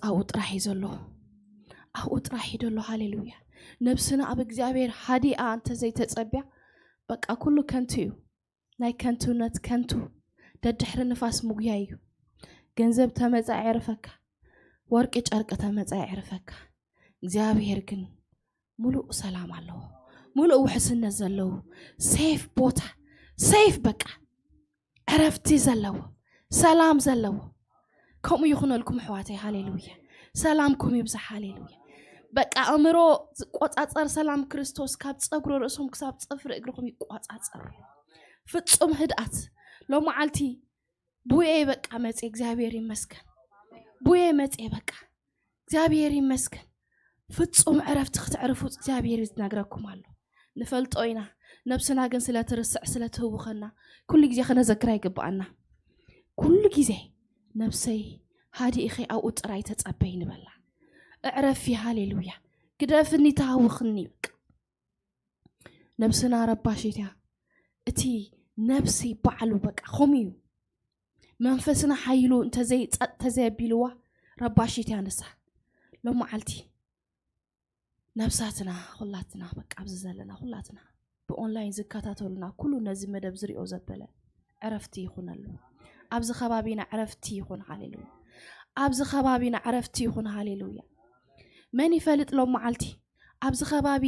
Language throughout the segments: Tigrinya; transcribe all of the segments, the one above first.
ኣብኡ ጥራሕ እዩ ዘሎ። ኣብኡ ጥራሕ እዩ ዘሎ። ሃሌሉያ። ነብስና ኣብ እግዚኣብሔር ሃዲኣ እንተዘይተጸብያ፣ በቃ ኩሉ ከንቱ እዩ። ናይ ከንቱነት ከንቱ፣ ደድሕሪ ንፋስ ምጉያይ እዩ። ገንዘብ ተመጻ የዕርፈካ፣ ወርቂ ጨርቂ ተመጻ የዕርፈካ። እግዚኣብሔር ግን ምሉእ ሰላም ኣለዎ። ምሉእ ውሕስነት ዘለዎ፣ ሴፍ ቦታ፣ ሴፍ በቃ፣ ዕረፍቲ ዘለዎ፣ ሰላም ዘለዎ። ከምኡ ይኹነልኩም ኣሕዋተይ። ሃሌሉያ። ሰላምኩም ይብዛሕ። ሃሌሉያ። በቃ ኣእምሮ ዝቆጻጸር ሰላም ክርስቶስ ካብ ጸጉሪ ርእሶም ክሳብ ጽፍሪ እግርኹም ይቆጻጸር። ፍጹም ህድኣት። ሎመዓልቲ ቡየ በቃ መጽየ፣ እግዚኣብሔር ይመስገን። ቡየ መጽየ በቃ፣ እግዚኣብሔር ይመስገን። ፍጹም ዕረፍቲ ክትዕርፉ እግዚኣብሔር ይነግረኩም ኣሎ። ንፈልጦ ኢና፣ ነብስና ግን ስለ ትርስዕ፣ ስለ ትህውኸና፣ ኩሉ ግዜ ከነዘክራ ይግብኣና። ኩሉ ግዜ ነብሰይ ሃዲእኺ ኣብኡ ጥራይ ተጸበይ ንበላ። እዕረፊ፣ ሃሌሉያ። ግደፍኒ፣ ተሃውኽኒ፣ በቃ። ነብስና ረባሺት እያ። እቲ ነብሲ ባዕሉ በቃ ከምኡ እዩ። መንፈስና ሓይሉ እንተዘይ-፣ ጸጥ ተዘየቢልዋ ረባሺት እያ ንሳ። ሎመዓልቲ ነብሳትና ኩላትና በቃ ኣብዚ ዘለና ኩላትና ብኦንላይን ዝከታተሉና ኩሉ ነዚ መደብ ዝሪኦ ዘበለ ዕረፍቲ ይኹነሉ። ኣብዚ ከባቢና ዕረፍቲ ይኹን። ሃሌሉያ። ኣብዚ ከባቢና ዕረፍቲ ይኹን። ሃሌሉያ። መን ይፈልጥ ሎም መዓልቲ ኣብዚ ከባቢ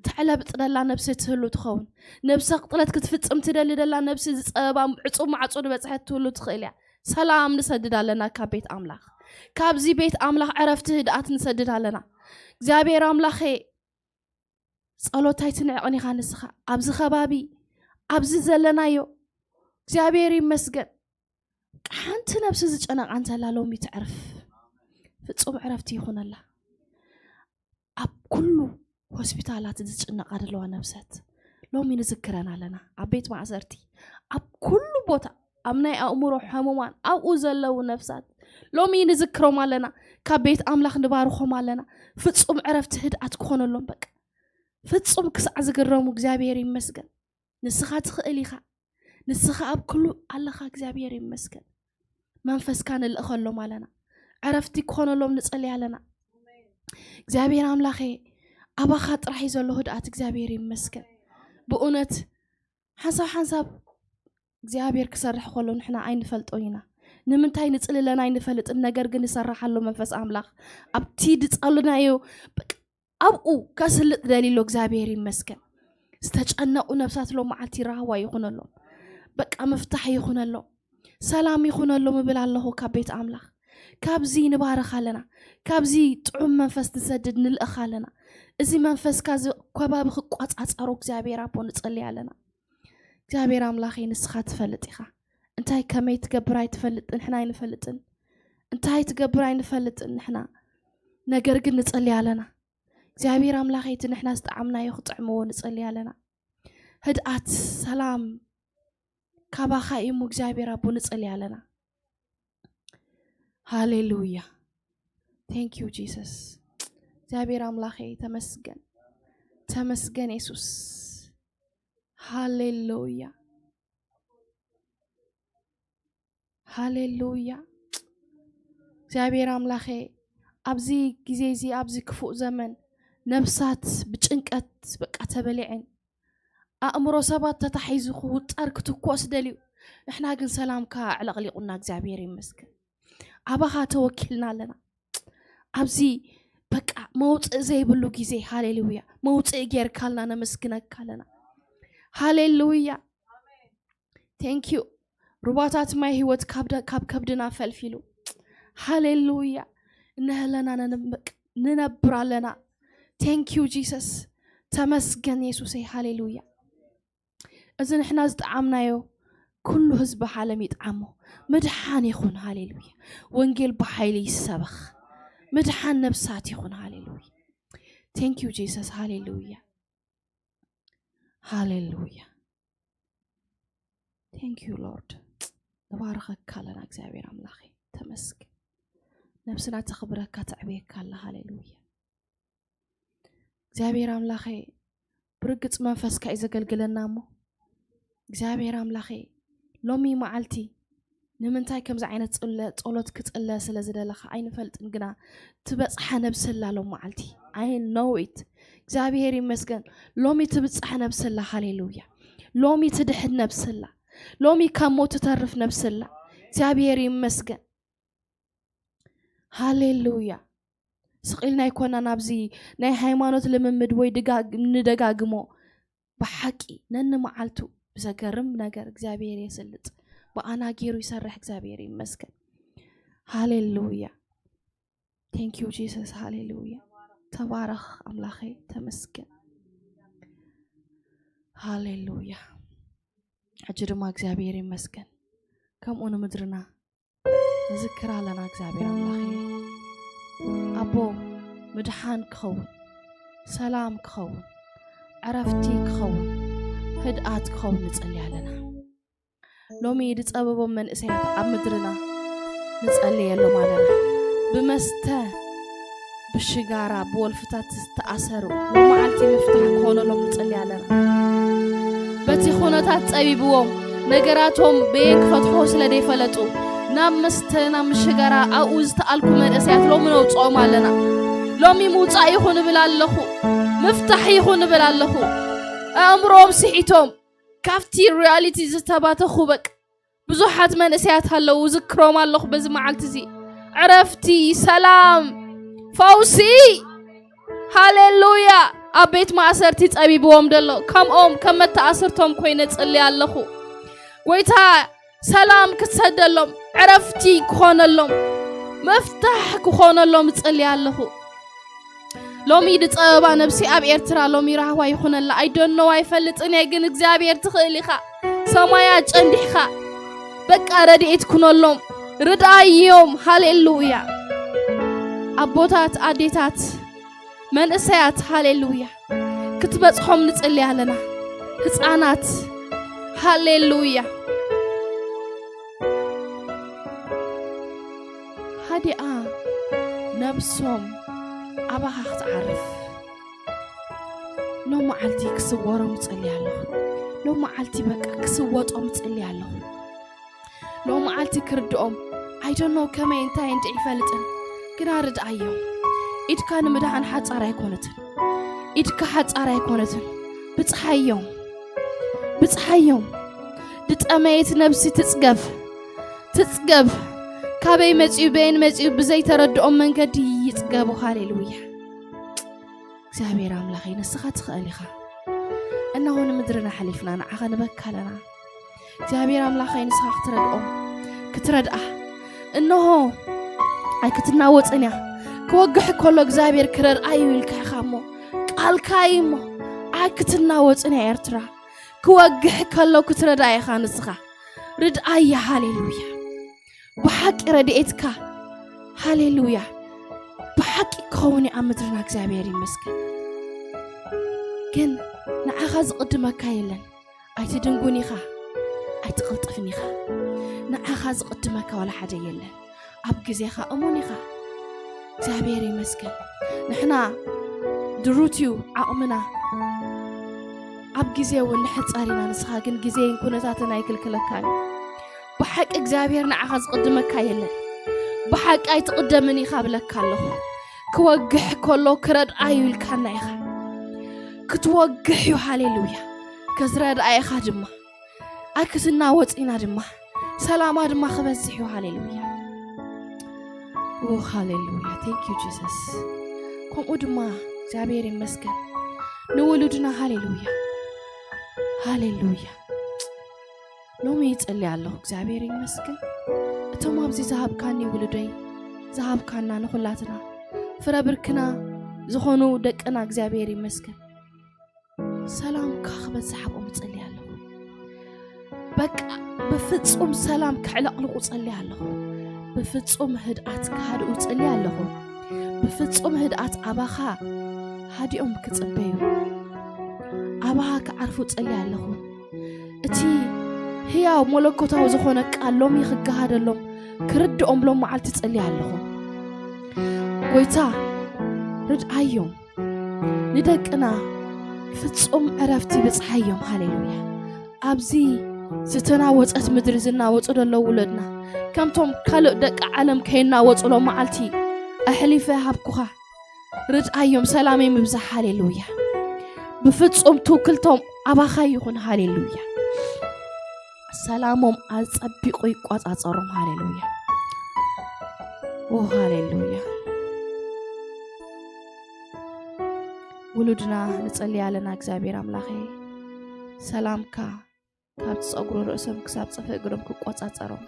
ተዕለብጥ ደላ ነብሲ ትህሉ ትኸውን። ነብሰ ቅጥለት ክትፍጽም ትደሊ ደላ ነብሲ ዝጸበባ ዕጹብ ማዕጾ ዝበጽሐት ትህሉ ትኽእል እያ። ሰላም ንሰድድ ኣለና ካብ ቤት ኣምላኽ። ካብዚ ቤት ኣምላኽ ዕረፍቲ ህድኣት ንሰድድ ኣለና። እግዚኣብሔር ኣምላኸ ጸሎታይ ትንዕቕን ኢኻ ንስኻ። ኣብዚ ከባቢ፣ ኣብዚ ዘለናዮ፣ እግዚኣብሔር ይመስገን። ሓንቲ ነብሲ ዝጨነቓ እንተላ ሎሚ ትዕርፍ። ፍጹም ዕረፍቲ ይኹነላ። ኣብ ኩሉ ሆስፒታላት ዝጭነቓ ዘለዋ ነብሰት ሎሚ ንዝክረን ኣለና። ኣብ ቤት ማእሰርቲ፣ ኣብ ኩሉ ቦታ፣ ኣብ ናይ ኣእምሮ ሕሙማን፣ ኣብኡ ዘለዉ ነብሳት ሎሚ ንዝክሮም ኣለና። ካብ ቤት ኣምላኽ ንባርኾም ኣለና። ፍጹም ዕረፍቲ ህድኣት ክኾነሎም በቃ። ፍጹም ክሳዕ ዝግረሙ እግዚኣብሔር ይመስገን። ንስኻ ትኽእል ኢኻ። ንስኻ ኣብ ኩሉ ኣለኻ። እግዚኣብሔር ይመስገን። መንፈስካ ንልእኸሎም ኣለና። ዕረፍቲ ክኾነሎም ንጸሊ ኣለና። እግዚኣብሔር ኣምላኸ ኣባኻ ጥራሕ እዩ ዘሎ ህድኣት። እግዚኣብሔር ይመስገን። ብእውነት ሓንሳብ ሓንሳብ እግዚኣብሔር ክሰርሕ ከሎ ንሕና ኣይንፈልጦ ኢና። ንምንታይ ንጽሊ ኣለና ኣይንፈልጥን። ነገር ግን ንሰርሓሎ መንፈስ ኣምላኽ ኣብቲ ድጸልናዮ በቃ ኣብኡ ከስልጥ ደሊሎ እግዚኣብሔር ይመስገን። ዝተጨነቑ ነብሳት ሎም መዓልቲ ራህዋ ይኹነሎም። በቃ ምፍታሕ ይኹነሎም። ሰላም ይኹነሎም እብል ኣለኹ ካብ ቤት ኣምላኽ። ካብዚ ንባረኽ ኣለና። ካብዚ ጥዑም መንፈስ ንሰድድ ንልእኽ ኣለና። እዚ መንፈስካ እዚ ከባቢ ክቋጻጸሮ እግዚኣብሔር ኣቦ ንጸሊ ኣለና። እግዚኣብሔር ኣምላኸይ ንስኻ ትፈልጥ ኢኻ። እንታይ ከመይ ትገብር ኣይትፈልጥ፣ ንሕና ኣይንፈልጥን። እንታይ ትገብር ኣይንፈልጥን ንሕና። ነገር ግን ንጸሊ ኣለና። እግዚኣብሔር ኣምላኸይ እቲ ንሕና ዝጠዓምናዮ ክጥዕምዎ ንጸሊ ኣለና። ህድኣት፣ ሰላም ካባኻ እዩ እሞ እግዚኣብሔር ኣቦ ንጸሊ ኣለና። ሃሌሉያ። Thank you Jesus። እግዚኣብሔር ኣምላኸይ ተመስገን። ተመስገን የሱስ። ሃሌሉያ። ሃሌሉያ። እግዚኣብሔር ኣምላኸ ኣብዚ ግዜ እዚ ኣብዚ ክፉእ ዘመን ነብሳት ብጭንቀት በቃ ተበሊዐን ኣእምሮ ሰባት ተታሒዙ ክውጠር ክትኮስ ደልዩ ንሕና ግን ሰላምካ ኣዕለቕሊቑና እግዚኣብሔር ይመስገን። ኣባኻ ተወኪልና ኣለና። ኣብዚ በቃ መውፅእ ዘይብሉ ግዜ ሃሌሉያ መውፅእ ጌርካልና ነመስግነካ ኣለና። ሃሌሉያ። Thank you። ሩባታት ማይ ህይወት ካብ ከብድና ፈልፊሉ ሃሌሉያ እነህለና ንነብር ኣለና። Thank you Jesus። ተመስገን የሱሰይ ሃሌሉያ። እዚ ንሕና ዝጠዓምናዮ ኩሉ ህዝቢ ዓለም ይጥዓሞ። ምድሓን ይኹን ሃሌሉያ። ወንጌል ብሓይሊ ይሰበኽ። ምድሓን ነብሳት ይኹን ሃሌሉያ። Thank you Jesus ሃሌሉያ። ሃሌሉያ። Thank you Lord። ንባርኸካ ኣለና እግዚኣብሔር ኣምላኸይ ተመስገን። ነብስና ተኽብረካ ተዕብየካ ኣላ ሃሌሉያ። እግዚኣብሔር ኣምላኸይ ብርግጽ መንፈስካ እዩ ዘገልግለና እሞ እግዚኣብሔር ኣምላኸይ ሎሚ መዓልቲ ንምንታይ ከምዚ ዓይነት ጽለ ጸሎት ክጽለ ስለ ዝደለኻ ኣይንፈልጥን፣ ግና ትበጽሓ ነብሲ ኣላ ሎም መዓልቲ። I know it። እግዚኣብሔር ይመስገን። ሎሚ ትብጻሕ ነብሲ ኣላ። ሃሌሉያ። ሎሚ ትድሕን ነብሲ ኣላ። ሎሚ ካብ ሞት ትተርፍ ነብሲ ኣላ። እግዚኣብሔር ይመስገን። ሃሌሉያ። ስቕ ኢልና ኣይኮናን ኣብዚ ናይ ሃይማኖት ልምምድ ወይ ድጋግ-፣ ንደጋግሞ። ብሓቂ ነንመዓልቱ ብዘገርም ነገር እግዚኣብሔር የስልጥ። ብኣና ገይሩ ይሰርሕ። እግዚኣብሔር ይመስገን። ሃሌሉያ። Thank you Jesus። ሃሌሉያ። ተባረኽ ኣምላኸይ፣ ተመስገን። ሃሌሉያ። ሕጂ ድማ እግዚኣብሔር ይመስገን። ከምኡ ንምድርና ንዝክር ኣለና። እግዚኣብሔር ኣምላኸይ፣ ኣቦ፣ ምድሓን ክኸውን፣ ሰላም ክኸውን፣ ዕረፍቲ ክኸውን፣ ህድኣት ክኸውን ንጸሊ ኣለና። ሎሚ ዝጸበቦም መንእሰያት ኣብ ምድርና ንጸልየሎም ኣለና። ብመስተ፣ ብሽጋራ፣ ብወልፍታት ዝተኣሰሩ፣ ሎመዓልቲ ምፍታሕ ክኾነሎም ንጸሊ ኣለና። በቲ ኩነታት ጸቢብዎም፣ ነገራቶም በየን ክፈትሕዎ ስለ ዘይፈለጡ፣ ናብ መስተ፣ ናብ ምሽጋራ፣ ኣብኡ ዝተኣልኩ መንእሰያት ሎሚ ነውጽኦም ኣለና። ሎሚ ምውጻእ ይኹን እብል ኣለኹ። ምፍታሕ ይኹን እብል ኣለኹ። ኣእምሮኦም ስሒቶም፣ ካብቲ ሪያሊቲ ዝተባተኹ በቃ ብዙሓት መንእሰያት ኣለዉ። ዝክሮም ኣለኹ በዚ መዓልቲ እዚ። ዕረፍቲ፣ ሰላም፣ ፈውሲ። ሃሌሉያ። ኣብ ቤት ማእሰርቲ ጸቢብዎም ደሎ፣ ከምኦም ከም መተኣስርቶም ኮይነ ጽሊ ኣለኹ። ጎይታ ሰላም ክትሰደሎም፣ ዕረፍቲ ክኾነሎም፣ መፍታሕ ክኾነሎም እጽሊ ኣለኹ። ሎሚ ዝጸበባ ነብሲ ኣብ ኤርትራ ሎሚ ራህዋ ይኹነላ። I don't know፣ ኣይፈልጥን እየ፣ ግን እግዚኣብሔር ትኽእል ኢኻ። ሰማያት ጨንዲሕኻ፣ በቃ ረድኤት ኩነሎም፣ ርድኣዮም። ሃሌሉያ። ኣቦታት፣ ኣዴታት፣ መንእሰያት፣ ሃሌሉያ፣ ክትበጽሖም ንጽሊ ኣለና። ህጻናት፣ ሃሌሉያ። ሃዲኣ ነብሶም ኣባኻ ክትዓርፍ። ሎም መዓልቲ ክስወሮም እጽሊ ኣለኹ። ሎም መዓልቲ በቃ ክስወጦም እጽሊ ኣለኹ። ሎም መዓልቲ ክርድኦም፣ I don't know ከመይ እንታይ እንድዒ ይፈልጥን፣ ግና ርድኣዮም። ኢድካ ንምድሓን ሓጻር ኣይኮነትን። ኢድካ ሓጻር ኣይኮነትን። ብጽሓዮም። ብጽሓዮም። ዝጠመየት ነብሲ ትጽገብ። ትጽገብ። ካበይ መጺኡ፣ በየን መጺኡ ብዘይተረድኦም መንገዲ ይጽገቡ። ሃሌሉያ። እግዚኣብሔር ኣምላኸይ፣ ንስኻ ትኽእል ኢኻ። እነሆ ንምድርና ሓሊፍና ንዓኻ ንበካ ኣለና። እግዚኣብሔር ኣምላኸይ፣ ንስኻ ክትረድኦም፣ ክትረድኣ። እነሆ ኣይክትናወጽን እያ። ክወግሕ ከሎ እግዚኣብሔር ክረድኣ እዩ ኢልካ ኢኻ እሞ፣ ቃልካ እዩ እሞ፣ ኣይክትናወጽን እያ ኤርትራ። ክወግሕ ከሎ ክትረድኣ ኢኻ ንስኻ። ርድኣያ። ሃሌሉያ። ብሓቂ ረድኤትካ፣ ሃሌሉያ፣ ብሓቂ ክኸውን እዩ ኣብ ምድርና። እግዚኣብሔር ይመስገን። ግን ንዓኻ ዝቕድመካ የለን። ኣይትድንጉን ኢኻ፣ ኣይትቕልጥፍን ኢኻ። ንዓኻ ዝቕድመካ ዋላ ሓደ የለን። ኣብ ግዜኻ እሙን ኢኻ። እግዚኣብሔር ይመስገን። ንሕና ድሩት እዩ ዓቕምና። ኣብ ግዜ እውን ንሕጸር ኢና፣ ንስኻ ግን ግዜን ኩነታትን ኣይክልክለካን እዩ። ብሓቂ እግዚኣብሔር ንዓኻ ዝቕድመካ የለን። ብሓቂ ኣይትቕደምን ኢኻ እብለካ ኣለኹ። ክወግሕ ከሎ ክረድኣ እዩ ኢልካና ኢኻ። ክትወግሕ እዩ፣ ሃሌሉያ። ክትረድኣ ኢኻ ድማ። ኣይክትናወጽ ኢና ድማ። ሰላማ ድማ ክበዝሕ እዩ፣ ሃሌሉያ። ኦ፣ ሃሌሉያ። Thank you Jesus። ከምኡ ድማ እግዚኣብሔር ይመስገን። ንውሉድና፣ ሃሌሉያ። ሃሌሉያ። ሎሚ ይጸሊ ኣለኹ፣ እግዚኣብሔር ይመስገን። እቶም ኣብዚ ዝሃብካኒ ውሉደይ፣ ዝሃብካና ንኹላትና፣ ፍረ ብርክና ዝኾኑ ደቅና፣ እግዚኣብሔር ይመስገን። ሰላምካ ክበዝሕ ኣብኦም እጸሊ ኣለኹ። በቃ ብፍጹም ሰላም ክዕለቕልቑ ጸሊ ኣለኹ። ብፍጹም ህድኣት ክሃድኡ ጸሊ ኣለኹ። ብፍጹም ህድኣት ኣባኻ ሃዲኦም ክጽበዩ፣ ኣባኻ ክዓርፉ ጸሊ ኣለኹ። እቲ ህያው መለኮታዊ ዝኾነ ቃል ሎሚ ክገሃደሎም ክርድኦም ሎም መዓልቲ ጸሊ ኣለኹ። ጎይታ ርድኣዮም። ንደቅና ፍጹም ዕረፍቲ ብጽሓዮም። ሃሌሉያ። ኣብዚ ዝተናወጸት ምድሪ ዝናወጹ ዘለዉ ውለድና፣ ከምቶም ካልእ ደቂ ዓለም ከይናወጹ ሎም መዓልቲ ኣሕሊፈ ሃብኩኻ። ርድኣዮም፣ ሰላመይ ምብዛሕ። ሃሌሉያ። ብፍጹም ትውክልቶም ኣባኻ ይኹን። ሃሌሉያ። ሰላሞም ኣጸቢቑ ይቆጻጸሮም። ሃሌሉያ። ኦ ሃሌሉያ። ውሉድና ንጸልይ ኣለና። እግዚኣብሔር ኣምላኸይ ሰላምካ ካብቲ ጸጉሪ ርእሶም ክሳብ ጽፍሪ እግሮም ክቆጻጸሮም፣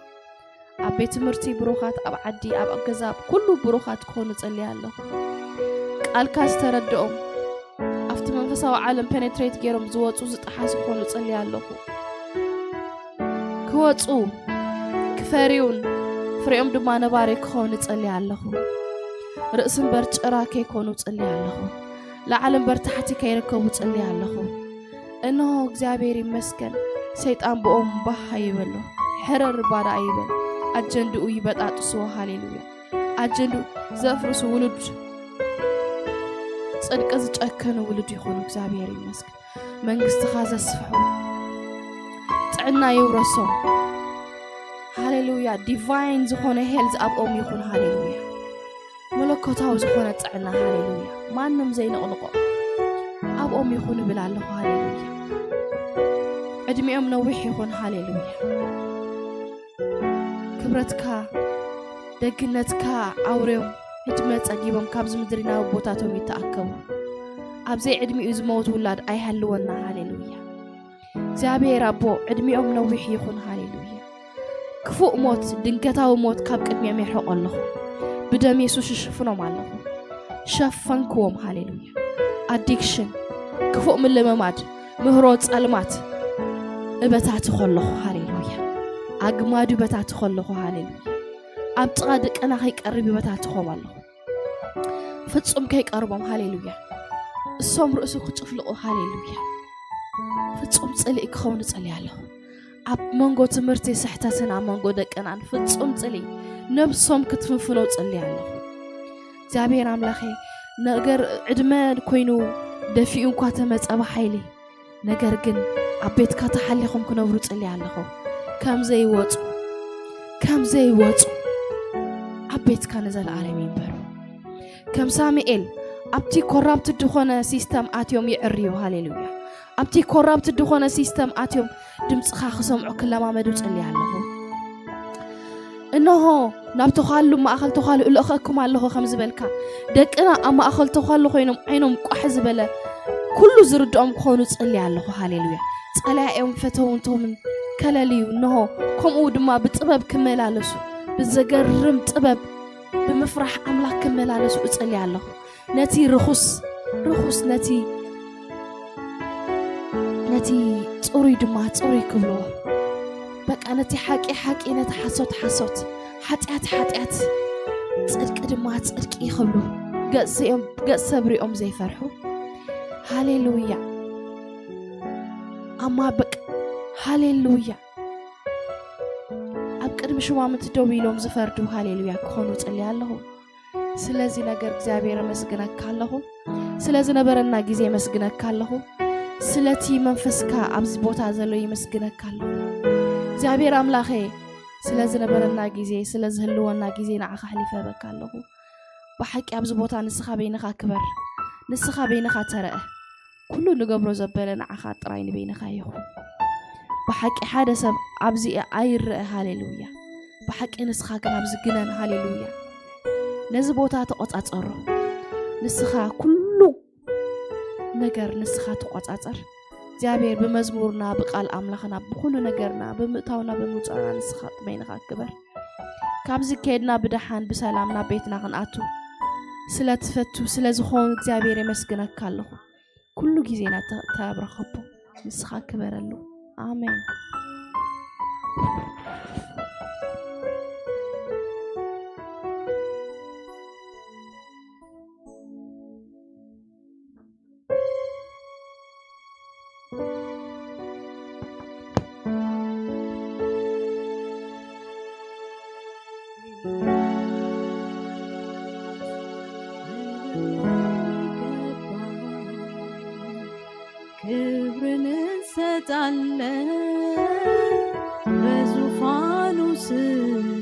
ኣብ ቤት ትምህርቲ ብሩኻት፣ ኣብ ዓዲ፣ ኣብ ገዛ፣ ኣብ ኩሉ ብሩኻት ክኾኑ ጸልየ ኣለኹ። ቃልካ ዝተረድኦም፣ ኣብቲ መንፈሳዊ ዓለም ፔኔትሬት ገይሮም ዝወጹ ዝጠሓሱ ክኾኑ ጸልየ ኣለኹ። ክወጹ፣ ክፈርዩን ፍሬኦም ድማ ነባሪ ክኾኑ ጸልየ ኣለኹ። ርእሲ እምበር ጭራ ከይኮኑ ጸልየ ኣለኹ። ላዕሊ እምበር ታሕቲ ከይርከቡ ጸልየ ኣለኹ። እንሆ እግዚኣብሔር ይመስገን፣ ሰይጣን ብኦም ባህ ኣይበሎ፣ ሕርር ባዳ ኣይበል። ኣጀንድኡ ይበጣጥስዎ። ሃሌሉያ። ኣጀንድኡ ዘፍርሱ ውሉድ ጽድቂ ዝጨከኑ ውሉድ ይኹኑ። እግዚኣብሔር ይመስገን። መንግስትኻ ዘስፍሑ፣ ጥዕና ይውረሶም። ሃሌሉያ። ዲቫይን ዝኾነ ሄልዝ ኣብኦም ይኹን። ሃሌሉያ። መለኮታዊ ዝኾነ ጥዕና። ሃሌሉያ። ማንም ዘይንቕንቆ ኣብኦም ይኹን እብል ኣለኹ። ሃሌሉያ። ዕድሜኦም ነዊሕ ይኹን። ሃሌሉያ። ክብረትካ፣ ደግነትካ ኣውርዮም፣ ዕድመ ጸጊቦም ካብዚ ምድሪ ናብ ቦታቶም ይተኣከቡ። ኣብ ዘይዕድሚኡ ዝመውት ውላድ ኣይሃልወና። ሃሌሉያ። እግዚኣብሔር ኣቦ፣ ዕድሚኦም ነዊሕ ይኹን። ሃሌሉያ። ክፉእ ሞት፣ ድንገታዊ ሞት ካብ ቅድሚኦም የርሕቆ ኣለኹ። ብደም የሱስ ይሽፍኖም ኣለኹ። ሸፈንክዎም። ሃሌሉያ። ኣዲክሽን፣ ክፉእ ምልምማድ፣ ምህሮ ጸልማት እበታትኾ ኣለኹ። ሃሌሉያ። ኣግማዱ እበታትኾ ኣለኹ። ሃሌሉያ። ኣብ ጥቓ ደቀና ከይቀርብ እበታትኾም ኣለኹ። ፍጹም ከይቀርቦም። ሃሌሉያ። እሶም ርእሱ ክጭፍልቑ። ሃሌሉያ። ፍጹም ጽልኢ ክኸውን እጸልይ ኣለኹ። ኣብ መንጎ ትምህርቲ ስሕተትን ኣብ መንጎ ደቀናን ፍጹም ጽልኢ ነብሶም ክትፍንፍኖ እጸልይ ኣለኹ። እግዚኣብሔር ኣምላኸ፣ ነገር ዕድመ ኮይኑ ደፊኡ እንኳ ተመጸ ብሓይሊ፣ ነገር ግን ኣብ ቤትካ ተሓሊኾም ክነብሩ እጸልይ ኣለኹ። ከም ዘይወጹ፣ ከም ዘይወጹ ኣብ ቤትካ ንዘለኣለም ይንበሩ። ከም ሳሙኤል ኣብቲ ኮራፕት ዝኾነ ሲስተም ኣትዮም ይዕርዩ። ሃሌሉያ። ኣብቲ ኮራፕት ዝኾነ ሲስተም ኣትዮም ድምፅኻ ክሰምዑ ክለማመዱ እጸልይ ኣለኹ። እንሆ፣ ናብ ተዃሉ ማእኸል ተዃሉ እልእኸኩም ኣለኹ ከም ዝበልካ፣ ደቅና ኣብ ማእኸል ተዃሉ ኮይኖም ዓይኖም ቋሕ ዝበለ ኩሉ ዝርድኦም ክኾኑ እጸልይ ኣለኹ። ሃሌሉያ። ጸላኢኦም ፈተውንቶምን ከለልዩ፣ እንሆ፣ ከምኡ ድማ ብጥበብ ክመላለሱ፣ ብዘገርም ጥበብ ብምፍራሕ ኣምላኽ ክመላለሱ እጸልይ ኣለኹ። ነቲ ርኹስ፣ ርኹስ ነቲ፣ ነቲ ጽሩይ ድማ ጽሩይ ክብልዎ። በቃ ነቲ ሓቂ ሓቂ፣ ነቲ ሓሶት ሓሶት፣ ሓጢኣት ሓጢኣት፣ ጽድቂ ድማ ጽድቂ ክብሉ፣ ገጽ ሪኦም፣ ገጽ ሰብ ሪኦም ዘይፈርሑ። ሃሌሉያ። ኣማ በቃ ሃሌሉያ። ኣብ ቅድሚ ሹማምንቲ ደው ኢሎም ዝፈርዱ፣ ሃሌሉያ፣ ክኾኑ እጽሊ ኣለኹ። ስለዚ ነገር እግዚኣብሔር ኣመስግነካ ኣለኹ። ስለ ዝነበረና ግዜ ኣመስግነካ ኣለኹ። ስለቲ መንፈስካ ኣብዚ ቦታ ዘሎ የመስግነካ ኣለኹ። እግዚኣብሔር ኣምላኸ፣ ስለ ዝነበረና ግዜ፣ ስለ ዝህልወና ግዜ ንዓኻ ኣሕሊፈ እህበካ ኣለኹ። ብሓቂ ኣብዚ ቦታ ንስኻ በይንኻ ክበር፣ ንስኻ በይንኻ ተረአ። ኩሉ ንገብሮ ዘበለ ንዓኻ ጥራይ ንበይንኻ ይኹን። ብሓቂ ሓደ ሰብ ኣብዚ ኣይረአ፣ ሃሌሉያ። ብሓቂ ንስኻ ግን ኣብዚ ግነን፣ ሃሌሉያ። ነዚ ቦታ ተቖጻጸሮ። ንስኻ ኩሉ ነገር ንስኻ ትቆጻጸር። እግዚኣብሔር ብመዝሙርና፣ ብቃል ኣምላኽና፣ ብኹሉ ነገርና፣ ብምእታውና ብምውጻእና ንስኻ በይንኻ ክበር። ካብዚ ከድና ብደሓን ብሰላም ናብ ቤትና ክንኣቱ ስለ ትፈቱ፣ ስለ ዝኾኑ እግዚኣብሔር የመስግነካ ኣለኹ። ኩሉ ግዜና ተ-፣ ተብረኸቦ ንስኻ ክበረሉ። ኣሜን። ክብርን እንሰጣለን በዙፋኑ ስር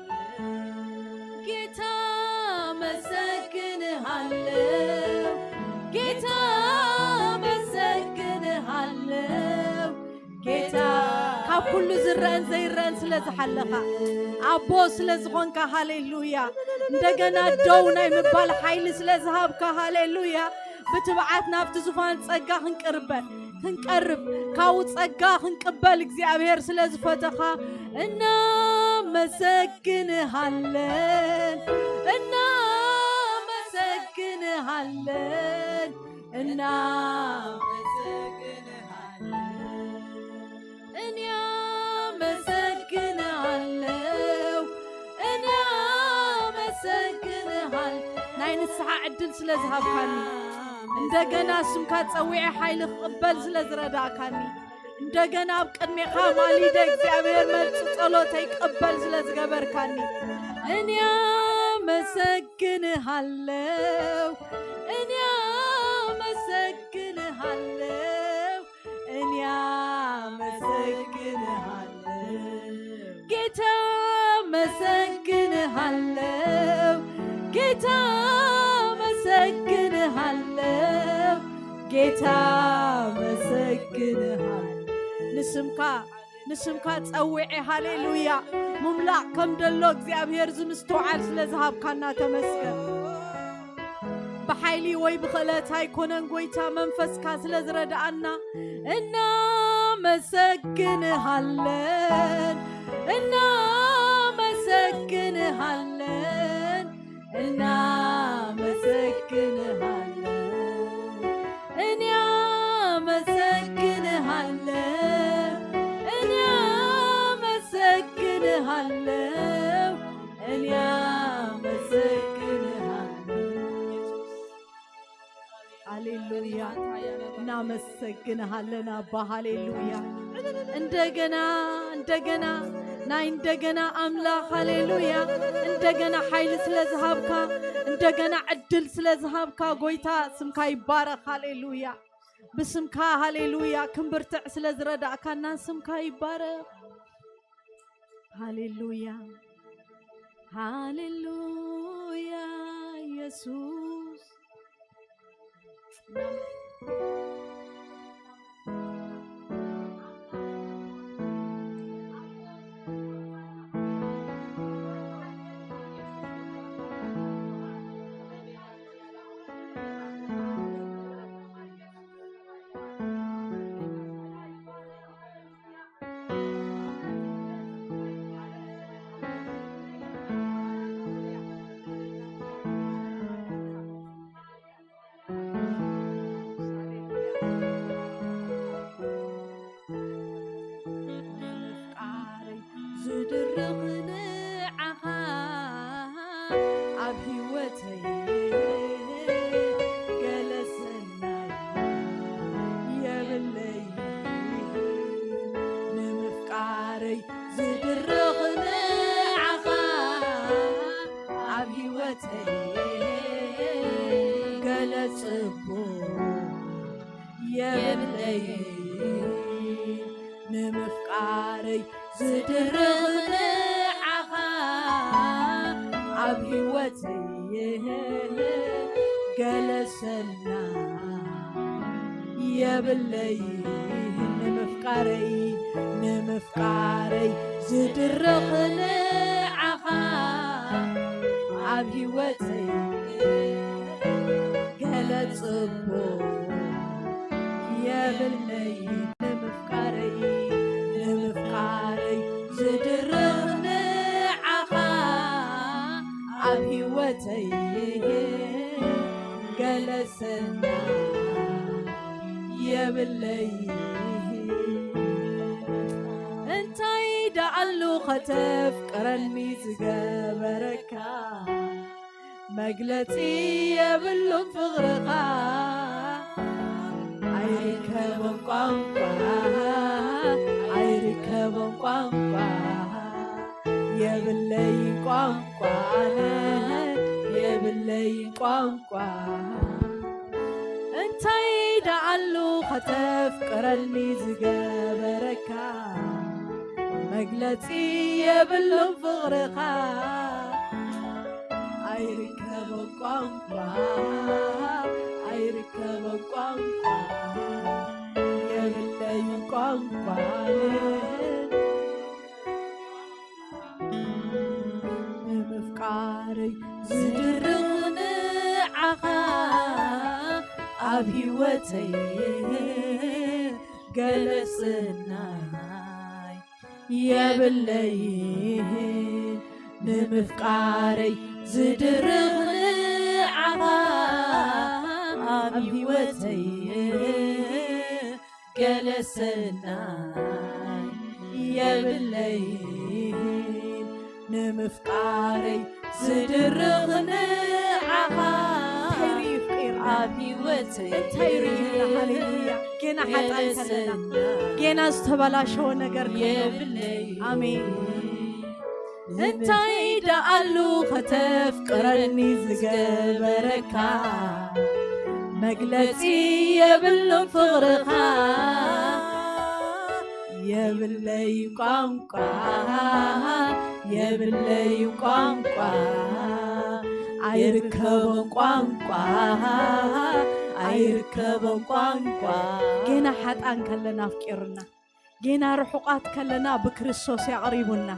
ዘይረን ስለ ዝሓለኻ፣ ኣቦ ስለ ዝኾንካ፣ ሃሌሉያ። እንደገና ደው ናይ ምባል ሓይሊ ስለ ዝሃብካ፣ ሃሌሉያ። ብትብዓት ናብቲ ዙፋን ጸጋ ክንቅርበ-፣ ክንቀርብ፣ ካብኡ ጸጋ ክንቅበል እግዚኣብሔር ስለ ዝፈተኻ፣ እናመሰግንሃለን፣ እናመሰግንሃለን፣ እናመሰግንሃለን። እኔ ኣመሰግንሃለሁ፣ እኔ ኣመሰግንሃል። ናይ ንስሓ ዕድል ስለ ዝሃብካኒ፣ እንደገና ስምካ ጸዊዐ ሓይሊ ክቕበል ስለ ዝረዳእካኒ፣ እንደገና ኣብ ቅድሜኻ ማሊደ እግዚኣብሔር መልሲ ጸሎተይ ክቕበል ስለ ዝገበርካኒ፣ እኔ ኣመሰግንሃለሁ፣ እኔ ኣመሰግንሃለሁ። እኔ አመሰግንሃለሁ፣ ጌታ አመሰግንሃለሁ፣ ጌታ አመሰግንሃለሁ፣ ጌታ አመሰግንሃለሁ። ንስምካ፣ ንስምካ ጸዊዐ፣ ሃሌሉያ፣ ምምላእ ከም ደሎ እግዚኣብሔር ዝምስትውዓል ስለ ዝሃብካና ተመስገን። ብሓይሊ ወይ ብኽእለት ኣይኮነን፣ ጎይታ መንፈስካ ስለ ዝረድኣና እናመሰግንሃለን፣ እናመሰግንሃለን፣ እናመሰግንሃለን። እኔ አመሰግንሃለሁ፣ እኔ አመሰግንሃለሁ፣ እኔ አመሰግንሃለሁ። ሃሌሉያ፣ እናመሰግንሃለን ኣባ። ሃሌሉያ። እንደገና፣ እንደገና፣ ናይ እንደገና ኣምላኽ። ሃሌሉያ። እንደገና ሓይሊ ስለ ዝሃብካ፣ እንደገና ዕድል ስለ ዝሃብካ፣ ጎይታ ስምካ ይባረኽ። ሃሌሉያ። ብስምካ፣ ሃሌሉያ፣ ክንብርትዕ ስለ ዝረዳእካና ስምካ ይባረኽ። ሃሌሉያ፣ ሃሌሉያ፣ ኢየሱስ። ንምፍቃረይ ዝድርኽ ንዓኻ ኣብ ህይወተይ ገለ ሰናይ የብለይ። ንምፍቃረይ ዝድርኽ ንዓኻ ኣብ ህይወተይ ገለ ጽቡቕ የብለይ። ንምፍቃረይ ዝድርኽ ንዓኻ ኣብ ህይወተይ ገለ ሰናይ የብለይ። ንምፍቃረይ፣ ንምፍቃረይ ዝድርኽ ንዓኻ ኣብ ህይወተይ ገለ ጽቡቕ የብለይ። ንምፍቃረይ፣ ንምፍቃረይ ዝድርኽ ንዓኻ ኣብ ህይወተይ ገለ ሰናይ የብለይ። እንታይ ደኣሉ ከተፍቅረኒ ዝገበረካ፣ መግለጺ የብሉን ፍቕርኻ። ኣይርከቦን ቋንቋ፣ ኣይርከቦን ቋንቋ፣ የብለይ ቋንቋ፣ የብለይ ቋንቋ። እንታይ ደኣሉ ከተፍቅረኒ ዝገበረካ፣ መግለጺ የብሉን ፍቕርኻ። ኣይርከቦን ቋንቋ፣ ኣይርከቦን ቋንቋ፣ የብለይ ቋንቋ። ዝድርኽ ንዓኻ ኣብ ህይወተይ ገለ ሰናይ የብለይን። ንምፍቃረይ ዝድርኽ ንዓኻ ኣብ ህይወተይ ገለ ሰናይ የብለይን። ንምፍቃረይ ዝድርኽ ንዓኻ እንታይ ርዩ ፍቅርና? ኣብ ህይወተይ እንታይ ርዩና? ሃሌሉያ። ጌና ሓጣን ከለና፣ ጌና ዝተበላሸወ ነገር ከሎ፣ የብለይ። ኣሜን። እንታይ ደኣሉ ከተፍቅረኒ ዝገበረካ፣ መግለጺ የብሉን ፍቕርኻ። የብለይ ቋንቋ፣ የብለይ ቋንቋ፣ ኣይርከቦን ቋንቋ፣ ኣይርከቦን ቋንቋ። ጌና ሓጣን ከለና ኣፍቂሩና፣ ጌና ርሑቓት ከለና ብክርስቶስ ያቕሪቡና፣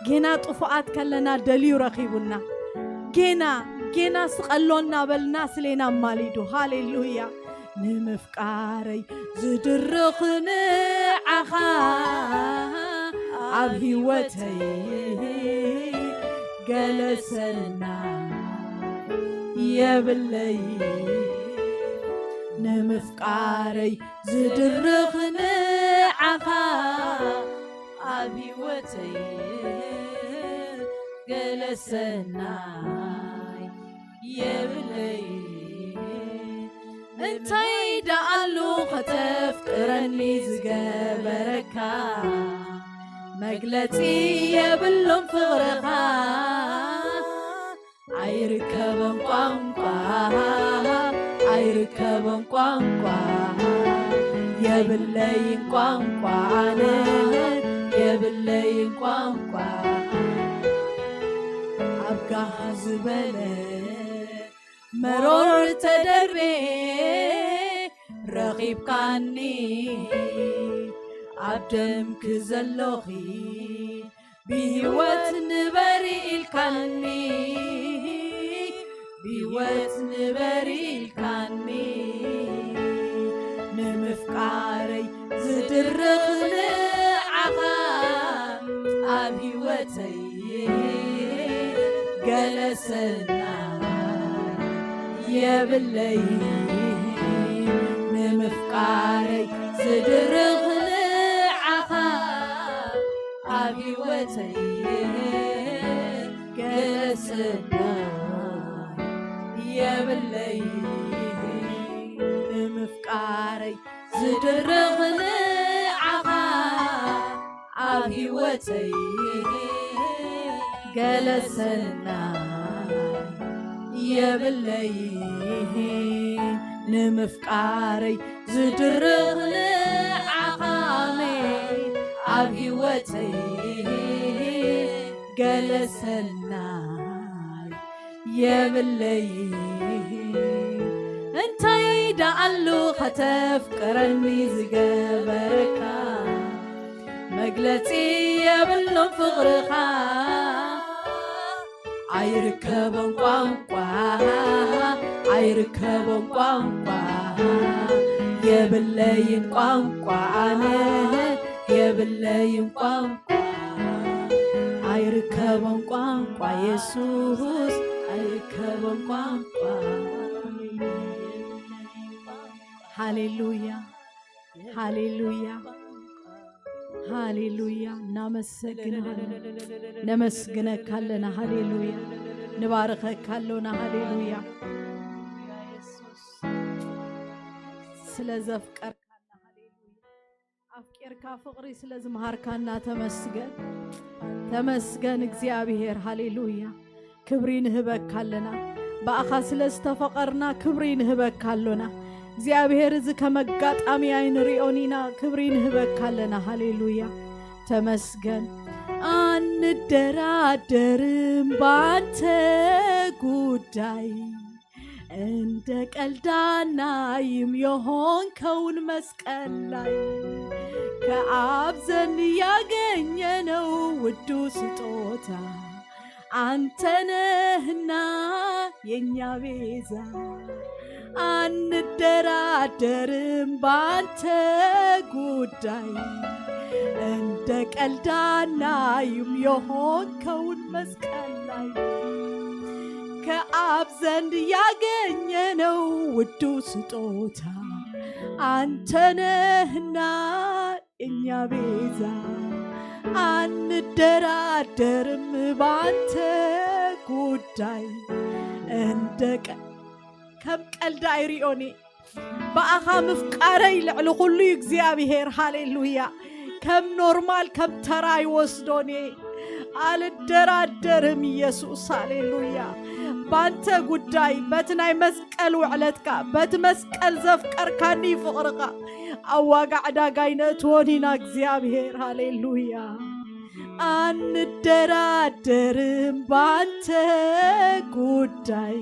ጌና ጥፉኣት ከለና ደልዩ ረኺቡና፣ ጌና ጌና ስቐሎ እናበልና ስሌና ኣማሊዱ። ሃሌሉያ። ንምፍቃረይ ዝድርኽ ንዓኻ ኣብ ህይወተይ ገለ ሰናይ የብለይ። ንምፍቃረይ ዝድርኽ ንዓኻ ኣብ ህይወተይ ገለ ሰናይ የብለይ። እንታይ ደኣሉ ከተፍቅረኒ ዝገበረካ፣ መግለጺ የብሉን ፍቕርኻ። ኣይርከቦን ቋንቋ፣ ኣይርከቦን ቋንቋ፣ የብለይን ቋንቋ ኣነ፣ የብለይን ቋንቋ። ኣብ ጋህ ዝበለ መሮር ተደርቤ ረኺብካኒ፣ ኣብ ደምኪ ዘሎኺ ብህይወት ንበሪ ኢልካኒ፣ ብህይወት ንበሪ ኢልካኒ። ንምፍቃረይ ዝድርኽ ንዓኻ ኣብ ህይወተይ ገለ ሰናይ የብለይ። ንምፍቃረይ ዝድርኽ ንዓኻ ኣብ ህይወተይ ገለ ሰናይ የብለይ። ንምፍቃረይ ዝድርኽ ንዓኻ ኣብ ህይወተይ ገለ ሰናይ የብለይ። ንምፍቃረይ ዝድርኽ ንዓኻ ኣብ ህይወተይ ገለ ሰናይ የብለይ። እንታይ ደኣሉ ከተፍቅረኒ ዝገበረካ፣ መግለጺ የብሉን ፍቕርኻ። ኣይርከቦን ቋንቋ፣ ኣይርከቦን ቋንቋ፣ የብለይን ቋንቋ ኣነ፣ የብለይን ቋንቋ። ኣይርከቦን ቋንቋ የሱስ፣ ኣይርከቦን ቋንቋ። ሃሌሉያ፣ ሃሌሉያ፣ ሃሌሉያ። እናመሰግንሃለና፣ ነመስግነካ ኣለና። ሃሌሉያ። ንባርኸካ ኣሎና። ሃሌሉያ። ስለ ዘፍቀርካና፣ ሃሌሉያ። ኣፍቂርካ ፍቕሪ ስለ ዝምሃርካና ተመስገን። ተመስገን እግዚኣብሔር። ሃሌሉያ። ክብሪ ንህበካ ኣለና። ብኣኻ ስለ ዝተፈቐርና ክብሪ ንህበካ ኣሎና። እግዚኣብሔር፣ እዚ ከም ኣጋጣሚ ኣይንሪኦን ኢና። ክብሪ ንህበካ ኣለና። ሃሌሉያ። ተመስገን። አንደራደርም ባንተ ጉዳይ፣ እንደ ቀልድ አናይም የሆንከውን መስቀል ላይ፣ ከአብ ዘንድ ያገኘነው ውዱ ስጦታ፣ አንተ ነህና የኛ ቤዛ፣ አንደራደርም ባንተ ጉዳይ። እንደ ቀልድ አናይም የሆንከውን መስቀል ላይ ከአብ ዘንድ ያገኘነው ውዱ ስጦታ አንተ ነህና እኛ ቤዛ። አንደራደርም ባንተ ጉዳይ። እንደ ቀ- ከም ቀልድ ኣይሪኦኒ። ብኣኻ ምፍቃረይ ልዕሊ ኩሉ እዩ እግዚኣብሔር። ሃሌሉያ። ከም ኖርማል ከም ተራ ይወስዶኒ። ኣልደራደርም ኢየሱስ። ሃሌሉያ። ባንተ ጉዳይ፣ በቲ ናይ መስቀል ውዕለትካ፣ በቲ መስቀል ዘፍቀርካኒ ፍቕርኻ ኣብ ዋጋ ዕዳጋ ኣይነእትዎን ኢና እግዚኣብሔር። ሃሌሉያ። አንደራደርም ባንተ ጉዳይ፣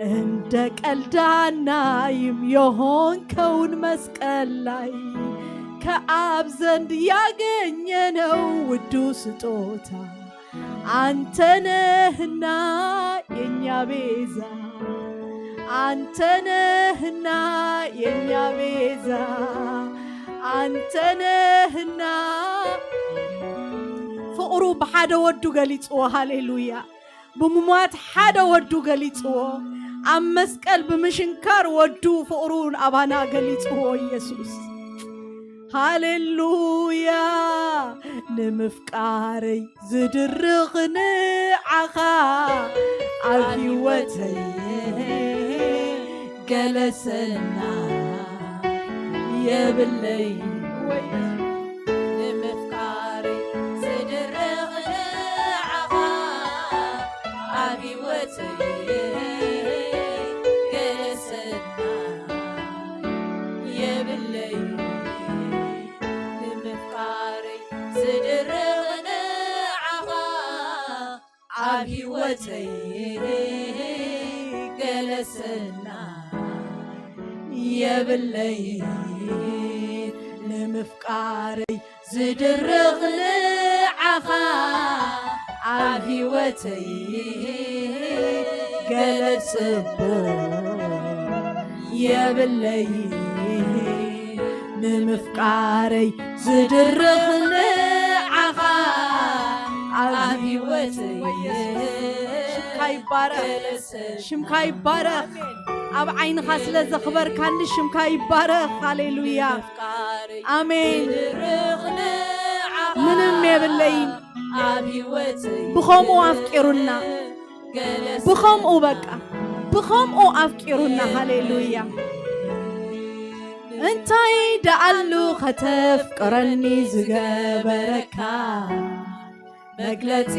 እንደ ቀልድ አናይም የሆንከውን መስቀል ላይ ከአብ ዘንድ ያገኘነው ውዱ ስጦታ አንተ ነህና የኛ ቤዛ። አንተ ነህና የኛ ቤዛ። አንተ ነህና ፍቕሩ ብሓደ ወዱ ገሊጽዎ። ሃሌሉያ። ብምሟት ሓደ ወዱ ገሊጽዎ። ኣብ መስቀል ብምሽንካር ወዱ ፍቕሩ ኣባና ገሊጽዎ ኢየሱስ። ሃሌሉያ። ንምፍቃረይ ዝድርኽ ንዓኻ ኣብ ህይወተይ ገለሰና የብለይ ወይ ንምፍቃረይ ዝድርኽ ንዓኻ ኣብ ህይወተይ ገለሰና የብለይ ንምፍቃረይ ዝድርኽ ንዓኻ ኣብ ህይወተይ ገለሰና የብለይ ንምፍቃረይ ዝድርኽ ንዓኻ ኣብ ህይወተይ ገለ ጽቡቕ የብለይ ንምፍቃረይ ዝድርኽ ንዓኻ ኣብ ህይወተይ ሽምካ ይባረኽ። ሽምካ ይባረኽ። ኣብ ዓይንኻ ስለ ዘኽበርካኒ ሽምካ ይባረኽ። ሃሌሉያ። ኣሜን። ምንም የብለይን። ብኸምኡ ኣፍቂሩና። ብኸምኡ በቃ። ብኸምኡ ኣፍቂሩና። ሃሌሉያ። እንታይ ደኣሉ ከተፍቅረኒ ዝገበረካ መግለጺ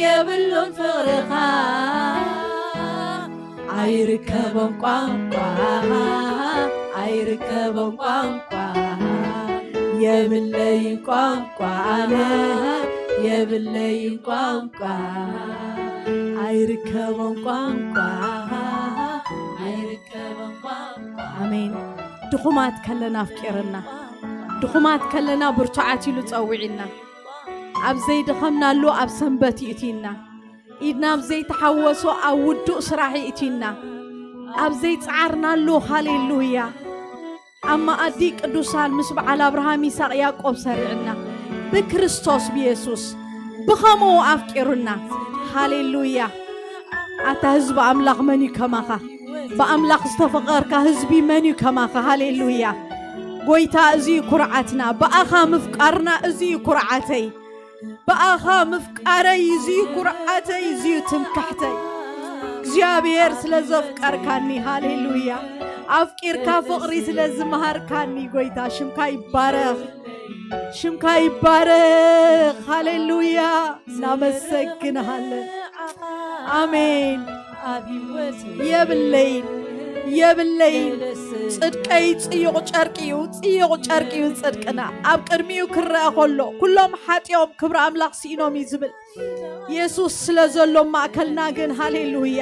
የብሉን ፍቕርኻ። ኣይርከቦን ቋንቋ፣ ኣይርከቦን ቋንቋ፣ የብለይን ቋንቋ ኣነ፣ የብለይን ቋንቋ። ኣይርከቦን ቋንቋ፣ ኣይርከቦን ቋንቋ። ኣሜን። ድኹማት ከለና ኣፍቂርና፣ ድኹማት ከለና ብርቱዓት ኢሉ ጸዊዕና። ኣብ ዘይደኸምናሉ ኣብ ሰንበት ይእቲና። ኢድና ኣብ ዘይተሓወሶ ኣብ ውዱእ ስራሕ ይእቲና። ኣብ ዘይጸዓርናሉ፣ ሃሌሉያ፣ ኣብ መኣዲ ቅዱሳን ምስ በዓል ኣብርሃም፣ ይስሐቅ፣ ያዕቆብ ሰሪዕና። ብክርስቶስ ብየሱስ ብኸምኡ ኣፍቂሩና። ሃሌሉያ። ኣታ ህዝቢ ኣምላኽ መን እዩ ከማኻ? ብኣምላኽ ዝተፈቐርካ ህዝቢ መን እዩ ከማኻ? ሃሌሉያ። ጎይታ፣ እዚ እዩ ኩርዓትና። ብኣኻ ምፍቃርና፣ እዚ እዩ ኩርዓተይ። ብኣኻ ምፍቃረይ፣ እዚ እዩ ኩርዓተይ፣ እዚ እዩ ትምክሕተይ። እግዚኣብሔር ስለ ዘፍቀርካኒ፣ ሃሌሉያ። ኣፍቂርካ ፍቕሪ ስለ ዝመሃርካኒ፣ ጎይታ፣ ሽምካ ይባረኽ። ሽምካ ይባረኽ። ሃሌሉያ። እናመሰግንሃለን። ኣሜን። የብለይን፣ የብለይን። ጽድቀይ ጽዩቕ ጨርቂ እዩ፣ ጽዩቕ ጨርቂ እዩ ጽድቅና። ኣብ ቅድሚኡ ክረአ ከሎ፣ ኩሎም ሓጢኦም ክብሪ ኣምላኽ ስኢኖም እዩ ዝብል። የሱስ ስለ ዘሎ ኣብ ማእከልና ግን፣ ሃሌሉያ።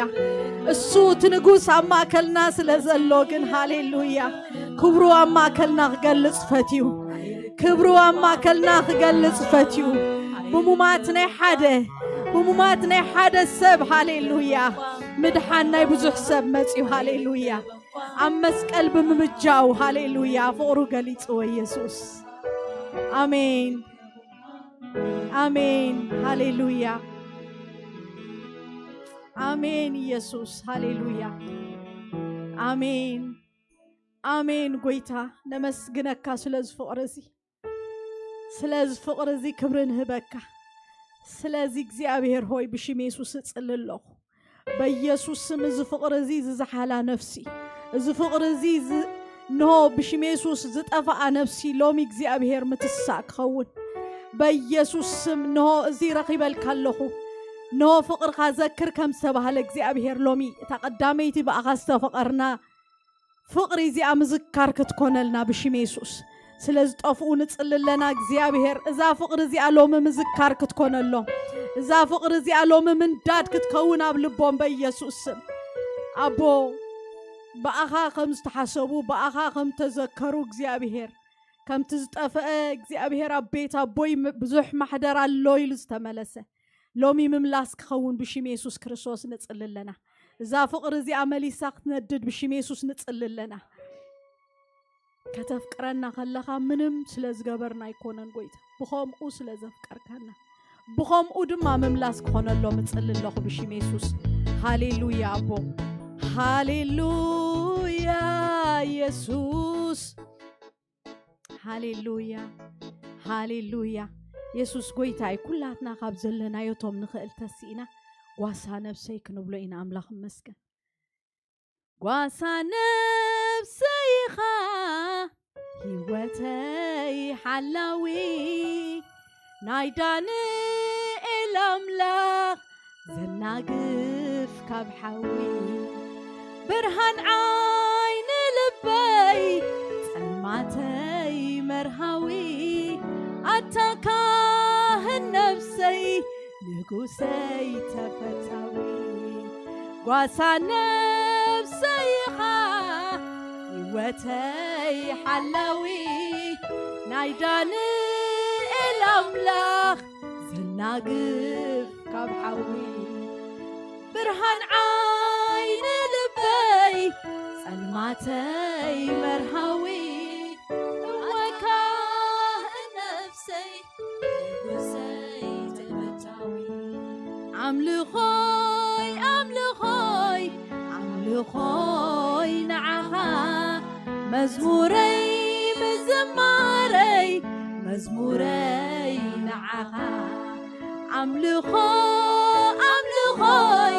እሱ እቲ ንጉስ ኣብ ማእከልና ስለ ዘሎ ግን፣ ሃሌሉያ። ክብሩ ኣብ ማእከልና ክገልጽ ፈትዩ። ክብሩ ኣብ ማእከልና ክገልጽ ፈትዩ። ብሙማት ናይ ሓደ ብሙማት ናይ ሓደ ሰብ፣ ሃሌሉያ፣ ምድሓን ናይ ብዙሕ ሰብ መጽዩ፣ ሃሌሉያ። ኣብ መስቀል ብምምጃው፣ ሃሌሉያ፣ ፍቕሩ ገሊጽዎ ኢየሱስ። ኣሜን፣ ኣሜን፣ ሃሌሉያ፣ ኣሜን። ኢየሱስ፣ ሃሌሉያ፣ ኣሜን፣ ኣሜን። ጎይታ፣ ነመስግነካ ስለዚ ፍቕሪ እዚ፣ ስለዚ ፍቕሪ እዚ ክብሪ ንህበካ። ስለዚ እግዚኣብሔር ሆይ፣ ብሽም የሱስ እጽሊ ኣለኹ። በኢየሱስ ስም፣ እዚ ፍቕሪ እዚ ዝዝሓላ ነፍሲ፣ እዚ ፍቕሪ እዚ ዝ-፣ እንሆ ብሽም የሱስ ዝጠፍኣ ነፍሲ፣ ሎሚ እግዚኣብሔር ምትሳእ ክኸውን። በኢየሱስ ስም፣ እንሆ እዚ ረኺበልካ ኣለኹ። እንሆ ፍቕርኻ ዘክር ከም ዝተባህለ እግዚኣብሔር፣ ሎሚ እታ ቀዳመይቲ ብኣኻ ዝተፈቐርና ፍቕሪ እዚኣ ምዝካር ክትኮነልና ብሽም የሱስ። ስለ ዝጠፍኡ ንጽሊ ኣለና እግዚኣብሔር፣ እዛ ፍቕሪ እዚኣ ሎሚ ምዝካር ክትኮነሎም፣ እዛ ፍቕሪ እዚኣ ሎሚ ምንዳድ ክትከውን ኣብ ልቦም በኢየሱስ ስም። ኣቦ፣ ብኣኻ ከም ዝተሓሰቡ፣ ብኣኻ ከም ተዘከሩ እግዚኣብሔር፣ ከምቲ ዝጠፍአ እግዚኣብሔር ኣብ ቤት ኣቦይ ም-፣ ብዙሕ ማሕደር ኣሎ ኢሉ ዝተመለሰ፣ ሎሚ ምምላስ ክኸውን ብሽም የሱስ ክርስቶስ ንጽሊ ኣለና። እዛ ፍቕሪ እዚኣ መሊሳ ክትነድድ ብሽም የሱስ ንጽሊ ኣለና። ከተፍቅረና ከለኻ ምንም ስለ ዝገበርና ኣይኮነን ጎይታ፣ ብኸምኡ ስለ ዘፍቀርካና፣ ብኸምኡ ድማ ምምላስ ክኾነሎም እጽሊ ኣለኹ ብሽም የሱስ። ሃሌሉያ ኣቦ፣ ሃሌሉያ የሱስ፣ ሃሌሉያ፣ ሃሌሉያ። የሱስ ጎይታ እዩ። ኩላትና ካብ ዘለናዮ እቶም ንኽእል ተሲእና ጓሳ ነብሰይ ክንብሎ ኢና። ኣምላኽ ይመስገን። ጓሳ ነብሰይ ኢኻ ህይወተይ ሓላዊ፣ ናይ ዳንኤል ኣምላኽ ዘናግፍ ካብ ሓዊ። ብርሃን ዓይኒ ልበይ፣ ጸልማተይ መርሃዊ፣ ኣታ ካህን ነብሰይ፣ ንጉሰይ ተፈታዊ። ጓሳ ነብሰይ ኢኻ፣ ህይወተይ ሓላዊ፣ ናይ ዳንኤል ኣምላኽ ዘናግፍ ካብ ሓዊ። ብርሃን ዓይኒ ልበይ፣ ጸልማተይ መርሃዊ፣ እወ ካህን ነፍሰይ፣ ንጉሰይ ተፈታዊ። ኣምልኾይ፣ ኣምልኾይ፣ ኣምልኾይ ንዓኻ፣ መዝሙረይ፣ ምዝማረይ፣ መዝሙረይ ንዓኻ። ኣምልኾ፣ ኣምልኾይ፣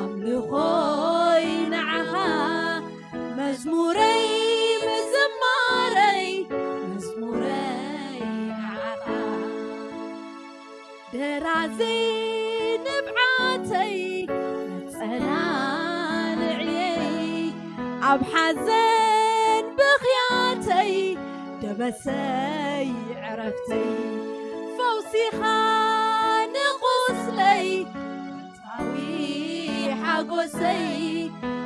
ኣምልኾይ ንዓኻ፣ መዝሙረይ፣ ምዝማረይ፣ መዝሙረይ ንዓኻ። ደራዚ ንብዓተይ፣ መጸናንዕየይ፣ ኣብ ሓዘን ብኽያተይ፣ ደበሰይ ዕረፍተይ፣ ፈውሲኻ ንቑስለይ፣ ጣዊ ሓጎሰይ፣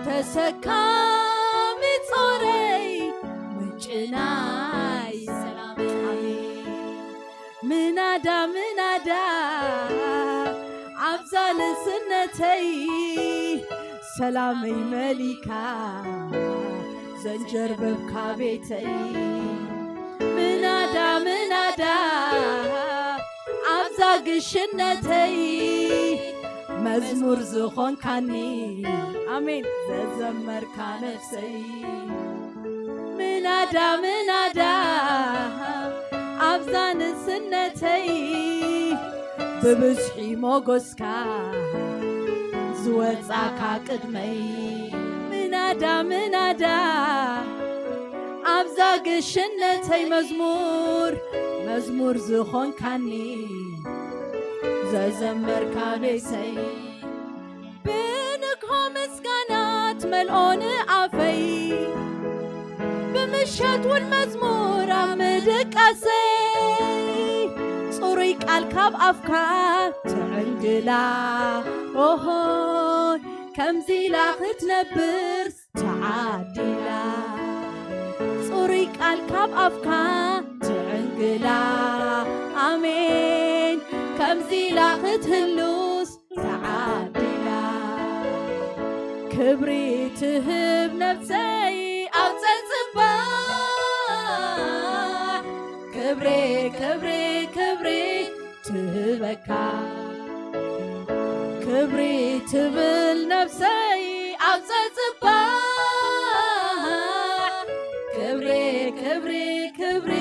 ተሰካሚ ጾረይ፣ ምንጪ ናይ ሰላመይ። ምናዳ ምናዳ ኣብዛ ንእስነተይ፣ ሰላመይ መሊካ ዘንጀርበብካ ቤተይ። ምናዳ ምናዳ ኣብዛ ግሽነተይ፣ መዝሙር ዝኾንካኒ፣ ኣሜን፣ ዘዘመርካ ነፍሰይ። ምናዳ ምናዳ ኣብዛ ንእስነተይ፣ ብብዝሒ ሞጎስካ ዝወጻካ ቅድመይ። ምናዳ ምናዳ ኣብዛ ግሽነተይ፣ መዝሙር፣ መዝሙር ዝኾንካኒ፣ ዘዘመርካ ቤተይ። ብንግሆ ምስጋና ትመልኦ ንኣፈይ፣ ብምሸት እውን መዝሙር ኣብ ምድቃሰይ። ጽሩይ ቃል ካብ ኣፍካ ትዕንግላ፣ ኦሆይ፣ ከምዚ ኢላ ክትነብር ተዓዲላ። ጽሩይ ቃል ካብ ኣፍካ ትዕንግላ፣ ኣሜን፣ ከምዚ ኢላ ክትህሉ ክብሪ ትህብ ነፍሰይ ኣብ ጸጽባሕ፣ ክብሪ፣ ክብሪ፣ ክብሪ ትህበካ። ክብሪ ትብል ነፍሰይ ኣብ ጸጽባሕ፣ ክብሪ፣ ክብሪ፣ ክብሪ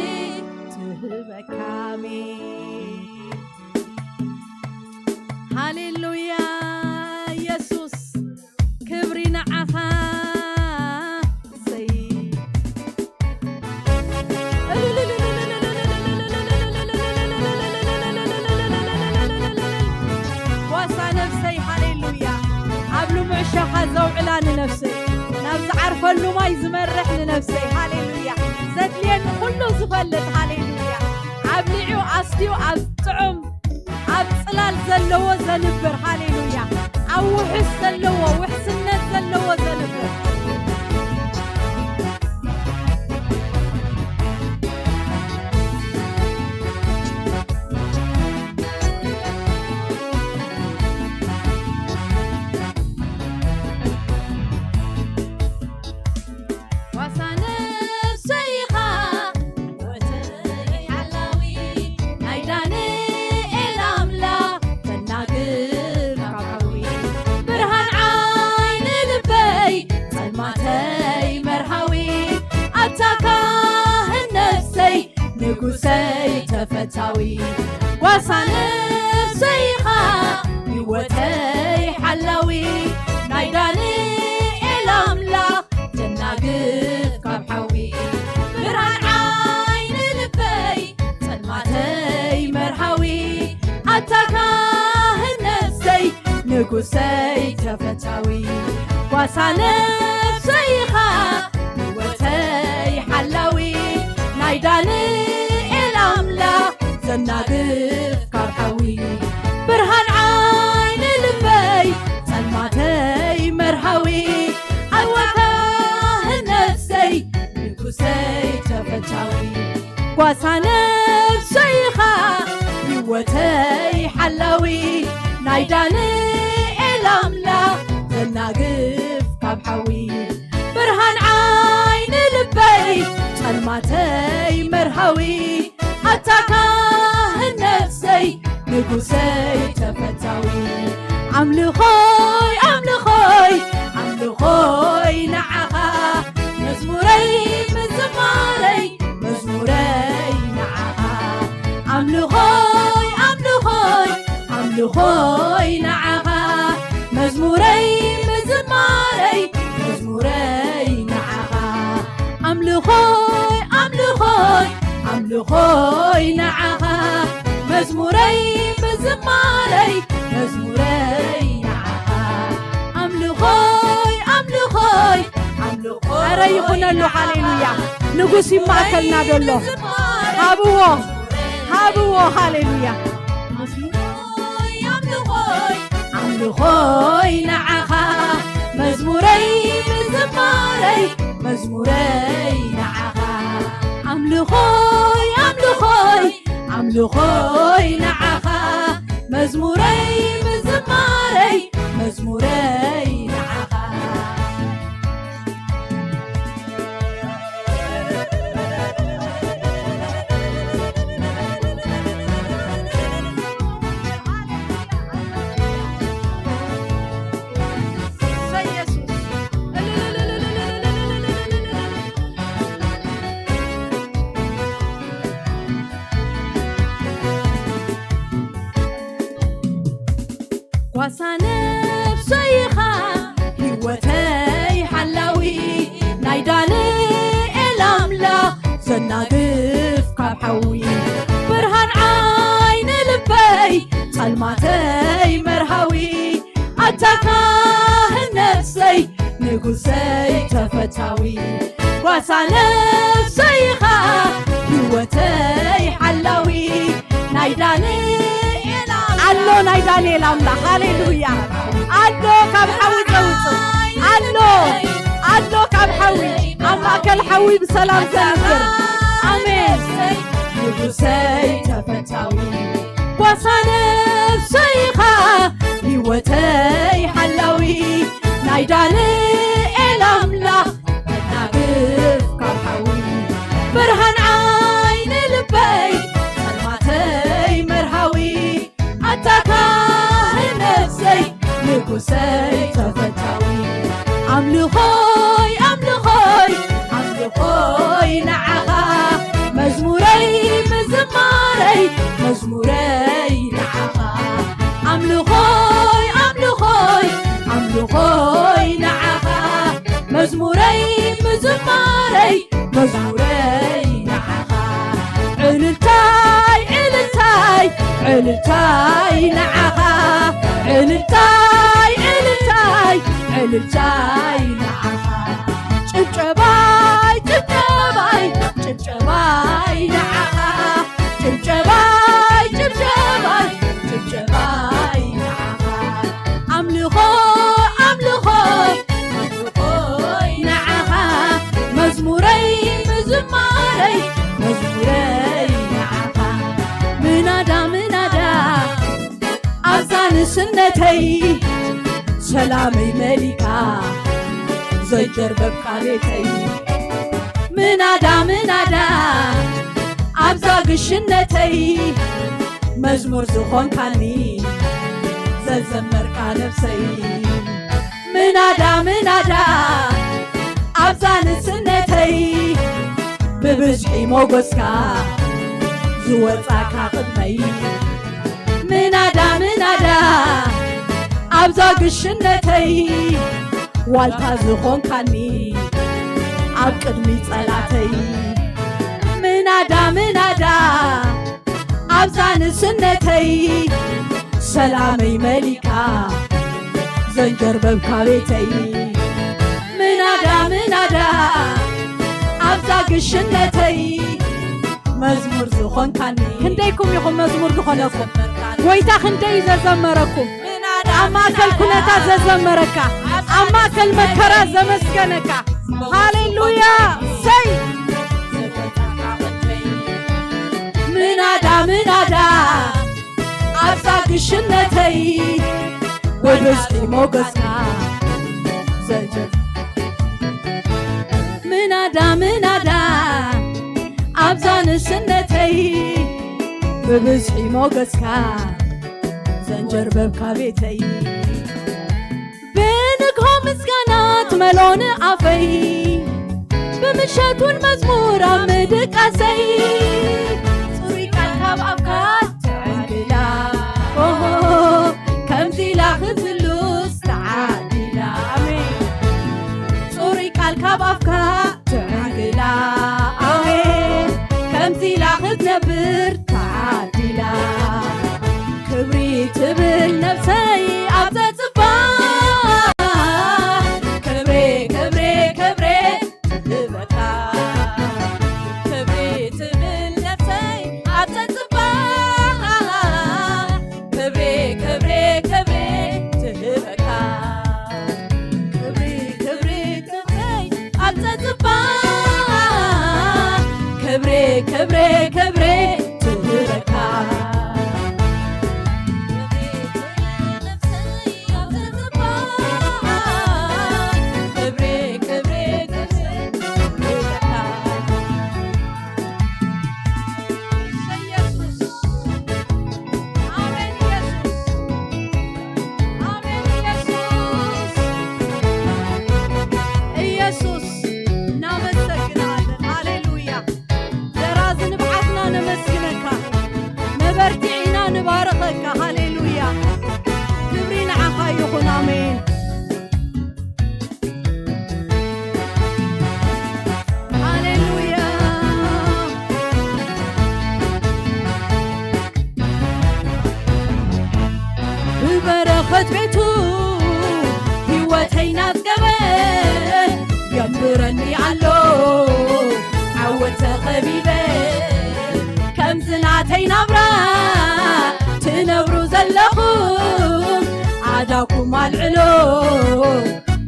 ትህበካ። ኣሜን። ሃሌሉያ ኢየሱስ፣ ክብሪ ንዓኻ። እሰይ። ጓሳ ነፍሰይ፣ ሃሌሉያ። ኣብ ልሙዕ ሸኻ ዘውዕላ ንነፍሰይ፣ ናብ ዝዓርፈሉ ማይ ዝመርሕ ንነፍሰይ፣ ሃሌሉያ። ዘድልየኒ ኩሉ ዝፈልጥ፣ ሃሌሉያ። ኣብሊዑ ኣስትዩ ኣብ ጥዑም፣ ኣብ ጽላል ዘለዎ ዘንብር፣ ሃሌሉያ። ኣብ ውሕስ ዘለዎ፣ ውሕስነት ዘለዎ ዘንብር። ዋሳ ነፍሰይ ኢኻ፣ ወተይ ሓላዊ፣ ናይ ዳንኤል ኣምላኽ፣ ተናግፍ ካብ ሓዊ። ብርሃን ዓይኒ ልበይ፣ ጸልማተይ መርሃዊ፣ ኣታ ካህን ነፍሰይ፣ ንጉሰይ ተፈታዊ። ጓሳ ነፍሰይ ኢኻ፣ ህይወተይ ሓላዊ፣ ናይ ዳንኤል ኣምላኽ፣ ተናግፍ ካብ ሓዊ። ብርሃን ዓይኒ ልበይ፣ ጸልማተይ መርሃዊ፣ ኣታ ካህን ነፍሰይ፣ ንጉሰይ ተፈታዊ። ጓሳ ነፍሰይ ኢኻ፣ ህይወተይ ሓላዊ፣ ናይ ዳንኤል ኣምላኽ፣ ዘናግፍ ካብ ሓዊ። ብርሃን ዓይኒ ልበይ፣ ጸልማተይ መርሃዊ፣ ኣታ ካህን ነፍሰይ፣ ንጉሰይ ተፈታዊ። ጓሳ ነፍሰይ ኢኻ፣ ህይወተይ ሓላዊ፣ ናይ ዳንኤል ኣምላኽ፣ ዘናግፍ ካብ ሓዊ። ብርሃን ዓይኒ ልበይ፣ ጸልማተይ መርሃዊ፣ ኣታ ካህን ነፍሰይ፣ ንጉሰይ ተፈታዊ። ኣምልኾይ፣ ኣምልኾይ፣ ኣምልኾይ ንዓኻ፣ መዝሙረይ ምዝማረይ፣ መዝሙረይ ንዓኻ። ኣምልኾይ፣ ኣምልኾይ፣ ኣምልኾይ ንዓኻ፣ መዝሙረይ ምዝማረይ፣ መዝሙረይ ንዓኻ። ኣምልኾይ፣ ኣምልኾይ፣ ኣምልኾይ ንዓኻ፣ መዝሙረይ ምዝማረይ፣ መዝሙረይ ንዓኻ። ኣምልኾይ፣ ኣምልኾይ፣ ኣምልኾይ። ኣረ ይኹነሉ፣ ሃሌሉያ። ንጉስ ይማእከልና ዘሎ። ሃብዎ፣ ሃብዎ፣ ሃሌሉያ። ኣምልኾይ፣ ኣምልኾይ፣ ኣምልኾይ ንዓኻ፣ መዝሙረይ ምዝማረይ፣ መዝሙረይ ንዓኻ። ኣምልኾይ፣ ኣምልኾይ፣ ኣምልኾይ ንዓኻ፣ መዝሙረይ ምዝማረይ፣ መዝሙረይ ንዓኻ። ጓሳ ነፍሰይ ኢኻ ህይወተይ ሓላዊ፣ ናይ ዳንኤል ኣምላኽ ዘናግፍ ካብ ሓዊ። ብርሃን ዓይኒ ልበይ ጸልማተይ መርሃዊ፣ ኣታ ካህን ነፍሰይ ንጉሰይ ተፈታዊ። ጓሳ ነፍሰይ ኢኻ ህይወተይ ሓላዊ፣ ናይ ዳንኤል ኣምላኽ። ኣሎ ናይ ዳንኤል ኣምላኽ። ሃሌሉያ። ኣሎ ካብ ሓዊ ዘውጽእ። ኣሎ፣ ኣሎ ካብ ሓዊ። ኣብ ማእከል ሓዊ ብሰላም ዘንብር። ኣሜን። ንጉሰይ ተፈታዊ። ጓሳ ነፍሰይ ኢኻ ህይወተይ ሓላዊ፣ ናይ ዳንኤል ንጉሰይ ተፈታዊ። ኣምልኾይ ኣምልኾይ ኣምልኾይ ንዓኻ፣ መዝሙረይ ምዝማረይ መዝሙረይ ንዓኻ። ኣምልኾይ ኣምልኾይ ኣምልኾይ ንዓኻ፣ መዝሙረይ ምዝማረይ መዝሙረይ ንዓኻ። ዕልልታይ ዕልልታይ ዕልልታይ ንዓኻ፣ ዕልልታይ ዕልልታይ ዕልልታይ ንዓኻ። ጭብጨባይ ጭብጨባይ ጭብጨባይ ንዓኻ፣ ጭብጨባይ ጭብጨባይ ጭብጨባይ ንዓኻ። ኣምልኾ ኣምልኾ ኣምልኾይ ንዓኻ፣ መዝሙረይ ምዝማረይ መዝሙረይ ንዓኻ። ምናዳ ምናዳ ኣብዛ ንስነተይ፣ ሰላመይ መሊካ ዘጀርበብካ ቤተይ። ምናዳ ምናዳ ኣብዛ ግሽነተይ፣ መዝሙር ዝኾንካኒ ዘዘመርካ ነብሰይ። ምናዳ ምናዳ ኣብዛ ንስነተይ፣ ብብዝሒ ሞጎስካ ዝወጻካ ቅድመይ። ምናዳ ምናዳ ኣብዛ ግሽነተይ፣ ዋልታ ዝኾንካኒ ኣብ ቅድሚ ጸላተይ። ምናዳ ምናዳ ኣብዛ ንስነተይ፣ ሰላመይ መሊካ ዘንጀርበብካ ቤተይ። ምናዳ ምናዳ ኣብዛ ግሽነተይ፣ መዝሙር ዝኾንካኒ። ክንደይኩም ኢኹም መዝሙር ዝኾነኩም? ጎይታ ክንደይ እዩ ዘዘመረኩም? ኣብ ማእከል ኩነታት ዘዘመረካ፣ ኣብ ማእከል መከራ ዘመስገነካ። ሃሌሉያ! ሰይ! ምናዳ ምናዳ ኣብዛ ግሽነተይ፣ ወደስቲ ሞገስካ ዘጀ ምናዳ ምናዳ ኣብዛ ንስነተይ፣ ብብዝሒ ሞገስካ ዘንጀርበብካ ቤተይ። ብንግሆ ምስጋና ትመልኦ ንኣፈይ፣ ብምሸቱን መዝሙር ኣብ ምድቃሰይ። ጽሩይ ቃል ካብ ኣፍካ ትዕንግላ፣ ኦሆ፣ ከምዚ ኢላ ክዝሉስ ተዓዲላ። ኣሜን። ጽሩይ ቃል ካብ ኣፍካ ትዕንግላ፣ ኣሜን፣ ከምዚ ኢላ ክትነብር ተዓዲላ። ክብሪ ትብል ነብሰይ ኣብ ጸጽባ፣ ክብሪ፣ ክብሪ፣ ክብሪ ትህበካ። ክብሪ ትብል ነብሰይ ኣብ ጸጽባ፣ ክብሪ፣ ክብሪ፣ ክብሪ ትህበካ። ክብሪ፣ ክብሪ፣ ክብሪ ኣብ ጸጽባ። ክብሪ፣ ክብሪ፣ ክብሪ ትህበካ። ክብሪ፣ ክብሪ፣ ክብሪ ትህበካ። ኢየሱስ። ኣሜን ኢየሱስ። ኣሜን ኢየሱስ። ኢየሱስ እናመሰግናለን። ሃሌሉያ። ደራዚ ንብዓትና ነመስግነካ። መበርቲዒና ንባርኸካ። ሃሌሉያ። ክብሪ ንዓኻ ይኹን። ኣሜን። ሃሌሉያ። ብበረኸት ቤቱ ህይወተይ ናጽገበ፣ የንብረኒ ኣሎ ዓወት ተኸቢበ። ከምዚ ናተይ ናብራ ትነብሩ ዘለኹም፣ ኣዳኩም ኣልዕሎ፣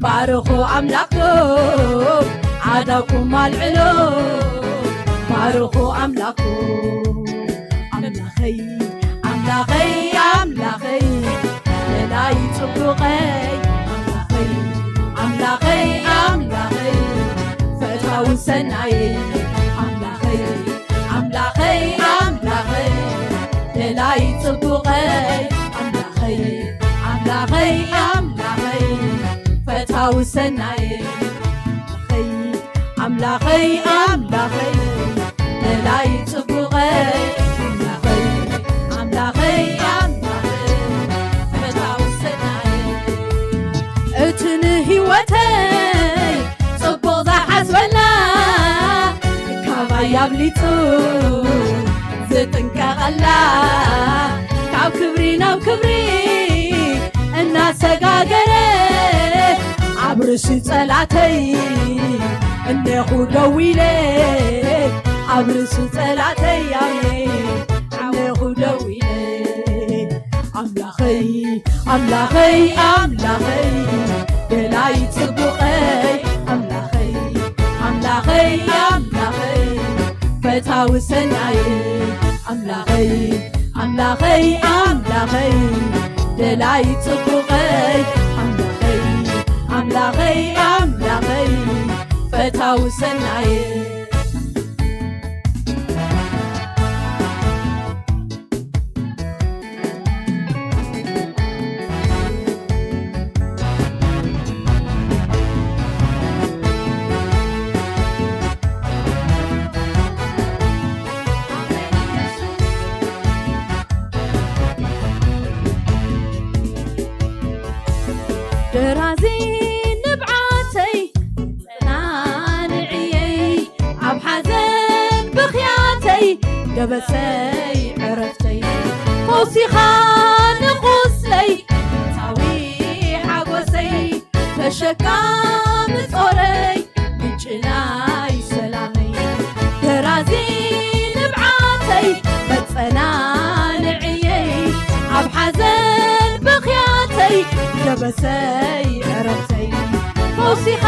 ባርኹ ኣምላኽኩም። ኣዳኩም ኣልዕሎ፣ ባርኹ ኣምላኽኩም። ኣምላኸይ፣ ኣምላኸይ፣ ኣምላኸይ፣ ደላይ ጽቡቐይ። ኣምላኸይ፣ ኣምላኸይ፣ ኣምላኸይ፣ ፈታዊ ሰናየይ። ኣምላኸይ፣ ኣምላኸይ፣ ኣምላኸይ፣ ደላይ ጽቡቐይ። ኣምላኸይ፣ ኣምላኸይ፣ ሰናየ ኣምላኸይ ኣምላኸይ ኣምላኸይ ደላይ ጽቡቐይ ኣምላኸይ ኣምላኸይ ኣምላኸይ ፈታዊ ሰናየ እቲ ንህይወተይ ጽቡቕ ዝሓስበላ ካባይ ኣብሊጹ ዝጥንቀቐላ ካብ ክብሪ ናብ ክብሪ እናሰጋገረ ኣብ ርእሲ ጸላተይ እኔኹ ደው ኢለ ኣብ ርእሲ ጸላተይ ኣየ እኔኹ ደው ኢለ ኣምላኸይ ኣምላኸይ ኣምላኸይ ደላይ ጽቡቐይ ኣምላኸይ ኣምላኸይ ኣምላኸይ ፈታዊ ሰናይ ኣምላኸይ ኣምላኸይ ኣምላኸይ ደላይ ጽቡቐይ ኣምላኸይ ኣምላኸይ ኣምላኸይ ፈታዊ ሰናይ ደራዚ ንብዓተይ ጸናንዕየይ ኣብ ሓዘን ብኽያተይ ደበሰይ ዕረፍተይ ፈውሲኻ ንቑስለይ ፈታዊ ሓጎሰይ ተሸካሚ ጾረይ ምንጭ ናይ ሰላመይ ደራዚ ንብዓተይ መጸናንዕየይ ኣብ ሓዘን ብኽያተይ ደበሰይ ዕረፍተይ ፈውሲኻ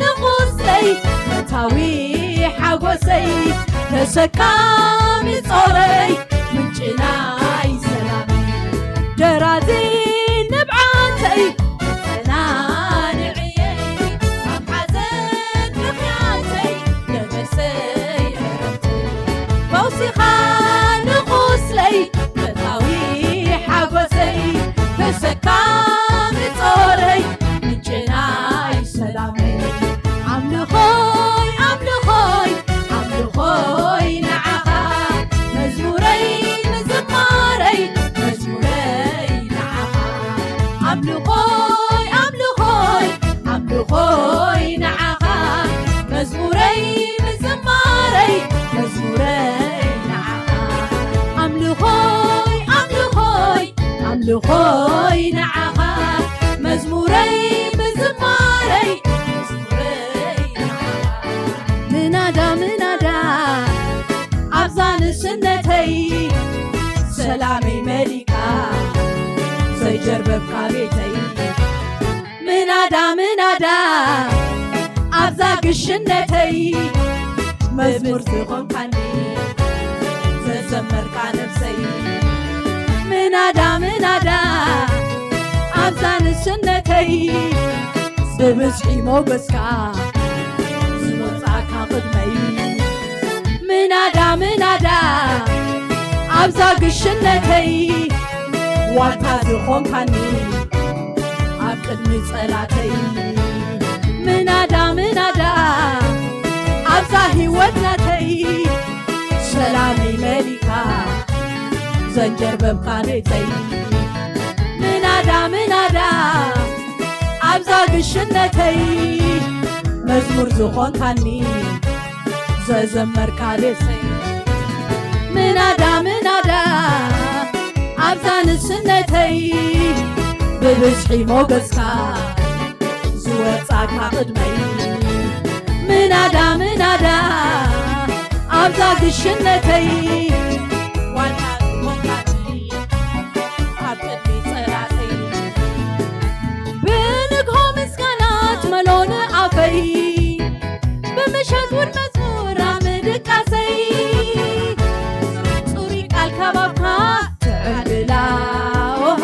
ንቑስለይ ፈታዊ ሓጎሰይ ተሸካሚ ጾረይ ምንጭ ናይ ሰላመይ ደራዚ ንብዓተይ መጸናንዕየይ ኣብ ሓዘን ምኽንያተይ ደበሰይ ዕረፍተይ ፈውሲኻ ንቑስለይ ፈታዊ ሓጎሰይ ተሸካሚ ጾረይ ምንጭ ናይ ሰላመይ ኣምልኾይ ኣምልኾይ ኣምልኾይ ንዓኻ መዝሙረይ ምዝማረይ መዝሙረይ ንዓኻ ኣምልኾይ ኣምልኾይ ኣምልኾይ ንዓኻ መዝሙረይ ምዝማረይ መዝሙረይ ንዓኻ ኣምልኾይ ኣምልኾይ ኣምልኾይ ንዓኻ መዝሙረይ ምዝማረይ መዝሙረይ ንዓኻ ምናዳ ምናዳ ኣብዛ ንስነተይ ሰላመይ መሊካ ዘይጀርበብካ ቤተይ ምናዳ ምናዳ ኣብዛ ግሽነተይ መዝሙር ዝኾንካኒ ዘዘመርካ ነብሰይ ምናዳ ምናዳ ኣብዛ ንስነተይ ብብዝሒ ሞገስካ ዝወጻእካ ቅድመይ ምናዳ ምናዳ ኣብዛ ግሽነተይ ዋልታ ዝኾንካኒ ኣብ ቅድሚ ጸላተይ ምናዳ ምናዳ ኣብዛ ህይወት ናተይ ሰላመይ መሊካ ዘንጀርበብካ ቤተይ ምናዳ ምናዳ ኣብዛ ግሽነተይ መዝሙር ዝኾንካኒ ዘዘመርካ ቤተይ ምናዳ ምናዳ ኣብዛ ንስነተይ ብብዝሒ ሞገስካ ዝወጻካ ቅድመይ ምናዳ ምናዳ ኣብዛ ግሽነተይ ዋላ ዝኾንካኒ ኣብ ቅድሚ ጸላተይ ብንግሆ ምስጋና ትመልኦ ንኣፈይ ብምሸት እውን መዝሙራ ምድቃሰይ ጽሩይ ቃል ካብ ኣፍካ ትዕብላ ኦሆ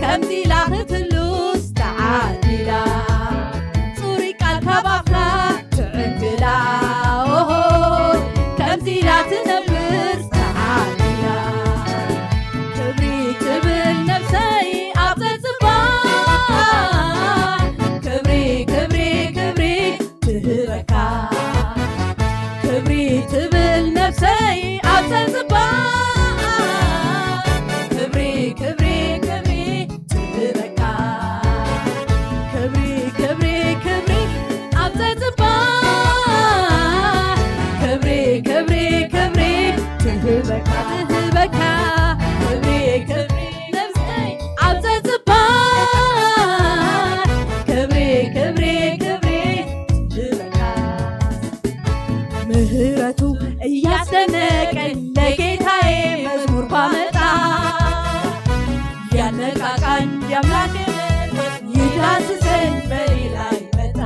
ከምዚ ኢላ ክትህሉስ ተዓዲላ ጽሩይ ቃል ካብ ኣፍካ ትዕብላ ኦሆ ከምዚ ኢላ ትነብር ቃቃኝ የአምላኬ መንፈስ ይዳስሰኝ በኔ ላይ መጣ።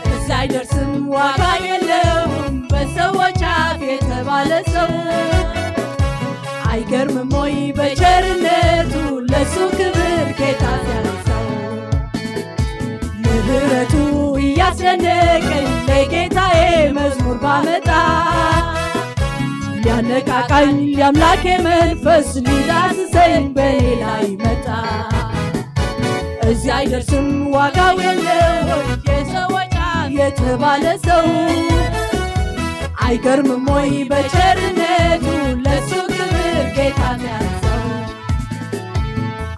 እዚህ አይደርስም ዋጋ የለውም በሰዎች አፍ የተባለ ሰው። አይገርምም ወይ በቸርነቱ ለሱ ክብር ጌታ ሲያነሳው? ምህረቱ እያስደነቀኝ ለጌታዬ መዝሙር ባመጣ፣ ሊያነቃቃኝ የአምላኬ መንፈስ ሊዳስሰኝ በኔ ላይ መጣ። እዚህ አይደርስም ዋጋው የለው የሰዎች አፍ የተባለ ሰው። አይገርምም ወይ በቸርነቱ ለሱ ክብር ጌታ ሲያንሰው?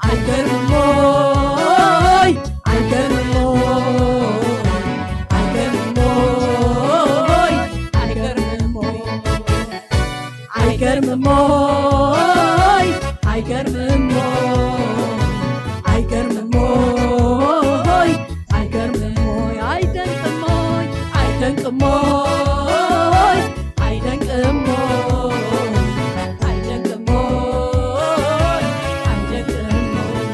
አይገርምም ወይ? አይገርምም ወይ? አይገርምም ወይ? አይገርምም ወይ? አይገርምም ወይ? አይገርምም ወይ? አይገርምም ወይ? አይገርምም ወይ? አይደንቅም ወይ? አይደንቅም ወይ? አይደንቅም ወይ? አይደንቅም ወይ? አይደንቅም ወይ?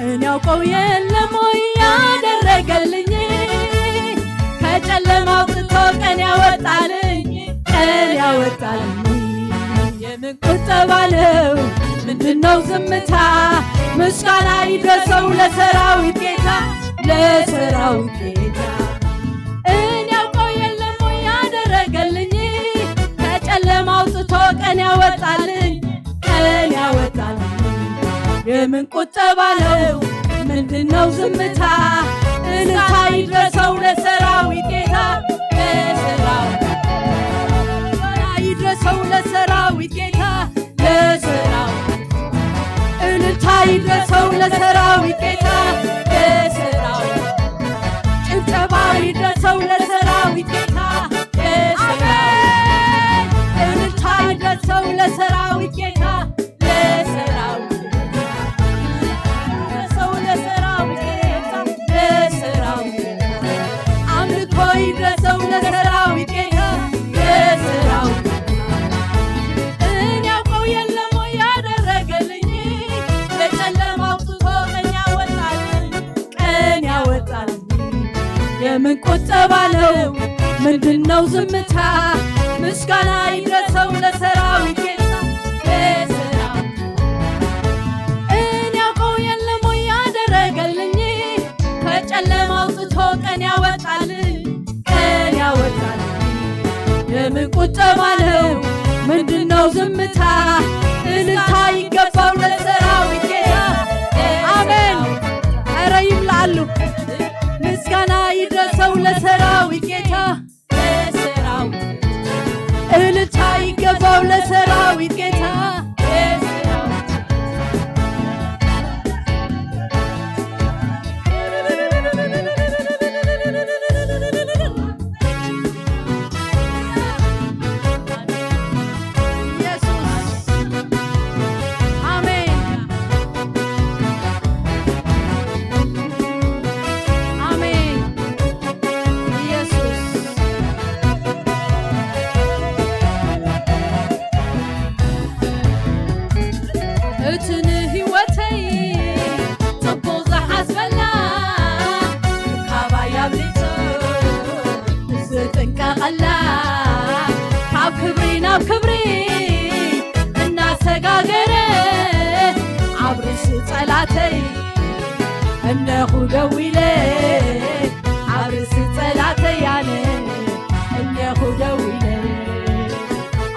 እኔ ያውቀው የለም ወይ ያደረገልኝ? ከጨለማ አውጥቶ ቀን ያወጣልኝ፣ ቀን ያወጣልኝ። የምን ቁጠባ ነው? ምንድነው ዝምታ? ምስጋና ይድረሰው ለሰራዊት ጌታ፣ ለሰራዊት ጌታ። እኔ ያውቀው የለም ወይ ያደረገልኝ? ከጨለማ አውጥቶ ቀን ያወጣልኝ፣ ቀን ያወጣልኝ። የምን ቁጠባ ነው? ምንድነው ዝምታ? እልልታ ይድረሰው ለሰራዊት ጌታ፣ ለሰራዊት ጌታ። ይድረሰው ለሰራዊት ጌታ፣ ለሰራዊት። እልልታ ይድረሰው ለሰራዊት ጌታ፣ ለሰራዊት። ጭብጨባ ይድረሰው ለሰራዊት ጌታ፣ ለሰራዊት። እልልታ ይድረሰው ለሰራዊት ጌታ፣ ለሰራዊት። ይድረሰው ለሰራዊት ጌታ፣ ለሰራዊት። አምልኮ ይድረሰው ለሰራዊት ጌታ፣ ለሰራዊት። እኔ ያውቀው የለም ወይ ያደረገልኝ? ለጨለማ አውጥቶ ቀን ያወጣልኝ፣ ቀን ያወጣልኝ። የምን ቁጠባ ነው? ምንድነው ዝምታ? ምስጋና ይድረሰው ለሰራዊት ጌታ፣ ለሰራዊት። እኔ ያውቀው የለም ወይ ያደረገልኝ? ከጨለማ አውጥቶ ቀን ያወጣልኝ፣ ቀን ያወጣልኝ። የምን ቁጠባ ነው? ምንድነው ዝምታ? እልልታ ይገባው ለሰራዊት ጌታ። አሜን። ኧረ ይብላሉ። ምስጋና ይድረሰው ለሰራዊት ጌታ፣ ለሰራዊት። እልልታ ይገባው ለሰራዊት ጌታ፣ ለሰራዊት። ኢየሱስ። አሜን። አሜን። ኢየሱስ። እቲ ንህይወተይ ጽቡቕ ዝሓስበላ፣ ካባይ ኣብሊጹ ዝጥንቀቐላ፣ ካብ ክብሪ ናብ ክብሪ እናሰጋገረ፣ ኣብ ርእሲ ጸላተይ እነኹ ደው ኢለ፣ ኣብ ርእሲ ጸላተይ ኣነ እነኹ ደው ኢለ።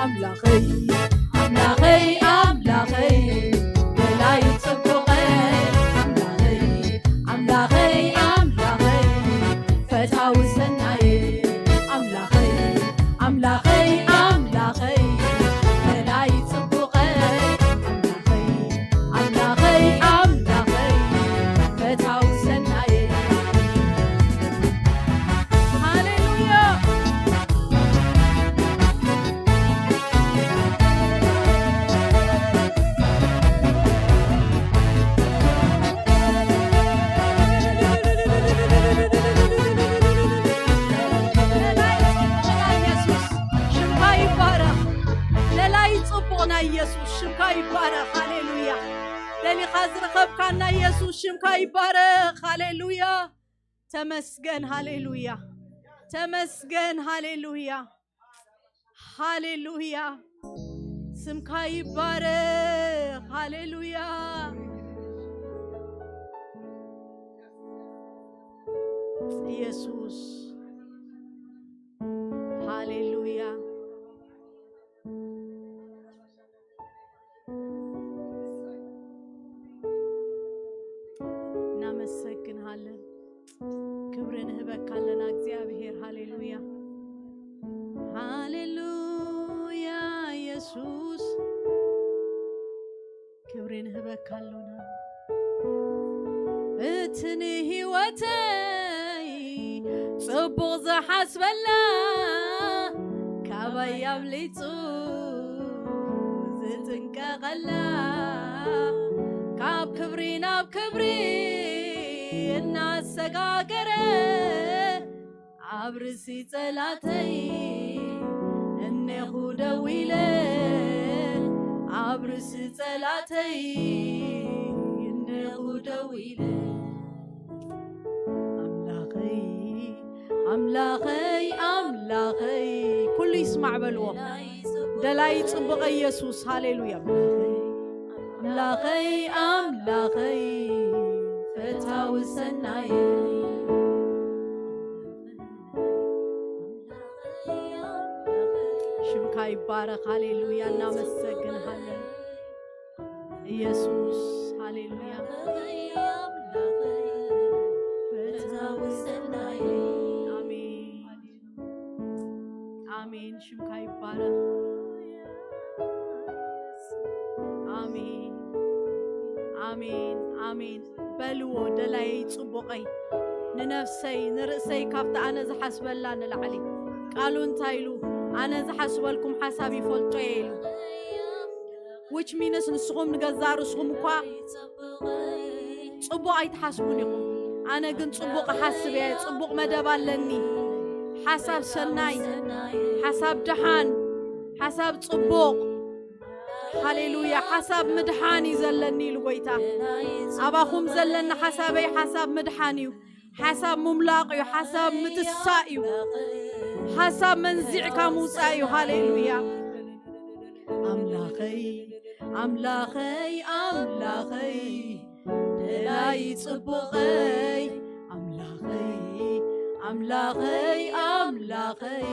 ኣምላኸይ፣ ኣምላኸይ፣ ኣምላኸይ፣ በላይ ጽቡቐይ፣ ኣምላኸይ፣ ኣምላኸይ፣ ኣምላኸይ፣ ፈታዊ ሰናየ፣ ኣምላኸይ፣ ኣምላኸይ፣ ኣምላኸይ፣ በላይ ጽቡቐይ፣ ኣምላኸይ፣ ኣምላኸይ፣ ኣምላኸይ፣ ፈታዊ ሰናየ። ሊኻ ዝረኸብካና ኢየሱስ ሽምካ ይባረኽ። ሃሌሉያ። ተመስገን። ሃሌሉያ። ተመስገን። ሃሌሉያ። ሃሌሉያ። ስምካ ይባረኽ። ሃሌሉያ። ኢየሱስ። ሃሌሉያ። እናመሰግንሃለን። ክብሪ ንህበካ ኣለና እግዚኣብሔር። ሃሌሉያ። ሃሌሉያ። ኢየሱስ ክብሪ ንህበካ ኣሎና። እቲ ንህይወተይ ጽቡቕ ዝሓስበላ፣ ካባይ ኣብሊጹ ዝጥንቀቐላ፣ ካብ ክብሪ ናብ ክብሪ እናሰጋገረ፣ ኣብ ርእሲ ጸላተይ እኔኹ ደው ኢለ፣ ኣብ ርእሲ ጸላተይ እኔኹ ደው ኢለ። ኣምላኸይ፣ ኣምላኸይ፣ ኣምላኸይ፣ ኩሉ ይስማዕ በልዎ። ደላይ ጽቡቐ ኢየሱስ፣ ሃሌሉያ። ኣምላኸይ፣ ኣምላኸይ፣ ፈታዊ ሰናይ። ሽምካ ይባረኽ። ሃሌሉያ። እናመሰግንሃለን ኢየሱስ። ሃሌሉያ። ፈታዊ ሰናይ። ኣሜን። ኣሜን። ሽምካ ይባረኽ። ኣሜን። ኣሜን። ኣሜን። በልዎ ደላየይ ጽቡቐይ፣ ንነፍሰይ ንርእሰይ ካብቲ ኣነ ዝሓስበላ ንላዕሊ። ቃሉ እንታይ ኢሉ? ኣነ ዝሓስበልኩም ሓሳብ ይፈልጦ እየ ኢሉ። Which means ንስኹም ንገዛ ርእስኹም እኳ ጽቡቕ ኣይትሓስቡን ኢኹም። ኣነ ግን ጽቡቕ እሓስብ እየ። ጽቡቕ መደብ ኣለኒ። ሓሳብ ሰናይ፣ ሓሳብ ደሓን፣ ሓሳብ ጽቡቕ። ሃሌሉያ። ሓሳብ ምድሓን እዩ ዘለኒ ኢሉ ጎይታ። ኣባኹም ዘለኒ ሓሳበይ ሓሳብ ምድሓን እዩ። ሓሳብ ምምላቕ እዩ። ሓሳብ ምትሳእ እዩ። ሓሳብ መንዚዕካ ምውፃእ እዩ። ሃሌሉያ። ኣምላኸይ፣ ኣምላኸይ፣ ኣምላኸይ፣ ደላይ ጽቡቐይ፣ ኣምላኸይ፣ ኣምላኸይ፣ ኣምላኸይ፣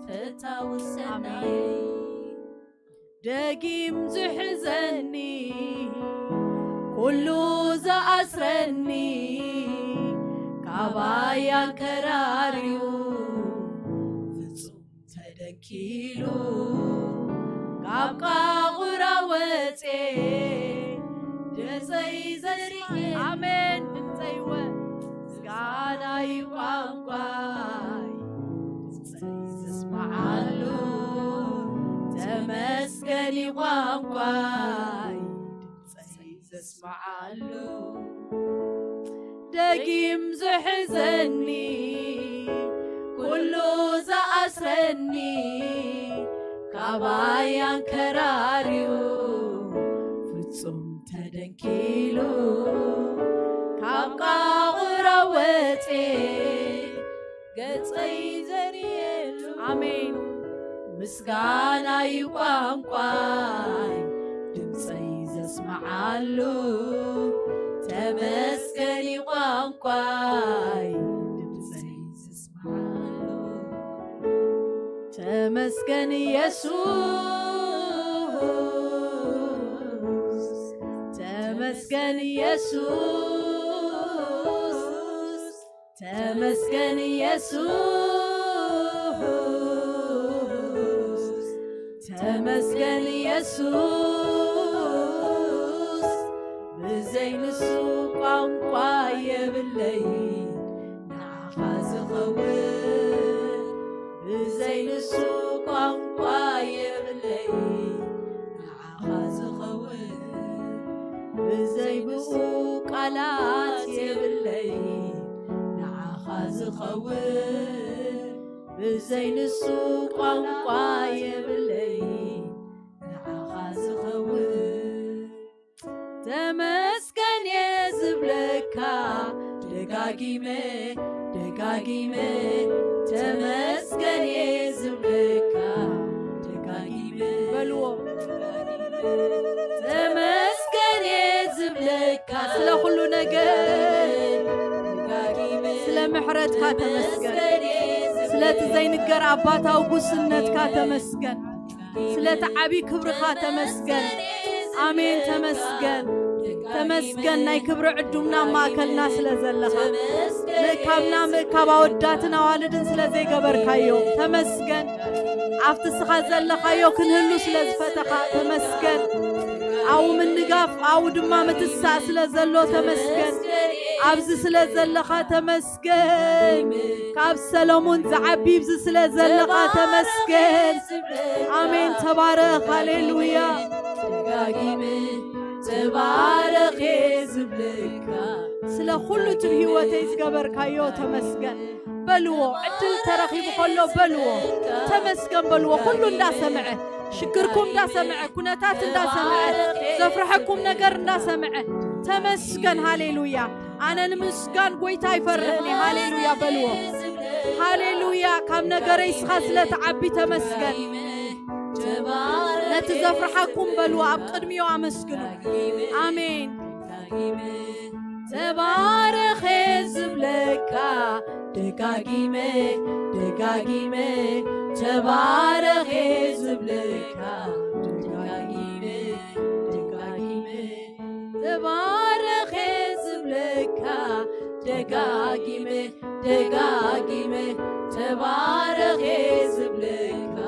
ፈታዊ ሰናይ። ኣሜን። ደጊም ዝሕዘኒ ኩሉ ዝኣስረኒ ካባይ ኣንከራርዩ ፍጹም ተደኪሉ ካብ ቃቑራ ወጼ ድምፀይ ዘስማዕ ኣሜን ድምፀይ ወ ምስጋናይ ቋንቋይ ድምፀይ ዘስማዓሉ ተመስገን ቋንቋይ ድምፀይ ዘስማዓሉ ደጊም ዝሕዘኒ ኩሉ ዝኣስረኒ ካባይ ኣንከራርዩ ፍጹም ተደንኪሉ ካብ ቃቑራ ወጼ ገጸይ ዘርየሉ ኣሜን ምስጋናይ ቋንቋይ ድምፀይ ዘስምዓሉ ተመስገን ቋንቋይ ድምፀይ ዘስምዓሉ ተመስገን ኢየሱስ ተመስገን ኢየሱስ ተመስገን ኢየሱስ ተመስገን ኢየሱስ ብዘይ ንሱ ቋንቋ የብለይ ንዓኻ ዝኸውን ብዘይ ንሱ ቋንቋ የብለይ ንዓኻ ዝኸውን ብዘይ ብኡ ቃላት የብለይ ንዓኻ ዝኸውን ብዘይ ንሱ ቋንቋ የብለይ ንዓኻ ዝኸውን ተመስገን እየ ዝብለካ ደጋጊመ ደጋጊመ፣ ተመስገን እየ ዝብለካ ደጋጊመ። በልዎ። ተመስገን እየ ዝብለካ ስለ ኩሉ ነገር፣ ደጋጊመ ስለ ምሕረትካ ተመስገን። ተመስገን እየ ዝብለካ ስለቲ ዘይንገር ኣባታዊ ጉስነትካ ተመስገን። ስለቲ ዓቢ ክብርኻ ተመስገን። ኣሜን። ተመስገን። ተመስገን ናይ ክብሪ ዕዱምና ኣብ ማእከልና ስለ ዘለኻ፣ ምእካብና ምእካብ ኣወዳትን ኣዋልድን ስለ ዘይገበርካዮ ተመስገን። ኣብቲ ስኻ ዘለኻዮ ክንህሉ ስለ ዝፈተኻ ተመስገን። ኣብኡ ምንጋፍ ኣብኡ ድማ ምትሳእ ስለ ዘሎ ተመስገን። ኣብዚ ስለ ዘለኻ ተመስገን። ካብ ሰሎሞን ዝዓቢ ኣብዚ ስለ ዘለኻ ተመስገን። ኣሜን። ተባረኽ። ሃሌሉያ። ደጋጊመ ተባረኽ እየ ዝብለካ ስለ ኩሉ እቲ ብህይወተይ ዝገበርካዮ ተመስገን በልዎ። ዕድል ተረኺቡ ከሎ በልዎ። ተመስገን በልዎ። ኩሉ እንዳሰምዐ፣ ሽግርኩም እንዳሰምዐ፣ ኩነታት እንዳሰምዐ፣ ዘፍርሐኩም ነገር እንዳሰምዐ ተመስገን። ሃሌሉያ። ኣነ ንምስጋን ጎይታ ይፈርሕኒ። ሃሌሉያ በልዎ። ሃሌሉያ። ካብ ነገረይ ስኻ ስለ ትዓቢ ተመስገን። ነቲ ዘፍርሓኩም በልዎ፣ ኣብ ቅድሚኡ ኣመስግኑ። ኣሜን። ተባረኸ ዝብለካ ደጋጊመ ደጋጊመ፣ ተባረኸ ዝብለካ ደጋጊመ ደጋጊመ፣ ተባረኸ ዝብለካ ደጋጊመ ደጋጊመ፣ ተባረኸ ዝብለካ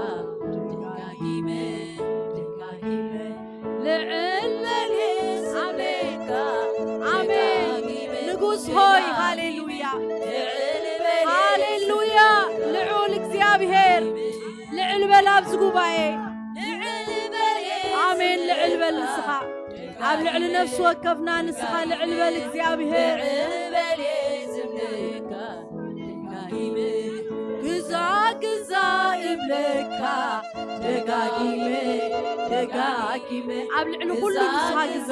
ደጋጊመ ደጋጊመ፣ ልዕል በል ዝብለካ ኣሜን። ደጋጊመ ንጉስ ሆይ፣ ሃሌሉያ። ልዕል በል ሃሌሉያ። ልዑል እግዚኣብሔር፣ ልዕል በል ኣብዚ ጉባኤ። ልዕል በል ኣሜን። ልዕል በል ንስኻ። ኣብ ልዕሊ ነፍሲ ወከፍና ንስኻ ልዕል በል እግዚኣብሔር። ልዕል በል ዝብለካ ደጋጊመ፣ ግዛ ግዛ እብለካ ደጋጊመ ደጋጊመ፣ ኣብ ልዕሊ ኩሉ ንስኻ ግዛ።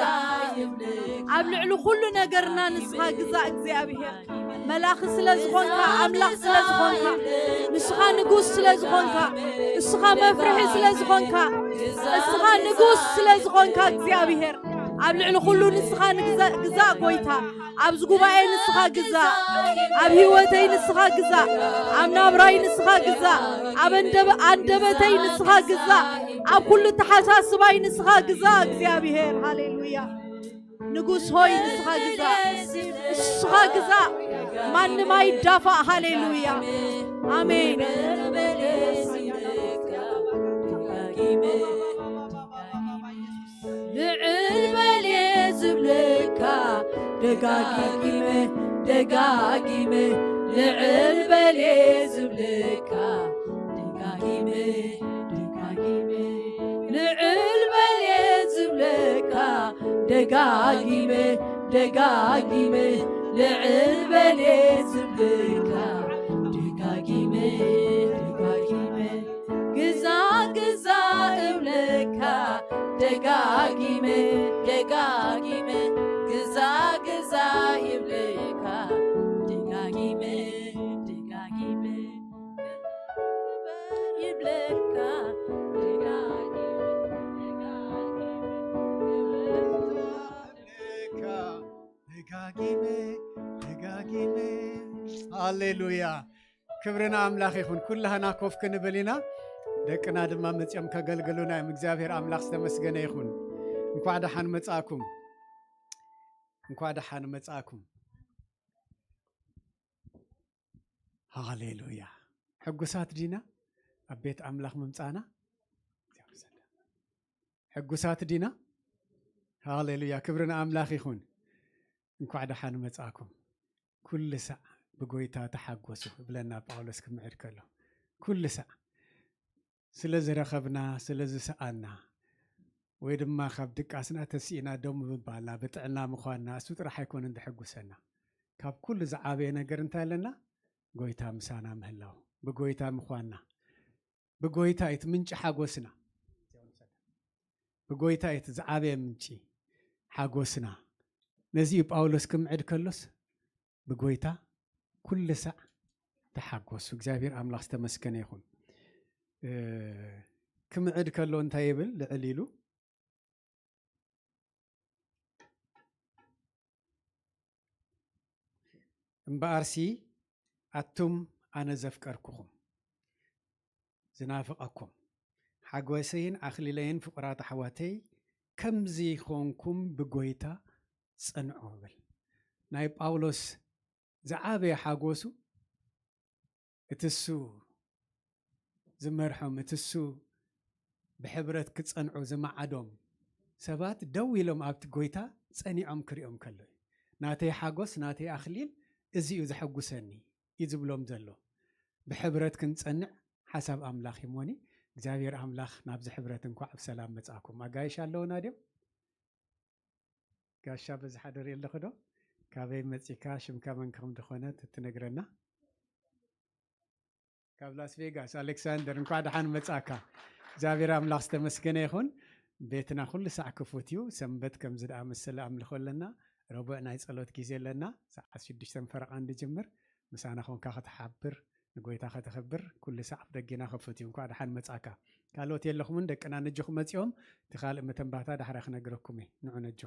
እብለካ ኣብ ልዕሊ ኩሉ ነገርና ንስኻ ግዛ እግዚኣብሔር። መላኺ ስለ ዝኾንካ፣ ኣምላኽ ስለ ዝኾንካ፣ ንስኻ ንጉስ ስለ ዝኾንካ፣ እስኻ መፍርሒ ስለ ዝኾንካ፣ እስኻ ንጉስ ስለ ዝኾንካ እግዚኣብሔር፣ ኣብ ልዕሊ ኩሉ ንስኻ ንግዛእ፣ ግዛእ ጎይታ። ኣብዚ ጉባኤ ንስኻ ግዛእ፣ ኣብ ህይወተይ ንስኻ ግዛእ፣ ኣብ ናብራይ ንስኻ ግዛእ፣ ኣብ ኣንደበ-፣ ኣንደበተይ ንስኻ ግዛእ፣ ኣብ ኩሉ ተሓሳስባይ ንስኻ ግዛእ እግዚኣብሔር። ሃሌሉያ። ንጉስ ሆይ ንስኻ ግዛእ፣ ንስኻ ግዛእ፣ ማንም ኣይዳፋእ። ሃሌሉያ ኣሜን። ልዕል በል ዝብለካ ደጋጊመ ደጋጊመ፣ ልዕል በል ዝብለካ ደጋጊመ ደጋጊመ፣ ልዕል በል ዝብለካ ደጋጊመ ደጋጊመ፣ ልዕል በል ዝብለካ ደጋጊመ ደጋጊመ፣ ግዛ ግዛ እብለካ ደጋጊመ ደጋጊመ፣ ግዛ ግዛ ይብለካ ደጋጊመ ደጋጊመ፣ ይብለካ ደጋጊመ ደጋጊመ፣ ደጋጊመ ደጋጊመ። ሃሌሉያ። ክብሪ ንኣምላኽ ይኹን። ኩላህና ኮፍ ክንብል ኢና። ደቅና ድማ መጺኦም ከገልግሉና እዮም። እግዚኣብሔር ኣምላኽ ዝተመስገነ ይኹን። እንኳዕ ደሓን መጻእኩም። እንኳዕ ደሓን መጻእኩም። ሃሌሉያ። ሕጉሳት ዲና ኣብ ቤት ኣምላኽ ምምጻእና? ሕጉሳት ዲና? ሃሌሉያ። ክብሪ ንኣምላኽ ይኹን። እንኳዕ ደሓን መጻእኩም። ኩሉ ሳዕ ብጎይታ ተሓጎሱ እብለና ጳውሎስ ክምዕድ ከሎ። ኩሉ ሳዕ ስለ ዝረኸብና፣ ስለ ዝሰኣና፣ ወይ ድማ ካብ ድቃስና ተሲእና ደው ምባልና፣ ብጥዕና ምዃንና፣ እሱ ጥራሕ ኣይኮነን ዘሐጉሰና። ካብ ኩሉ ዝዓበየ ነገር እንታይ ኣለና? ጎይታ ምሳና ምህላው፣ ብጎይታ ምዃንና። ብጎይታ እዩ እቲ ምንጪ ሓጎስና። ብጎይታ እዩ እቲ ዝዓበየ ምንጪ ሓጎስና። ነዚ እዩ ጳውሎስ ክምዕድ ከሎስ፣ "ብጎይታ ኩሉ ሳዕ ተሓጎሱ፣ እግዚኣብሔር ኣምላኽ ዝተመስገነ ይኹን።" እ፣ ክምዕድ ከሎ እንታይ ይብል? ልዕል ኢሉ፣ "እምበኣርሲ ኣቱም ኣነ ዘፍቀርኩኹም፣ ዝናፍቐኩም፣ ሓጎሰይን ኣኽሊለይን ፍቑራት ኣሕዋተይ፣ ከምዚ ኾንኩም ብጎይታ ጽንዑ" ይብል። ናይ ጳውሎስ ዝዓበየ ሓጎሱ እቲ እሱ ዝመርሖም፣ እቲ እሱ ብሕብረት ክጸንዑ ዝመዓዶም ሰባት ደው ኢሎም ኣብቲ ጎይታ ጸኒዖም ክሪኦም ከሎ እዩ። "ናተይ ሓጎስ፣ ናተይ ኣኽሊል እዚ እዩ ዘሐጉሰኒ" እዩ ዝብሎም ዘሎ። ብሕብረት ክንጸንዕ ሓሳብ ኣምላኽ እዩ እሞኒ። እግዚኣብሔር ኣምላኽ ናብዚ ሕብረት እንኳዕ ብሰላም መጻእኩም። ኣጋይሽ ኣለውና ድዮም? ጋሻ በዚ ሓደር የለኹ ዶ? ካበይ መጺካ፣ ሽምካ መን ከም ዝኾነ ትትነግረና? ካብ ላስ ቬጋስ። ኣሌክሳንደር፣ እንኳዕ ደሓን መጻእካ። እግዚኣብሔር ኣምላኽ ዝተመስገነ ይኹን። ቤትና ኩሉ ሳዕ ክፉት እዩ። ሰንበት ከምዚ ደኣ መሰለ ኣምልኾ ኣለና። ረቡዕ ናይ ጸሎት ግዜ ኣለና። ሰዓት ሽዱሽተ ፈረቓ እንድጅምር ምሳና ኾንካ ክትሓብር፣ ንጎይታ ከተኽብር ኩሉ ሳዕ ኣፍ ደጌና ክፉት እዩ። እንኳዕ ደሓን መጻእካ። ካልኦት የለኹምን? ደቅና ነጆኹም መጺኦም። እቲ ካልእ መተንባታ ዳሕራ ክነግረኩም እየ። ንዑ ነጆ።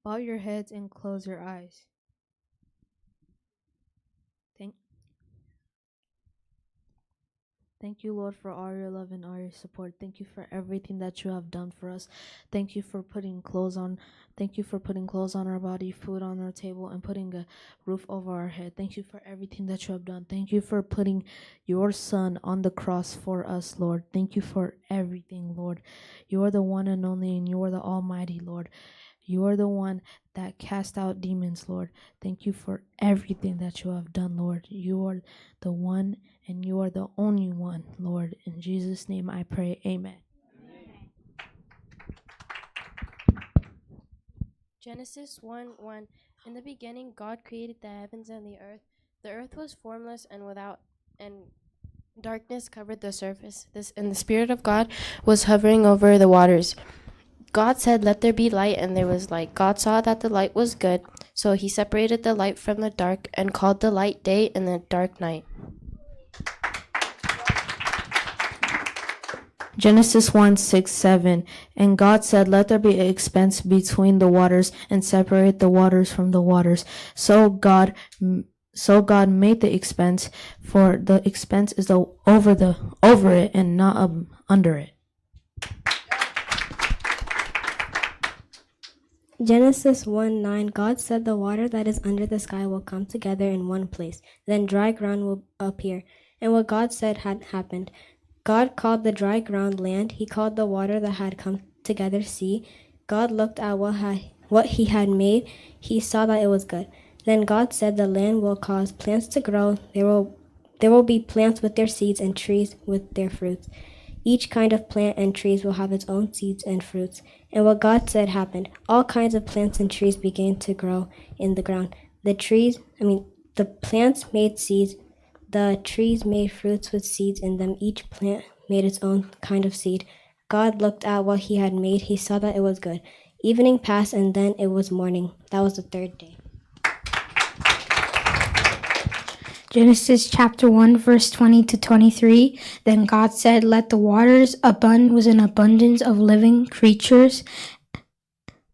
Bow your heads and close your eyes. Thank, thank you, Lord, for all your love and all your support. Thank you for everything that you have done for us. Thank you for putting clothes on. Thank you for putting clothes on our body, food on our table, and putting a roof over our head. Thank you for everything that you have done. Thank you for putting your son on the cross for us, Lord. Thank you for everything, Lord. You are the one and only, and you are the Almighty, Lord. You are the one that cast out demons, Lord. Thank you for everything that you have done, Lord. You are the one and you are the only one, Lord. In Jesus' name I pray, amen. Genesis one one. In the beginning, God created the heavens and the earth. The earth was formless and without, and darkness covered the surface. This, and the Spirit of God was hovering over the waters. God said, "Let there be light," and there was light. God saw that the light was good, so he separated the light from the dark and called the light day and the dark night. Genesis one six seven. And God said, "Let there be an expanse between the waters and separate the waters from the waters." So God, so God made the expanse, for the expanse is the, over the, over it and not, um, under it. Genesis one nine. God said, "The water that is under the sky will come together in one place, then dry ground will appear." And what God said had happened. God called the dry ground land. He called the water that had come together sea. God looked at what, had, what he had made. He saw that it was good. Then God said, "The land will cause plants to grow. There will, there will be plants with their seeds and trees with their fruits. Each kind of plant and trees will have its own seeds and fruits." And what God said happened. All kinds of plants and trees began to grow in the ground. The trees, I mean, the plants made seeds. The trees made fruits with seeds in them. Each plant made its own kind of seed. God looked at what he had made. He saw that it was good. Evening passed, and then it was morning. That was the third day. Genesis chapter one, verse twenty to twenty-three. Then God said, "Let the waters abound with an abundance of living creatures,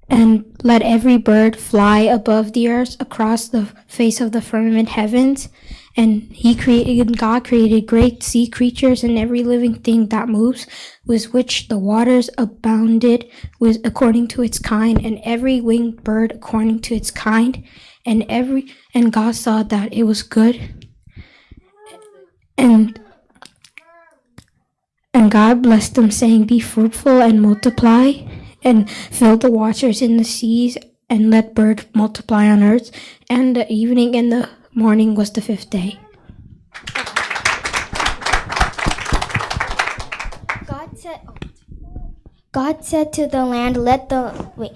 And let every bird fly above the earth across the face of the firmament heavens. And he created, God created great sea creatures and every living thing that moves, with which the waters abounded with according to its kind, and every winged bird according to its kind. And every and God saw that it was good. And and God blessed them, saying, "Be fruitful and multiply, and fill the waters in the seas, and let birds multiply on earth." And the evening and the morning was the fifth day. God said, God said to the land, "Let the," wait.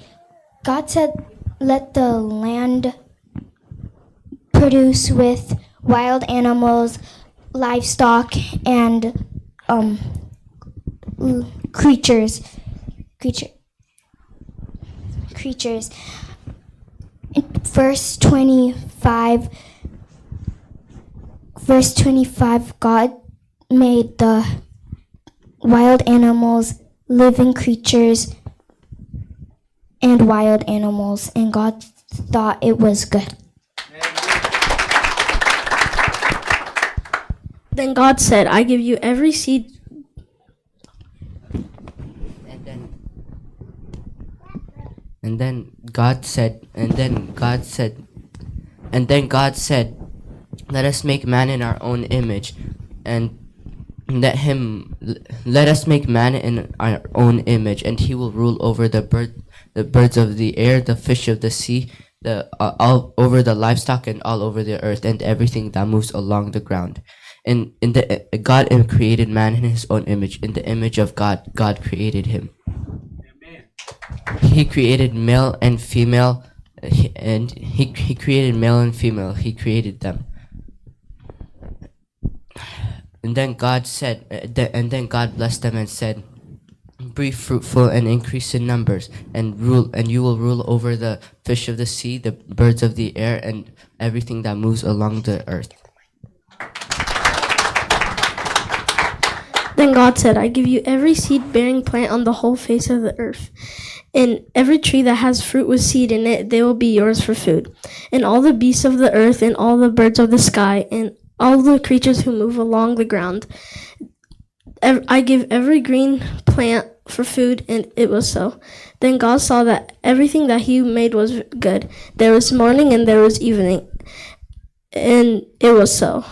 God said, "Let the land produce with wild animals, livestock, and, um, l-, creatures, creature, creatures." In verse twenty-five, verse twenty-five, God made the wild animals, living creatures, and wild animals, and God thought it was good. Then God said, "I give you every seed." And then, and then God said, and then God said, and then God said, "Let us make man in our own image, and let him, let us make man in our own image, and he will rule over the bird, the birds of the air, the fish of the sea, the, uh, all over the livestock, and all over the earth, and everything that moves along the ground." And in the, uh, God created man in his own image. In the image of God, God created him. He created male and female, uh, he- and he, he created male and female. He created them. And then God said, uh, th- and then God blessed them and said, "Be fruitful and increase in numbers, and rule, and you will rule over the fish of the sea, the birds of the air, and everything that moves along the earth." Then God said, "I give you every seed-bearing plant on the whole face of the earth, and every tree that has fruit with seed in it, they will be yours for food. And all the beasts of the earth, and all the birds of the sky, and all the creatures who move along the ground, ev- I give every green plant for food," and it was so. Then God saw that everything that he made was good. There was morning and there was evening, and it was so.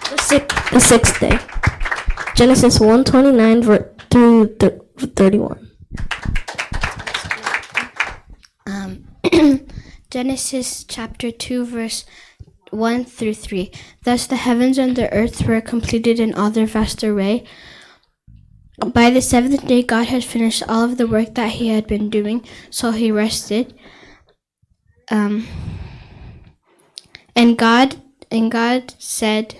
The sixth, the sixth day. Genesis one twenty-nine ver- through thir- thirty-one. Um, Genesis chapter two, verse one through three. Thus the heavens and the earth were completed in all their vast array. By the seventh day, God had finished all of the work that he had been doing, so he rested. Um, and God, and God said,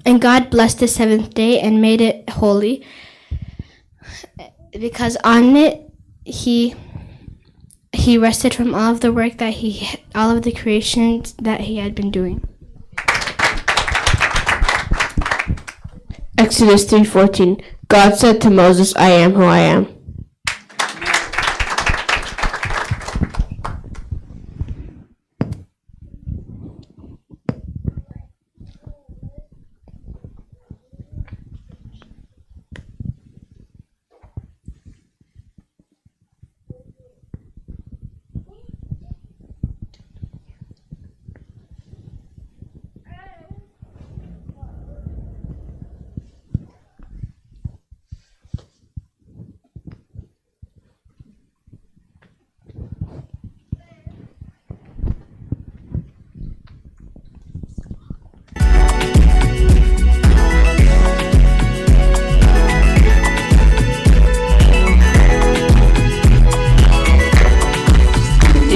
and God blessed the seventh day and made it holy, because on it he he rested from all of the work that he, all of the creations that he had been doing. Exodus three fourteen. God said to Moses, "I am who I am."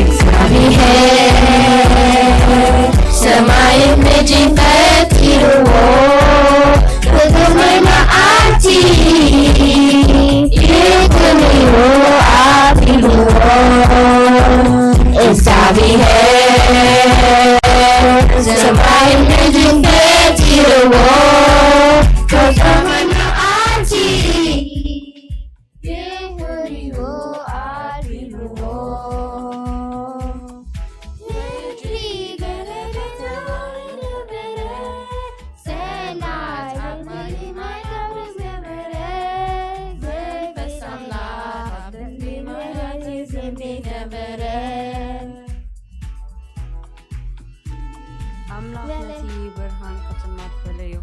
እግዚኣብሔር ሰማይን ምድርን ፈጢርዎ፣ ብግርማይ መዓልቲ ይኩን ኢሉ ኣቢልዎ። እግዚኣብሔር ሰማይን ምድርን ፈጢርዎ፣ ብግርማይ መዓልቲ ይኩን ኢሉ ነበረ። ኣምላኽ ነቲ ብርሃን ክጽልማት ፈለዮ።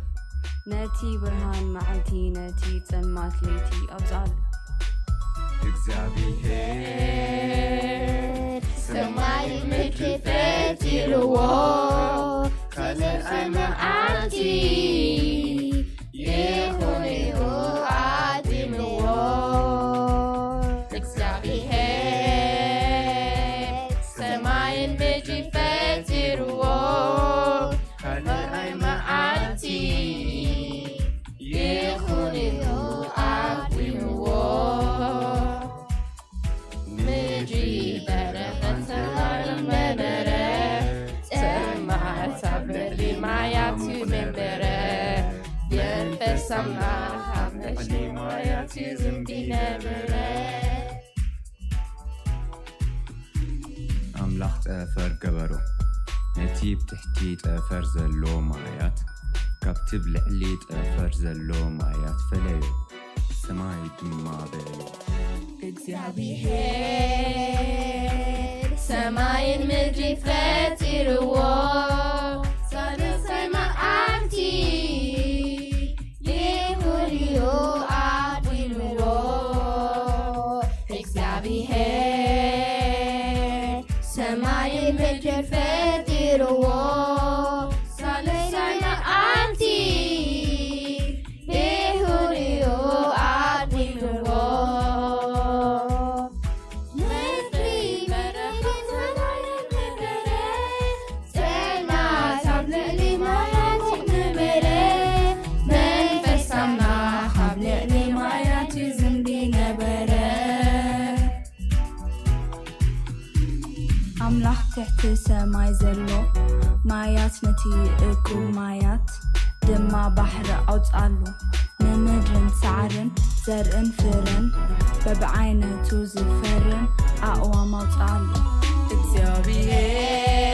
ነቲ ብርሃን መዓልቲ፣ ነቲ ጸልማት ለይቲ ኣውጽኣሉ። እግዚኣብሔር ሰማይ ምድሪ ፈጢርዎ ካልኣይ መዓልቲ ይኹን ኢሉ ኣዲምዎ። እግዚኣብሔር ሰማይን ምድሪ ፈጢርዎ ካልኣይ መዓልቲ ይኹን ኢሉ ኣዲምዎ። ምድሪ በረኸት ሰማይን ነበረ። ጸልማት ኣብ ልዕሊ ማያት ነበረ። መንፈስ ኣምላኽ ኣብ ልዕሊ ማያት ይዝንቢ ነበረ። ኣምላኽ ጠፈር ገበሮ፣ ነቲ ብትሕቲ ጠፈር ዘሎ ማያት ካብቲ ብልዕሊ ጠፈር ዘሎ ማያት ፈለዮ። ሰማይ ድማ በሎ። እግዚኣብሔር ሰማይን ምድሪ ፈጢርዎ ሳልሳይ መዓልቲ ይኹን ኢሉ ኣዲምዎ። እግዚኣብሔር ሰማይን ምድሪ ፈጢርዎ ሳልሳይ መዓልቲ ይኹን ኢሉ ኣዲምዎ። ምድሪ በረኸት ነበረ። ጸልማት ኣብ ልዕሊ ማያት ነበረ። መንፈስ ኣምላኽ ኣብ ልዕሊ ማያት ይዝንቢ ነበረ። ኣምላኽ ትሕቲ ሰማይ ዘሎ ማያት ነቲ እኩብ ማያት ድማ ባሕሪ ኣውጽኣሉ። ንምድርን ሳዕርን ዘርእን ፍረን በብዓይነቱ ዝፈርን ኣእዋም ኣውጽኣሉ።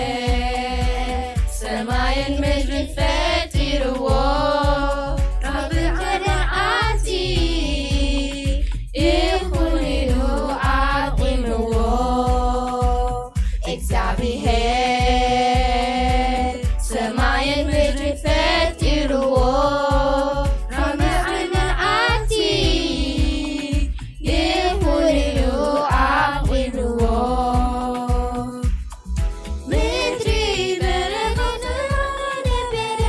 እግዚኣብሔር ሰማይን ምድርን ፈጢርዎ ካብ መዓልቲ ይኹን ኢሉ ኣዲምዎ። እግዚኣብሔር ሰማይን ምድሪ ፈጢርዎ ካብ መዓልቲ ይኹን ኢሉ ኣዲምዎ። ምድሪ በረኸት ነበረ።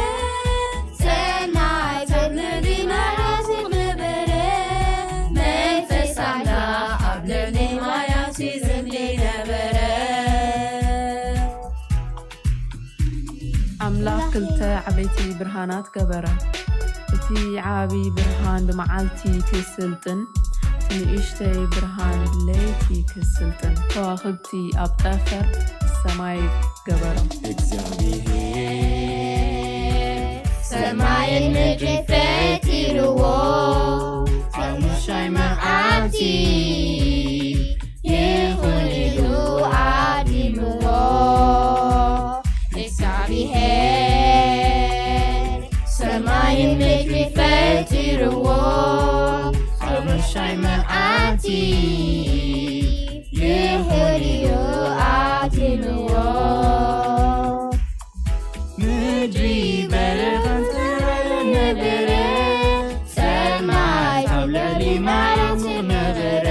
ጸልማት ኣብ ልዕሊ ማያት ነበረ። መንፈስ ኣምላኽ ኣብ ልዕሊ ማያት ይዝንቢ ነበረ። ኣምላኽ ክልተ ዓበይቲ ብርሃናት ገበረ። እቲ ዓቢ ብርሃን ብመዓልቲ ክስልጥን፣ እቲ ንእሽተይ ብርሃን ብለይቲ ክስልጥን፣ ከዋኽብቲ ኣብ ጠፈር ሰማይ ገበሮም። እግዚኣብሔር ሰማይን ምድሪ ፈጢርዎ ሓሙሻይ መዓልቲ ይኹን ኢሉ ኣዲምዎ። እግዚኣብሔር ሰማይን ምድሪ ፈጢርዎ ሓሙሻይ መዓልቲ ይኹን ኢሉ ኣዲምዎ። ምድሪ በረኸት ነበረ። ሰማይ ኣብ ልዕሊ ማያት ነበረ።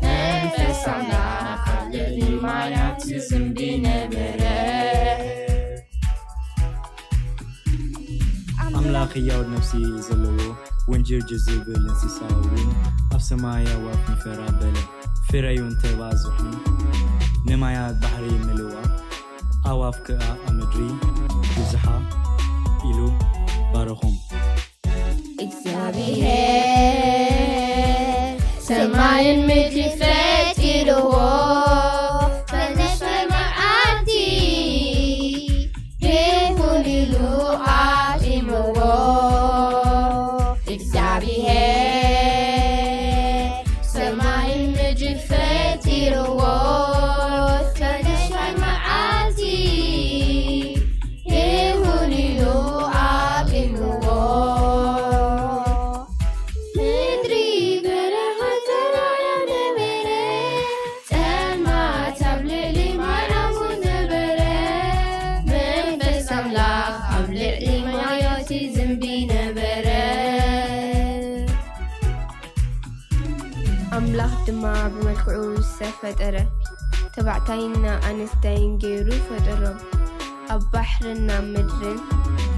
መንፈስ ኣምላኽ ኣብ ልዕሊ ማያት ይዝንቢ ነበረ። ኣምላኽ ህያው ነፍሲ ዘለዎ ወንጅርጅር ዝብል እንስሳ እውን ኣብ ሰማይ ኣዕዋፍ ንፈር ኣበለ። ፍረዩን ተባዝሑን ንማያት ባሕሪ ምልዋ ኣዕዋፍ ከኣ ኣብ ምድሪ ይብዝሓ ኢሉ ባረኾም። እግዚኣብሔር ሰማይን ምድሪ ፈጢርዎ ሰለስተ መዓልቲ ይኹን ኢሉ ኣዲምዎ። እግዚኣብሔር ሰማይን ምድሪ ፈጢርዎ ሰለስተ መዓልቲ ይኹን ኢሉ ኣዲምዎ። ምድሪ በረኸት ተራእያ ነበረ። ድማ ብመልክዑ ዝተፈጠረ፣ ተባዕታይና ኣንስታይን ገይሩ ፈጠሮም። ኣብ ባሕርን ኣብ ምድርን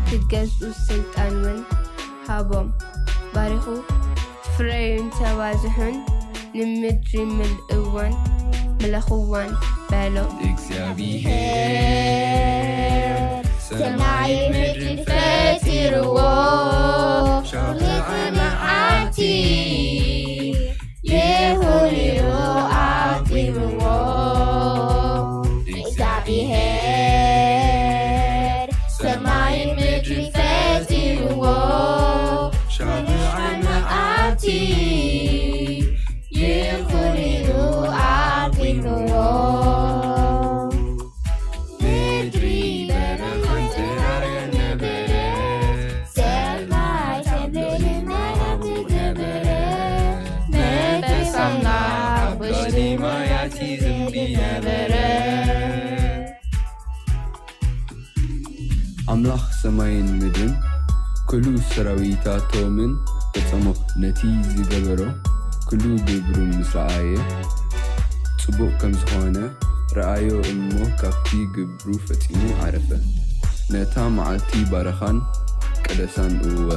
ክገዝኡ ስልጣን እውን ሃቦም። ባሪኹ፣ "ፍረዩን ተባዝሑን፣ ንምድሪ ምልእዋን፣ ምለኽዋን" በሎም። እግዚኣብሔር ሰማይ ምድሪ ፈጢርዎ፣ ሸውዓተ መዓልቲ ይኹን ኢሉ ኣቑምዎ። እግዚኣብሔር ሰማይን ምድርን ፈጢርዎ፣ ሻብዓይ መዓልቲ ይኹን ኢሉ ኣቑምዎ። ምድሪ በረኻን ጽራያን ነበረ፣ ሰማይ ከም ልዕሊ ማይ ኣፉ ነበረ። መንፈስ ኣምላኽ ኣብ ውሽጢ ማያት ይዝንቢ ነበረ። ኣምላኽ ሰማይን ምድርን ኩሉ ሰራዊታቶምን ፈጸሞ። ነቲ ዝገበሮ ኩሉ ግብሩ ምስ ረኣየ፣ ጽቡቕ ከም ዝኾነ ረኣዮ እሞ ካብቲ ግብሩ ፈጺሙ ዓረፈ። ነታ መዓልቲ ባረኻን ቀደሳን። እወ።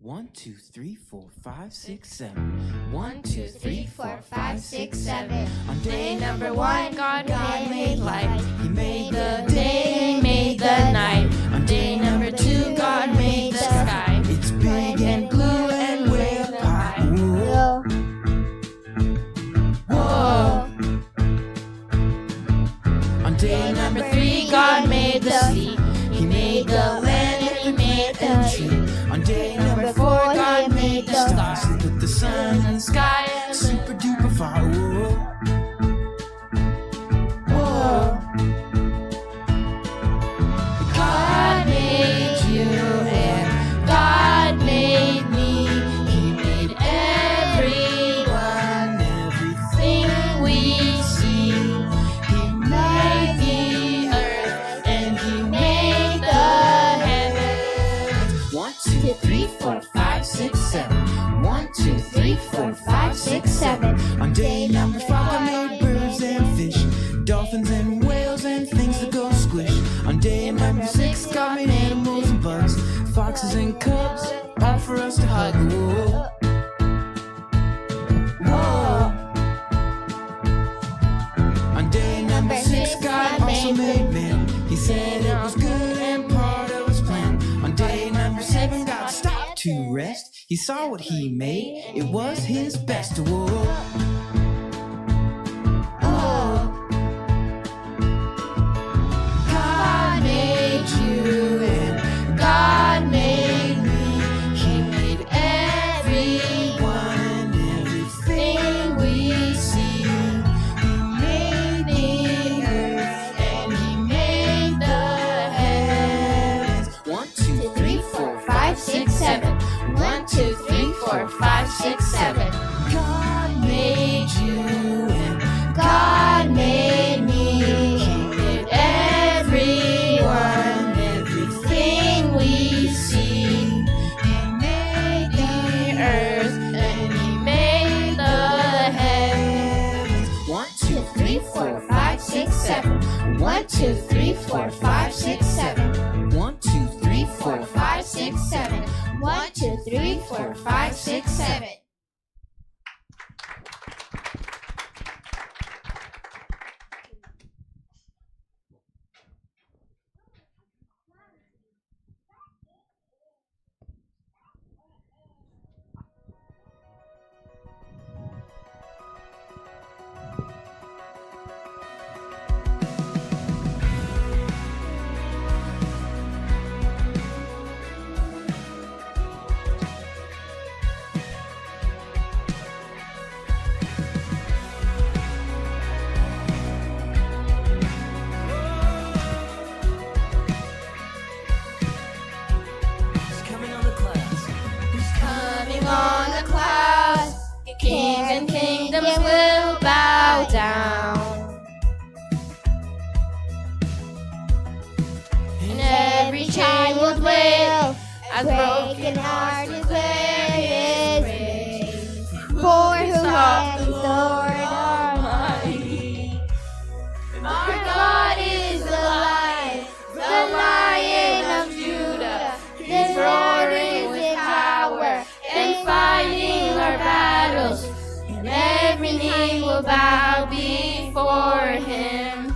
One, two, three, four, five, six, seven. One, two, three, four, five, six, seven. On day number one, God made light. He made the day, He made the night. On day number two, God made the sky. It's big and blue and way up high. Whoa. Whoa. On day number three, God made the sea. He made the land and He made the tree. On day number four, God made the stars. He put the sun in the sky, super duper far. Whoa. Whoa. God made you and God made me. He made everyone, everything we see. He made the earth and He made the heavens. One, two, three, four, five, six, seven. One, two, three, four, five, six, seven. On day number five, God made birds and fish, dolphins and whales and things that go squish. On day number six, God made animals and bugs, foxes and cubs, all for us to hug. Whoa. Whoa. On day number six, God also made man. He said it was good and part of His plan. On day number seven, God stopped to rest. He saw what He made, it was His best. Whoa. Oh. God made you and God made me. He made everyone, everything we see. He made the earth and He made the heavens. One, two, three, four, five, six, seven. One, two, three, four, five, six, seven. God made you and God made me. He made everyone, everything we see. He made the earth and He made the heavens. One, two, three, four, five, six, seven. One, two, three, four, five, six, seven. One, two, three, four, five, six, seven. One, two, three, four, five, six, seven. will bow down. And every child will dwell as broken hearts declare his praise. For who is the Lord Almighty? Our God is alive, the Lion of Judah is roaring with power and fighting our battles. And every knee will bow before him.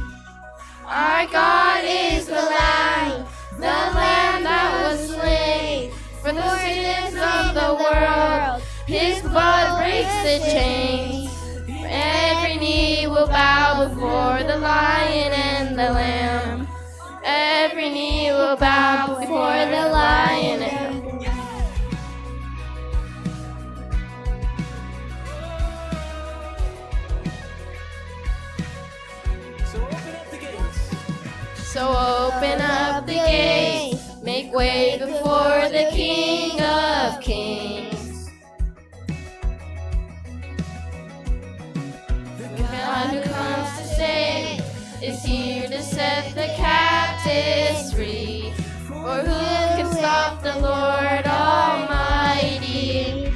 Our God is the Lamb, the Lamb that was slain for the sins of the world. His blood breaks the chains. Every knee will bow before the Lion and the Lamb. Every knee will bow before the Lion and So open up the gates. So open up the gates. Make way before the King of Kings. The God who comes to save is here to set the captives free. For who can stop the Lord Almighty?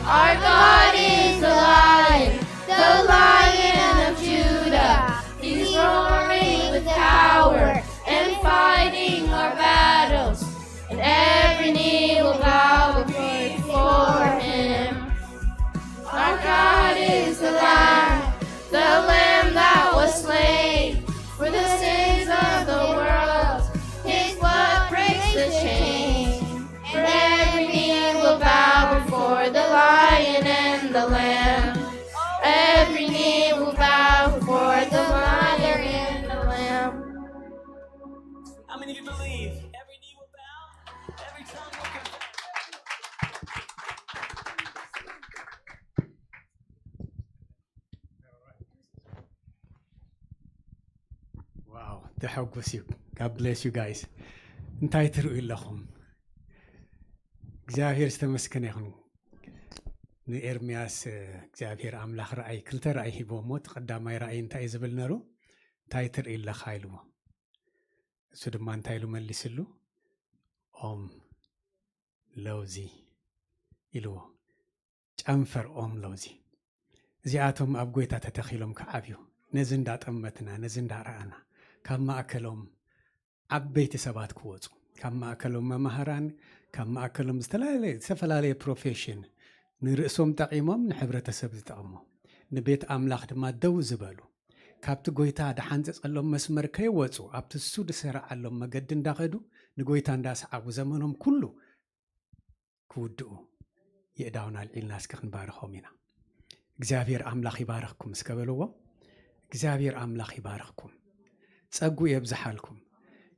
Our God is alive, the Lion of Judah. He's roaring with power and fighting our battles. And every knee will bow before him. Our God is the Lamb, the Lamb that was slain for the sins of the world. His blood breaks the chains. And every knee will bow before the Lion and the Lamb. Every knee will bow before the Lion and the Lamb. How many of you believe? Every knee will bow, every tongue will confess. ዋው፣ ተሐጉስ እዩ። God bless you guys። እንታይ ትርእዩ ኣለኹም? እግዚኣብሔር ዝተመስገነ ይኹን። ንኤርምያስ እግዚኣብሔር ኣምላኽ ራእይ፣ ክልተ ራእይ ሂቦሞ፣ እቲ ቀዳማይ ራእይ እንታይ እዩ ዝብል ነሩ? እንታይ ትርኢ ኣለኻ ኢልዎ። እሱ ድማ እንታይ ኢሉ መሊስሉ? ኦም ለውዚ ኢልዎ። ጨንፈር ኦም ለውዚ። እዚኣቶም ኣብ ጎይታ ተተኺሎም ክዓብዩ፣ ነዚ እንዳጠመትና፣ ነዚ እንዳረኣና፣ ካብ ማእከሎም ዓበይቲ ሰባት ክወፁ፣ ካብ ማእከሎም መማህራን፣ ካብ ማእከሎም ዝተፈላለየ፣ ዝተፈላለየ ፕሮፌሽን፣ ንርእሶም ጠቒሞም ንሕብረተሰብ ዝጠቕሙ፣ ንቤት ኣምላኽ ድማ ደው ዝበሉ፣ ካብቲ ጎይታ ድሓንፀፀሎም መስመር ከይወፁ፣ ኣብቲ እሱ ዝሰረዓሎም መገዲ እንዳኸዱ፣ ንጎይታ እንዳሰዓቡ ዘመኖም ኩሉ ክውድኡ የእዳውና ኣልዒልና እስከ ክንባርኾም ኢና። እግዚኣብሔር ኣምላኽ ይባርኽኩም እስከ በልዎ። እግዚኣብሔር ኣምላኽ ይባርኽኩም፣ ጸጉ የብዝሓልኩም።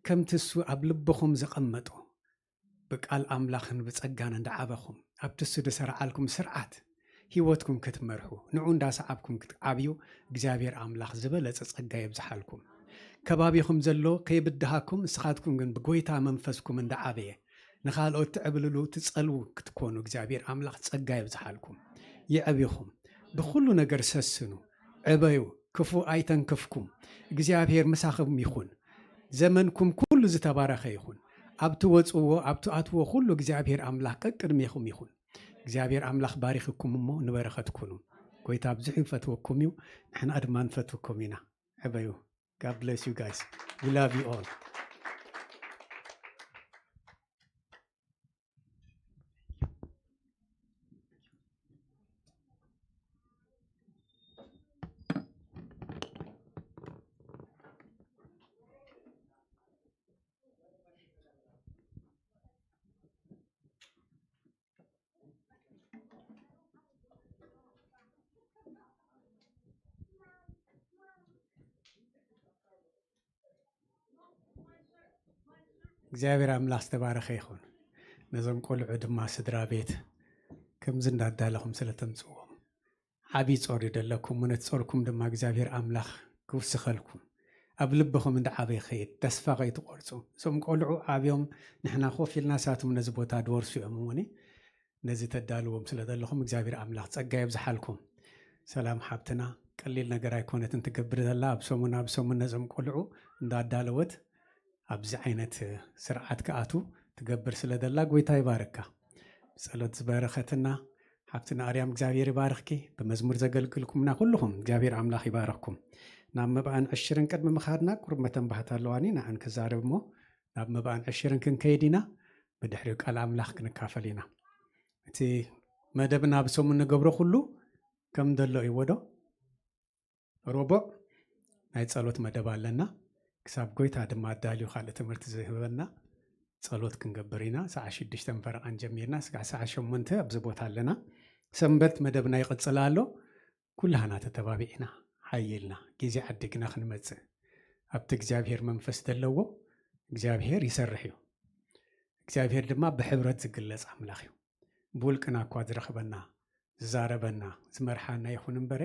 ከምቲ እሱ ኣብ ልብኹም ዘቐመጦ ብቃል ኣምላኽን ብጸጋን እንዳዓበኹም ኣብቲ እሱ ዝሰርዓልኩም ስርዓት ህይወትኩም ክትመርሑ ንዑ እንዳሰዓብኩም ክትዓብዩ እግዚኣብሔር ኣምላኽ ዝበለጸ ጸጋ የብዝሓልኩም። ከባቢኹም ዘሎ ከይብድሃኩም ንስኻትኩም ግን ብጎይታ መንፈስኩም እንዳዓበየ ንኻልኦት ትዕብልሉ ትጸልዉ ክትኮኑ እግዚኣብሔር ኣምላኽ ጸጋ የብዝሓልኩም። የዕቢኹም፣ ብኹሉ ነገር ሰስኑ፣ ዕበዩ፣ ክፉእ ኣይተንክፍኩም። እግዚኣብሔር ምሳኹም ይኹን። ዘመንኩም ኩሉ ዝተባረኸ ይኹን። ኣብ ትወጽዎ ኣብ ትኣትዎ ኩሉ እግዚኣብሔር ኣምላኽ ቀቅድሜኹም ይኹን። እግዚኣብሔር ኣምላኽ ባሪኽኩም እሞ ንበረኸት ኩኑ። ጎይታ ብዙሕ ይፈትወኩም እዩ፣ ንሕና ድማ ንፈትወኩም ኢና። ዕበዩ። God bless you guys. We love you all. እግዚኣብሔር ኣምላኽ ዝተባረኸ ይኹን። ነዞም ቆልዑ ድማ ስድራ ቤት ከምዚ እንዳዳለኹም ስለ ተምጽዎም ዓብዪ ጾር እዩ ዘለኩም። ነቲ ጾርኩም ድማ እግዚኣብሔር ኣምላኽ ክውስኸልኩም፣ ኣብ ልብኹም እንዳ ዓበየ ይኸይድ፣ ተስፋ ከይትቆርጹ። እዞም ቆልዑ ዓብዮም ንሕና ኮፍ ኢልና ንሳቶም ነዚ ቦታ ድወርሱ እዮም። እሞኒ ነዚ ተዳልዎም ስለ ዘለኹም እግዚኣብሔር ኣምላኽ ጸጋ የብዝሓልኩም። ሰላም ሓብትና፣ ቀሊል ነገር ኣይኮነትን ትገብር ዘላ። ኣብ ሰሙን ኣብ ሰሙን ነዞም ቆልዑ እንዳዳለወት ኣብዚ ዓይነት ስርዓት ክኣቱ ትገብር ስለ ዘላ ጎይታ ይባረካ። ብጸሎት ዝበረኸትና ሓብትና ኣርያም እግዚኣብሔር ይባርኽኪ። ብመዝሙር ዘገልግልኩምና ኩልኹም እግዚኣብሔር ኣምላኽ ይባረኽኩም። ናብ መብኣን ዕሽርን ቅድሚ ምኻድና ቁሩብ መተንባህታ ኣለዋኒ ንኣን ክዛረብ እሞ ናብ መብኣን ዕሽርን ክንከይድ ኢና። ብድሕሪኡ ቃል ኣምላኽ ክንካፈል ኢና። እቲ መደብና ብሰሙን ንገብሮ ኩሉ ከም ዘሎ ይዎ ዶ? ረቡዕ ናይ ጸሎት መደብ ኣለና። ክሳብ ጎይታ ድማ ኣዳልዩ ካልእ ትምህርቲ ዝህበና ጸሎት ክንገብር ኢና። ሰዓ ሽዱሽተ ፈረቓን ጀሚርና ስጋዕ ሰዓ ሸሞንተ ኣብዚ ቦታ ኣለና። ሰንበት መደብና ይቕጽል ኣሎ። ኩላህና ተተባቢዕና ሓይልና ግዜ ዓዲግና ክንመጽእ ኣብቲ እግዚኣብሔር መንፈስ ዘለዎ እግዚኣብሔር ይሰርሕ እዩ። እግዚኣብሔር ድማ ብሕብረት ዝግለጽ ኣምላኽ እዩ። ብውልቅና እኳ ዝረኽበና ዝዛረበና ዝመርሓና ይኹን እምበረ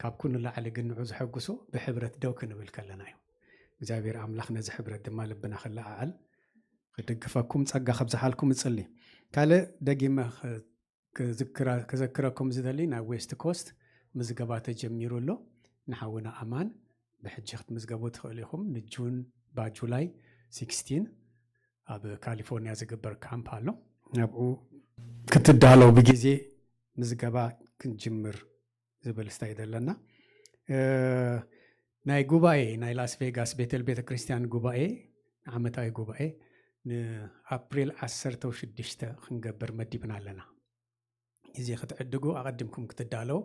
ካብ ኩሉ ላዕሊ ግን ንዑ ዘሐጉሶ ብሕብረት ደው ክንብል ከለና እዩ። እግዚኣብሔር ኣምላኽ ነዚ ሕብረት ድማ ልብና ክለዓዓል ክድግፈኩም ጸጋ ከብዝሓልኩም እጽሊ። ካልእ ደጊመ ከ- ክዝክራ- ከዘክረኩም ዝደሊ ናይ ዌስት ኮስት ምዝገባ ተጀሚሩ ኣሎ። ንሓውና ኣማን ብሕጂ ክትምዝገቡ ትኽእሉ ኢኹም። ንጁን ባጁላይ ሲክስቲን ኣብ ካሊፎርኒያ ዝግበር ካምፕ ኣሎ። ኣብኡ ክትዳለው ብግዜ ምዝገባ ክንጅምር ዝብል ስታይ ዘለና ናይ ጉባኤ ናይ ላስ ቬጋስ ቤተል ቤተክርስትያን ጉባኤ ዓመታዊ ጉባኤ ንኣፕሪል ዓሰርተ ሽዱሽተ ክንገብር መዲብና ኣለና። እዚ ክትዕድጉ ኣቐድምኩም ክትዳለው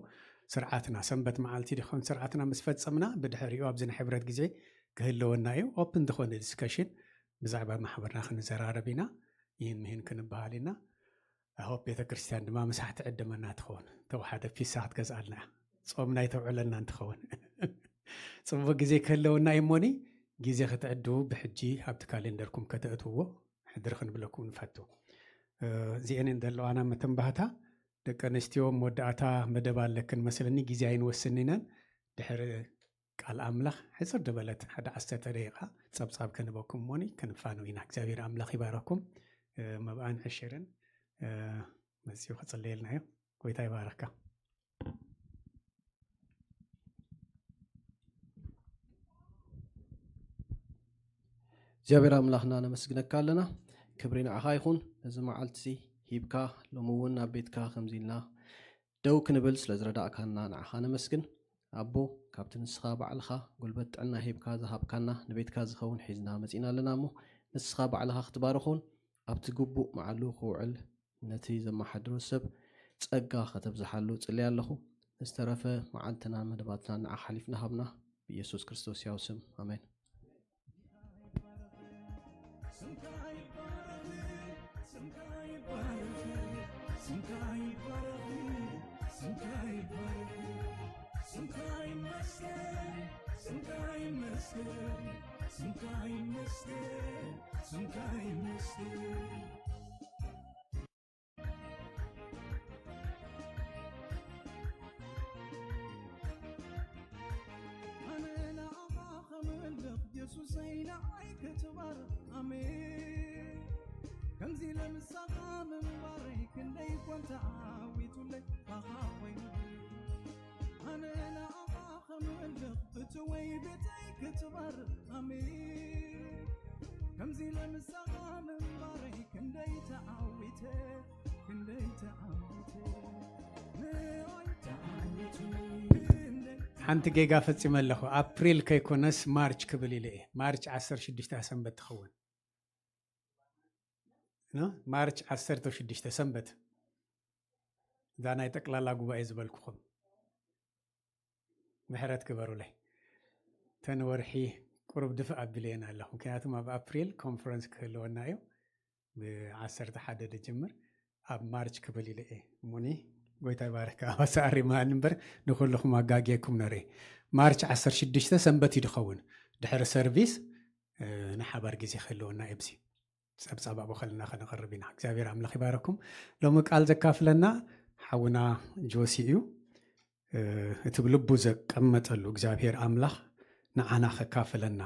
ስርዓትና ሰንበት መዓልቲ ድኾን ስርዓትና ምስ ፈጸምና ብድሕሪኡ ኣብዚ ናይ ሕብረት ግዜ ክህልወና እዩ። ኦፕን ዝኾነ ዲስከሽን ብዛዕባ ማሕበርና ክንዘራረብ ኢና። ይህን ምሂን ክንበሃል ኢና። ሆፕ ቤተክርስትያን ድማ ምሳሕ ትዕድመና ትኸውን። ተወሓደ ፒሳ ክትገዝኣልና እያ። ጾም ናይ ተውዕለና እንትኸውን ጽቡቅ ግዜ ክህለወና እዩ። እሞኒ ግዜ ክትዕድቡ ብሕጂ ኣብቲ ካሌንደርኩም ከተእትዎ ሕድሪ ክንብለኩም ንፈቱ። እዚአን ዘለዋና መተንባህታ ደቂ ኣንስትዮ መወዳእታ መደብ ኣለክን መስለኒ። ግዜ ኣይንወስን ኢና። ድሕሪ ቃል ኣምላኽ ሕፅር ዝበለት ሓደ ዓሰርተ ደቂቃ ጸብጻብ ክንበኩም እሞኒ ክንፋነው ኢና። እግዚኣብሔር ኣምላኽ ይባረኩም። መብኣን ዕሽርን መፅኡ ክፅለየልና እዩ። ጎይታ ይባረካ። እግዚኣብሔር ኣምላኽና ነመስግነካ ኣለና። ክብሪ ንዓኻ ይኹን። ነዚ መዓልቲ ሂብካ ሎሚ እውን ናብ ቤትካ ከምዚ ኢልና ደው ክንብል ስለ ዝረዳእካና ንዓኻ ነመስግን። ኣቦ፣ ካብቲ ንስኻ ባዕልኻ ጉልበት ጥዕና ሂብካ ዝሃብካና ንቤትካ ዝኸውን ሒዝና መጺና ኣለና እሞ ንስኻ ባዕልኻ ክትባርኹን ኣብቲ ግቡእ መዓሉ ክውዕል ነቲ ዘመሓድሮ ሰብ ጸጋ ከተብዝሓሉ ጽልያ ኣለኹ። ዝተረፈ መዓልትና መደባትና ንዓኻ ሓሊፍና ሃብና ብኢየሱስ ክርስቶስ ያው ስም ኣሜን። ኣነ ንኣኻ ኸምልኽ የሱሰይ ንዓይ ክትባር ኣሜን። ከምዚ ለምሳኻ ምንባረይ ክንደይ ኮን ተዓዊቱለይ ባኻ ኮይኑ ኣነ ንኣኻ ኸምልኽ ብትወይ ቤተይ ክትባር ኣሜን። ከምዚ ለምሳኻ ምንባረይ ክንደይ ተዓዊተ ሓንቲ ጌጋ ፈጺመ ኣለኹ። ኣፕሪል ከይኮነስ ማርች ክብል ኢለ እየ። ማርች ዓሰርተ ሽዱሽተ ሰንበት ትኸውን። ማርች ዓሰርተ ሽዱሽተ ሰንበት እዛ ናይ ጠቅላላ ጉባኤ ዝበልኩኹም ምሕረት ግበሩለይ። ተን ወርሒ ቁሩብ ድፍእ ኣቢለየን ኣለኹ። ምክንያቱም ኣብ ኣፕሪል ኮንፈረንስ ክህልወና እዩ። ብዓሰርተ ሓደ ድጅምር ኣብ ማርች ክብል ኢለ እየ። እሞኒ ጎይታ ይባርክ። ኣባሳ ኣሪማኒ እምበር ንኩልኹም ኣጋግየኩም ነረ። ማርች ዓሰርተ ሽዱሽተ ሰንበት እዩ ድኸውን። ድሕሪ ሰርቪስ ንሓባር ግዜ ክህልወና እብዚ ጸብጻብ ኣብኡ ከለና ከነቕርብ ኢና። እግዚኣብሔር ኣምላኽ ይባረኩም። ሎሚ ቃል ዘካፍለና ሓውና ጆሲ እዩ። እቲ ብልቡ ዘቀመጠሉ እግዚኣብሔር ኣምላኽ ንዓና ከካፍለና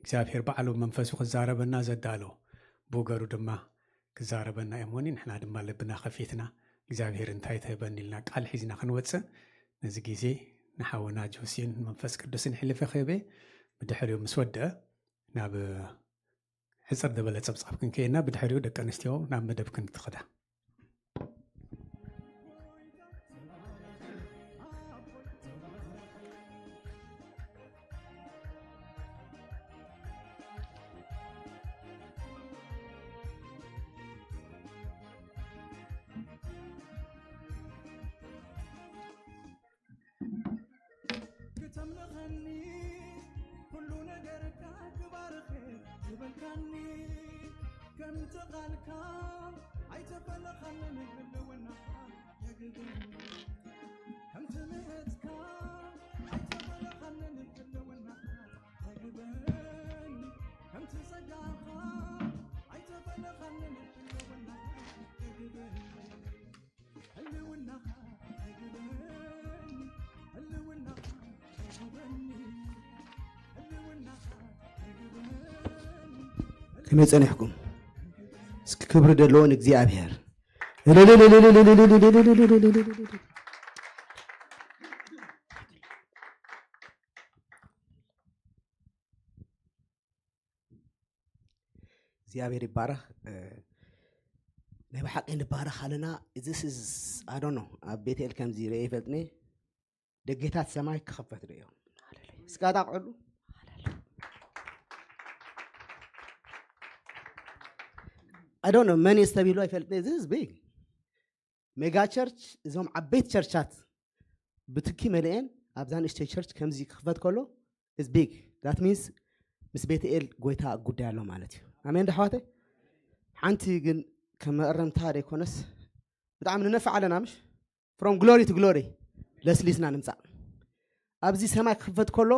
እግዚኣብሔር ባዕሉ መንፈሱ ክዛረበና ዘዳሎ ብገሩ ድማ ክዛረበና እሞኒ ንሕና ድማ ልብና ከፊትና እግዚኣብሔር እንታይ ተህበኒ ኢልና ቃል ሒዝና ክንወፅእ ነዚ ግዜ ንሓውና ጆሲን መንፈስ ቅዱስን ሕልፈ ክህበ ብድሕሪኡ ምስ ወደአ ናብ ሕጽር ዝበለ ጸብጻብ ክንከየና ብድሕሪኡ ደቂ ኣንስትዮ ናብ መደብ ክንትኸዳ። ክተምልኸኒ ኩሉ ነገርካ ክባርኸ ዝበልካኒ ከምቲ ቃልካ ኣይተፈለኻንን ህልውናኻ የግብን ከምቲ ምሕረትካ ኣይተፈለኻንን ህልውናኻ የግበን ከምቲ ጸጋኻ ኣይተፈለኻንን ህልውናኻ የግበን ከመይ ጸኒሕኩም? እስኪ ክብሪ ደለዎ ንእግዚኣብሔር። እግዚኣብሔር ይባረኽ። ናይ ብሓቂ ንባረኽ ኣለና። እዚ ኣዶኖ ኣብ ቤትኤል ከምዚ ርአ ይፈልጥኒ። ደጌታት ሰማይ ክኸፈት ርእዮ። እስካ ጣቕዕሉ። ኣዶኖ መን እስተቢሉ ኣይፈልጥኒ። እዚ ህዝቢ ሜጋ ቸርች እዞም ዓበይቲ ቸርቻት ብትኪ መሊኤን ኣብዛ ንእሽተይ ቸርች ከምዚ ክኽፈት ከሎ is big that means ምስ ቤትኤል ጎይታ ጉዳይ ኣሎ ማለት እዩ። ኣሜን ዶ ኣሕዋተይ? ሓንቲ ግን ከም መእረምታ ደይኮነስ ብጣዕሚ ንነፍዕ ኣለና ምሽ from glory to glory ለስሊስና ንምፃእ ኣብዚ ሰማይ ክኽፈት ከሎ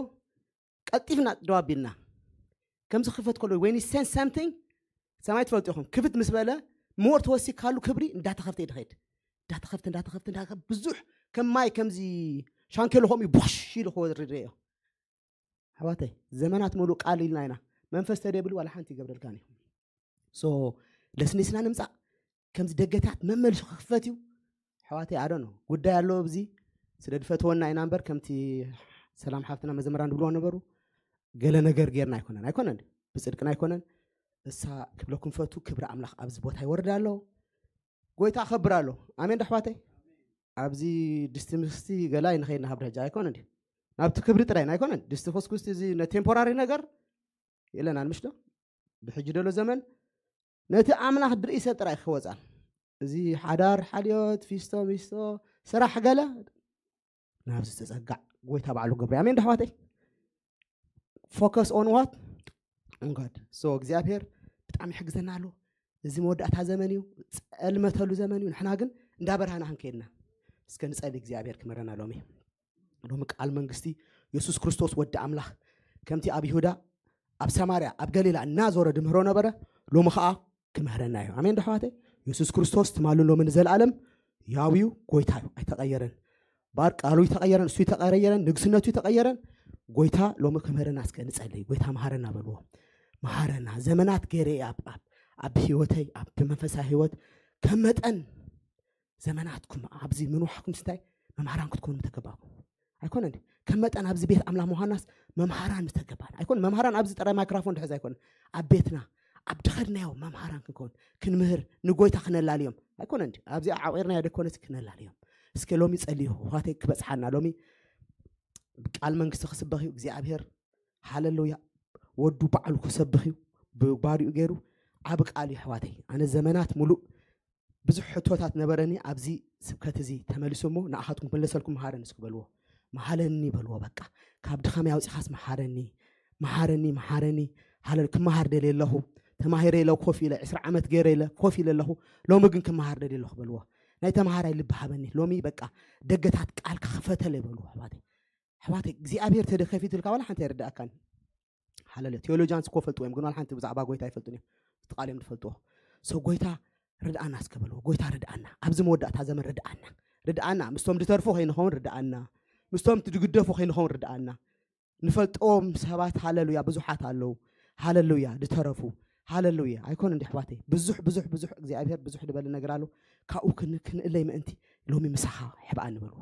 ቀልጢፍና ደው ኣቢልና ከምዚ ክኽፈት ከሎ when he sends something ሰማይ ትፈልጡ ኢኹም ክፍት ምስ በለ more ተወሲካሉ ክብሪ እንዳተኸፍተ ይድኸድ እንዳተኸፍተ እንዳተኸፍተ እንዳተኸፍተ ብዙሕ ከም ማይ ከምዚ ሻንኬሎ ከምኡ ቦሽ ኢሉ ክወርድ ርእዮ ኣሕዋተይ ዘመናት ሙሉእ ቃል ኢልና ኢና መንፈስ ተደይብሉ ዋላ ሓንቲ ይገብረልካን እዩ so ለስኒስና ንምፃእ ከምዚ ደገታት መመልሹ ክኽፈት እዩ ኣሕዋተይ ኣደኖ ጉዳይ ኣለዎ ኣብዚ ስለ ድፈትወና ኢና እምበር ከምቲ ሰላም ሓፍትና መዘምራን ድብልዎ ነበሩ ገለ ነገር ጌርና ኣይኮነን ኣይኮነን ብፅድቅና ኣይኮነን እሳ ክብለኩም ፈቱ ክብሪ ኣምላኽ ኣብዚ ቦታ ይወርድ ኣሎ ጎይታ ከብር ኣሎ ኣሜን ዶ ኣሕዋተይ ኣብዚ ድስቲ ምስቲ ገላ ይንኸይድ ንሃብ ደረጃ ኣይኮነ እንዲ ናብቲ ክብሪ ጥራይ ኣይኮነን ድስቲ ኮስኩስቲ እዚ ነቴምፖራሪ ነገር የለናን ምሽ ዶ ብሕጂ ደሎ ዘመን ነቲ ኣምላኽ ድርኢ ሰብ ጥራይ ክወፃን እዚ ሓዳር ሓልዮት ፊስቶ ሚስቶ ስራሕ ገለ ናብዚ ተፀጋዕ ጎይታ ባዕሉ ገብሪ ኣሜን ዶ ኣሕዋተይ focus on what on God so እግዚኣብሔር ብጣዕሚ ይሕግዘና ኣሎ እዚ መወዳእታ ዘመን እዩ ጸልመተሉ ዘመን እዩ ንሕና ግን እንዳበርሃና ክንከይድና እስከ ንጸሊ እግዚኣብሔር ክመረና ሎሚ ሎሚ ቃል መንግስቲ የሱስ ክርስቶስ ወዲ ኣምላኽ ከምቲ ኣብ ይሁዳ ኣብ ሰማርያ ኣብ ገሊላ እናዞረ ድምህሮ ነበረ ሎሚ ከዓ ክምህረና እዩ ኣሜን ዶ ኣሕዋተይ የሱስ ክርስቶስ ትማልን ሎሚ ንዘለኣለም ያው እዩ ጎይታ እዩ ኣይተቐየረን ባር ቃሉ ይተቐየረን እሱ ይተቐየረን ንግስነቱ ይተቐየረን ጎይታ ሎሚ ክምህረና እስከ ንጸልይ ጎይታ መሃረና በልዎ መሃረና ዘመናት ገይረ ኣብ ኣብ ኣብ ህይወተይ ኣብ መንፈሳዊ ህይወት ከም መጠን ዘመናትኩም ኣብዚ ምንዋሕኩም ስንታይ መምሃራን ክትኮኑ ምተገባኩም ኣይኮነ እንዲ ከም መጠን ኣብዚ ቤት ኣምላኽ ምዃናስ መምሃራን ምተገባን ኣይኮነ መምሃራን ኣብዚ ጥራይ ማይክራፎን ድሕዝ ኣይኮነ ኣብ ቤትና ኣብ ድኸድናዮ መምሃራን ክንከውን ክንምህር ንጎይታ ክነላልዮም ኣይኮነ እንዲ ኣብዚ ዓቂርናዮ ደኮነስ ክነላልዮም እስከ ሎሚ ጸልዩ ዋተይ ክበጽሓና ሎሚ ቃል መንግስቲ ክስበኽ እዩ እግዚኣብሔር ሃለሉያ ወዱ ባዕሉ ክሰብኽ እዩ ብባሪኡ ገይሩ ዓብ ቃል እዩ ኣሕዋተይ ኣነ ዘመናት ሙሉእ ብዙሕ ሕቶታት ነበረኒ ኣብዚ ስብከት እዚ ተመሊሱ እሞ ንኣኻትኩም ክምለሰልኩም መሃረኒ እስኪ በልዎ መሃለኒ በልዎ በቃ ካብ ድኻመይ ኣውፂኻስ መሃረኒ መሃረኒ መሃረኒ ሃለሉ ክመሃር ደልየ ኣለኹ ተማሂረ ኢለ ኮፍ ኢለ ዕስራ ዓመት ገይረ ኢለ ኮፍ ኢለ ኣለኹ ሎሚ ግን ክመሃር ደልየ ኣለኹ በልዎ ናይ ተምሃራይ ልቢ ሃበኒ ሎሚ በቃ ደገታት ቃል ክኸፈተለይ በልዎ ኣሕዋተይ ኣሕዋተይ እግዚኣብሔር ተደከፊትልካ ዋላ ሓንቲ ኣይርዳእካን ሃለለ ቴዎሎጂያንስ እኮ ፈልጥዎ እዮም ግን ዋላ ሓንቲ ብዛዕባ ጎይታ ኣይፈልጡን እዮም እቲ ቃል እዮም ዝፈልጥዎ ሰው ጎይታ ርድኣና እስከ በልዎ ጎይታ ርድኣና ኣብዚ መወዳእታ ዘመን ርድኣና ርድኣና ምስቶም ድተርፉ ከይንኸውን ርድኣና ምስቶም ድግደፉ ከይንኸውን ርድኣና ንፈልጦም ሰባት ሃለሉያ ብዙሓት ኣለዉ ሃለሉያ ድተረፉ ሃለሉያ ኣይኮነ እንዲ ኣሕዋተይ ብዙሕ ብዙሕ ብዙሕ እግዚኣብሔር ብዙሕ ድበለ ነገር ኣሎ ካብኡ ክንእለይ ምእንቲ ሎሚ ምሳኻ ሕብኣ ንበልዎ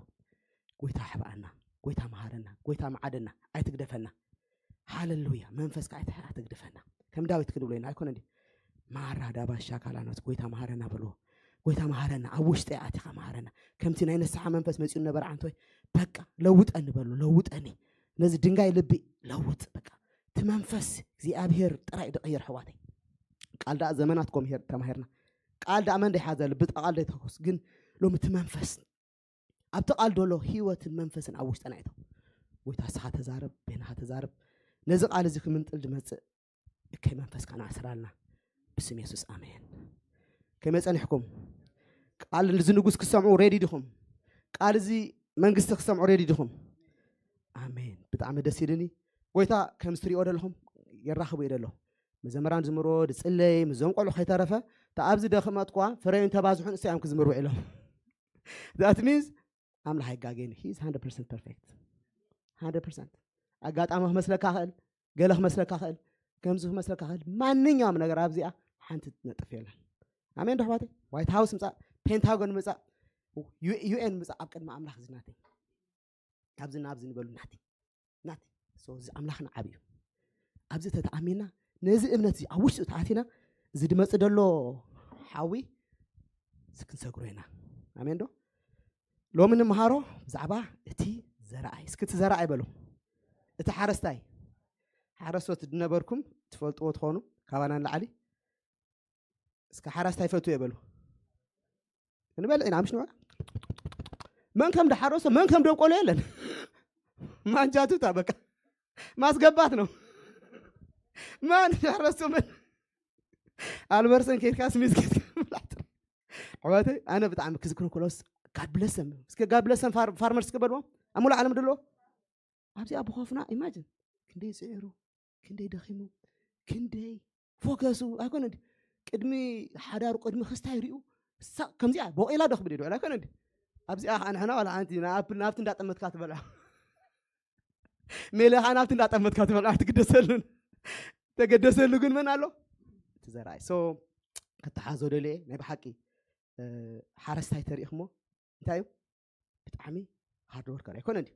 ጎይታ ሕብኣና፣ ጎይታ መሃረና፣ ጎይታ መዓደና፣ ኣይትግደፈና። ሃለሉያ። መንፈስካ ኣይትግደፈና። ከም ዳዊት ክንብሎ ኢና ኣይኮነ እንዲ ማራ ዳባሻ ካላኖት ጎይታ መሃረና በልዎ። ጎይታ መሃረና፣ ኣብ ውሽጢ ኣቲኻ መሃረና። ከምቲ ናይ ንስሓ መንፈስ መጺኡ ነበረ ዓንቶይ በቃ ለውጠኒ በሉ፣ ለውጠኒ። ነዚ ድንጋይ ልቢ ለውጥ በቃ። እቲ መንፈስ እግዚኣብሔር ጥራይ ድቕይር ኣሕዋተይ። ቃል ደኣ ዘመናት ኮም ሄር ተማሂርና። ቃል ደኣ መን ደይሓዘ ልቢ ቃል ደይተኮስ ግን ሎሚ እቲ መንፈስ ኣብቲ ቃል ዶሎ ህይወትን መንፈስን ኣብ ውሽጠና ይተው። ጎይታ እስኻ ተዛረብ፣ በይንኻ ተዛረብ። ነዚ ቃል እዚ ክምንጥል ዝመጽእ እከይ መንፈስካ ንኣስራልና ብስም የሱስ ኣሜን። ከመይ ጸኒሕኩም? ቃል እዚ ንጉስ ክሰምዑ ሬዲ ዲኹም? ቃል እዚ መንግስቲ ክሰምዑ ሬዲ ዲኹም? ኣሜን። ብጣዕሚ ደስ ኢልኒ። ጎይታ ከም ዝትሪኦ ዘለኹም የራኽቡ እየ ደለኹ። መዘምራን ዝምርዎ ድጽለይ ምዞም ቆልዑ ከይተረፈ እታ ኣብዚ ደኽመት ኳ ፍረዩን ተባዝሑን እሰይ እዮም ክዝምሩ ውዒሎም። That means ኣምላኽ ኣይጋገይን። He is one hundred percent perfect. One hundred percent ኣጋጣሚ ክመስለካ ክእል፣ ገለ ክመስለካ ክእል፣ ከምዚ ክመስለካ ክእል። ማንኛውም ነገር ኣብዚኣ ሓንቲ ትነጥፍ የለን። ኣሜን ዶ ኣሕዋተይ? ዋይት ሃውስ ምጻእ፣ ፔንታጎን ምጻእ፣ ዩ ኤን ምጻእ ኣብ ቅድሚ ኣምላኽ ዝናተይ ኣብዚ ናብዚ ንበሉ ናተይ ናተይ። So እዚ ኣምላኽና ዓብዩ። ኣብዚ ተተኣሚና ነዚ እምነት እዚ ኣብ ውሽጡ ተኣቲና እዚ ድመጽእ ደሎ ሓዊ እዚ ክንሰግሮ ኢና። ኣሜን ዶ? ሎሚ ንምሃሮ ብዛዕባ እቲ ዘረኣይ። እስኪ እቲ ዘረኣይ በሉ። እቲ ሓረስታይ። ሓረስቶት ድነበርኩም ትፈልጥዎ ትኾኑ ካባና ንላዕሊ። እስከ ሓራስታይ ፈቱ የበሉ። ንበልዕ ኢና ምሽ ንበ መን ከም ደሓረሶ መን ከም ደብቆሎ የለን። ማንጃቱታ በቃ ማስገባት ነው። ማን ደሓረሶ መን ኣልበርሰን ኬድካ ስሚዝ ኬድካ ምብላዕ ጥራይ። ኣሕዋተይ ኣነ ብጣዕሚ ክዝክሮ ከሎስ God bless them እስከ God bless them farmers እስከ በልዎም ኣብ ሙሉእ ዓለም ድሎ ኣብዚኣ ብኾፍና ኢማጅን ክንደይ ጽዒሩ ክንደይ ደኺሙ ክንደይ ፎከሱ ኣይኮነ ድዩ? ቅድሚ ሓዳሩ ቅድሚ ክስታይ ሪኡ ሳቕ ከምዚኣ ቦቂላ ዶ ክብል ይድውዕል ኣይኮነ ድዩ? ኣብዚኣ ከዓ ንሕና ዋላ ሓንቲ ንኣፕል ናብቲ እንዳጠመትካ ትበልዖ ሜለ ከዓ ናብቲ እንዳጠመትካ ትበልዖ ኣይትግደሰሉን። ተገደሰሉ ግን መን ኣሎ? እቲ ዘርኣይ። So ክተሓዞ ደልየ ናይ ብሓቂ ሓረስታይ ተሪእኽሞ እንታይ እዩ? ብጣዕሚ ሃርድ ወርከር ኣይኮነ እንዲ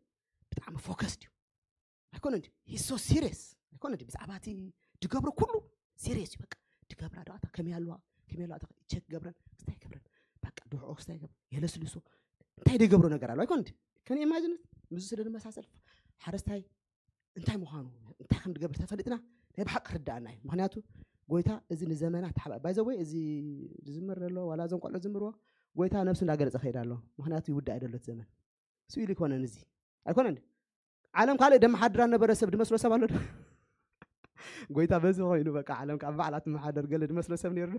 ብጣዕሚ ፎከስ ድዩ ኣይኮነ እንዲ ሂሶ ሲሪየስ ኣይኮነ እንዲ ብዛዕባ እቲ ድገብሮ ኩሉ ሲሪየስ እዩ በቃ ድገብራ ዶ ኣታ ከመይ ኣለዋ ከመይ ኣለዋ ቸክ ገብረን ክስታይ ገብረን በቃ ድሕኦ ክስታይ ገብረን የለስልሶ እንታይ ደገብሮ ነገር ኣሎ ኣይኮነ እንዲ ከነ ኢማጅን ብዙ ስለ ንመሳሰል ሓረስታይ እንታይ ምዃኑ እንታይ ከም ድገብር ተፈሊጥና ናይ ብሓቂ ክርዳኣና እዩ ምክንያቱ ጎይታ እዚ ንዘመናት ሓባ ባይዘወይ እዚ ዝዝምር ዘሎ ዋላ እዞም ቆልዑ ዝምርዎ ጎይታ ነብሱ እንዳገለፀ ከይዳ ኣሎ ምክንያቱ ይውዳእ ደሎ እቲ ዘመን ስኡ ኢሉ ይኮነን እዚ ኣይኮነን ዓለም ካልእ ደመሓድራ ነበረ ሰብ ድመስሎ ሰብ ኣሎ ጎይታ በዚ ኮይኑ በቃ ዓለም ካብ ባዕላ ትመሓደር ገለ ድመስሎ ሰብ ነይሩ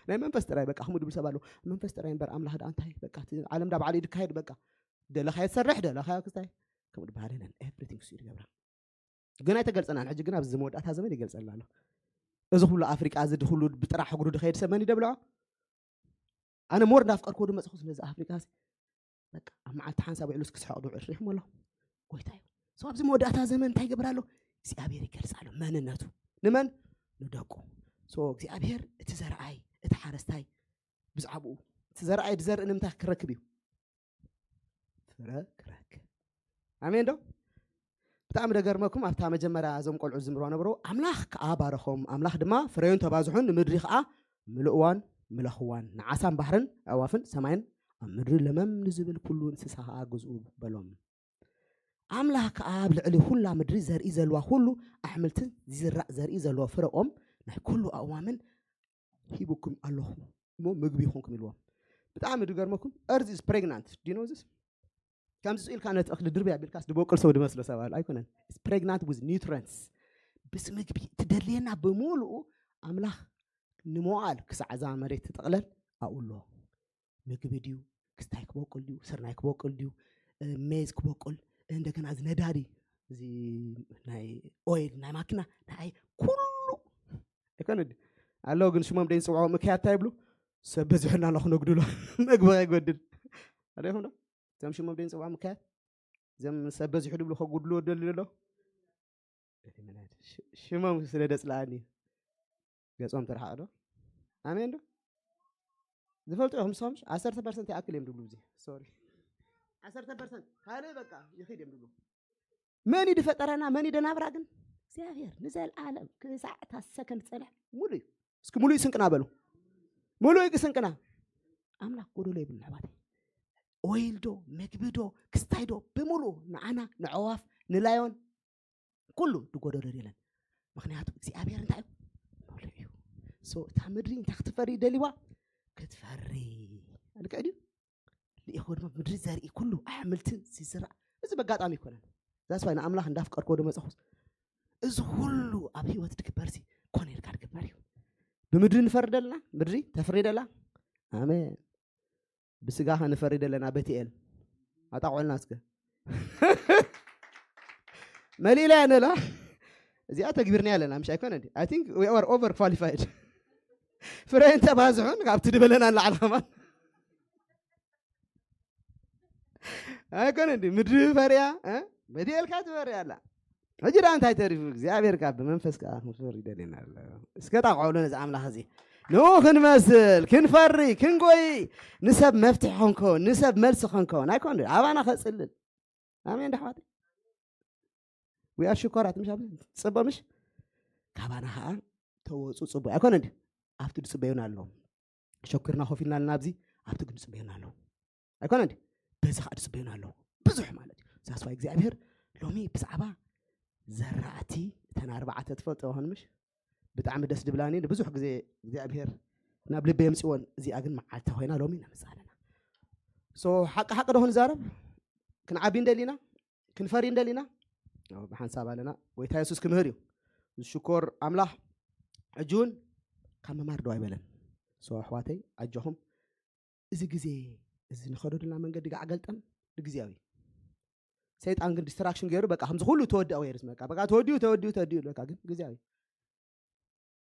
ናይ መንፈስ ጥራይ በቃ ከምኡ ድብል ሰብ ኣሎ መንፈስ ጥራይ እምበር ኣምላኽ ደኣ እንታይ በቃ ዓለም ዳ ባዕሉ ድካየድ በቃ ደለኻዮ ትሰርሕ ደለኻዮ ክስታይ ከምኡ ድበሃል የለን ኤቭሪቲንግ እሱ ይገብራ ግን ኣይተገልጸናን ሕጂ ግን ኣብዚ መወዳእታ ዘመን ይገልጸልና ኣሎ እዚ ኩሉ ኣፍሪቃ እዚ ድኩሉ ብጥራሕ እግሩ ድኸይድ ሰብ መን ይደብልዖ ኣነ ሞር እንዳፍቀርክዎ ድመፅኹ ስለዚ ኣፍሪቃ በቃ ኣብ መዓልቲ ሓንሳብ ውዕሉ እስክስሐቕ ድውዕል ሪኹም ኣሎ ጎይታ እዩ so ኣብዚ መወዳእታ ዘመን እንታይ ይገብር ኣሎ እግዚኣብሔር ይገልፅ ኣሎ መንነቱ ንመን ንደቁ so እግዚኣብሔር እቲ ዘርኣይ እቲ ሓረስታይ ብዛዕባኡ እቲ ዘርኣይ ዝዘርኢ ንምንታይ ክረክብ እዩ ፍረ ክረክብ ኣሜን ዶ ብጣዕሚ ደገርመኩም ኣብታ መጀመርያ እዞም ቆልዑ ዝምርዋ ነበሩ ኣምላኽ ከዓ ባረኾም ኣምላኽ ድማ ፍረዩን ተባዝሑን ንምድሪ ከዓ ምልእዋን ምለኽዋን ንዓሳን ባሕርን ኣዕዋፍን ሰማይን ኣብ ምድሪ ለመም ንዝብል ኩሉ እንስሳ ከዓ ግዝኡ በሎም ኣምላኽ ከዓ ኣብ ልዕሊ ኩላ ምድሪ ዘርኢ ዘለዋ ኩሉ ኣሕምልትን ዝዝራእ ዘርኢ ዘለዎ ፍረኦም ናይ ኩሉ ኣእዋምን ሂቡኩም ኣለኹ እሞ ምግቢ ይኹንኩም ኢልዎም ብጣዕሚ ድገርመኩም earth is pregnant do you know this ከምዚ ኢልካ ነቲ እኽሊ ድርቢ ኣቢልካስ ድበቁል ሰው ድመስሎ ሰብ ኣሎ ኣይኮነን pregnant with nutrients ብስ ምግቢ ትደልየና ብምሉኡ ኣምላኽ ንመዋል ክሳዕ እዛ መሬት ትጥቕለል ኣብኡ ኣሎ ምግቢ ድዩ ክስታይ ክበቁል ድዩ ስርናይ ክበቁል ድዩ ሜዝ ክበቁል እንደገና እዚ ነዳዲ እዚ ናይ ኦይል ናይ ማኪና ንዓይ ኩሉ ኣይኮነ ኣለዉ ግን ሽሞም ደይንፅውዖም እከያ እንታይ ይብሉ ሰብ በዚሑና ኣለኹ ነጉድሎ መግቢ ከይጎድል ኣደይኹም ዶ እዞም ሽሞም ደይንፅውዖም እከያ እዞም ሰብ በዚሑ ድብሉ ከጉድልዎ ደልዩ ኣሎ ሽሞም ስለ ደፅለኣኒ ገፆም ተረሓቕ ዶ ኣሜን ዶ ዝፈልጡ ኢኹም ንስኹም ዓሰርተ ፐርሰንት ይኣክል እዮም ድብሉ እዚ ሶሪ ዓሰርተ ፐርሰንት ካልእ በቃ ይኺድ እዮም ዝብሉ። መን እዩ ዝፈጠረና? መን እዩ ደናብራ? ግን እግዚኣብሔር ንዘለኣለም ክሳዕ እታ ሰከንድ ዝጸንሐ ሙሉ እዩ። እስኪ ሙሉ እዩ ስንቅና በሉ። ሙሉ እዩ ስንቅና። ኣምላኽ ጎደሎ የብሉ ኣሕዋተይ። ኦይል ዶ፣ መግቢ ዶ፣ ክስታይ ዶ፣ ብምሉ ንዓና፣ ንዕዋፍ፣ ንላዮን ኩሉ ዝጎደሎ የለን። ምክንያቱ እግዚኣብሔር እንታይ እዩ? ሙሉ እዩ። So እታ ምድሪ እንታይ ክትፈሪ ደሊዋ? ክትፈሪ። ልክዕ ድዩ? ልኢኹ ድማ ምድሪ ዘርኢ ኩሉ ኣሕምልትን ዝዝራእ። እዚ በጋጣሚ ኣይኮነን። ዛስ ዋይ ንኣምላኽ እንዳፍቀርኮ ዶ መጽኹስ? እዚ ኩሉ ኣብ ህይወት ድግበር ሲ ኮነ ኢልካ ድግበር እዩ። ብምድሪ ንፈሪ ደለና? ምድሪ ተፍሪ ደላ? ኣሜን። ብስጋ ከ ንፈሪ ደለና? በቲኤል ኣጣቆልና እስከ መሊእና ያነላ። እዚኣ ተግቢርና ያለና ምሽ ኣይኮነ እንዲ? I think we are over qualified። ፍረ እንተባዝሑን ካብቲ ድበለና ንላዕሊ ከማን ኣይኮነ እንዲ? ምድሪ ፈርያ እ? በቲኤልካ ትፈርያ ኣላ። ሕጂ ደኣ እንታይ ተሪፉ? እግዚኣብሔር ካብ ብመንፈስ ከዓ ክንፈር ይደልየና ኣሎ። እስከ ጣቕዑሉ ነዚ ኣምላኽ እዚ። ንኡ ክንመስል፣ ክንፈሪ፣ ክንጎይ፣ ንሰብ መፍትሒ ክንከውን፣ ንሰብ መልሲ ክንከውን ኣይኮነ። ኣባና ከጽልል። ኣሜን ዶ ኣሕዋተይ? We are ሽኮራት ምሽ ኣብ ጽቡቕ ምሽ? ካባና ከዓ ተወጹ ጽቡቕ ኣይኮነ እንዲ? ኣብቲ ድጽበዩና ኣለዉ። ሸኩርና ኮፍ ኢልና ኣለና ኣብዚ፣ ኣብቲ ግን ድጽበዩና ኣለዉ። ኣይኮነ እንዲ? በዚ ከዓ ድጽበዩና ኣለዉ። ብዙሕ ማለት እዩ። ዛስፋ እግዚኣብሔር ሎሚ ብዛዕባ ዘራእቲ እተን ኣርባዕተ ትፈልጦ ይኾን ምሽ? ብጣዕሚ ደስ ድብላኒ። ንብዙሕ ግዜ እግዚኣብሔር ናብ ልቢ የምጽወን። እዚኣ ግን መዓልታ ኮይና ሎሚ ነምጽእ ኣለና። So ሓቂ ሓቂ ዶ ክንዛረብ? ክንዓቢ እንደሊና? ክንፈሪ እንደሊና? ያው ብሓንሳብ ኣለና። ጎይታ የሱስ ክምህር እዩ። ዝሽኮር ኣምላኽ ሕጂ እውን ካብ ምማር ደው ኣይበለን። So ኣሕዋተይ ኣጆኹም። እዚ ግዜ እዚ ንኸደዱልና መንገዲ ጋዕ ገልጠም ንግዜያዊ። ሰይጣን ግን ዲስትራክሽን ገይሩ በቃ ከምዚ ኩሉ ተወዲኦ ገይሩ ዝመቃ በቃ ተወዲኡ ተወዲኡ ተወዲኡ በቃ ግን ግዜያዊ።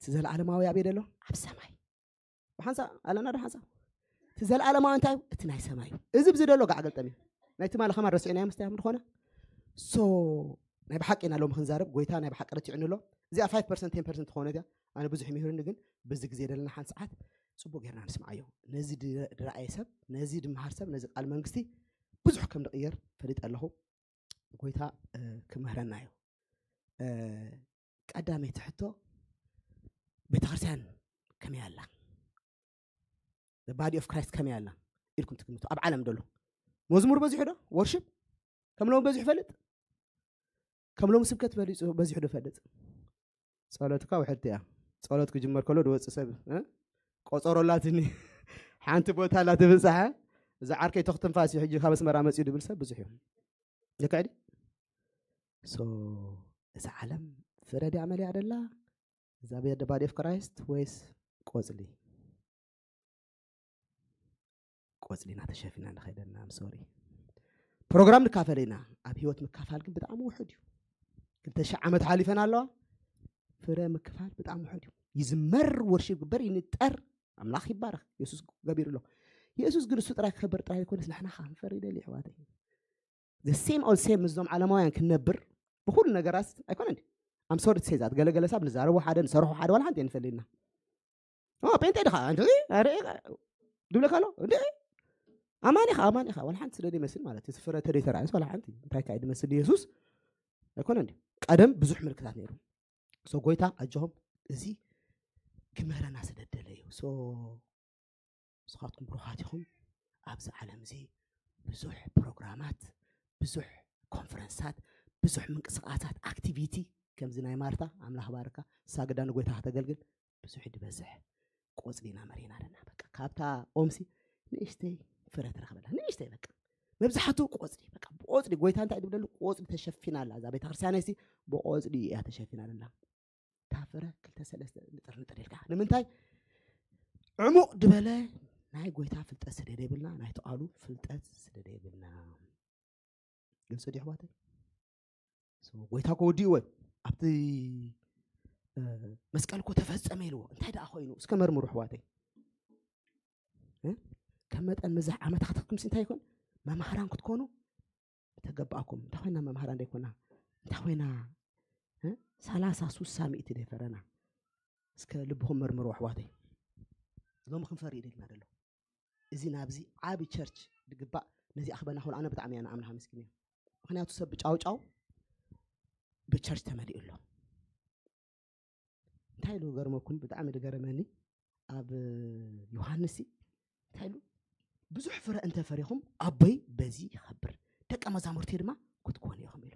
እቲ ዘለዓለማዊ ኣበይ ደሎ? ኣብ ሰማይ። ብሓንሳብ ኣለና ዶ ሓንሳብ? እቲ ዘለዓለማዊ እንታይ እዩ? እቲ ናይ ሰማይ እዩ። እዚ ብዚ ደሎ ጋዕ ገልጠም እዩ። ናይ ትማሊ ከማን ረሲዕናዮ ምስታይ ከም ዝኾነ። So ናይ ብሓቂ ኢና ሎም ክንዛረብ ጎይታ ናይ ብሓቂ ረቲዑኒ ኣሎ። እዚኣ ፋይቭ ፐርሰንት ቴን ፐርሰንት ትኾነት እያ። ኣነ ብዙሕ ይምህርኒ ግን በዚ ግዜ ዘለና ሓንቲ ሰዓት ጽቡቅ ጌርና ንስምዓዮ። ነዚ ድ- ድረኣየ ሰብ፣ ነዚ ድመሃር ሰብ፣ ነዚ ቃል መንግስቲ ብዙሕ ከም ንቕየር ፈሊጠ ኣለኹ። ጎይታ እ፣ ክምህረና እዩ። እ፣ ቀዳመይቲ ሕቶ ቤተክርስትያን ከመይ ኣላ? The body of Christ ከመይ ኣላ ኢልኩም ትግምቱ? ኣብ ዓለም ደሎ መዝሙር በዚሑ ዶ? ወርሽፕ ከም ሎም በዚሑ ይፈልጥ? ከም ሎም ስብከት በሊጹ በዚሑ ዶ ፈልጥ? ጸሎትካ ውሕድቲ እያ። ጸሎት ክጅመር ከሎ ድወጽእ ሰብ እ? ቆጸሮ ኣላትኒ ሓንቲ ቦታ ኣላ ትብጻሐ። እዚ ዓርከይ ተኽትንፋስ እዩ ሕጂ ካብ ኣስመራ መጺኡ ድብል ሰብ ብዙሕ እዩ። ልክዕ ድዩ? So እዛ ዓለም ፍረ ድያ መሊኣ ደላ? እዛ ቤት ባዲ ኦፍ ክራይስት ወይስ ቆጽሊ? ቆጽሊና ተሸፊና ንኸይደና። I'm sorry። ፕሮግራም ንካፈል ኢና። ኣብ ህይወት ምካፋል ግን ብጣዕሚ ውሑድ እዩ። ክልተ ሺሕ ዓመት ሓሊፈን ኣለዋ። ፍረ ምክፋል ብጣዕሚ ውሑድ እዩ። ይዝመር፣ ወርሺፕ ግበር፣ ይንጠር። ኣምላኽ ይባረኽ። የሱስ ገቢሩ ኣሎ። የሱስ ግን እሱ ጥራይ ክኸበር ጥራይ ኣይኮነስ ንሕና ከዓ ክንፈር ይደሊ ኣሕዋተይ። The same old same ምስዞም ዓለማውያን ክንነብር ብኩሉ ነገራት ኣይኮነ እንዲ? I'm sorry to say that ገለገለ ሰብ ንዛረቦ ሓደ ንሰርሖ ሓደ ዋላ ሓንቲ የንፈልየና። ኦ ጴንጤ ድኻ እንዲ ኣረ ድብለካ ኣሎ እንዲ ኣማኒ ኢኻ ኣማኒ ኢኻ ዋላ ሓንቲ ስለ ዘይመስል ማለት እዩ። ፍረ ተደይተራእስ ዋላ ሓንቲ እንታይ ካይ ድመስል የሱስ ኣይኮነ እንዲ? ቀደም ብዙሕ ምልክታት ነይሩ። So ጎይታ ኣጆኹም እዚ ክምህረና ስለ ደለ እዩ። So ንስኻትኩም ብሩኻት ኢኹም። ኣብዚ ዓለም እዚ ብዙሕ ፕሮግራማት፣ ብዙሕ ኮንፈረንሳት፣ ብዙሕ ምንቅስቃሳት፣ ኣክቲቪቲ ከምዚ ናይ ማርታ ኣምላኽ ባርካ ሳግዳ ንጎይታ ከተገልግል ብዙሕ ድበዝሕ ቆጽሊ ኢና መሪና ኣለና። በቃ ካብታ ኦምሲ ንእሽተይ ፍረ ትረኽበላ ንእሽተይ በቃ መብዛሕትኡ ቆጽሊ በቃ ብቆጽሊ ጎይታ እንታይ ድብለሉ ቆጽሊ ተሸፊና ኣላ እዛ ቤተክርስትያነይ ሲ ብቆጽሊ እያ ተሸፊና ኣላ። እታ ፍረ ክልተ ሰለስተ ንጥር ንጥር ኢልካ ንምንታይ ዕሙቕ ድበለ ናይ ጎይታ ፍልጠት ስለ ደይብልና ናይቲ ቃሉ ፍልጠት ስለ ደይብልና ግልፂ ድዩ ኣሕዋተይ? ጎይታ እኮ ወዲእዎ ኣብቲ መስቀል እኮ ተፈፀመ ኢልዎ እንታይ ደኣ ኮይኑ እስከ መርምሩ ኣሕዋተይ። ከም መጠን ምዛሕ ዓመታትኩምሲ እንታይ ይኮን መማህራን ክትኮኑ ተገባእኩም እንታይ ኮይና መማህራን ደይኮና እንታይ ኮይና ሰላሳ ሱሳ ሚእቲ ደይፈረና እስከ ልብኹም መርምሩ ኣሕዋተይ። ሎሚ ክንፈሪ ኢደልና ደሎ እዚ ናብዚ ዓቢ ቸርች ድግባእ ነዚ ኣኽበና ክብል ኣነ ብጣዕሚ እያ ንኣምላኽ ኣመስግን እያ። ምክንያቱ ሰብ ብጫውጫው ብቸርች ተመሊኡ ኣሎ። እንታይ ኢሉ ገርመኩም? ብጣዕሚ ዝገረመኒ ኣብ ዮሃንስ እንታይ ኢሉ? ብዙሕ ፍረ እንተፈሪኹም ኣቦይ በዚ ይኸብር፣ ደቀ መዛሙርተይ ድማ ክትኮኑ ኢኹም ኢሉ።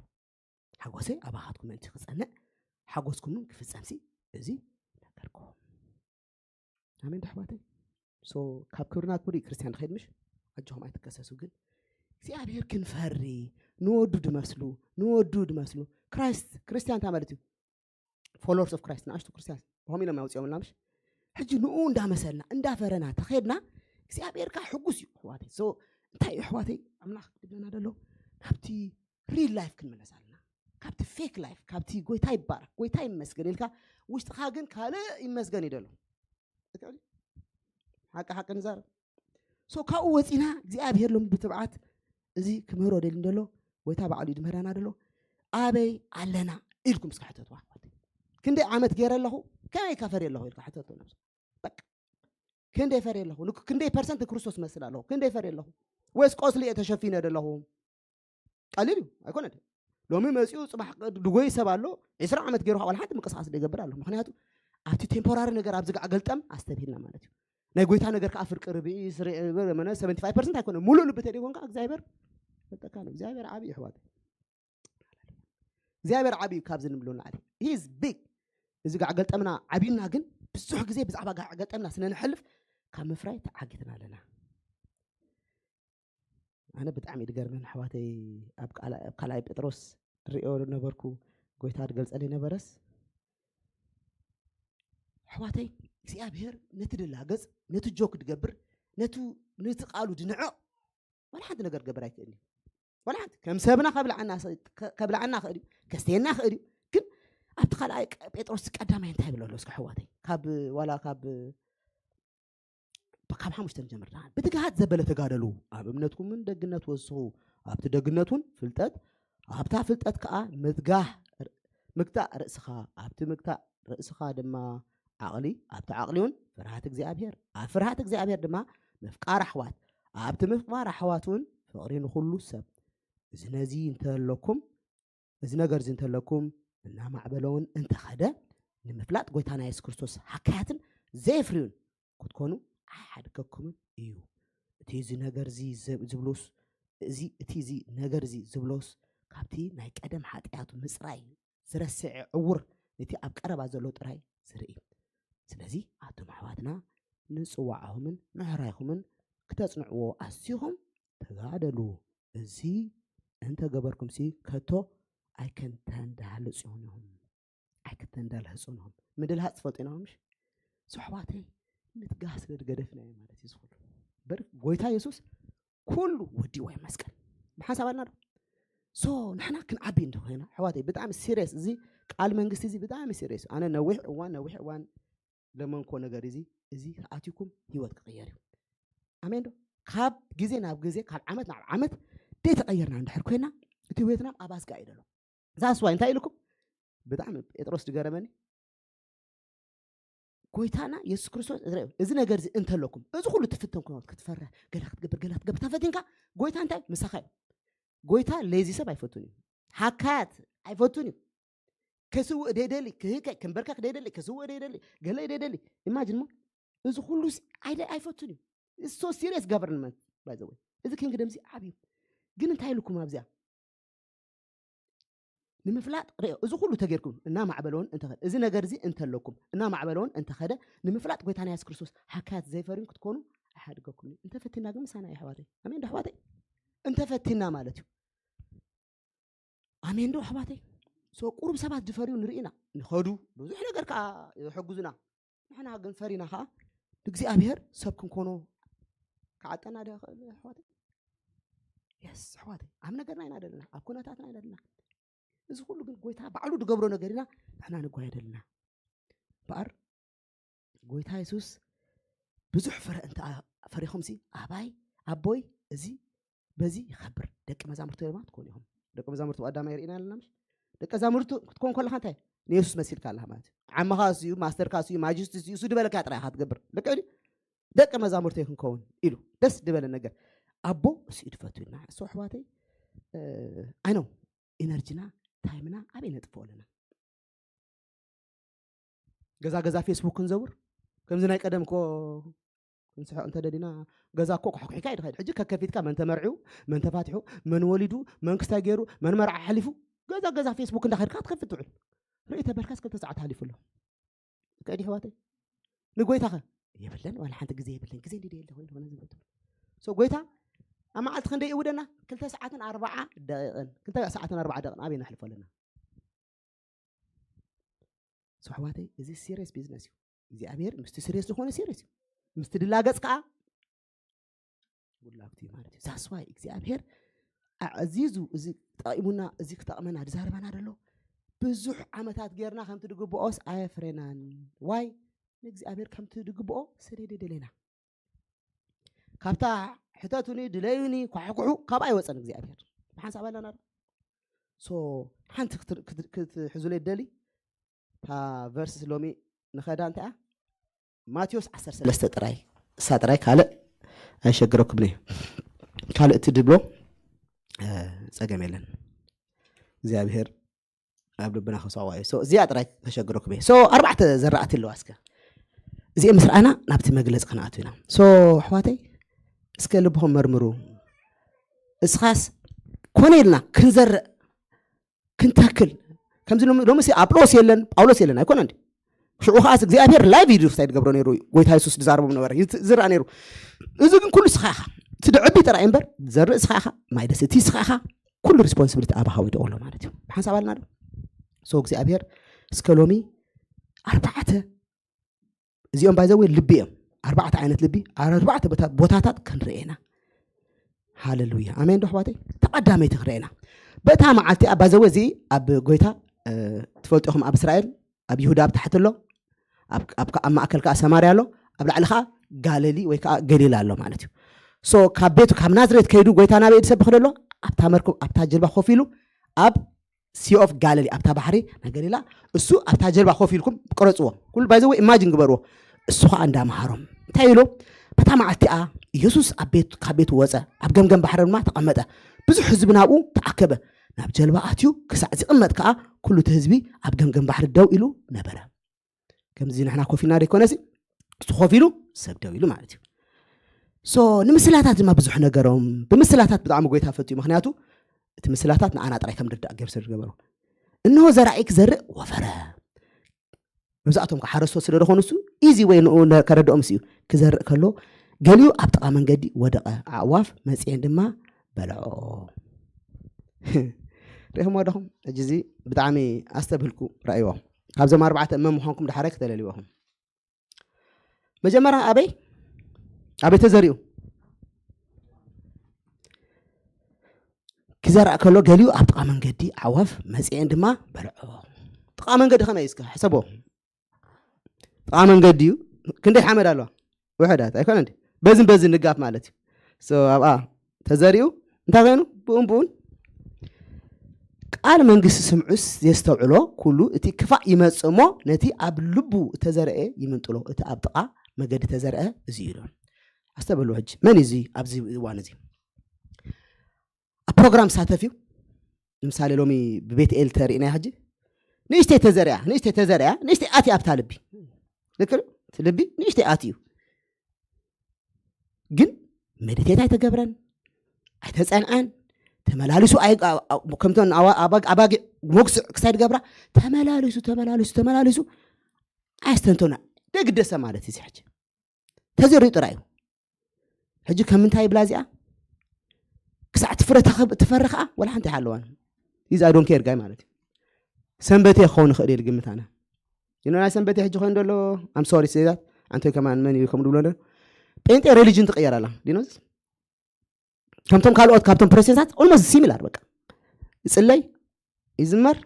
ሓጎሰይ ኣባኻትኩም ምእንቲ ክጸንዕ ሓጎስኩምን ክፍጸምሲ እዚ ነገርኩም። ኣሜን ዶ ኣሕዋተይ? ሶ ካብ ክብሪ ናብ ክብሪ ክርስቲያን ንኸይድ ምሽ ኣጆኹም ኣይትከሰሱ። ግን እግዚኣብሔር ክንፈሪ ንወዱ ድመስሉ ንወዱ ድመስሉ ክራይስት ክርስቲያን እንታይ ማለት እዩ? ፎሎወርስ ኦፍ ክራይስት ንኣሽቱ ክርስቲያን ብኸም ኢሎም ኣውፅኦም ምሽ ሕጂ ንኡ እንዳመሰልና እንዳፈረና ተኸድና እግዚኣብሔር ከዓ ሕጉስ እዩ ኣሕዋተይ። ሶ እንታይ እዩ ኣሕዋተይ ኣምላኽ ክድለና ደሎ ናብቲ ሪል ላይፍ ክንመለስ ኣለና። ካብቲ ፌክ ላይፍ ካብቲ ጎይታ ይባረክ ጎይታ ይመስገን ኢልካ ውሽጥኻ ግን ካልእ ይመስገን እዩ ደሎ። ሓቂ ሓቂ ንዛረብ። ሶ ካብኡ ወፂና እግዚኣብሔር ሎም ብትብዓት እዚ ክምህሮ ደሊ እንደሎ ጎይታ ባዕሉ እዩ ዝምህረና ደሎ ኣበይ ኣለና ኢልኩም እስከ ሕተትዋ ኣሕዋተይ። ክንደይ ዓመት ገይረ ኣለኹ ከመይ ከፈር ኣለኹ ኢልካ ሕተቶ ነብሱ። በቃ ክንደይ ፈር ኣለኹ ንክ- ክንደይ ፐርሰንት ክርስቶስ መስል ኣለኹ ክንደይ ፈር ኣለኹ ወይስ ቆስሊ እየ ተሸፊነ ደለኹ? ቀሊል እዩ ኣይኮነ። ሎሚ መፂኡ ፅባሕ ድጎይ ሰብ ኣሎ። ዕስራ ዓመት ገይሩ ካብ ሓንቲ ምንቅስቃስ ይገብር ኣሎ። ምክንያቱ ኣብቲ ቴምፖራሪ ነገር ኣብዚ ጋዕ ገልጠም ኣስተብሂልና ማለት እዩ። ናይ ጎይታ ነገር ከዓ ፍርቂ ርብኢ ሰቨንቲ ፋይቭ ፐርሰንት ኣይኮነ ሙሉእ ልቢ ተደይኮንካ እግዚኣብሔር ይፈልጠካ ኣሎ። እግዚኣብሔር ዓብዪ ይሕዋት እግዚኣብሔር ዓብዪ ካብዚ ንብሎ ንዓሊ ሂዝ ቢግ። እዚ ጋዕ ገልጠምና ዓብዩና ግን ብዙሕ ግዜ ብዛዕባ ጋዕ ገልጠምና ስነ ንሐልፍ ካብ ምፍራይ ተዓጊትና ኣለና። ኣነ ብጣዕሚ እዩ ዝገርመን ኣሕዋተይ። ኣብ ካልኣይ ጴጥሮስ ሪኦ ነበርኩ ጎይታ ዝገልፀለይ ነበረስ ኣሕዋተይ እግዚኣብሔር ነቲ ድላገፅ ነቲ ጆክ ድገብር ነቲ ቃሉ ድንዕቕ ዋላ ሓንቲ ነገር ገብር ኣይክእል እዩ። ዋላ ሓንቲ ከም ሰብና ከብልዓና ክእል እዩ ከስተየና ክእል እዩ። ግን ኣብቲ ካልኣይ ጴጥሮስ ቀዳማይ እንታይ ይብል ኣሎ እስከ ኣሕዋተይ ካብ ዋላ ካብ ካብ ሓሙሽተ ንጀምር። ብትግሃት ዘበለ ተጋደሉ፣ ኣብ እምነትኩምን ደግነት ወስኹ፣ ኣብቲ ደግነት እውን ፍልጠት፣ ኣብታ ፍልጠት ከዓ ምትጋህ ምግታእ ርእስኻ፣ ኣብቲ ምግታእ ርእስኻ ድማ ዓቕሊ፣ ኣብቲ ዓቕሊ እውን ፍርሃት እግዚኣብሔር፣ ኣብ ፍርሃት እግዚኣብሔር ድማ ምፍቃር ኣሕዋት፣ ኣብቲ ምፍቃር ኣሕዋት እውን ፍቕሪ ንኹሉ ሰብ። እዚ ነዚ እንተለኩም እዚ ነገር እዚ እንተለኩም እናማዕበለውን እንተኸደ ንምፍላጥ ጎይታና የሱስ ክርስቶስ ሃካያትን ዘየፍርዩን ክትኮኑ ኣይሓድገኩምን እዩ። እቲ እዚ ነገር እዚ ዝብሉስ እዚ እቲ እዚ ነገር እዚ ዝብሎስ ካብቲ ናይ ቀደም ሓጢኣቱ ምፅራይ ዝረስዐ ዕውር ነቲ ኣብ ቀረባ ዘሎ ጥራይ ዝርኢ። ስለዚ ኣቶም ኣሕዋትና ንፅዋዕኹምን ምሕራይኹምን ክተፅንዕዎ ኣስኹም ተጋደሉ። እዚ እንተገበርኩም ሲ ከቶ ኣይከንተንዳህልጹን ኢኹም ኣይከተንዳልህጹን ኢኹም። ምድልሃጽ ትፈልጡ ኢና ምሽ ሶሕባተይ ምትጋህ ስለ ዝገደፍና እዩ ማለት እዩ ዝኽሉ በር ጎይታ የሱስ ኩሉ ወዲእዎ እዩ መስቀል ብሓንሳብ ኣልና ዶ ሶ ንሕና ክንዓቢ እንተኮይና ኣሕዋተይ ብጣዕሚ ሲሪየስ እዚ ቃል መንግስቲ እዚ ብጣዕሚ ሲሪየስ ኣነ ነዊሕ እዋን ነዊሕ እዋን ለመንኮ ነገር እዚ እዚ ኣትኩም ህይወት ክቕየር እዩ ኣሜን ዶ ካብ ግዜ ናብ ግዜ ካብ ዓመት ናብ ዓመት ደይ ተቐየርና እንድሕር ኮይና እቲ ህይወትና ኣብ ኣስጋ እዩ ደሎ ዛስዋ እንታይ ኢልኩም ብጣዕሚ ጴጥሮስ ዝገረመኒ ጎይታና የሱስ ክርስቶስ እዚ ነገር እዚ እንተለኩም እዚ ኩሉ ትፍተን ኩናት ክትፈርህ ገለ ክትገብር ገለ ክትገብር ተፈቲንካ ጎይታ እንታይ ምሳኻ እዩ ጎይታ ለዚ ሰብ ኣይፈቱን እዩ ሃካያት ኣይፈቱን እዩ ከስውእ ደይደሊ ክህከይ ክንበርከክ ደይደሊ ከስውእ ደይደሊ ገለ ደይደሊ ኢማጅን ሞ እዚ ኩሉ ኣይፈቱን እዩ so serious government by the way እዚ ኪንግደም እዚ ዓብዩ ግን እንታይ ኢልኩም ኣብዚኣ ንምፍላጥ ርኦ እዚ ኩሉ ተጌርኩም እናማዕበለውን እንተኸደ እዚ ነገር እዚ እንተለኩም እናማዕበለውን እንተኸደ ንምፍላጥ ጎይታና የሱስ ክርስቶስ ሃካያት ዘይፈርዩን ክትኮኑ ኣይሓድገኩም እዩ እንተፈቲና ግን ምሳና እዩ ኣሕዋተይ ኣሜን ዶ ኣሕዋተይ እንተፈቲና ማለት እዩ ኣሜን ዶ ኣሕዋተይ so ቁሩብ ሰባት ዝፈርዩ ንርኢ ኢና ንኸዱ ብዙሕ ነገር ከዓ ይሕግዙና ንሕና ግን ፈሪና ከዓ እግዚኣብሔር ሰብ ክንኮኖ ክዓጠና ዶ ይኽእል ኣሕዋተይ የስ ኣሕዋተይ ኣብ ነገርና ኢና ደለና ኣብ ኩነታትና ኢና ደለና እዚ ኩሉ ግን ጎይታ ባዕሉ ዝገብሮ ነገር ኢና ንሕና ንጓየ ደለና በኣር ጎይታ የሱስ ብዙሕ ፍረ እንተ ፈሪኹም ሲ ኣባይ ኣቦይ እዚ በዚ ይኸብር ደቂ መዛሙርቱ ድማ ትኮኑ ኢኹም ደቂ መዛሙርቱ ቀዳማ ይርኢና ኣለና ምሽ ደቂ መዛሙርቱ ክትኮን ከለካ እንታይ ንየሱስ መሲልካ ኣለካ ማለት እዩ ዓመኻ እሱ እዩ ማስተርካ እሱ እዩ ማጅስት እሱ እዩ እሱ ዝበለካ ጥራይ ኢካ ትገብር ደቂ ደቂ መዛሙርተይ ክንከውን ኢሉ ደስ ዝበለ ነገር ኣቦ እሱ እዩ ዝፈትው ኢልና። እሱ ኣሕዋተይ፣ ኣይ ነው፣ ኢነርጂና፣ ታይምና ኣበይ ነጥፍኦ ኣለና? ገዛ ገዛ ፌስቡክ ክንዘውር፣ ከምዚ ናይ ቀደም እኮ ክንስሕቕ እንተደሊና፣ ገዛ እኮ ኳሕኩሒካ እዩ ድኸይድ። ሕጂ ከከፊትካ መን ተመርዒው፣ መን ተፋቲሑ፣ መን ወሊዱ፣ መን ክስታይ ገይሩ፣ መን መርዓ ሓሊፉ፣ ገዛ ገዛ ፌስቡክ እንዳኸድካ ትኸፍት ትውዕል። ርኢ ተበልካስ ክልተ ሰዓት ሓሊፉ ኣሎ። ከዲ ኣሕዋተይ፣ ንጎይታኸ የብለን፣ ዋላ ሓንቲ ግዜ የብለን። ግዜ እንዲ የለ ኮይኑ ዝኾነ ዝብለቱ። ሶ ጎይታ ኣብ መዓልቲ ክንደይ ይውደና? ክልተ ሰዓትን ኣርባዓ ደቂቕን። ክልተ ሰዓትን ኣርባዓ ደቂቕን ኣበይ ነሕልፎ ኣለና? ሶ ኣሕዋተይ፣ እዚ ሲሪየስ ቢዝነስ እዩ። እግዚኣብሔር ምስቲ ሲሪየስ ዝኾነ ሲሪየስ እዩ። ምስቲ ድላገጽ ከዓ ጉድ ላክ ቱ ዩ ማለት እዩ። ዛስ ዋይ እግዚኣብሔር ኣዕዚዙ እዚ ጠቒሙና፣ እዚ ክጠቕመና ዝዛረበና ዘሎ ብዙሕ ዓመታት ጌርና ከምቲ ድግብኦስ ኣየፍሬናን። ዋይ ንእግዚኣብሔር ከምቲ ድግብኦ ስለ ደደለና። ካብታ ሕተቱኒ፣ ድለዩኒ፣ ኳሕኩሑ፣ ካብኣ ኣይወፀን እግዚኣብሔር። ብሓንሳብ ኣለና ዶ? ሶ ሓንቲ ክትር-፣ ክትር-፣ ክትሕዙለይ ደሊ፣ እታ ቨርስስ ሎሚ ንኸዳ እንታይ እያ? ማቴዎስ ዓሰርተ ሰለስተ ጥራይ፣ እሳ ጥራይ፣ ካልእ ኣይሸግረኩም እየ። ካልእ እቲ ድብሎ፣ እ፣ ጸገም የለን። እግዚኣብሔር ኣብ ልብና ክሰዋ እዩ። ሶ እዚኣ ጥራይ ከሸግረኩም እየ። ሶ ኣርባዕተ ዘራእቲ ኣለዋ። እስከ እዚኦም ምስ ረኣና ናብቲ መግለጺ ክንኣቱ ኢና። ሶ ኣሕዋተይ፣ እስከ ልብኹም መርምሩ። እስኻስ ኮነ ኢልና ክንዘርእ፣ ክንተክል፣ ከምዚ ሎሚ፣ ሎሚ ሲ ኣጵሎስ የለን፣ ጳውሎስ የለን፣ ኣይኮነን ድዩ? ሽዑ ከኣ እግዚኣብሔር ላይቭ እዩ ድፍታይ ድገብሮ ነይሩ፣ ጎይታ የሱስ ድዛረቦም ነበረ፣ ይት-፣ ዝረኣ ነይሩ። እዚ ግን ኩሉ ስኻ ኢኻ። እቲ ድዕቢ ጥራይ እምበር፣ ዘርኢ ስኻ ኢኻ፣ ማይ ደስ እቲ ስኻ ኢኻ፣ ኩሉ ሪስፖንሲቢሊቲ ኣባኻ ወዲቑ ኣሎ ማለት እዩ። ብሓንሳብ ኣለና ዶ? ሶ እግዚኣብሔር እስከ ሎሚ ኣርባዕተ፣ እዚኦም ባይ ዘ ወይ ልቢ እዮም። ኣርባዕተ ዓይነት ልቢ፣ ኣርባዕተ ቦታ-፣ ቦታታት ክንርኢ ኢና። ሃሌሉያ። ኣሜን ዶ ኣሕዋተይ? ተቐዳመይቲ ክንርኢ ኢና። በታ መዓልቲ ኣብ ባይ ዘ ወይ እዚ ኣብ ጎይታ፣ እ፣ ትፈልጡ ኢኹም፣ ኣብ እስራኤል፣ ኣብ ይሁዳ ኣብ ታሕቲ ኣሎ፣ ኣብ፣ ኣብ፣ ኣብ ማእከል ከኣ ሰማርያ ኣሎ፣ ኣብ ላዕሊ ከኣ ጋለሊ ወይ ከኣ ገሊላ ኣሎ ማለት እዩ። ሶ ካብ ቤቱ፣ ካብ ናዝሬት ከይዱ ጎይታ ናበይ ዝሰብኽ ዘሎ? ኣብታ መርከብ፣ ኣብታ ጀልባ ኮፍ ኢሉ ኣብ ሲ ኦፍ ጋለሊ፣ ኣብታ ባሕሪ ናይ ገሊላ፣ እሱ ኣብታ ጀልባ ኮፍ ኢልኩም ቅረጽዎ። ኩሉ ባይ ዘ ወይ ኢማጂን ግበርዎ። እሱ ከኣ እንዳምሃሮም እንታይ ኢሉ? በታ መዓልቲኣ ኢየሱስ ኣብ ቤት፣ ካብ ቤቱ ወጸ፣ ኣብ ገምገም ባሕሪ ድማ ተቐመጠ። ብዙሕ ህዝቢ ናብኡ ተኣከበ። ናብ ጀልባ ኣትዩ ክሳዕ ዝቕመጥ ከኣ ኩሉ እቲ ህዝቢ ኣብ ገምገም ባሕሪ ደው ኢሉ ነበረ። ከምዚ ንሕና ኮፍ ኢልና ደይኮነሲ፣ እሱ ኮፍ ኢሉ ሰብ ደው ኢሉ ማለት እዩ። ሶ ንምስላታት ድማ ብዙሕ ነገሮም። ብምስላታት ብጣዕሚ ጎይታ ፈትዩ፣ ምኽንያቱ እቲ ምስላታት ንኣና ጥራይ ከም ንርዳእ ገይሩ ስለ ዝገበሮ። እንሆ ዘራኢ ክዘርእ ወፈረ። መብዛሕቶም ከ ሓረስቶት ስለ ዝኾኑ እሱ ኢዚ ወይ ንኡ ነ-፣ ከረድኦም እዩ። ክዘርእ ከሎ ገሊኡ ኣብ ጥቓ መንገዲ ወደቐ፣ ኣዕዋፍ መጺኤን ድማ በልዖ። ርኢኹምዎ ዲኹም? ሕጂ እዚ ብጣዕሚ ኣስተብህልኩ ረኣይዎ። ካብዞም ኣርባዕተ መን ምዃንኩም ዳሕራይ ክተለልይዎ ኢኹም። መጀመርያ ኣበይ? ኣበይ ተዘሪኡ? ክዘርእ ከሎ ገሊኡ ኣብ ጥቓ መንገዲ ኣዕዋፍ መጺኤን ድማ በልዖ። ጥቓ መንገዲ ከመይ እዩ እስከ ሕሰቦ። ጥቓ መንገዲ እዩ። ክንደይ ሓመድ ኣለዋ? ውሑዳት ኣይኮነን ድዩ? በዝን በዝን ንጋፍ ማለት እዩ። ሶ ኣብኣ ተዘሪኡ እንታይ ኮይኑ? ብኡን ብኡን ቃል መንግስቲ ስምዑስ የስተውዕሎ ኩሉ እቲ ክፋእ ይመጽእ እሞ ነቲ ኣብ ልቡ እተዘርአ ይምንጥሎ። እቲ ኣብ ጥቓ መገዲ ተዘርአ እዚ እዩ ኢሉ። ኣስተብህሉ ሕጂ። መን እዩ እዚ ኣብዚ እዋን እዚ? ኣብ ፕሮግራም ዝሳተፍ እዩ። ንምሳሌ ሎሚ ብቤት ኤል ተሪእናዮ ሕጂ። ንእሽተይ ተዘርያ፣ ንእሽተይ ተዘርያ፣ ንእሽተይ ኣትያ ኣብታ ልቢ። ልክዕ? እቲ ልቢ ንእሽተይ ኣትዩ። ግን ሜዲቴት ኣይተገብረን፣ ኣይተጸንዐን፣ ተመላሊሱ ኣይ-፣ ኣ-፣ ኣ-፣ ከምተን ኣዋ-፣ ኣባግ-፣ ኣባጊዕ መጉስዕ ክሳይ ድገብራ፣ ተመላሊሱ፣ ተመላሊሱ፣ ተመላሊሱ፣ ኣየስተንተኖ። ደግደሰ ማለት እዩ እዚ ሕጂ። ተዘሪኡ ጥራይ እዩ። ሕጂ ከም ምንታይ ይብላ እዚኣ? ክሳዕ ትፍረ ተኸብ-፣ ትፈሪ ኸዓ ወላ ሓንቲ ኣይሃለዋን። እዚ ኣይ ዶንት ኬር ጋይ ማለት እዩ። ሰንበቴ ክኸውን ይኽእል እዩ ዝግምት ኣነ። You know ናይ ሰንበቴ ሕጂ ኮይኑ ዘሎ፣ I'm sorry say that፣ ኣንቶይ ከማን መን እዩ ከምኡ ዝብሎ ዘሎ? ጴንጤ ሪሊጅን ትቕየር ኣላ። Do you know this? ከምቶም ካልኦት፣ ካብቶም ፕሮቴስታንት ኦልሞስት ሲሚላር በቃ። ይጽለይ፣ ይዝመር፣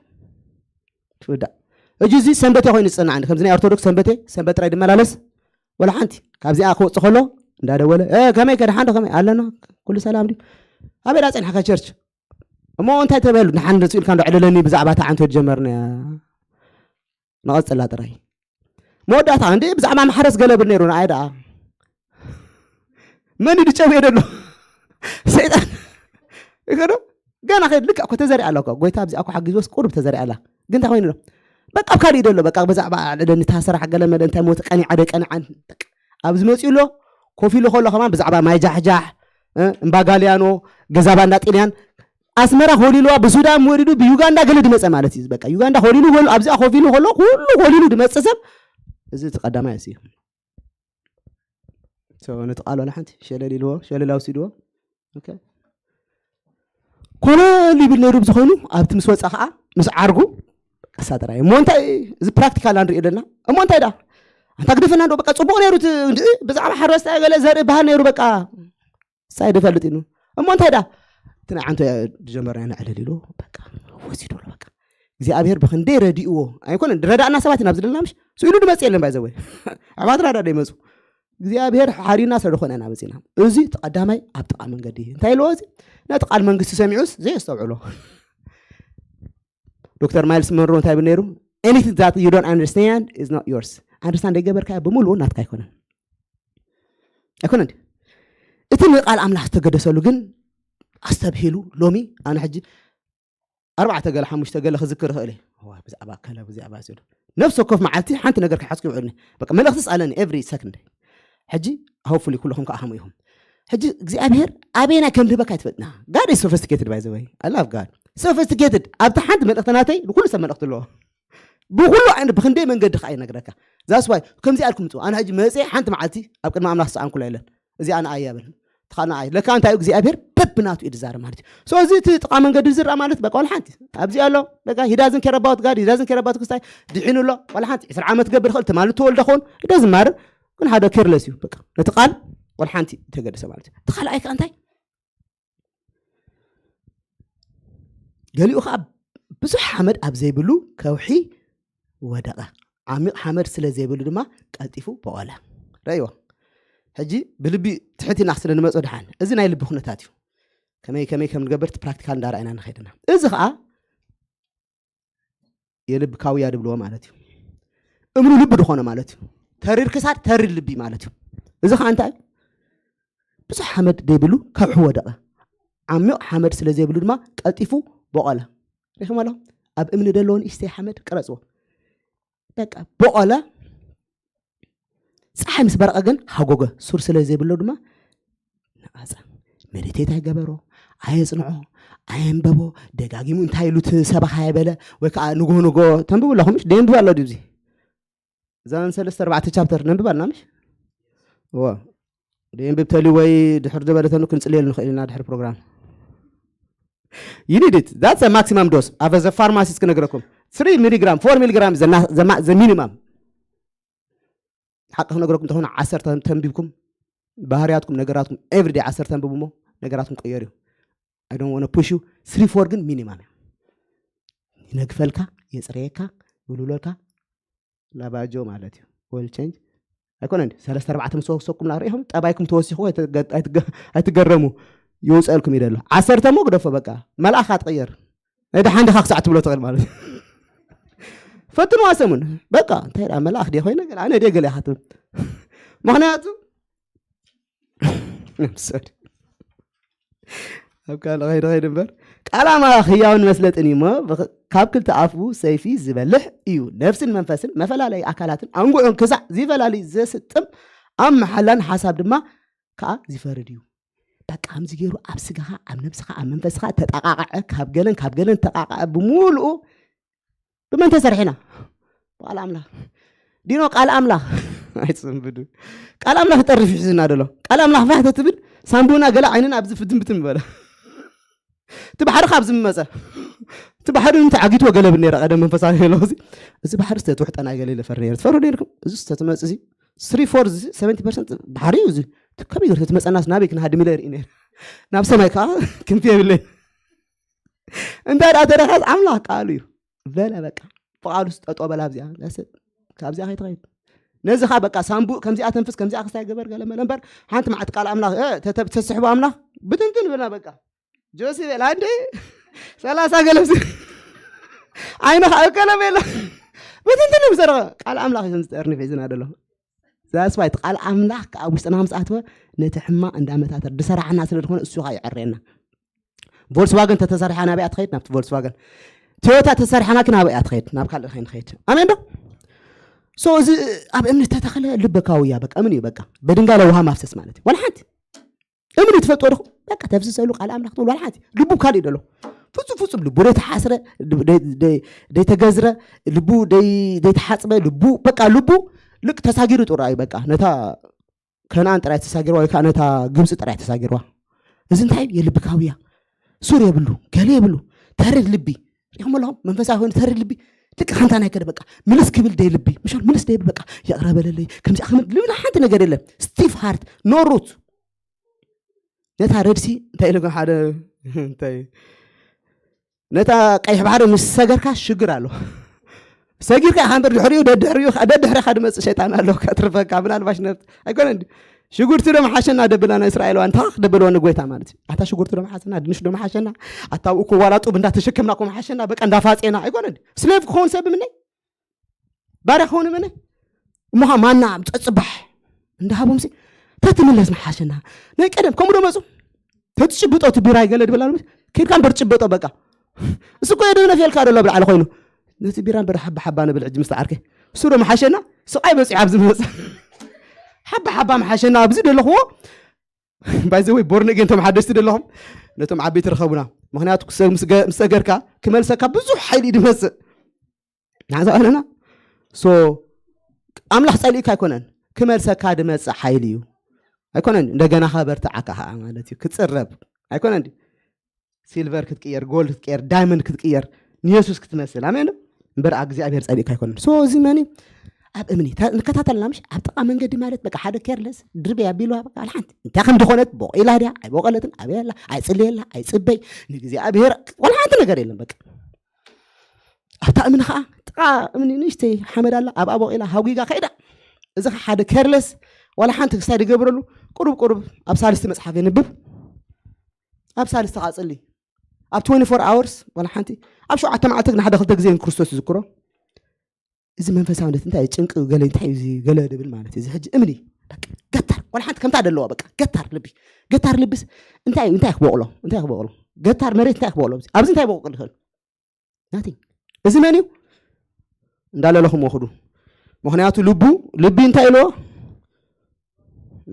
ትውዳእ። ሕጂ እዚ ሰንበቴ ኮይኑ ዝጸንዓኒ፣ ከምዚ ናይ ኦርቶዶክስ ሰንበቴ፣ ሰንበት ጥራይ ድመላለስ፣ ወላ ሓንቲ። ካብዚኣ ክወጽእ ከሎ፣ እንዳደወለ፣ "እ፣ ከመይ ከ፣ ደሓን ዶ፣ ከመይ ኣለና? ኩሉ ሰላም ድዩ? ኣበይ ደኣ ጸኒሕካ ቸርች?" እሞ እንታይ ተበሉ? ንሓን ንጹ ኢልካ እንዶ ዕለለኒ ብዛዕባ እታ ዓንቶ ጀመርናያ። ንቐጽላ ጥራይ። መወዳእታ፣ እንዴ፣ ብዛዕባ ማሕረስ ገለ ብል ነይሩ፣ ንኣይ ደኣ። መን እዩ ድጨውየ ደሎ? ሰይጣን ይኸዶ ገና ከይድ ልክዕ እኮ ተዘሪኣ ኣላ እኮ ጎይታ ኣብዚኣ እኮ ሓጊዝዎስ ቁሩብ ተዘሪኣ ኣላ። ግን እንታይ ኮይኑ ኣሎ? በቃ ኣብ ካልእ ይደሎ በቃ ብዛዕባ ልዕለኒ እታ ስራሕ ገለ መለ እንታይ ሞት ቀኒዓ ደይ ቀኒዓን በቃ ኣብዚ መፂኡ ኣሎ። ኮፍ ኢሉ ከሎ ከማን ብዛዕባ ማይ ጃሕጃሕ እ፣ እምባ ጋልያኖ ገዛ ባንዳ ጢልያን ኣስመራ ኮሊልዋ ብሱዳን ወሪዱ ብዩጋንዳ ገለ ድመፀ ማለት እዩ። በቃ ዩጋንዳ ኮሊሉ ወሉ ኣብዚኣ ኮፍ ኢሉ ከሎ ኩሉ ኮሊሉ ድመፀ ሰብ እዚ እቲ ቀዳማይ እሱ እዩ። So፣ ነቲ ቃል ዋላ ሓንቲ ሸለል ኢልዎ ሸለል ኣውሲድዎ። ኦኬ። ኮለል ይብል ነይሩ ብዝኾይኑ ኣብቲ ምስ ወፃ ከዓ ምስ ዓርጉ ቀሳ ጥራይ እሞ እንታይ እዚ ፕራክቲካል ንሪኦ ዘለና እሞ እንታይ ዳ ኣንታ ግደፈና ዶ በቃ ፅቡቅ ነይሩ እቲ እንድዒ ብዛዕባ ሓረስታይ ገለ ዘርኢ ባህል ነይሩ በቃ ሳይ ድፈልጥ ኢሉ እሞ እንታይ ዳ እቲ ናይ ዓንቶ ዝጀመርና ንዕልል ኢሉ በቃ ወሲዱ ኣሎ በቃ እግዚኣብሔር ብክንደይ ረዲእዎ ኣይኮነን ድረዳእና ሰባት ኢና ኣብዚ ዘለና ምሽ ስኢሉ ድመፅ የለን ባይዘወይ ኣሕዋትና ዳ ይመፁ እግዚኣብሔር ሓሪና ስለ ዝኾነ ኢና መፂና እዚ እቲ ቀዳማይ ኣብ ጥቓ መንገዲ እንታይ ኢልዎ እዚ ነቲ ቃል መንግስቲ ሰሚዑስ ዘየስተውዕሎ ዶክተር ማይልስ መንሮ እንታይ ብል ነይሩ anything that you don't understand is not yours understand ዘይገበርካዮ ብምሉኡ ናትካ ኣይኮነን ኣይኮነ እንዲ እቲ ንቃል ኣምላኽ ዝተገደሰሉ ግን ኣስተብሂሉ ሎሚ ኣነ ሕጂ ኣርባዕተ ገለ ሓሙሽተ ገለ ክዝክር ይኽእል እየ ብዛዕባ ከለ ብዛዕባ ዝዶ ነፍሲ ወከፍ መዓልቲ ሓንቲ ነገር ክሓዝኩ ይውዕልኒ በቃ መልእኽቲ ስኣለኒ every second ሕጂ hopefully ኩልኹም ከዓ ከምኡ ኢኹም ሕጂ እግዚኣብሔር ኣበየናይ ከም ድህበካ ይትፈልጥና God is sophisticated by the way I love God sophisticated ኣብታ ሓንቲ መልእኽቲ ናተይ ንኩሉ ሰብ መልእኽቲ ኣለዎ ብኩሉ ዓይነት ብክንደይ መንገዲ ከዓ ይነግረካ that's why ከምዚ ኣልኩም ምፅኡ ኣነ ሕጂ መፅአ ሓንቲ መዓልቲ ኣብ ቅድሚ ኣምላኽ ዝሰኣንኩላ የለን እዚኣ ንኣይ የብል ትኻልና ኣይ ለካ እንታይ እግዚኣብሔር በብናቱ እዩ ዝዛረብ ማለት እዩ so እዚ እቲ ጥቃ መንገዲ ዝረኣ ማለት በቃ ወላ ሓንቲ ኣብዚ ኣሎ በቃ he doesn't care about God he doesn't care about ክስታይ ድሒኑ ኣሎ ወላ ሓንቲ ዕስራ ዓመት ገብር ይኽእል ትማሊ ተወልደ ኸውን he doesn't matter ግን ሓደ careless እዩ በቃ ነቲ ቃል ወላ ሓንቲ ተገደሰ ማለት እዩ እቲ ካልኣይ ከዓ እንታይ ገሊኡ ከዓ ብዙሕ ሓመድ ኣብ ዘይብሉ ከውሒ ወደቐ። ዓሚቕ ሓመድ ስለ ዘይብሉ ድማ ቀልጢፉ በቖለ። ረእይዎ። ሕጂ ብልቢ ትሕት ኢና ስለ ንመጾ ድሓን። እዚ ናይ ልቢ ኩነታት እዩ። ከመይ ከመይ ከም ንገብር እቲ ፕራክቲካል እንዳረኣይና ንኸይድና። እዚ ከዓ የልብ ካውያ ድብልዎ ማለት እዩ። እምኑ ልቢ ድኾነ ማለት እዩ። ተሪር ክሳድ ተሪር ልቢ ማለት እዩ። እዚ ከዓ እንታይ ብዙሕ ሓመድ ዘይብሉ ከውሒ ወደቐ። ዓሚቕ ሓመድ ስለ ዘይብሉ ድማ ቀልጢፉ ቦቐለ። ሪኹም ኣለኹም? ኣብ እምኒ ደለዎ ንእሽተይ ሓመድ ቅረጽዎ። በቃ ቦቐለ። ፀሓይ ምስ በረቐ ግን ሃጎገ። ሱር ስለ ዘይብሎ ድማ ነቐፀ። መዲቴት ኣይገበሮ፣ ኣየፅንዖ፣ ኣየንበቦ፣ ደጋጊሙ እንታይ ኢሉ እቲ ሰባኻ ኣይበለ ወይ ከዓ ንጎ ንጎ ተንብቡ ኣለኹም። ደየንብብ ኣሎ ድዚ እዛን ሰለስተ ኣርባዕተ ቻፕተር ነንብብ ኣልና ምሽ እዋ ደየንብብ ተልዩ ወይ ድሕር ዝበለተኑ ክንፅልየሉ ንኽእል ኢና ድሕሪ ፕሮግራም you need it that's a maximum dose ኣብ ዘ ፋርማሲስት ክነግረኩም three milligram four milligram the minimum ሓቂ ክነግረኩም እንተኾነ ዓሰርተ ተንቢብኩም ባህርያትኩም ነገራትኩም everyday ዓሰርተ ተንብቡ እሞ ነገራትኩም ቀየር እዩ I don't want to push you three four ግን ሚኒማም እዩ ይነግፈልካ የፅረየካ ይውልውለልካ ላባጆ ማለት እዩ oil change ኣይኮነ እንዲ ሰለስተ ኣርባዕተ ምስ ወሰኩም ላ ሪኢኹም ጠባይኩም ተወሲኹ ኣይትገረሙ ይውፀልኩም ይደሎ ዓሰርተ ሞ ግደፎ በቃ መልኣኻ ትቕየር ናይ ደሓን ድኻ ክሳዕ ትብሎ ትኽእል ማለት ፈትንዋ ሰሙን በቃ እንታይ ዳ መልኣኽ ድየ ኮይነ ኣነ ድየ ገለ ኢኻ ትብል ምክንያቱ I'm sorry ኣብ ካልእ ኸይድ ኸይድ እምበር ቃል ኣምላኽ ህያውን መስለጥን እዩ እሞ ካብ ክልተ ኣፉ ሰይፊ ዝበልሕ እዩ ነፍስን መንፈስን መፈላለይ ኣካላትን ኣንጉዑን ክሳዕ ዝፈላለይ ዘስጥም ኣብ መሓላን ሓሳብ ድማ ከዓ ዝፈርድ እዩ በቃ ከምዚ ገይሩ ኣብ ስጋኻ ኣብ ነብስኻ ኣብ መንፈስኻ ተጠቃቕዐ ካብ ገለን ካብ ገለን ተቃቕዐ ብምሉኡ ብመን ተሰሪሕና ቃል ኣምላኽ ዲኖ ቃል ኣምላኽ ኣይትፅንብዱ ቃል ኣምላኽ ይጠርፍ ይሕዝና ደሎ ቃል ኣምላኽ ፋሕ ተትብል ሳንቡና ገለ ዓይንን ኣብዚ ፍትንብትን በለ እቲ ባሕሪ ካብ ዝመፀ እቲ ባሕሪ እንተዓጊትዎ ገለብ ነረ ቀደም መንፈሳዊ ኣለኹ እዚ ባሕሪ ዝተትውሕጠና ገለ ይለፈር ነረ ትፈርዱ ነርኩም እዚ ዝተትመፅ እዚ ስሪ ፎር እዚ ሰቨንቲ ፐርሰንት ባሕሪ እዩ እዚ ከመይ ገር ተትመፀናስ ናበይ ክንሃድም ኢለ ርኢ ነረ ናብ ሰማይ ከዓ ክንፊ የብለይ እንታይ ደኣ ተረኸስ ኣምላኽ ቃሉ እዩ በለ በቃ ብቃሉ ስጠጦ በላ ኣብዚኣ ዳሰ ካብዚኣ ከይትኸይድ ነዚ ኻ በቃ ሳምቡእ ከምዚኣ ተንፍስ ከምዚኣ ክስታይ ገበር ገለ መለ እምበር ሓንቲ መዓት ቃል ኣምላኽ ተስሕቦ ኣምላኽ ብትንትን ብልና በቃ ጆሲ በላ እንደ ሰላሳ ገለብሲ ዓይንኻ እከለ በሎ ብትንትን ብሰረኸ ቃል ኣምላኽ እዩ ዝጠርንፍ እዩ ዝናደሎ ዛስዋይ ቃል ኣምላኽ ኣብ ውሽጥና ምስ ኣትወ ነቲ ሕማ እንዳመታተር ዝሰራሕና ስለ ዝኾነ እሱ ኸዓ ይዕረየና። ቮልስዋገን ተተሰርሓ ናበይ ኣትኸይድ? ናብቲ ቮልስዋገን። ቶዮታ ተሰርሓና ግን ኣበይ ኣትኸይድ? ናብ ካልእ ኸይንኸይድ። ኣሜን ዶ? ሶ እዚ ኣብ እምኒ ተተኽለ ልበካዊ እያ። በቃ እምኒ እዩ። በቃ በድንጋይ ላይ ውሃ ማፍሰስ ማለት እዩ። ዋላ ሓንቲ እምኒ ትፈልጥዎ ዲኹም? በቃ ተፍስሰሉ ቃል ኣምላኽ ትብል ዋላ ሓንቲ። ልቡ ካልእ ደሎ። ፍጹም ፍጹም ልቡ ደይተሓስረ፣ ደይ- ደይ- ደይተገዝረ፣ ልቡ ደይ- ደይተሓጽበ፣ ልቡ በቃ ልቡ ልክ ተሳጊሩ ጥራይ በቃ ነታ ከነኣን ጥራይ ተሳጊርዋ ወይ ከዓ ነታ ግብፂ ጥራይ ተሳጊርዋ። እዚ እንታይ እዩ? የልቢ ካውያ ሱር የብሉ፣ ገለ የብሉ። ተሪር ልቢ ሪኹም ኣለኹም? መንፈሳዊ ኮይኑ ተሪር ልቢ ልክ ከምታ ናይ ከደ በቃ ምልስ ክብል ደይ ልቢ ምሻል ምልስ ደይ በቃ ይቕረ በለለይ ከምዚ ክብል ልብና ሓንቲ ነገር የለን። ስቲፍ ሃርት ኖ ሩት ነታ ረድሲ እንታይ ኢለ ሓደ እንታይ ነታ ቀይሕ ባሕሪ ምስ ሰገርካ ሽግር ኣሎ። ሰጊርካ ኢኻ እምበር ድሕሪኡ ደድሕሪኡ ደድሕሪኻ ድመፅእ ሸይጣን ኣሎ ከትርፈካ ምናልባሽ ነብት ኣይኮነ እንዲ ሽጉርቲ ዶ መሓሸና ደብላ ናይ እስራኤል ዋንታ ደብልዋ ንጎይታ ማለት እዩ። ኣታ ሽጉርቲ ዶ መሓሸና ድንሽ ዶ መሓሸና ኣታ ኣብኡ ኮዋላ ጡብ እንዳተሸከምና ኮ መሓሸና በቃ እንዳፋጼና ኣይኮነ እንዲ ስሌቭ ክኸውን ሰብ ምነይ ባርያ ክኸውን ምነይ እሞኻ ማና ጸጽባሕ እንዳሃቦም ሲ ተትምለስ መሓሸና ናይ ቀደም ከምኡ ዶ መፁ ተትጭብጦ እቲ ቢራ ይገለ ድበላ ኬድካ እምበር ጭበጦ በቃ እሱ እኮ የደነፍ የልካ ደሎ ብልዓለ ኮይኑ ነቲ ቢራ እምበር ሓባ ሓባ ንብል ሕጂ ምስ ዓርከይ እሱ ዶ መሓሸና ስቃይ በፂሑ ኣብዚ መፀ ሓባ ሓባ መሓሸና ኣብዚ ደለኽዎ ባይዘወይ ቦርንጌን ቶም ሓደስቲ ደለኹም ነቶም ዓበይቲ ርኸቡና ምክንያቱ ክሰ- ምስ ገ- ምስ ሰገርካ ክመልሰካ ብዙሕ ሓይሊ እዩ ድመፅእ ንዓዛ ኣለና ሶ ኣምላኽ ጸሊእካ ኣይኮነን ክመልሰካ ድመጽእ ሓይሊ እዩ ኣይኮነን እንደገና ከበርትዓካ ከዓ ማለት እዩ ክጽረብ ኣይኮነን ሲልቨር ክትቅየር ጎልድ ክትቅየር ዳይመንድ ክትቅየር ንየሱስ ክትመስል ኣሜን እምበር እግዚኣብሔር ጸሊእካ ኣይኮነን ሶ እዚ መን እዩ ኣብ እምኒ ተ- ንከታተልና ምሽ ኣብ ጥቃ መንገዲ ማለት በቃ ሓደ ኬርለስ ድርበ ኣቢልዋ በቃ ሓንቲ እንታይ ከም ዝኾነት ቦቂላ ድያ ኣይቦቀለትን ኣበየላ ኣይጽልየላ ኣይጽበይ ንእግዚኣብሔር ወላ ሓንቲ ነገር የለን በቃ ኣብታ እምኒ ከዓ ጥቃ እምኒ ንእሽተይ ሓመድ ኣላ ኣብኣ ቦቂላ ሃጒጋ ከይዳ እዚ ከዓ ሓደ ኬርለስ ዋላ ሓንቲ ክሳይ ዝገብረሉ ቁሩብ ቁሩብ ኣብ ሳልስቲ መፅሓፍ የንብብ ኣብ ሳልስቲ ከዓ ፅሊ ኣብ ትወንቲ ፎር ኣወርስ ዋላ ሓንቲ ኣብ ሸውዓተ መዓልቲ ግን ሓደ ክልተ ግዜ ክርስቶስ ይዝክሮ እዚ መንፈሳውነት እንታይ እዩ ጭንቂ ገለ እንታይ እዩ እዚ ገለ ድብል ማለት እዩ እዚ ሕጂ እምኒ በቃ ገታር ዋላ ሓንቲ ከምታ ደለዋ በቃ ገታር ልቢ ገታር ልብስ እንታይ እዩ እንታይ ክበቕሎ እንታይ ክበቕሎ ገታር መሬት እንታይ ክበቕሎ ኣብዚ እንታይ ክበቕሎ ይኽእል ናቲንግ እዚ መን እዩ እንዳለለኹም ወኽዱ ምኽንያቱ ልቡ ልቢ እንታይ ኢልዎ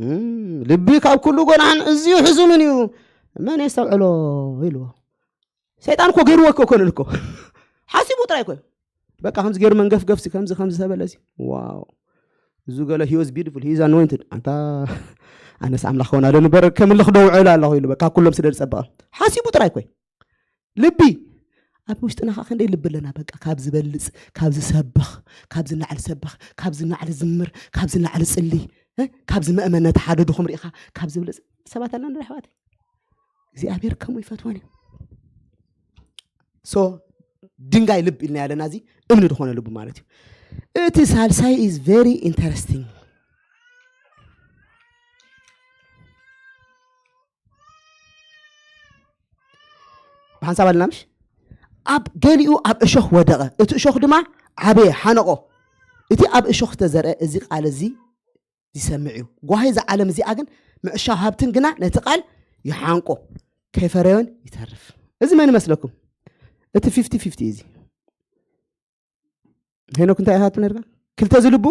እም፣ ልቢ ካብ ኩሉ ጎናን እዝዩ ሕዙንን እዩ መን የስተውዕሎ ኢልዎ ሰይጣን እኮ ገይርዎ እኮ ኮነ እኮ ሓሲቡ ጥራይ እኮ በቃ ከምዚ ገይሩ መንገፍገፍ ሲ ከምዚ ከምዚ ተበለ ሲ ዋው እዙ ገለ he was beautiful he is anointed ኣንታ ኣነስ ኣምላኽ ከውን ኣለ ንበር ከምልኽ ደውዕል ኣለኹ ኢሉ በቃ ኩሎም ስለ ዝጸበቐ ሓሲቡ ጥራይ ኮይ ልቢ ኣብ ውሽጥና ከዓ ክንደይ ልቢ ኣለና በቃ ካብ ዝበልፅ ካብ ዝሰብኽ ካብ ዝናዕል ሰብኽ ካብ ዝናዕል ዝምር ካብ ዝናዕል ፅሊ እ? ካብ ዝመእመን ነቲ ሓደ ድኹም ርኢኻ ካብ ዝብልፅ ሰባት ኣለና ዶ ኣሕዋት እግዚኣብሔር ከምኡ ይፈትወን እዩ ሶ ድንጋይ ልብ ኢልና ያለና እዚ እምኒ ዝኾነ ልቡ ማለት እዩ እቲ ሳልሳይ is very interesting ብሓንሳብ ኣለና ምሽ ኣብ ገሊኡ ኣብ እሾኽ ወደቐ እቲ እሾኽ ድማ ዓበየ ሓነቆ እቲ ኣብ እሾኽ ዝተዘርአ እዚ ቃል እዚ ይሰምዕ እዩ ጓሂ እዛ ዓለም እዚኣ ግን ምዕሻው ሃብትን ግና ነቲ ቃል ይሓንቆ ከይፈረዮን ይተርፍ እዚ መን ይመስለኩም እቲ ፊፍቲ ፊፍቲ እዚ ሄኖክ እንታይ ኢኻ ትብል ነርካ ክልተ ዝልቡ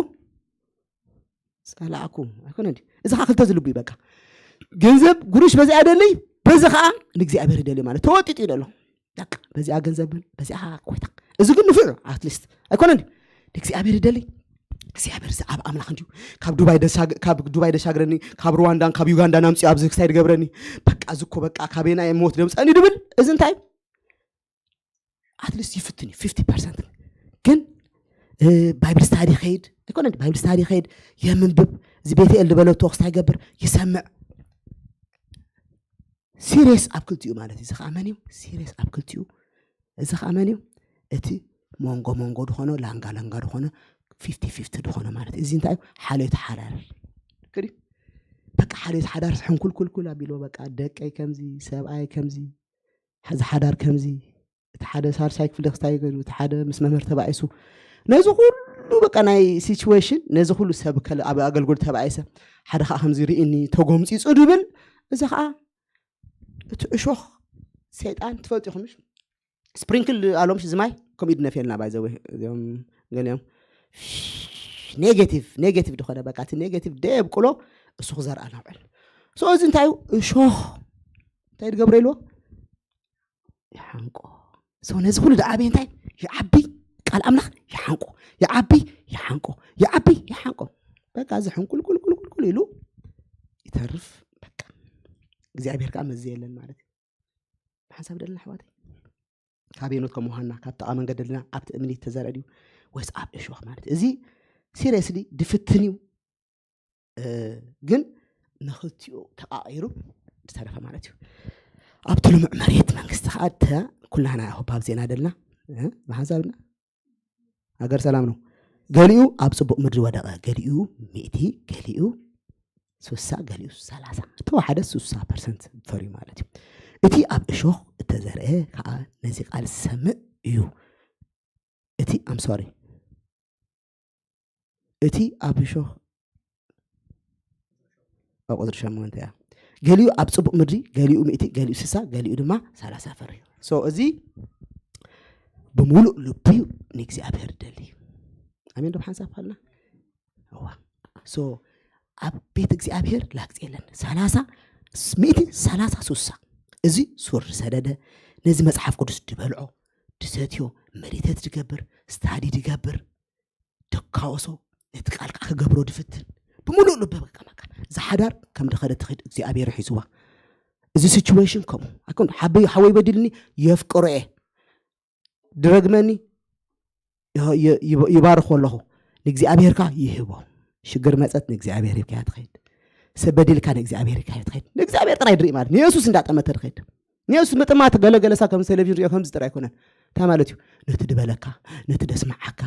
ጸላዕኩ ኣይኮነ እንዲ እዚ ከዓ ክልተ ዝልቡ እዩ በቃ ገንዘብ ጉሩሽ በዚኣ ደለይ በዚ ከዓ ንእግዚኣብሔር ይደልዩ ማለት ተወጢጡ እዩ ደሎ በቃ በዚኣ ገንዘብን በዚኣ ኮይታ እዚ ግን ንፍዑ ኣትሊስት ኣይኮነ እንዲ ንእግዚኣብሔር ይደልይ እግዚኣብሔር እዚ ኣብ ኣምላኽ እንዲዩ ካብ ዱባይ ደሻግ- ካብ ዱባይ ደሻግረኒ ካብ ሩዋንዳን ካብ ዩጋንዳን ኣምፅኡ ኣብዚ ክሳይ ድገብረኒ በቃ እዚ እኮ በቃ ካበይ ናይ ሞት ደምፀኒ ድብል እዚ እንታይ ኣትሊስት ይፍትን እዩ ፊፍቲ ፐርሰንት ግን ባይብል ስታዲ ከይድ ኣይኮነ ባይብል ስታዲ ከይድ የምንብብ እዚ ቤተኤል ዝበለቶ ክስታይ ገብር ይሰምዕ ሲሪየስ ኣብ ክልቲኡ ማለት እዩ እዚ ከዓ መን እዩ ሲሪየስ ኣብ ክልቲኡ እዚ ከዓ መን እዩ እቲ መንጎ መንጎ ድኾነ ላንጋ ላንጋ ድኾነ ፊፍቲ ፊፍቲ ድኾነ ማለት እዩ እዚ እንታይ እዩ ሓልዮት ሓዳር ክዲ በቃ ሓልዮት ሓዳር ሕንኩልኩልኩል ኣቢልዎ በቃ ደቀይ ከምዚ ሰብኣይ ከምዚ እዚ ሓዳር ከምዚ እቲ ሓደ ሳልሳይ ክፍሊ ክስታይ ገይሩ እቲ ሓደ ምስ መምህር ተባኢሱ ነዚ ኩሉ ኩሉ በቃ ናይ ሲቹዌሽን ነዚ ኩሉ ሰብ ከለ ኣብ ኣገልግሎት ተባኢሰ ሓደ ከዓ ከምዚ ርእኒ ተጎምፂፁ ድብል እዚ ከዓ እቲ እሾኽ ሰይጣን ትፈልጡ ኢኹም። ስፕሪንክል ኣሎም ሽዚ ማይ ከምኡ ድነፍየልና ባይዘወ እዚኦም ገሊኦም ኔጌቲቭ ኔጌቲቭ ድኾነ በቃ እቲ ኔጌቲቭ ደየብቅሎ እሱ ክዘርኣ ናውዕል ሶ እዚ እንታይ እዩ እሾኽ እንታይ ድገብረ ኢልዎ ይሓንቆ ሰው ነዚ ኩሉ ደኣበይ እንታይ ይዓቢ ቃል ኣምላኽ ይሓንቆ ይዓቢ ይሓንቆ ይዓቢ ይሓንቆ በቃ እዚ ሕንቁልቁልቁልቁልቁል ኢሉ ይተርፍ በቃ እግዚኣብሔር ከዓ መዚ የለን ማለት እዩ ብሓንሳብ ደልና ኣሕዋተይ ካብ የኖት ከም ውሃና ካብ ጥቓ መንገዲ ደልና ኣብቲ እምኒ ተዘርአ ድዩ ወይስ ኣብ እሾኽ ማለት እዩ እዚ ሲሪየስሊ ድፍትን እዩ ግን ንኽልቲኡ ተቃቂሩ ዝተረፈ ማለት እዩ ኣብቲ ልሙዕ መሬት መንግስቲ ከዓ ተ ኩላና ህባብ ዜና ደልና ብሓንሳብና ሃገር ሰላም ነው ገሊኡ ኣብ ፅቡቅ ምድሪ ወደቀ ገሊኡ ሚእቲ ገሊኡ ስሳ ገሊኡ ሰላሳ ተወሓደ ስሳ ፐርሰንት ፈርዩ ማለት እዩ እቲ ኣብ እሾኽ እተዘርአ ከዓ ነዚ ቃል ዝሰምዕ እዩ እቲ ኣምሶሪ እቲ ኣብ እሾኽ ኣብ ቁፅሪ ሸሞንተ እያ ገሊኡ ኣብ ፅቡቅ ምድሪ ገሊኡ ሚእቲ ገሊኡ ስሳ ገሊኡ ድማ ሰላሳ ፈሪ ሶ እዚ ብምሉእ ልቡ እዩ ንእግዚኣብሔር ደሊ ኣሜን ዶ ሓንሳብ ፋልና እዋ ሶ ኣብ ቤት እግዚኣብሔር ላግፅ የለን ሰላሳ ሚእቲ ሰላሳ ሱሳ እዚ ሱር ዝሰደደ ነዚ መፅሓፍ ቅዱስ ድበልዖ ድሰትዮ መዲተት ድገብር ስታዲ ድገብር ደካወሶ ነቲ ቃል ከዓ ክገብሮ ድፍትን ብምሉእ ልበ በቃ በቃ ዝሓዳር ከም ድኸደ ትኸድ እግዚኣብሔር ሒዝዋ እዚ ሲቹዌሽን ከምኡ ኣኮን ሓበዩ ሓወይ በዲልኒ የፍቅሮ እየ ድረግመኒ ይባርኮ ኣለኹ ንእግዚኣብሔር ከዓ ይህቦ ሽግር መፀት ንእግዚኣብሔር ሂብካያ ትኸይድ ሰብ በዲልካ ንእግዚኣብሔር ሂብካያ ትኸይድ ንእግዚኣብሔር ጥራይ ድርኢ ማለት ንየሱስ እንዳጠመተ ድኸይድ ንየሱስ ምጥማት ገለገለሳ ከም ቴሌቪዥን ሪኦ ከምዚ ጥራይ ኣይኮነን እንታይ ማለት እዩ ነቲ ድበለካ ነቲ ደስማዓካ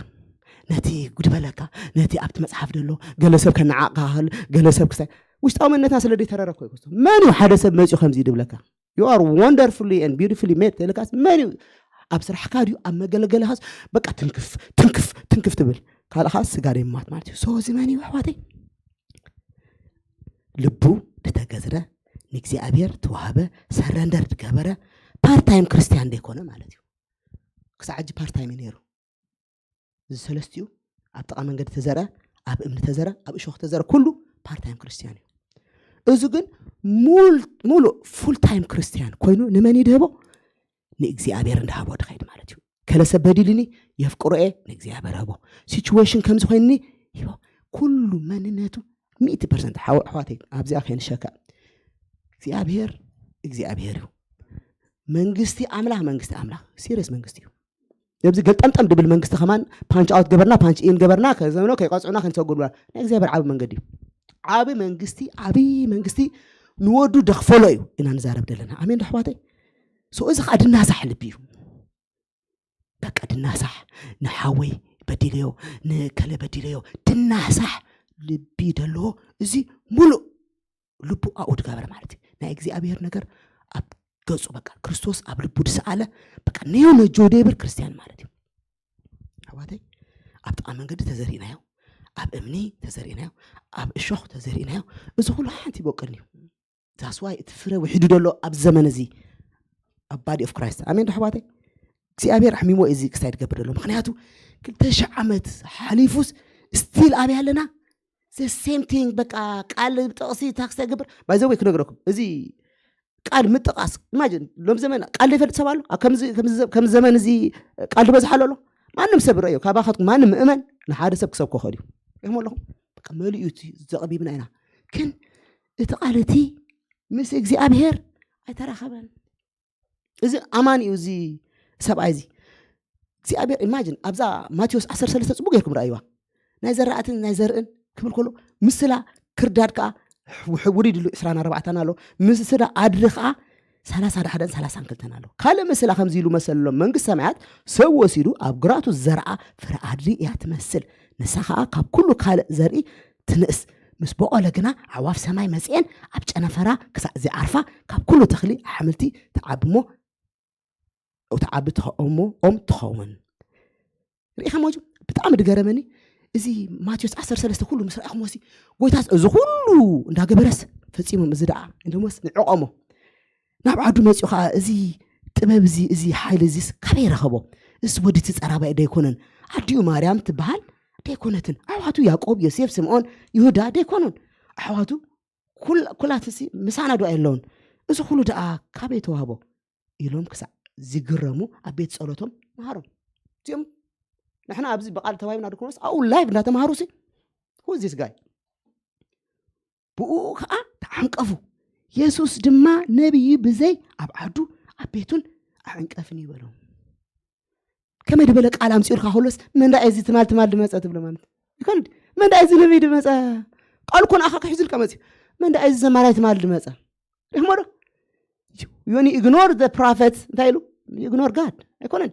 ነቲ ጉድበለካ ነቲ ኣብቲ መፅሓፍ ደሎ ገለ ሰብ ከነዓቕካ ክል ገለ ሰብ ክሳይ ውሽጣዊ መንነትና ስለ ደይተረረኮ ይኮስቶ መን እዩ ሓደ ሰብ መፅኡ ከምዚ ድብለካ you are wonderfully and beautifully made ተልካስ መን እዩ ኣብ ስራሕካ ድዩ ኣብ መገለገለካስ በቃ ትንክፍ ትንክፍ ትንክፍ ትብል ካልኻ ስጋ ደይማት ማለት እዩ so እዚ መን እዩ ኣሕዋተይ ልቡ ድተገዝረ ንእግዚኣብሔር ተዋህበ ሰረንደር ድገበረ ፓርታይም ክርስቲያን ደይኮነ ማለት እዩ ክሳዕ ሕጂ ፓርታይም እዩ ነይሩ እዚ ሰለስቲኡ ኣብ ጥቓ መንገዲ ተዘርአ ኣብ እምኒ ተዘርአ ኣብ እሾኽ ተዘርአ ኩሉ ፓርታይም ክርስቲያን እዩ እዚ ግን ሙሉእ ፉል ታይም ክርስቲያን ኮይኑ ንመን ይድህቦ ንእግዚኣብሔር እንዳሃቦ ድኸይድ ማለት እዩ ከለሰብ በዲልኒ የፍቅሮ እየ ንእግዚኣብሔር ህቦ ሲቹዌሽን ከምዚ ኮይንኒ ሂቦ ኩሉ መንነቱ ሚእቲ ፐርሰንት ኣሕዋተይ ኣብዚኣ ከይንሸከ እግዚኣብሔር እግዚኣብሔር እዩ መንግስቲ ኣምላኽ መንግስቲ ኣምላኽ ሲሪየስ መንግስቲ እዩ ነብዚ ገልጠምጠም ድብል መንግስቲ ከማን ፓንች ኣውት ገበርና ፓንች ኢን ገበርና ከዘብኖ ከይቀፅዑና ከንሰጉድላ ናይ እግዚኣብሔር ዓብ መንገዲ እዩ ዓብ መንግስቲ ዓብ መንግስቲ ንወዱ ደኽፈሎ እዩ ኢና ንዛረብ ዘለና ኣሜን ዶ ኣሕዋተይ ሶ እዚ ከዓ ድናሳሕ ልቢ እዩ በቃ ድናሳሕ ንሓወይ በዲለዮ ንከለ በዲለዮ ድናሳሕ ልቢ ደለዎ እዚ ሙሉእ ልቡ ኣብኡ ድገበር ማለት እዩ ናይ እግዚኣብሔር ነገር ኣብ ገፁ በቃ ክርስቶስ ኣብ ልቡ ድሰኣለ በቃ ነዮ ነጆ ደይብል ክርስትያን ማለት እዩ ኣሕዋተይ ኣብ ጥቓ መንገዲ ተዘሪእናዮ ኣብ እምኒ ተዘሪእናዮ ኣብ እሾኽ ተዘሪእናዮ እዚ ኩሉ ሓንቲ ይበቅል እዩ ዛስዋይ እቲ ፍረ ውሒዱ ዘሎ ኣብ ዘመን እዚ ኣብ ባዲ ኦፍ ክራይስት ኣሜን ዶ ኣሕዋተይ እግዚኣብሔር ኣሕሚሞ እዚ ክሳይ ትገብር ዘሎ ምክንያቱ ክልተ ሽሕ ዓመት ሓሊፉስ ስቲል ኣበይ ኣለና the same thing በቃ ቃል ጥቕሲ ታክስ ይገብር ባይዘወይ ክነግረኩም እዚ ቃል ምጥቓስ ኢማጂን ሎም ዘመን ቃል ዘይፈልጥ ሰብ ኣሎ ኣብ ከምዚ ዘመን እዚ ቃል ዝበዝሓሉ ኣሎ ማንም ሰብ ረእዮ ካባኻትኩም ማንም ምእመን ንሓደ ሰብ ክሰብኮ ኽእል እዩ ሪኹም ኣለኹም በቃ መሊኡ ዘቕቢብና ኢና ግን እቲ ቃል እቲ ምስ እግዚኣብሔር ኣይተራኸበን እዚ ኣማን እዩ እዚ ሰብኣይ እዚ እግዚኣብሔር ኢማጂን ኣብዛ ማቴዎስ ዓሰርተ ሰለስተ ፅቡቅ ጌርኩም ረኣይዋ ናይ ዘራእትን ናይ ዘርእን ክብል ከሎ ምስላ ክርዳድ ከዓ ውሪድ ኢሉ ዕስራን ኣርባዕተን ኣሎ ምስላ ኣድሪ ከዓ ሰላሳ ዳሓደን ሰላሳን ክልተን ኣሎ ካልእ ምስላ ከምዚ ኢሉ መሰለሎም መንግስት ሰማያት ሰብ ወሲዱ ኣብ ግራቱ ዘርኣ ፍረ ኣድሪ እያ ትመስል ንሳ ከዓ ካብ ኩሉ ካልእ ዘርኢ ትንእስ ምስ በቆለ ግና ኣዕዋፍ ሰማይ መፅኤን ኣብ ጨነፈራ ክሳዕ ዚዓርፋ ካብ ኩሉ ተኽሊ ኣሕምልቲ ትዓቢ እሞ ትዓቢ ትኸ- እሞ ኦም ትኸውን ርኢኻ ሞጁ ብጣዕሚ ዝገረመኒ እዚ ማቴዎስ ዓሰርተ ሰለስተ ኩሉ ምስ ረኣኹሞ ሲ ጎይታስ እዚ ኩሉ እንዳገበረስ ፈጺሞም እዚ ደኣ እንደሞስ ንዕቐሞ ናብ ዓዱ መጺኡ ከዓ እዚ ጥበብ እዚ እዚ ሓይሊ እዚስ ካበይ ረኸቦ? እስ ወዲ እቲ ጸራባይ ደይኮነን ኣዲኡ ማርያም ትበሃል ደይኮነትን ኣሕዋቱ ያዕቆብ ዮሴፍ ስምዖን ይሁዳ ደይኮኑን ኣሕዋቱ ኩላትሲ ምሳና ዶ ኣየለውን? እዚ ኩሉ ደኣ ካበይ ተዋህቦ? ኢሎም ክሳዕ ዝግረሙ ኣብ ቤት ጸሎቶም መሃሮም። እዚኦም ንሕና ኣብዚ ብቓል ተዋሂብና ድኮኖስ ኣብኡ ላይቭ እንዳተምሃሩ ሲ ሁዚስ ጋይ ብኡ ከዓ ተዓንቀፉ። የሱስ ድማ ነቢይ ብዘይ ኣብ ዓዱ ኣብ ቤቱን ኣዕንቀፍን ይበሎም። ከመይ ዝበለ ቃል ኣምፅኡልካ ከሎስ መንዳ እዚ ትማል ትማል ድመፀ ትብሎ ማለት ይኮን? መንዳ እዚ ነቢይ ድመፀ ቃል ኮን ኣኻ ክሕዝልካ መፅኡ መንዳ እዚ ዘማራይ ትማል ድመፀ ሪሕሞ ዶ? ዮኒ ኢግኖር ዘ ፕሮፌት እንታይ ኢሉ? ኢግኖር ጋድ ኣይኮነ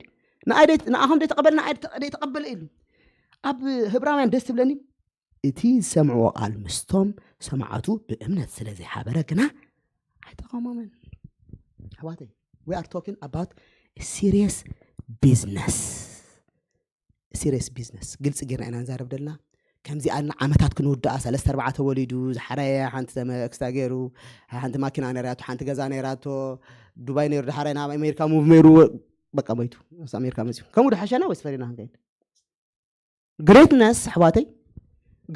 ንኣኹም ደይተቐበል ንኣይ ደይተቐበለ ኢሉ። ኣብ ህብራውያን ደስ ትብለኒ እቲ ዝሰምዕዎ ቃል ምስቶም ሰማዕቱ ብእምነት ስለ ዘይሓበረ ግና ኣይጠቐሞምን። ኣሕዋተይ we are talking about serious business serious business ግልፂ ጌርና ኢና ንዛረብ ደልና ከምዚ ኣልና ዓመታት ክንውድኣ ሰለስተ ኣርባዕተ ወሊዱ ዝሓረየ ሓንቲ ተመክስታ ገይሩ ሓንቲ ማኪና ነራቶ ሓንቲ ገዛ ነራቶ ዱባይ ነይሩ ድሓራይ ናብ ኣሜሪካ ሙቭ ነይሩ በቃ ሞይቱ ምስ ኣሜሪካ መፅዩ ከምኡ ድሓሸና ወይስ ፈሪና ክንከይድ ግሬትነስ ኣሕዋተይ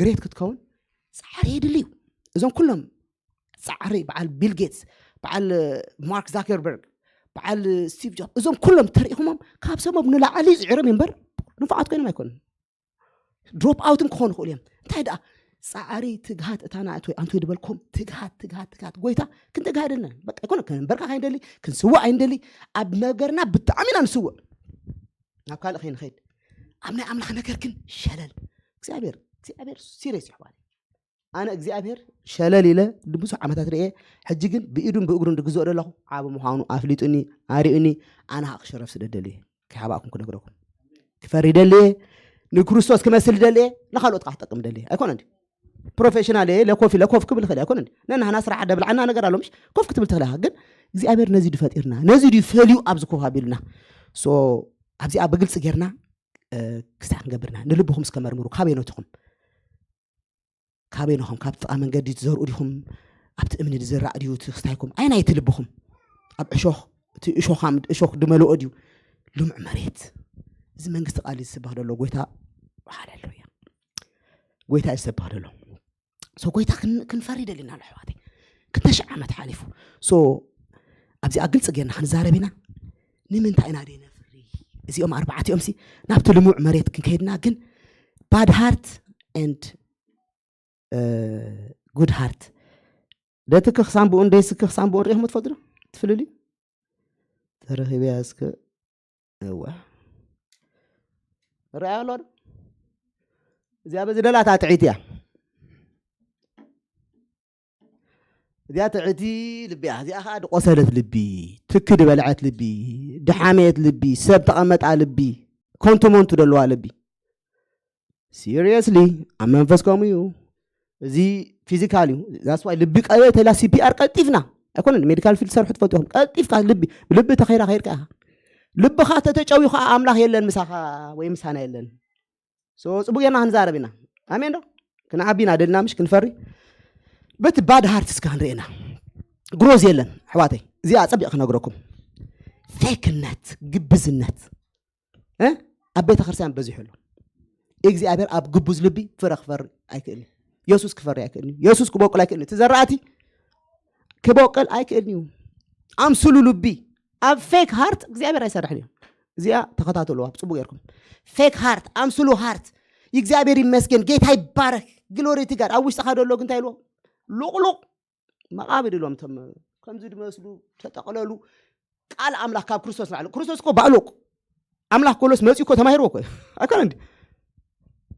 ግሬት ክትከውን ፃዕሪ የድልዩ እዞም ኩሎም ፃዕሪ በዓል ቢል ጌትስ በዓል ማርክ ዛከርበርግ በዓል ስቲቭ ጆብ እዞም ኩሎም ተሪኢኹሞም ካብ ሰሞም ንላዕሊ ይፅዕሮም እምበር ንፉዓት ኮይኖም ኣይኮኑን ድሮፕ ኣውትም ክኾኑ ይኽእሉ እዮም እንታይ ደኣ ፃዕሪ ትግሃት እታ ናእትወይ ኣንቶ ድበልኩም ትግሃት ትግሃት ትግሃት ጎይታ ክንተግሃደልና በቃ ኣይኮነ ክንበርካ ከይንደሊ ክንስውእ ኣይንደሊ ኣብ ነገርና ብጣዕሚ ኢና ንስውእ ናብ ካልእ ከይንኸይድ ኣብ ናይ ኣምላኽ ነገር ግን ሸለል እግዚኣብሔር እግዚኣብሔር ሲሪየስ ይሕዋል ኣነ እግዚኣብሔር ሸለል ኢለ ንብዙሕ ዓመታት ርኤ ሕጂ ግን ብኢዱን ብእግሩን ድግዝኦ ዘለኹ ዓብ ምዃኑ ኣፍሊጡኒ ኣርእዩኒ ኣነ ከዓ ክሸረፍ ስለ ደልየ ከይሓባእኩም ክነግረኩም ክፈሪ ደልየ ንክርስቶስ ክመስል ደልየ ንካልኦት ከዓ ክጠቅም ደልየ ኣይኮነ እንዲ ፕሮፌሽናል እየ ለኮፍ ለኮፍ ክብል ይኽእል ኣይኮነ እንዲ ነናህና ስራሕ ደብልዓና ነገር ኣሎ ምሽ ኮፍ ክትብል ትኽእል ኢኻ ግን እግዚኣብሔር ነዚ ድፈጢርና ነዚ ድዩ ፈልዩ ኣብዚ ኮፍ ኣቢሉና ኣብዚኣ ብግልፂ ጌርና ክስታይ ክንገብርና ንልብኹም እስከ መርምሩ ካበይ ነትኹም ካበይ ነኹም ካብ ጥቓ መንገዲ ትዘርኡ ዲኹም ኣብቲ እምኒ ዝራእ ድዩ እቲ ክስታይኩም ኣይ ናይቲ ልብኹም ኣብ ዕሾኽ እቲ እሾኻም እሾኽ ድመልኦ ድዩ ልሙዕ መሬት እዚ መንግስቲ ቃል ዝስበኽ ዘሎ ጎይታ ሃሌሉያ ጎይታ እዩ ዝሰብኽ ዘሎ ሶ ጎይታ ክንፈሪ ደሊና ኣሎ ኣሕዋተይ ክልተ ሽሕ ዓመት ሓሊፉ ሶ ኣብዚኣ ግልፂ ጌርና ክንዛረብ ኢና ንምንታይ ኢና ደይ ነፍሪ እዚኦም ኣርባዕቲኦም ሲ ናብቲ ልሙዕ መሬት ክንከይድና ግን bad heart and good heart ደትኪ ክሳምብኡን ደይስኪ ክሳምብኡን ሪኢኹም ትፈልጡ ዶ ትፍልልዩ ተረኺበያ እስከ እወ ርኣያ ኣሎ ዶ እዚኣ በዚ ደላታ ትዒት እያ እዚኣ ትዕቲ ልቢ እያ እዚኣ ከዓ ድቆሰለት ልቢ ትኪ ድበልዐት ልቢ ድሓመየት ልቢ ሰብ ተቐመጣ ልቢ ኮንቱ መንቱ ደለዋ ልቢ seriously ኣብ መንፈስ ከምኡ እዩ እዚ ፊዚካል እዩ that's why ልቢ ቀበ ተላ CPR ቀልጢፍና ኣይኮነን ሜዲካል ፊልድ ሰርሑ ትፈልጡ ኢኹም ቀልጢፍካ ልቢ ብልቢ ተኸይራ ከይድካ ኢኻ ልብኻ ተተጨውዩ ከዓ ኣምላኽ የለን ምሳኻ ወይ ምሳና የለን so ፅቡቅ ጌርና ክንዛረብ ኢና ኣሜን ዶ ክንዓቢ ኢና ደልና ምሽ ክንፈሪ በቲ bad heart እስከ ክንርኢ ኢና ግሮዝ የለን ኣሕዋተይ እዚኣ ፀቢቕ ክነግረኩም ፌክነት ግብዝነት ኣብ ቤተ ክርስቲያን በዚሑ ኣሎ እግዚኣብሔር ኣብ ግቡዝ ልቢ ፍረ ክፈሪ ኣይክእልን የሱስ ክፈሪ ኣይክእልን የሱስ ክበቁል ኣይክእልን እቲ ዘራእቲ ክበቁል ኣይክእልን እዩ ኣምስሉ ልቢ ኣብ ፌክ ሃርት እግዚኣብሔር ኣይሰርሕን እዩ እዚኣ ተኸታተሉ ኣብ ፅቡቅ ጌርኩም ፌክ ሃርት ኣምስሉ ሃርት እግዚኣብሔር ይመስገን ጌታ ይባረክ ግሎሪ ቲ ጋድ ኣብ ውሽጥኻ ደሎ ግን እንታይ ኢልዎ ሉቅሉቅ መቓብር ኢሎም ቶም ከምዚ ድመስሉ ተጠቕለሉ ቃል ኣምላኽ ካብ ክርስቶስ ንላዕሊ ክርስቶስ እኮ ባዕሉ ኣምላኽ ኮሎስ መፂኡ እኮ ተማሂርዎ እኮ ኣይኮነ እንዲ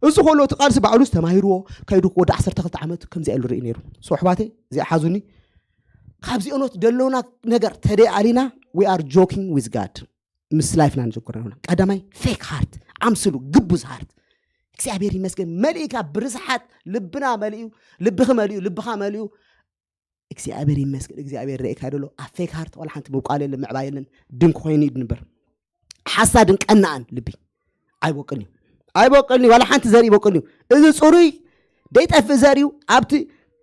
እዚ ከሎ እቲ ቃልሲ ባዕሉስ ተማሂርዎ ከይዱ ወዲ ዓሰርተ ክልተ ዓመት ከምዚኣ ኢሉ ርኢ ነይሩ ሶ ኣሕዋተይ እዚኣ ሓዙኒ ካብዚኦኖት ደለውና ነገር ተደይ ኣሊና we are joking with God ምስ ላይፍና ንዝክሮ ኢና ቀዳማይ ፌክ ሃርት ኣምስሉ ግቡዝ ሃርት እግዚኣብሔር ይመስገን መሊእካ ብርስሓት ልብና መሊኡ ልብኺ መሊኡ ልብኻ መሊኡ እግዚኣብሔር ይመስገን እግዚኣብሔር ርእካ ደሎ ኣብ ፌክ ሃርት ዋላ ሓንቲ ምብቋል የለን ምዕባይ የለን ድንክ ኮይኑ እዩ ድንበር ሓሳድን ቀናኣን ልቢ ኣይወቅን እዩ ኣይበቁልኒ። ዋላ ሓንቲ ዘርኢ ይበቁልኒ። እዚ ፅሩይ ደይጠፍእ ዘርእዩ ኣብቲ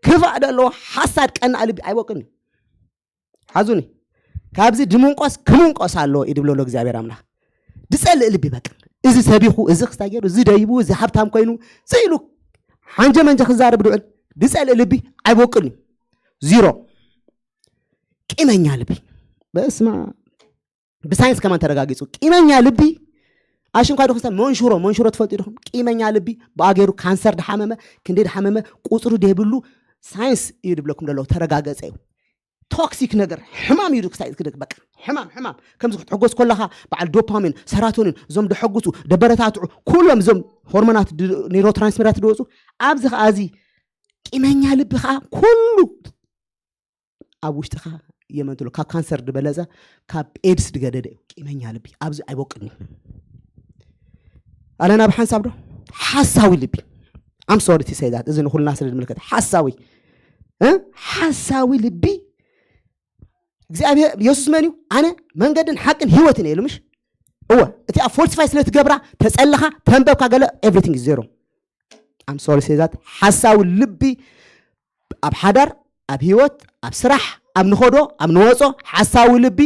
ክፋእ ደለዎ ሓሳድ ቀናእ ልቢ ኣይበቁልኒ። ሓዙኒ። ካብዚ ድምንቆስ ክምንቆስ ኣለዎ እዩ ድብሎ ኣሎ እግዚኣብሔር ኣምላኽ። ድጸልእ ልቢ በቃ። እዚ ሰቢኹ፣ እዚ ክስታይ ገይሩ፣ እዚ ደይቡ፣ እዚ ሃብታም ኮይኑ፣ እዚ ኢሉ ሓንጀ መንጀ ክዛረብ ድውዕል ድጸልእ ልቢ ኣይበቁልኒ። ዚሮ። ቂመኛ ልቢ። በስማ ብሳይንስ ከማን ተረጋጊጹ። ቂመኛ ልቢ ኣሽንኳ ዶ ክስታይ መንሽሮ፣ መንሽሮ ትፈልጡ ዲኹም? ቂመኛ ልቢ ብኣገሩ ካንሰር ድሓመመ፣ ክንደይ ድሓመመ፣ ቁጽሩ ደይብሉ ሳይንስ እዩ ድብለኩም ደለዉ፣ ተረጋገጸ እዩ። ቶክሲክ ነገር ሕማም እዩ ክስታይ ክደግ በቃ ሕማም ሕማም ከምዚ ክትሕጎስ ከለኻ በዓል ዶፓሚን ሰራቶኒን እዞም ደሐጉሱ ደበረታትዑ ኩሎም እዞም ሆርሞናት ኒሮትራንስሚራት ድወፁ ኣብዚ ከዓ እዚ ቂመኛ ልቢ ከዓ ኩሉ ኣብ ውሽጥኻ የመንትሎ ካብ ካንሰር ዝበለፀ ካብ ኤድስ ዝገደደ እዩ ቂመኛ ልቢ ኣብዚ ኣይበቅኒ ኣለና ብሓንሳብ ዶ ሓሳዊ ልቢ I'm sorry to say that እዚ ንኩልና ስለ ዝምልከት ሓሳዊ እ ሓሳዊ ልቢ እግዚኣብሔር የሱስ መን እዩ ኣነ መንገድን ሓቅን ህይወትን እየ ኢሉ ምሽ እወ እቲኣ ፎልሲፋይ ስለ ትገብራ ተፀለኻ ተንበብካ ገለ everything is zero I'm sorry to say that ሓሳዊ ልቢ ኣብ ሓዳር ኣብ ህይወት ኣብ ስራሕ ኣብ ንኸዶ ኣብ ንወፆ ሓሳዊ ልቢ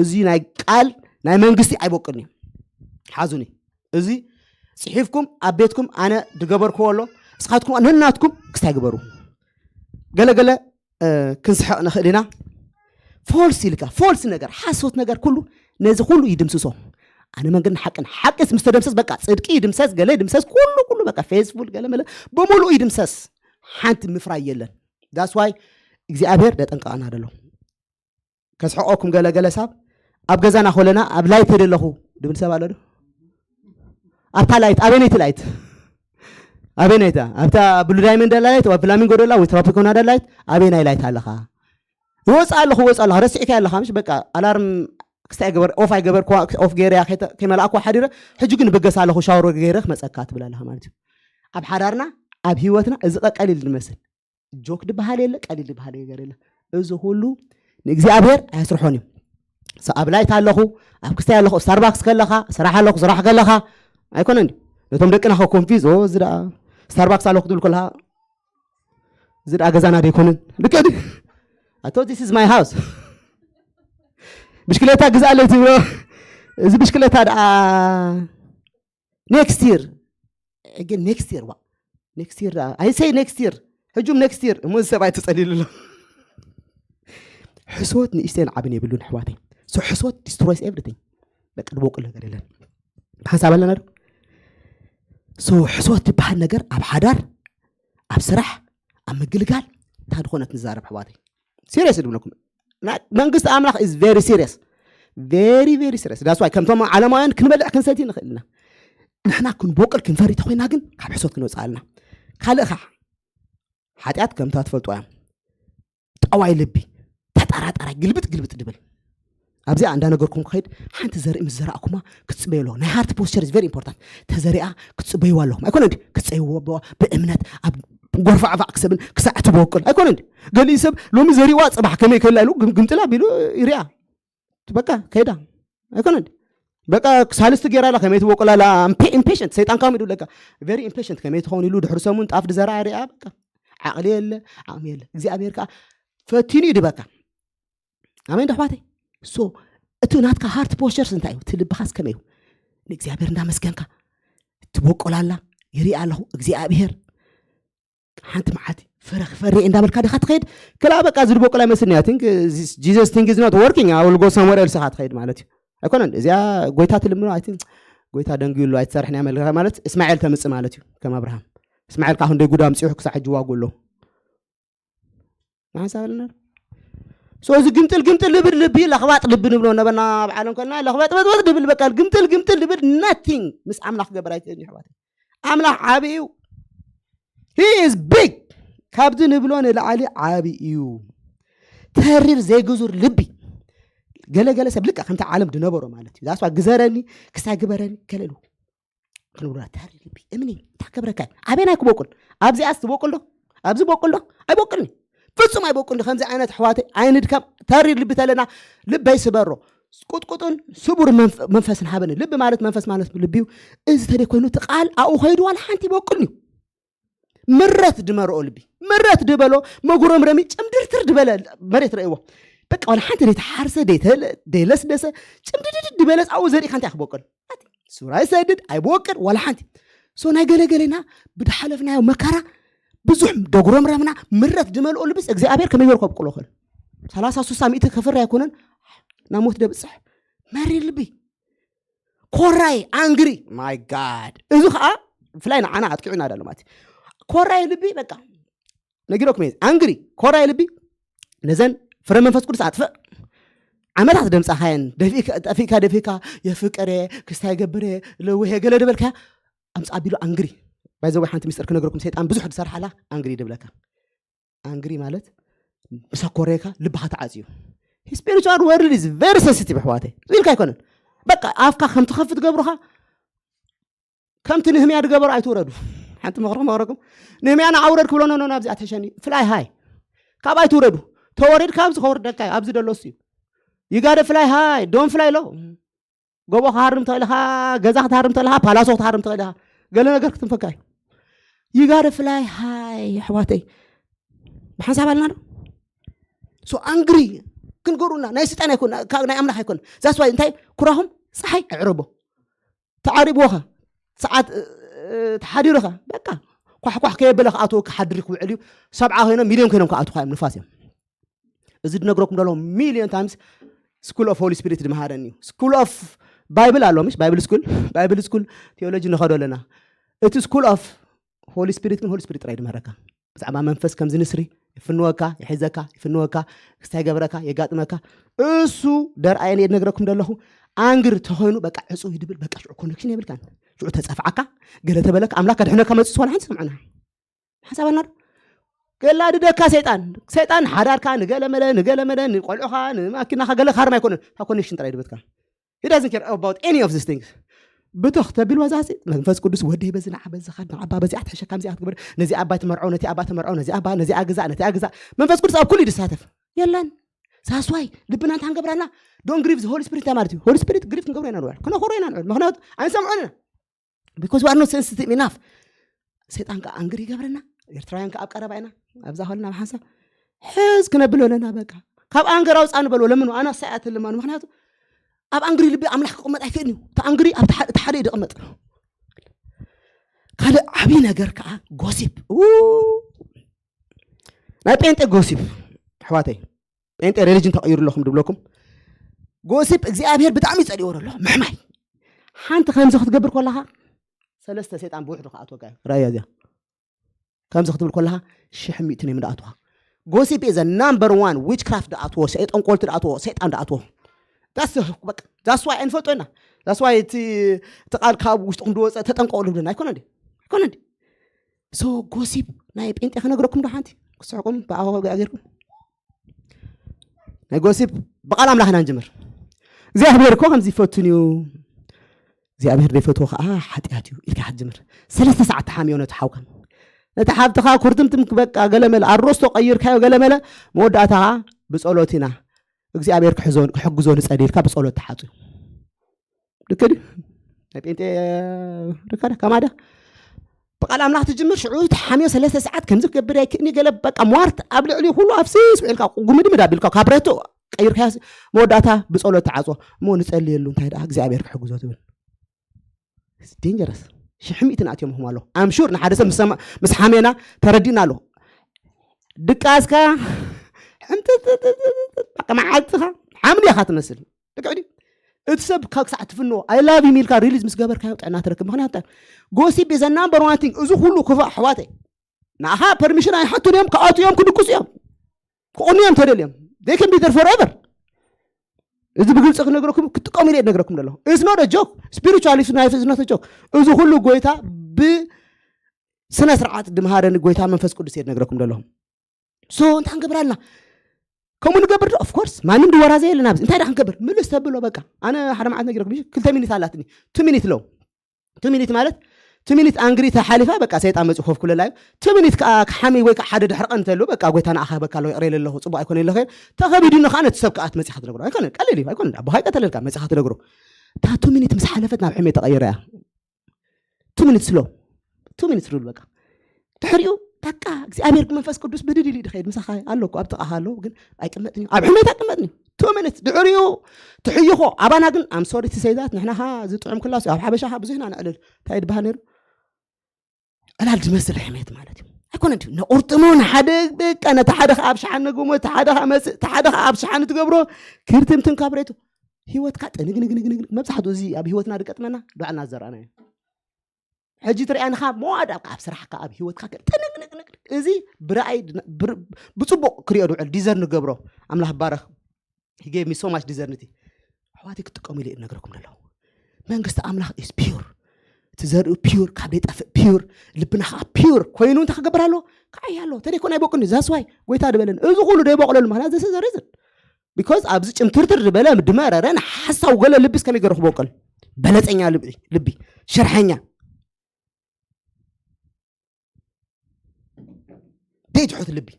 እዚ ናይ ቃል ናይ መንግስቲ ኣይበቅልኒ ሓዙኒ እዚ ፅሒፍኩም ኣብ ቤትኩም ኣነ ድገበርክዎ ኣሎ እስኻትኩም ነናትኩም ክስታይ ግበሩ ገለገለ ክንስሐቕ ንኽእል ኢና ፎልስ ኢልካ ፎልስ ነገር ሓሶት ነገር ኩሉ ነዚ ኩሉ ይድምስሶ ኣነ መንገድን ሓቅን ሓቅስ ምስ ተደምሰስ በቃ ፅድቂ ይድምሰስ ገለ ይድምሰስ ኩሉ ኩሉ በቃ ፌስቡል ገለ መለ ብምሉእ ይድምሰስ ሓንቲ ምፍራይ የለን ዳስ ዋይ እግዚኣብሔር ደጠንቀቐና ደሎ ከስሕቆኩም ገለገለ ሳብ ኣብ ገዛና ኮለና ኣብ ላይት ደለኹ ድብል ሰብ ኣሎ ዶ ኣብታ ላይት ኣበይነይቲ ላይት ኣበይነይታ ኣብታ ብሉ ዳይመንድ ደላ ላይት ኣብ ፍላሚንጎ ደላ ወይ ትሮፒኮና ደላ ላይት ኣበይናይ ላይት ኣለኻ ይወፅእ ኣለኹ ወፅእ ኣለኻ ረሲዕካ ኣለኻ ምሽ በቃ ኣላርም ክስታይ ገበር ኦፍ ኣይገበርኩዋ ኦፍ ገይረያ ከይመላእኩዋ ሓዲረ ሕጂ ግን ብገስ ኣለኹ ሻወር ገይረ ክመፀካ ትብል ኣለኻ ማለት እዩ ኣብ ሓዳርና ኣብ ህይወትና እዚ ቀቀሊል ንመስል ጆክ ድበሃል የለ ቀሊል ድበሃል ነገር የለ እዚ ኩሉ ንእግዚኣብሔር ኣየስርሖን እዩ ኣብ ላይት ኣለኹ ኣብ ክስታይ ኣለኹ ስታርባክስ ከለኻ ስራሕ ኣለኹ ስራሕ ከለኻ ኣይኮነ እንዲ ነቶም ደቅና ኮንፊዝ እዚ ደኣ ስታርባክስ ኣለኹ ትብል ከለኻ እዚ ደኣ ገዛና ደይኮንን ልክዕ ድዩ ኣቶ this is my house ብሽክሌታ ግዛለይ ትብሎ እዚ ብሽክሌታ ደኣ next year again next year ዋ next year ደኣ I say next year ሕጁም next year እሞ እዚ ሰብኣይ ተጸሊሉ ኣሎ ሕስወት ንእሽተይን ዓብን የብሉን ኣሕዋተይ so ሕስወት destroys everything በቃ ድቦቅል ነገር የለን ብሓንሳብ ኣለና ዶ so ሕስወት ዝበሃል ነገር ኣብ ሓዳር ኣብ ስራሕ ኣብ ምግልጋል እንታይ ዝኾነት ንዛረብ ኣሕዋተይ serious ድብለኩም መንግስቲ ኣምላኽ is very serious very very serious that's why ከምቶም ዓለማውያን ክንበልዕ ክንሰቲ ንኽእል ኢና ንሕና ክንቦቅል ክንፈሪ ተኮይና ግን ካብ ሕሶት ክንወፅእ ኣለና ካልእ ኸዓ ሓጢኣት ከምታ ትፈልጡ እያ ጠዋይ ልቢ ተጠራጠራይ ግልብጥ ግልብጥ ድብል ኣብዚኣ እንዳነገርኩም ክኸይድ ሓንቲ ዘርኢ ምስ ዘራእኩማ ክትፅበዩ ኣለዎ ናይ heart posture is very important ተዘሪኣ ክትፅበይዋ ኣለኹም ኣይኮነ ክትፀይዎ ብእምነት ኣብ ጎርፋዕፋዕ ክሰብን ክሳዕ ትበቁል ኣይኮነ ገሊኡ ሰብ ሎሚ ዘሪዋ ፅባሕ ከመይ ከላ ኢሉ ግምጥላ ቢሉ ይሪኣ በቃ ከይዳ ኣይኮነ በቃ ሳልስቲ ገይራ ላ ከመይ ትበቁላ ላ impatient ሰይጣን ካም ይድብለካ very impatient ከመይ ትኸውን ኢሉ ድሕሪ ሰሙን ጣፍ ድዘራ ሪኣ በቃ ዓቕሊ የለ ዓቕሚ የለ እግዚኣብሔር ከዓ ፈቲኑ ይድበካ ኣሜን ዶ ኣሕዋተይ so እቲ ናትካ heart postures እንታይ እዩ እቲ ልብኻስ ከመይ እዩ ንእግዚኣብሔር እንዳመስገንካ ትበቆላላ ይርኢ ኣለኹ እግዚኣብሔር ሓንቲ መዓልቲ ፍረ ክፈሪ እንዳበልካ ዲኻ ትኸይድ ክላ በቃ ዝድበቆላ ይመስልኒ I think Jesus thing is not working I will go somewhere else ኢኻ ትኸይድ ማለት እዩ ኣይኮነን እዚኣ ጎይታ ትልምኖ I think ጎይታ ደንግዩ ኣሎ ኣይትሰርሕን እያ መልካ ማለት እስማኤል ተምፅእ ማለት እዩ ከም ኣብርሃም እስማኤል ከዓ ክንደይ ጉዳ ኣምፅሑ ክሳዕ ሕጂ ዋጉ ኣሎ ንሓንሳብ ኣለና so እዚ ግምጥል ግምጥል ልብል ልቢ ለኽባጥ ልቢ ንብሎ ነበና ኣብ ዓለም ከልና ለኽበጥበጥበጥ ልብል በቃ ግምጥል ግምጥል ልብል nothing ምስ ኣምላኽ ክገብር ኣይክእልን ይሕዋት ኣምላኽ ዓቢ እዩ he is big ካብዚ ንብሎ ንላዕሊ ዓቢ እዩ ተሪር ዘይግዙር ልቢ ገለገለ ሰብ ልካ ከምቲ ዓለም ድነበሮ ማለት እዩ ዛስዋ ግዘረኒ ክሳይ ግበረኒ ገለሉ ክንብሎ ታሪ ልቢ እምኒ እንታይ ክገብረካ ኣበይ ናይ ክበቁል ኣብዚኣስ ትበቁል ዶ ኣብዚ በቁል ዶ ኣይበቁልኒ ፍጹም ኣይበቁልኒ ከምዚ ዓይነት ኣሕዋተይ ኣይንድከም ታሪ ልቢ ተለና ልበይ ስበሮ ቁጥቁጥን ስቡር መንፈስን ሃበኒ። ልቢ ማለት መንፈስ ማለት ልቢ እዩ። እዚ ተደይ ኮይኑ እቲ ቃል ኣብኡ ከይዱ ዋላ ሓንቲ ይበቁል እዩ። ምረት ድመርኦ ልቢ ምረት ድበሎ መጉረምረሚ ጭምድርትር ድበለ መሬት ረእይዎ። በቃ ዋላ ሓንቲ ደይተሓርሰ ደይለስደሰ ጭምድድድ ድበለ ኣብኡ ዘሪእካ እንታይ ክበቁል? ሱራ ይሰድድ ኣይበወቅድ ዋላ ሓንቲ። ሶ ናይ ገለገለና ብድሓለፍናዮ መከራ ብዙሕ ደጉረምረምና ምረት ድመልኦ ልብስ እግዚኣብሔር ከመይ ገይሩ ከብቅሎ ክእል? ሰላሳ ሱሳ ሚእቲ ከፍሪ ኣይኮነን ናብ ሞት ደብፅሕ። መሪር ልቢ ኮራይ ኣንግሪ ማይ ጋድ እዚ ከዓ ብፍላይ ንዓና ኣጥቂዑና ዳሎ ማለት እዩ። ኮራይ ልቢ በቃ ነጊረኩም እየ ኣንግሪ ኮራይ ልቢ ነዘን ፍረ መንፈስ ቅዱስ ኣጥፍእ ዓመታት ደምፃኻየን ጠፊእካ ደፊእካ የፍቅረ ክስታይ ገብረ ለውሄ ገለ ደበልካያ ኣምፃ ቢሉ ኣንግሪ ባይዘወይ ሓንቲ ሚስጥር ክነግረኩም ሰይጣን ብዙሕ ዝሰርሓላ ኣንግሪ ድብለካ ኣንግሪ ማለት ምስ ኣኮረየካ ልብኻ ተዓፅዩ spiritual world is very sensitive ኣሕዋተይ ዝብልካ ኣይኮነን በቃ ኣፍካ ከም ትኸፍት ገብሩኻ ከምቲ ንህምያ ድገበሩ ኣይትውረዱ ሓንቲ ምኽሪ ክመኽረኩም ንህምያ ንዓውረድ ክብሎ ኖ ኖ ኣብዚኣ ተሸኒ fly high ካብ ኣይትውረዱ ተወሪድካ ኣብዚ ከውርደካ እዩ ኣብዚ ደሎ እሱ እዩ you gotta fly high don't fly low ጎቦ ክሃርም ትኽእል ኢኻ ገዛ ክትሃርም ትኽእል ኢኻ ፓላሶ ክትሃርም ትኽእል ኢኻ ገለ ነገር ክትንፈካ እዩ you gotta fly high ኣሕዋተይ ብሓንሳብ ኣለና ዶ so ኣንግሪ ክንገሩና ናይ ስልጣን ኣይኮን ናይ ኣምላኽ ኣይኮን that's why እንታይ ኩራኹም ፀሓይ ኣዕረቦ ተዓሪብዎኻ ሰዓት ተሓዲሩኻ በቃ ኳሕኳሕ ከየበለ ክኣትወ ክሓድር ክውዕል እዩ ሰብዓ ኮይኖም ሚልዮን ኮይኖም ክኣትውኻ እዮም ንፋስ እዮም እዚ ድነግረኩም ደሎ ሚልዮን ታይምስ school of holy spirit ድመሃረኒ እዩ school of bible ኣሎ ምሽ bible school bible school theology ንኸዶ ኣለና እቲ school of holy spirit ግን holy spirit ጥራይ ድመሃረካ ብዛዕባ መንፈስ ከምዚ ንስሪ ይፍንወካ ይሕዘካ ይፍንወካ ክስታይ ገብረካ የጋጥመካ እሱ ደርኣየን እየ ድነግረኩም ዘለኹ ኣንግር ተኾይኑ በቃ ዕፁ ይድብል በቃ ሽዑ ኮኔክሽን የብልካን ሽዑ ተፀፍዓካ ገለ ተበለካ ኣምላክ ከድሕነካ መፅእ ዝኾነ ሓንቲ ሰምዑና ሓሳበና ዶ ገላድደካ ሰይጣን ሰይጣን ሓዳርካ ንገለመለ ንገለመለ ንቆልዑኻ ንማኪናኻ ገለ ካርማ ኣይኮነን ካብ ኮኔክሽን ጥራይ ድበትካ He doesn't care about any of these things ብትኽ ተቢል ወዛሲ መንፈስ ቅዱስ ወደይ በዚ ንዓ በዚ ኻድ ንዓባ በዚኣ ትሕሸ ከምዚኣ ትግበር ነዚ ኣባ ትመርዖ ነቲ ኣባ ትመርዖ ነዚ ኣባ ነዚኣ ግዛእ ነቲኣ ግዛእ መንፈስ ቅዱስ ኣብ ኩሉ ድሳተፍ የለን ሳስዋይ ልብና እንታ ንገብራና don't grieve the holy spirit ማለት እዩ holy spirit grieve ክንገብሮ ኢና ንውዕል ክነኽሮ ኢና ንውዕል ምክንያቱ ኣይንሰምዖን ኢና because we are not sensitive enough ሰይጣን ከዓ ኣንግር ይገብረና ኤርትራውያን ከዓ ኣብ ቀረባ ኢና ኣብዛ ከልና ብሓንሳብ ሕዝ ክነብል ኣለና በቃ ካብ ኣንገር ኣውፃ ንበልዎ ለምኑ ኣናሳይ ኣትልማኑ ምክንያቱ ኣብ ኣንግሪ ልቢ ኣምላኽ ክቕመጥ ኣይክእልን እዩ እቲ ኣንግሪ ኣብ እቲ ሓደ እዩ ዝቕመጥ ካልእ ዓብዪ ነገር ከዓ ጎሲፕ ናይ ጴንጤ ጎሲፕ ኣሕዋተይ ጴንጤ ሬሊጅን ተቐይሩ ኣለኹም ድብለኩም ጎሲፕ እግዚኣብሔር ብጣዕሚ ይፀልዎ ኣሎ ምሕማይ ሓንቲ ከምዚ ክትገብር ከለኻ ሰለስተ ሰይጣን ብውሕዱ ክኣትወካ እዩ ራእያ እዚኣ ከምዚ ክትብል ከለኻ ሽሕ ሚእትን እዮም ዝኣትዋ ጎሲፕ ዘ ናምበር ዋን ዊች ክራፍት ዝኣትዎ ጠንቆልቲ ዝኣትዎ ሰይጣን ዝኣትዎ that's why ኣይንፈልጦ ኢና that's why እቲ እቲ ቃል ካብ ውሽጥኹም ዝወፀ ተጠንቀቑ ልብለና ኣይኮነ እንዲ ኣይኮነ እንዲ so ጎሲፕ ናይ ጴንጤ ክነግረኩም ዶ ሓንቲ ክስሕቁም ብኣገርኩም ናይ ጎሲፕ ብቃል ኣምላኽና ንጅምር እግዚኣብሔር እኮ ከምዚ ይፈቱን እዩ እግዚኣብሔር ዘይፈትዎ ከዓ ሓጢኣት እዩ ኢልካ ክትጅምር ሰለስተ ሰዓት ተሓምዮ ነቲ ሓውካ ነቲ ሓብትኻ ኩርትምትም በቃ ገለመለ ኣሮስቶ ቀይርካዮ ገለመለ መወዳእታ ከዓ ብፀሎት ኢና እግዚኣብሔር ክሕግዞ ንፀሊ ኢልካ ብፀሎት ተሓፁ ልክ ድዩ ናይ ጴንጤ ርካዳ ከማዳ ብቃል ኣምላኽ ትጅምር ሽዑ ተሓምዮ ሰለስተ ሰዓት ከምዚ ክገብር ኣይክእኒ ገለ በቃ ሟርት ኣብ ልዕሊ ኩሉ ኣፍሲስ ውዒልካ ጉምድምድ ኣቢልካ ካብ ረቱ ቀይርካያ መወዳእታ ብፀሎት ተዓፅዎ እሞ ንፀልየሉ እንታይ ደኣ እግዚኣብሔር ክሕግዞ ትብል ዴንጀረስ ሽሕ ሚእቲ ናእትዮምኹም ኣለኹ ኣምሹር ንሓደ ሰብ ምስ ሓሜና ተረዲእና ኣለኹ ድቃስካ ሕምጥጥጥጥጥጥ በቃ መዓልትኻ ሓምሊ ኢኻ ትመስል ልክዕ ድዩ እቲ ሰብ ካብ ክሳዕ ትፍንዎ ኣይ ላቭ ዩ ኢልካ ሪሊዝ ምስ ገበርካዮ ጥዕና ትረክብ ምክንያቱ ጎሲፕ ዘ ናምበር ዋን ቲንግ እዚ ኩሉ ክፉእ ኣሕዋተይ ንኣኻ ፐርሚሽን ኣይሓቱን እዮም ክኣቱ እዮም ክድቅሱ እዮም ክቕኑ እዮም ተደልዮም they can be there forever እዚ ብግልፂ ክነግረኩም ክጥቀሙ ኢለ ነግረኩም ዘለኹ it's not a joke spiritually life is not a joke እዚ ኩሉ ጎይታ ብስነ ስርዓት ድምሃረኒ ጎይታ መንፈስ ቅዱስ እየ ነግረኩም ዘለኹ so እንታይ ክንገብር ኣለና ከምኡ ንገብር ዶ of course ማንም ድወራዘ የለን ኣብዚ እንታይ ዳ ክንገብር ምልስ ተብሎ በቃ ኣነ ሓደ መዓት ነጊረኩም ክልተ ሚኒት ኣላትኒ ቱ ሚኒት ለው ቱ ሚኒት ማለት ቱ ሚኒት ኣንግሪ ተሓሊፋ በቃ ሰይጣን መፂኡ ኮፍ ክብለላ እዩ። ቱ ሚኒት ከዓ ክሓሚ ወይ ከዓ ሓደ ድሕሪ ቀን እንተሉ በቃ ጎይታ ንኣኻ በካ ኣለዎ ይቕሬ ኣለኹ ፅቡቅ ኣይኮነ ኣለኸ ተኸቢዱኒ ከዓ ነቲ ሰብ ከዓ መፂኻ ትነግሮ ኣይኮነ ቀሊል እዩ ኣይኮነ ኣቦኻ ይቀተለልካ መፂኻ ትነግሮ እታ ቱ ሚኒት ምስ ሓለፈት ናብ ሕሜ ተቐይረ እያ። ቱ ሚኒት ስሎ ቱ ሚኒት ሩል በቃ ድሕሪኡ በቃ እግዚኣብሔር መንፈስ ቅዱስ ብድድ ኢሉ ድኸይድ ምሳኻ ኣሎ እኮ ኣብ ጥቓኻ ኣሎ ግን ኣይቅመጥን እዩ ኣብ ሕሜት ኣይቅመጥን እዩ። ቱ ሚኒት ድሕሪኡ ትሕይኾ ኣባና ግን ኣምሶሪ ትሰይዛት ንሕናኻ ዝጥዑም ክላስ ኣብ ሓበሻኻ ብዙሕና ነዕልል እንታይ ድበሃል ነይሩ ዕላል ዝመስል ሕሜት ማለት እዩ። ኣይኮነ ድዩ ነቁርጥሞ ንሓደ በቃ ነቲ ሓደ ከዓ ኣብ ሸሓነ ጎሞ እቲ ሓደ ከዓ መፅእ እቲ ሓደ ከዓ ኣብ ሸሓነ ትገብሮ ክርትምትን ካብ ሬቱ ህይወትካ ጥንግንግንግንግ መብዛሕትኡ እዚ ኣብ ህይወትና ዝገጥመና ባዕልና ዝዘራእናዮ ሕጂ ትሪኣንኻ መዋድ ኣብ ኣብ ስራሕካ ኣብ ህይወትካ ጥንግንግንግ እዚ ብረኣይ ብፅቡቅ ክሪኦ ዝውዕል ዲዘር ንገብሮ ኣምላኽ ባረኽ he gave me so much discernment ኣሕዋተይ ክትጥቀሙ ኢለ እነግረኩም ዘለኹ መንግስቲ ኣምላኽ is pure እቲ ዘርእዩ pure ካብ ዘይጠፍእ pure ልብና ከዓ pure ኮይኑ እንታይ ክገብር ኣለዎ ከዓ ኣሎ ተደይኮን ኣይበቁን እዩ that's why ጎይታ ዝበለኒ እዚ ኩሉ ዘይበቁለሉ ምክንያት this is the reason because ኣብዚ ጭምትርትር ዝበለ ድመረረ ንሓሳው ገለ ልብስ ከመይ ገይሩ ክበቁል በለፀኛ ልቢ ልቢ ሽርሐኛ ደይ ትሑት ልቢ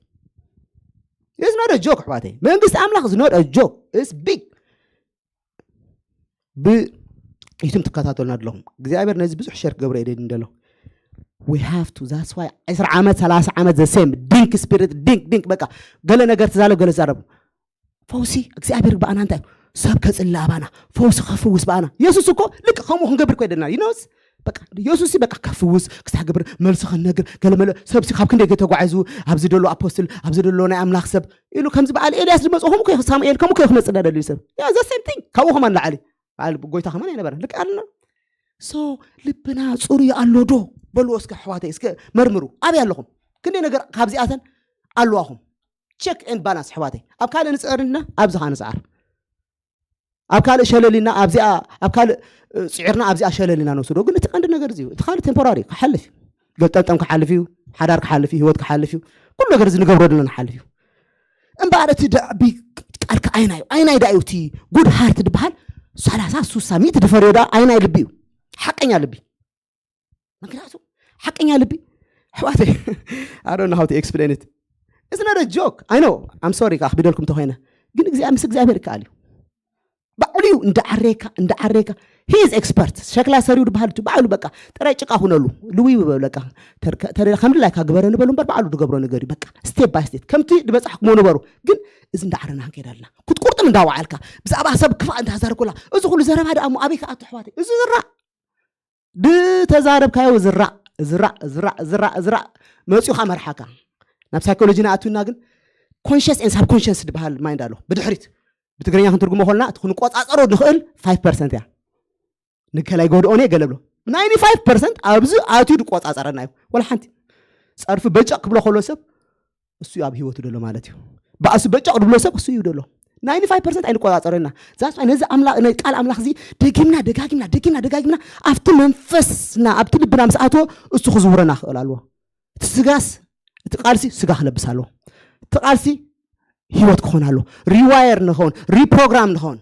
is not a joke ኣሕዋተይ መንግስቲ ኣምላኽ is not a joke is big ብዩቱብ ትከታተሉና ኣለኹም እግዚኣብሔር ነዚ ብዙሕ ሸር ክገብሮ የደድን ደሎ we have to that's why ዕስራ ዓመት ሰላሳ ዓመት the same ድንክ ስፒሪት ድንክ ድንክ በቃ ገለ ነገር ትዛረብ ገለ ትዛረብ ፈውሲ እግዚኣብሔር ብኣና እንታይ ሰብ ከፅልእ ኣባና ፈውሲ ከፍውስ ብኣና የሱስ እኮ ልክ ከምኡ ክንገብር ኮይደና ይነስ በቃ የሱስ በቃ ከፍውስ ክሳግብር መልሲ ከነግር ገለመለ ሰብሲ ካብ ክንደይ ተጓዒዙ ኣብዚ ደሎ ኣፖስትል ኣብዚ ደሎ ናይ ኣምላኽ ሰብ ኢሉ ከምዚ በዓል ኤልያስ ዝመፅኹም ኮ ሳሙኤል ከምኡ ኮ ክመፅእ ደልዩ ሰብ ያ ዘ ሴም ቲንግ ካብኡ ከማን ላዓሊ በዓል ጎይታ ከማን ኣይነበረ ልክ ኣለና ሶ ልብና ፅሩይ ኣሎ ዶ በልዎ እስከ ኣሕዋተይ እስከ መርምሩ ኣበይ ኣለኹም ክንደይ ነገር ካብዚኣተን ኣለዋኹም ቸክ ኤንድ ባላንስ ኣሕዋተይ ኣብ ካልእ ንፅዕር እና ኣብዚ ከዓ ንፅዓር ኣብ ካልእ ሸለል ኢና ኣብዚኣ ኣብ ካልእ ፅዒርና ኣብዚኣ ሸለል ኢና ንወስዶ ግን እቲ ቀንዲ ነገር እዚ እቲ ካልእ ቴምፖራሪ ክሓልፍ እዩ ገልጠምጠም ክሓልፍ እዩ ሓዳር ክሓልፍ እዩ ህይወት ክሓልፍ እዩ ኩሉ ነገር እዚ ንገብሮ ዘለና ንሓልፍ እዩ እምበኣር እቲ ደዕቢ ቃልካ ኣይናዩ ኣይናይ ዳዩ እቲ ጉድ ሃርት ዝበሃል ሰላሳ ሱሳ ሚእቲ ድፈርዮ ዳ ኣይናይ ልቢ እዩ ሓቀኛ ልቢ ምክንያቱ ሓቀኛ ልቢ ኣሕዋተይ I don't know how to explain it it's not a joke I know I'm sorry ከኣኽቢደልኩም ተኮይነ ግን እግዚኣብሔር ምስ እግዚኣብሔር ይከኣል እዩ ባዕሉ እዩ እንዳዓረካ እንዳዓረካ he is expert ሸክላ ሰሪው ዝበሃል እቲ ባዕሉ በቃ ጥራይ ጭቃ ሁነሉ ልውይ በሉ በቃ ከም ድላይካ ግበረኒ በሉ እምበር ባዕሉ ዝገብሮ ነገር እዩ በቃ step by step ከምቲ ዝበፃሕኩሞ ንበሩ ግን እዚ እንዳዓረና ክንከይድ ኣለና ክትቁርጥም እንዳወዓልካ ብዛዕባ ሰብ ክፋእ እንዳዛረኩላ እዚ ኩሉ ዘረባ ደኣ እሞ ኣበይ ከኣቱ ኣሕዋተይ እዚ ዝራእ ዝተዛረብካዮ ዝራእ ዝራእ ዝራእ ዝራእ ዝራእ መፂኡ ከዓ መርሓካ ናብ ሳይኮሎጂ ንኣትውና ግን conscious and subconscious ዝበሃል mind ኣሎ ብድሕሪት ብትግርኛ ክንትርጉሞ ከልና እቲ ክንቆፃፀሮ ንኽእል five percent እያ ንከላይ ጎድኦን እየ ገለ ብሎ ninety-five percent ኣብዚ ኣትዩ ዝቆፃፀረና እዩ ወላ ሓንቲ ፀርፊ በጨቅ ክብሎ ከሎ ሰብ እሱ እዩ ኣብ ህይወቱ ደሎ ማለት እዩ በእሱ በጨቅ ዝብሎ ሰብ እሱ እዩ ደሎ ninety-five percent ኣይንቆፃፀረና ዛስ ነዚ ኣምላኽ ነዚ ቃል ኣምላኽ እዚ ደጊምና ደጋጊምና ደጊምና ደጋጊምና ኣብቲ መንፈስና ኣብቲ ልብና ምስ ኣትዎ እሱ ክዝውረና ክእል ኣለዎ እቲ ስጋስ እቲ ቃልሲ ስጋ ክለብስ ኣለዎ እቲ ቃልሲ ህይወት ክኾን ኣለዎ rewire ንኸውን reprogram ንኸውን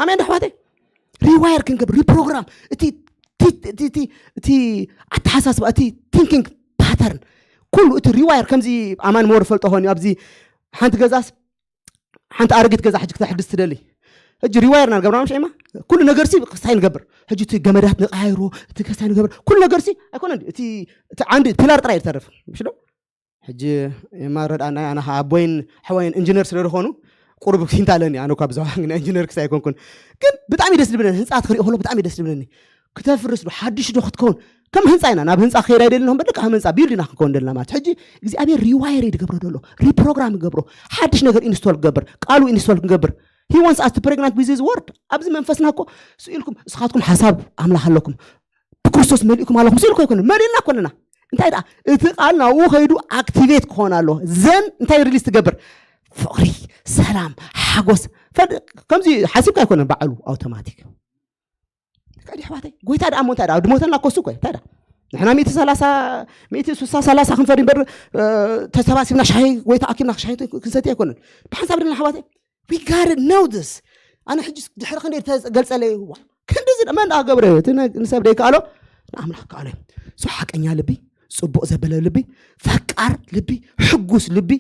ኣሜን ኣሕዋተይ rewire ክንገብር reprogram እቲ እቲ ኣተሓሳስባ እቲ thinking pattern ኩሉ እቲ rewire ከምዚ ኣማን ሞር ፈልጦ ኾን ኣብዚ ሓንቲ ገዛስ ሓንቲ ኣረጊት ገዛ ሕጂ ክተሕድስ ትደሊ ሕጂ rewire ና ገብራ ምሽ ማ ኩሉ ነገር ሲ ክስታይ ንገብር ሕጂ እቲ ገመዳት ንቃይሮ እቲ ክስታይ ንገብር ኩሉ ነገር ሲ ኣይኮነን እቲ እቲ ዓንዲ ፒላር ጥራይ ዝተርፍ ምሽ ዶ ሕጂ የማረድኣና ኣነ ኣቦይን ሕወይን ኢንጂነር ስለ ዝኾኑ ቁሩብ ኪንታ ኣለኒ ኣነ እኳ ብዛዕባ ናይ ኢንጂነር ክስ ኣይኮንኩን ግን ብጣዕሚ ደስ ዝብለኒ ህንፃ ትክሪኦ ከሎ ብጣዕሚ ደስ ዝብለኒ ክተፍርስ ዶ ሓድሽ ዶ ክትከውን ከም ህንፃ ኢና ናብ ህንፃ ክኸይድ ኣይደልና በር ደቂ ከም ህንፃ ቢልድ ኢና ክንከውን ደልና ማለት ሕጂ እግዚኣብሔር rewire እዩ ዝገብሮ ዘሎ reprogram ይገብሮ ሓድሽ ነገር ኢንስቶል ክገብር ቃሉ ኢንስቶል ክንገብር he wants us to pregnant with his word ኣብዚ መንፈስና እኮ ስኢልኩም እስኻትኩም ሓሳብ ኣምላኽ ኣለኩም ብክርስቶስ መሊእኩም ኣለኹም ስኢልኩ ኣይኮነ መሊእና ኮለና እንታይ ደኣ እቲ ቃል ናብኡ ከይዱ ኣክቲቬት ክኾን ኣሎ ዘን እንታይ ሪሊስ ትገብር ፍቕሪ ሰላም ሓጎስ ከምዚ ሓሲብካ ኣይኮነን ባዕሉ ኣውቶማቲክ ከዲ ኣሕዋተይ ጎይታ ደኣ እሞ እንታይ ደኣ ድሞተና ኮሱ እኮ እንታይ ደኣ ንሕና ሚእቲ ሰላሳ ሚእቲ ስሳ ሰላሳ ክንፈሪ እምበር ተሰባሲብና ሻሂ ወይ ተኣኪብና ሻሂ ክንሰቲ ኣይኮነን ብሓንሳብ ደና ኣሕዋተይ we gotta know this ኣነ ሕጂ ድሕሪ ክንደይ ተገልጸለይ ዋ ክንዲ እዚ መን ደኣ ገብረ እቲ ንሰብ ደይከኣሎ ንኣምላኽ ከኣሎ ሶ ሓቀኛ ልቢ፣ ጽቡቕ ዘበለ ልቢ፣ ፈቃር ልቢ፣ ሕጉስ ልቢ።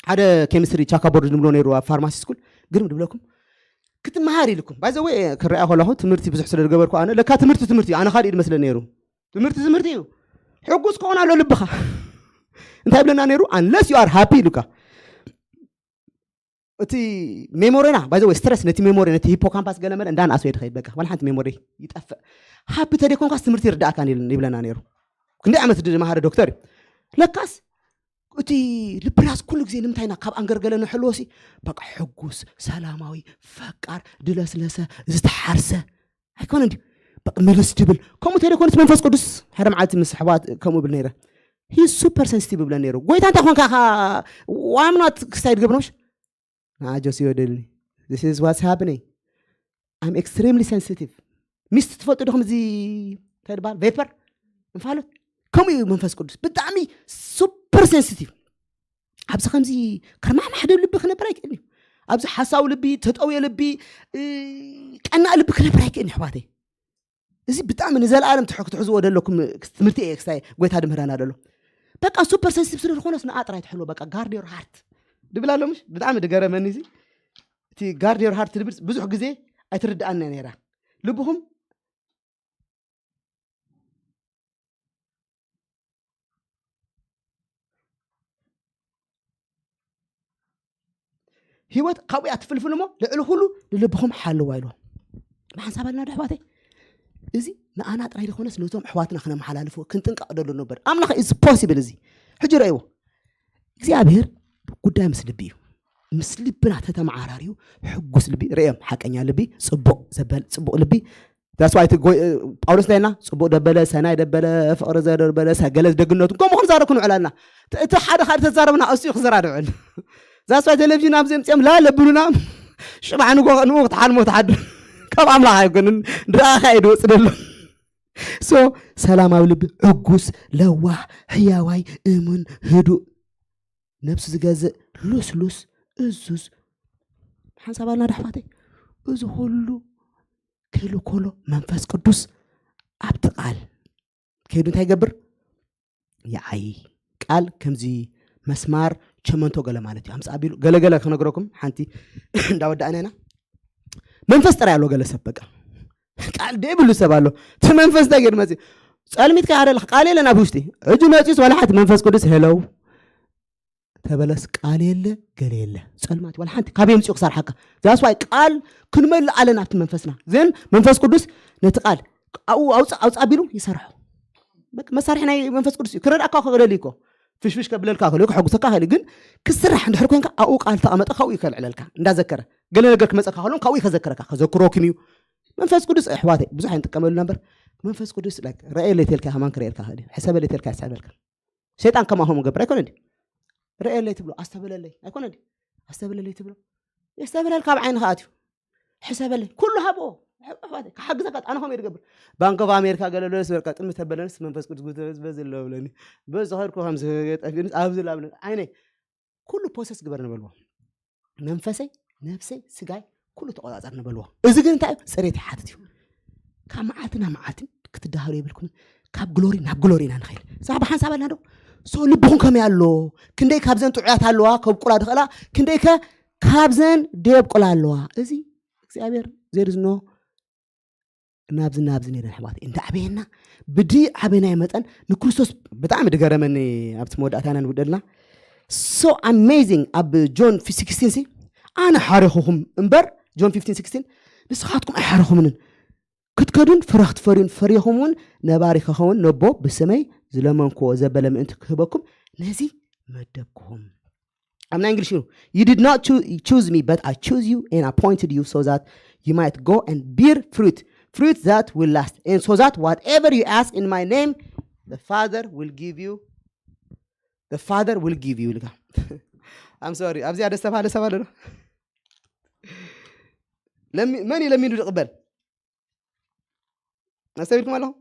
ሓደ ኬሚስትሪ ቻካ ቦርድ ንብሎ ነይሩ ኣብ ፋርማሲ ስኩል። ግርም ድብለኩም፣ ክትመሃር ኢልኩም ባይዘወ ክረኣ ከለኹ ትምህርቲ ብዙሕ ስለ ዝገበርኩ ኣነ ለካ ትምህርቲ ትምህርቲ ኣነ ካልእ ድመስለ ነይሩ። ትምህርቲ ትምህርቲ እዩ። ሕጉስ ክኾን ኣሎ ልብኻ። እንታይ ይብለና ነይሩ? Unless you are happy ኢሉካ። እቲ ሜሞሪና ባይዘወ ስትረስ ነቲ ሜሞሪ ነቲ ሂፖካምፓስ ገለመለ እንዳንኣስ ወይ ድኸይድ በቃ ዋላ ሓንቲ ሜሞሪ ይጠፍእ። ሃፒ ተደይኮንካስ ትምህርቲ ይርዳእካ ይብለና ነይሩ። ክንደይ ዓመት ዝመሃረ ዶክተር እዩ። ለካስ እቲ ልብራስ ኩሉ ግዜ ንምንታይና ካብ ኣንገርገለ ንሕልዎ ሲ በቃ ሕጉስ፣ ሰላማዊ፣ ፈቃር፣ ድለስለሰ፣ ዝተሓርሰ ኣይኮነ እንዲ በቃ ምልስ ድብል። ከምኡ ተደይኮነስ መንፈስ ቅዱስ ሓደ መዓልቲ ምስ ኣሕዋት ከምኡ ብል ነይረ። He's super sensitive ብለ ነይሩ። ጎይታ እንታይ ኮንካ ኢኻ? Why not ክስታይ ድገብርኖሽ ንዓ ጆሲ ወደልኒ። This is what's happening. I'm extremely sensitive. ሚስት ትፈልጡ ዶ ከምዚ እንታይ ድበሃል ቬፐር እንፋሎት? ከምኡ እዩ መንፈስ ቅዱስ ብጣዕሚ ሱፐር ሴንሲቲቭ። ኣብዚ ከምዚ ከርማሕማሕ ደብ ልቢ ክነብር ኣይክእል እዩ። ኣብዚ ሓሳዊ ልቢ፣ ተጠውየ ልቢ፣ እ፣ ቀናእ ልቢ ክነብር ኣይክእል እዩ ኣሕዋተይ። እዚ ብጣዕሚ ንዘለኣለም ትሕ- ክትሕዝዎ ደለኩም ትምህርቲ እየ ክሳይ ጎይታ ድምህረና ደሎ። በቃ ሱፐር ሴንሲቲቭ ስለ ዝኾነስ ንኣ ጥራይ ትሕልዎ። በቃ ጋርድ ዮር ሃርት ድብል ኣሎ ምሽ? ብጣዕሚ ድገረመኒ እዚ። እቲ ጋርድ ዮር ሃርት ድብል ብዙሕ ግዜ ኣይትርድኣና ነይራ። ልብኹም ህይወት ካብኡ እያ ትፍልፍል እሞ ልዕሊ ኩሉ ንልብኹም ሓልዋ ኢልዎ። ብሓንሳብ ኣለና ዶ ኣሕዋተይ? እዚ ንኣና ጥራይ ዝኾነስ ነቶም ኣሕዋትና ክነመሓላልፎ ክንጥንቀቕ ደሎ ነበር ኣምላኽ ኢዝ ፖሲብል። እዚ ሕጂ ረእይዎ። እግዚኣብሔር ጉዳይ ምስ ልቢ እዩ። ምስ ልብና ተተመዓራርዩ ሕጉስ ልቢ ርእዮም ሓቀኛ ልቢ ጽቡቕ ዘበል ጽቡቕ ልቢ። ዳስዋ እቲ ጎይ- ጳውሎስ እንታይ ኢልና? ጽቡቕ ደበለ ሰናይ ደበለ ፍቕሪ ዘደበለ ሰገለ ደግነቱ ከምኡ ክንዛረብ ክንውዕል ኣለና። እቲ ሓደ ሓደ ተዛረብና እሱ እዩ ክዘራድዕል። ዛስዋ ቴሌቪዥን ኣብዚ ምፅኦም ላ ለብሉና ሽባዕ ንጎ ንኡ ክትሓልሞ ትሓድር ካብ ኣምላኽ ኣይኮንን። ድኣኻ እዩ ድወፅ ደሎ። ሶ ሰላማዊ ልቢ ዕጉስ ለዋህ ሕያዋይ እሙን ህዱእ ነብሱ ዝገዝእ ሉስሉስ እዙዝ ሓንሳብ ኣልና ዳሕባተይ። እዚ ኩሉ ክህሉ ከሎ መንፈስ ቅዱስ ኣብቲ ቃል ከይዱ እንታይ ይገብር? ይዓይ። ቃል ከምዚ መስማር ቸመንቶ ገለ ማለት እዩ። ኣምፃ ኣቢሉ ገለገለ ክነግረኩም ሓንቲ እንዳወዳእና ኢና። መንፈስ ጥራይ ኣሎ ገለ ሰብ በቃ ቃል ደይብሉ ሰብ ኣሎ። እቲ መንፈስ እንታይ ገይሩ መፅኡ? ጸልሚትካ ሓደ ኣለካ ቃል የለን ኣብ ውሽጢ። ሕጂ መፂኡስ ዋላ ሓንቲ መንፈስ ቅዱስ ሄለው ተበለስ ቃል የለ ገለ የለ ጸልማት ዋላ ሓንቲ ካበይ ምፅኡ ክሰርሓካ? ዛስዋይ ቃል ክንመልእ ኣለና ኣብቲ መንፈስና። ዘን መንፈስ ቅዱስ ነቲ ቃል ኣብኡ ኣውፃእ ኣውፃእ ኣቢሉ ይሰርሖ። በቃ መሳርሒ ናይ መንፈስ ቅዱስ እዩ። ክረድኣካ ክእለል እኮ ፍሽፍሽ ከብለልካ ክእል ከሕጉሰካ ክእል ግን ክስራሕ እንድሕር ኮንካ ኣብኡ ቃል ተቐመጠ ካብኡ እዩ ከልዕለልካ እንዳዘከረ ገለ ነገር ክመፀካ ከሎ ካብኡ እዩ ከዘክረካ ከዘክሮክን እዩ። መንፈስ ቅዱስ ኣሕዋተይ ብዙሕ ኣይንጥቀመሉ ነበር። መንፈስ ቅዱስ like ረእየለይ ተልካ ከማን ክረእየልካ ክእል እዩ። ሕሰበለይ ተልካ ይስዕበልካ። ሰይጣን ከማኹም ገብር ኣይኮነ እንዲ ረእየለይ ትብሎ ኣስተብለለይ ኣይኮነ እንዲ ኣስተብለለይ ትብሎ የስተብለልካ ኣብ ዓይንኻ ኣትዩ። ሕሰበለይ ኩሉ ሃብኦ። ኣሕዋተይ ክሓግዘካ ኣነ ከምኡ ይገብር። ባንክ ኦፍ ኣሜሪካ ገለ ብለስ በቃ ጥምት ተበለንስ መንፈስ ቅዱስ ጉተበዝ በዚ ኣሎ ብለኒ። በዚ ኸድኩ ከምዚ ጠፊኡንስ ኣብዚ ላብለ ዓይነይ ኩሉ ፖሰስ ግበር ነበልዎ። መንፈሰይ ነብሰይ ስጋይ ኩሉ ተቆፃፀር ነበልዎ። እዚ ግን እንታይ እዩ? ፅሬት ይሓትት እዩ። ካብ መዓልቲ ናብ መዓልቲ ክትዳሃሉ የብልኩምን። ካብ ግሎሪ ናብ ግሎሪ ኢና ንኸይድ። ስራሕ ብሓንሳብ ኣልና ዶ? ሶ ልብኹም ከመይ ኣሎ? ክንደይ ካብዘን ጥዑያት ኣለዋ ከብቁላ ድኽእላ? ክንደይ ከ ካብዘን ደየብቁላ ኣለዋ? እዚ እግዚኣብሔር there is no ናብዚ ናብዚ ነይረን ኣሕዋት እንተ ዓበየና ብዲ ዓበናዮ መጠን ንክርስቶስ ብጣዕሚ ድገረመኒ። ኣብቲ መወዳእታና ንውደልና so amazing ኣብ ጆን sixteen ሲ ኣነ ሓረኹኹም እምበር ጆን fifteen sixteen ንስኻትኩም ኣይሓረኹምንን ክትከዱን ፍረ ክትፈርዩን ፈሪኹም እውን ነባሪ ከኸውን ነቦ ብስመይ ዝለመንክዎ ዘበለ ምእንቲ ክህበኩም ነዚ መደብክኹም። ኣብ ናይ እንግሊሽ እዩ you did not choo- choose me but I choose you and appointed you so that you might go and bear fruit fruit that will last and so that whatever you ask in my name the father will give you the father will give you ልካ I'm sorry ኣብዚኣ ደስ ተባሃለ ሰብ ኣሎ ዶ ለሚ- መን እዩ ለሚኑ ዝቕበል ኣስተቢልኩም ኣለኹም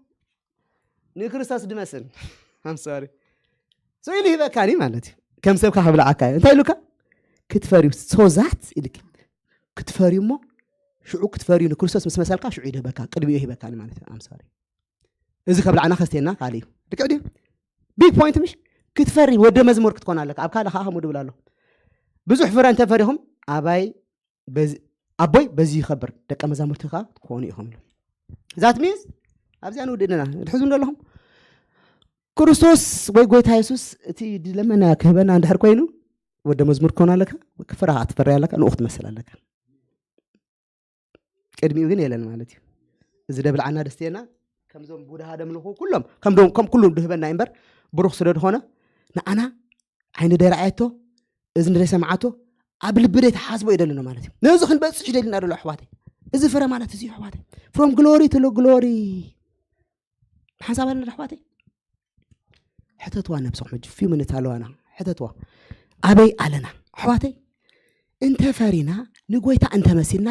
ንክርስቶስ ድመስል I'm sorry so ኢሉ ይህበካኒ ማለት እዩ ከም ሰብካ ክብልዓካ እዩ እንታይ ኢሉካ ክትፈርዩ so that ኢልክ ክትፈርዩ እሞ ሽዑ ክትፈርዩ ንክርስቶስ ምስ መሰልካ ሽዑ ይድህበካ ቅድሚኡ ይህበካኒ ማለት እዩ I'm sorry እዚ ከብላዕና ከስተየና ካልእ እዩ። ልክዕ ድዩ? ቢግ ፖይንት ምሽ ክትፈሪ ወደ መዝሙር ክትኮን ኣለካ። ኣብ ካልእ ከዓ ከምኡ ድብል ኣሎ። ብዙሕ ፍረ እንተፈሪኹም ኣባይ በዚ ኣቦይ በዚ ይኸብር፣ ደቀ መዛሙርቲ ከዓ ትኮኑ ኢኹም ኢሉ። ዛት ሚንስ ኣብዚኣ ንውድእና ድሕዙ ኣለኹም። ክርስቶስ ወይ ጎይታ የሱስ እቲ ድለመና ክህበና እንድሕር ኮይኑ ወደ መዝሙር ክኮን ኣለካ። ክፍራ ክትፈሪ ኣለካ፣ ንኡ ክትመስል ኣለካ። ቅድሚኡ ግን የለን ማለት እዩ። እዚ ደብልዓና ደስትየና ከምዞም ቡድሃ ደምልኹ ኩሎም ከም ዶም ከም ኩሉ ድህበና እምበር ብሩኽ ስለ ዝኾነ ንዓና ዓይኒ ደይ ረኣየቶ፣ እዝኒ ደይ ሰምዓቶ፣ ኣብ ልቢ ደይ ተሓስቦ ይደልና ማለት እዩ። ነዚ ክንበጽሕ ይደልና ደሎ ኣሕዋተይ። እዚ ፍረ ማለት እዚ ኣሕዋተይ፣ from glory to glory ሓንሳብ ኣለና ኣሕዋተይ። ሕተትዋ ነብስኹም ሕጂ ፊው ሚኒት ኣለዋና። ሕተትዋ ኣበይ ኣለና ኣሕዋተይ። እንተ ፈሪና ንጎይታ እንተ መሲልና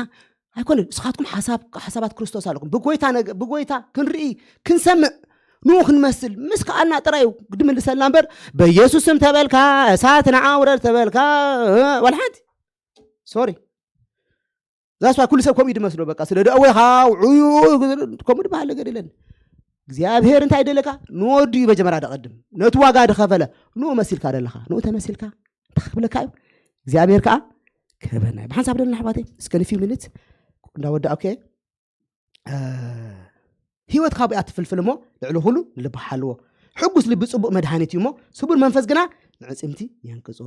ኣይኮነ። ንስኻትኩም ሓሳብ ሓሳባት ክርስቶስ ኣለኩም። ብጎይታ ነገ ብጎይታ ክንርኢ ክንሰምዕ ንኡ ክንመስል ምስ ከኣልና ጥራይ እዩ ድምልሰልና እምበር በኢየሱስ ስም ተበልካ እሳት ንዓውረድ ተበልካ ዋላ ሓንቲ ሶሪ ዛስዋ ኩሉ ሰብ ከምኡ ድመስሎ በቃ ስለ ደእወኻ ውዑዩ ከምኡ ድበሃል ነገር የለን። እግዚኣብሔር እንታይ ደለካ ንወዱ እዩ መጀመርያ ደቐድም ነቲ ዋጋ ድኸፈለ ንኡ መሲልካ ደለኻ ንኡ ተመሲልካ እንታይ ክብለካ እዩ እግዚኣብሔር ከዓ ክህበና እዩ። ብሓንሳብ ደለና ኣሕዋተይ እስከ ንፊው ሚኒት እንዳወዳእኩ ህይወት ካብኡ እያ ትፍልፍል እሞ ልዕሊ ኩሉ ልቢ ሓልዎ። ሕጉስ ልቢ ጽቡቕ መድሃኒት እዩ እሞ ስቡር መንፈስ ግና ንዕጽምቲ የንቅጾ።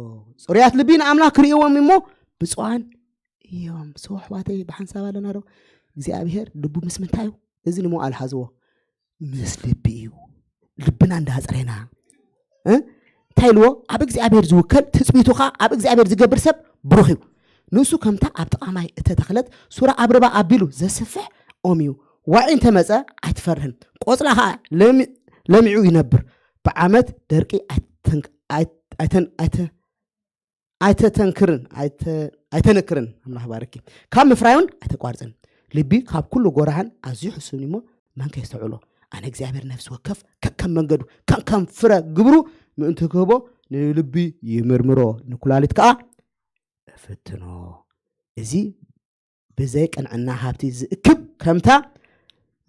ጽሩያት ልቢ ንኣምላኽ ክርእይዎም እሞ ብፁዓን እዮም። ሶ ኣሕዋተይ ብሓንሳብ ኣለና ዶ እግዚኣብሔር ልቡ ምስ ምንታይ እዩ? እዚ ንምውኣል ሓዝዎ ምስ ልቢ እዩ። ልብና እንዳጽሬና እንታይ ኢልዎ? ኣብ እግዚኣብሔር ዝውከል ትጽቢቱ ኸዓ ኣብ እግዚኣብሔር ዝገብር ሰብ ብሩኽ እዩ። ንሱ ከምታ ኣብ ጥቓማይ እተተኽለት ሱራ ኣብ ርባ ኣቢሉ ዘስፍሕ ኦም እዩ። ዋዒ እንተመጸ ኣይትፈርህን፣ ቆጽላ ኸዓ ለሚዑ ይነብር። ብዓመት ደርቂ ኣይተንክርን ኣይተነክርን ኣምላኽ ባርኪ ካብ ምፍራዩን ኣይተቋርጽን። ልቢ ካብ ኩሉ ጎራህን ኣዝዩ ሕሱም እሞ መን ከየስተውዕሎ? ኣነ እግዚኣብሔር ነፍሲ ወከፍ ከከም መንገዱ ከከም ፍረ ግብሩ ምእንቲ ክህቦ ንልቢ ይምርምሮ ንኩላሊት ከዓ እፍትኖ። እዚ ብዘይ ቅንዕና ሃብቲ ዝእክብ ከምታ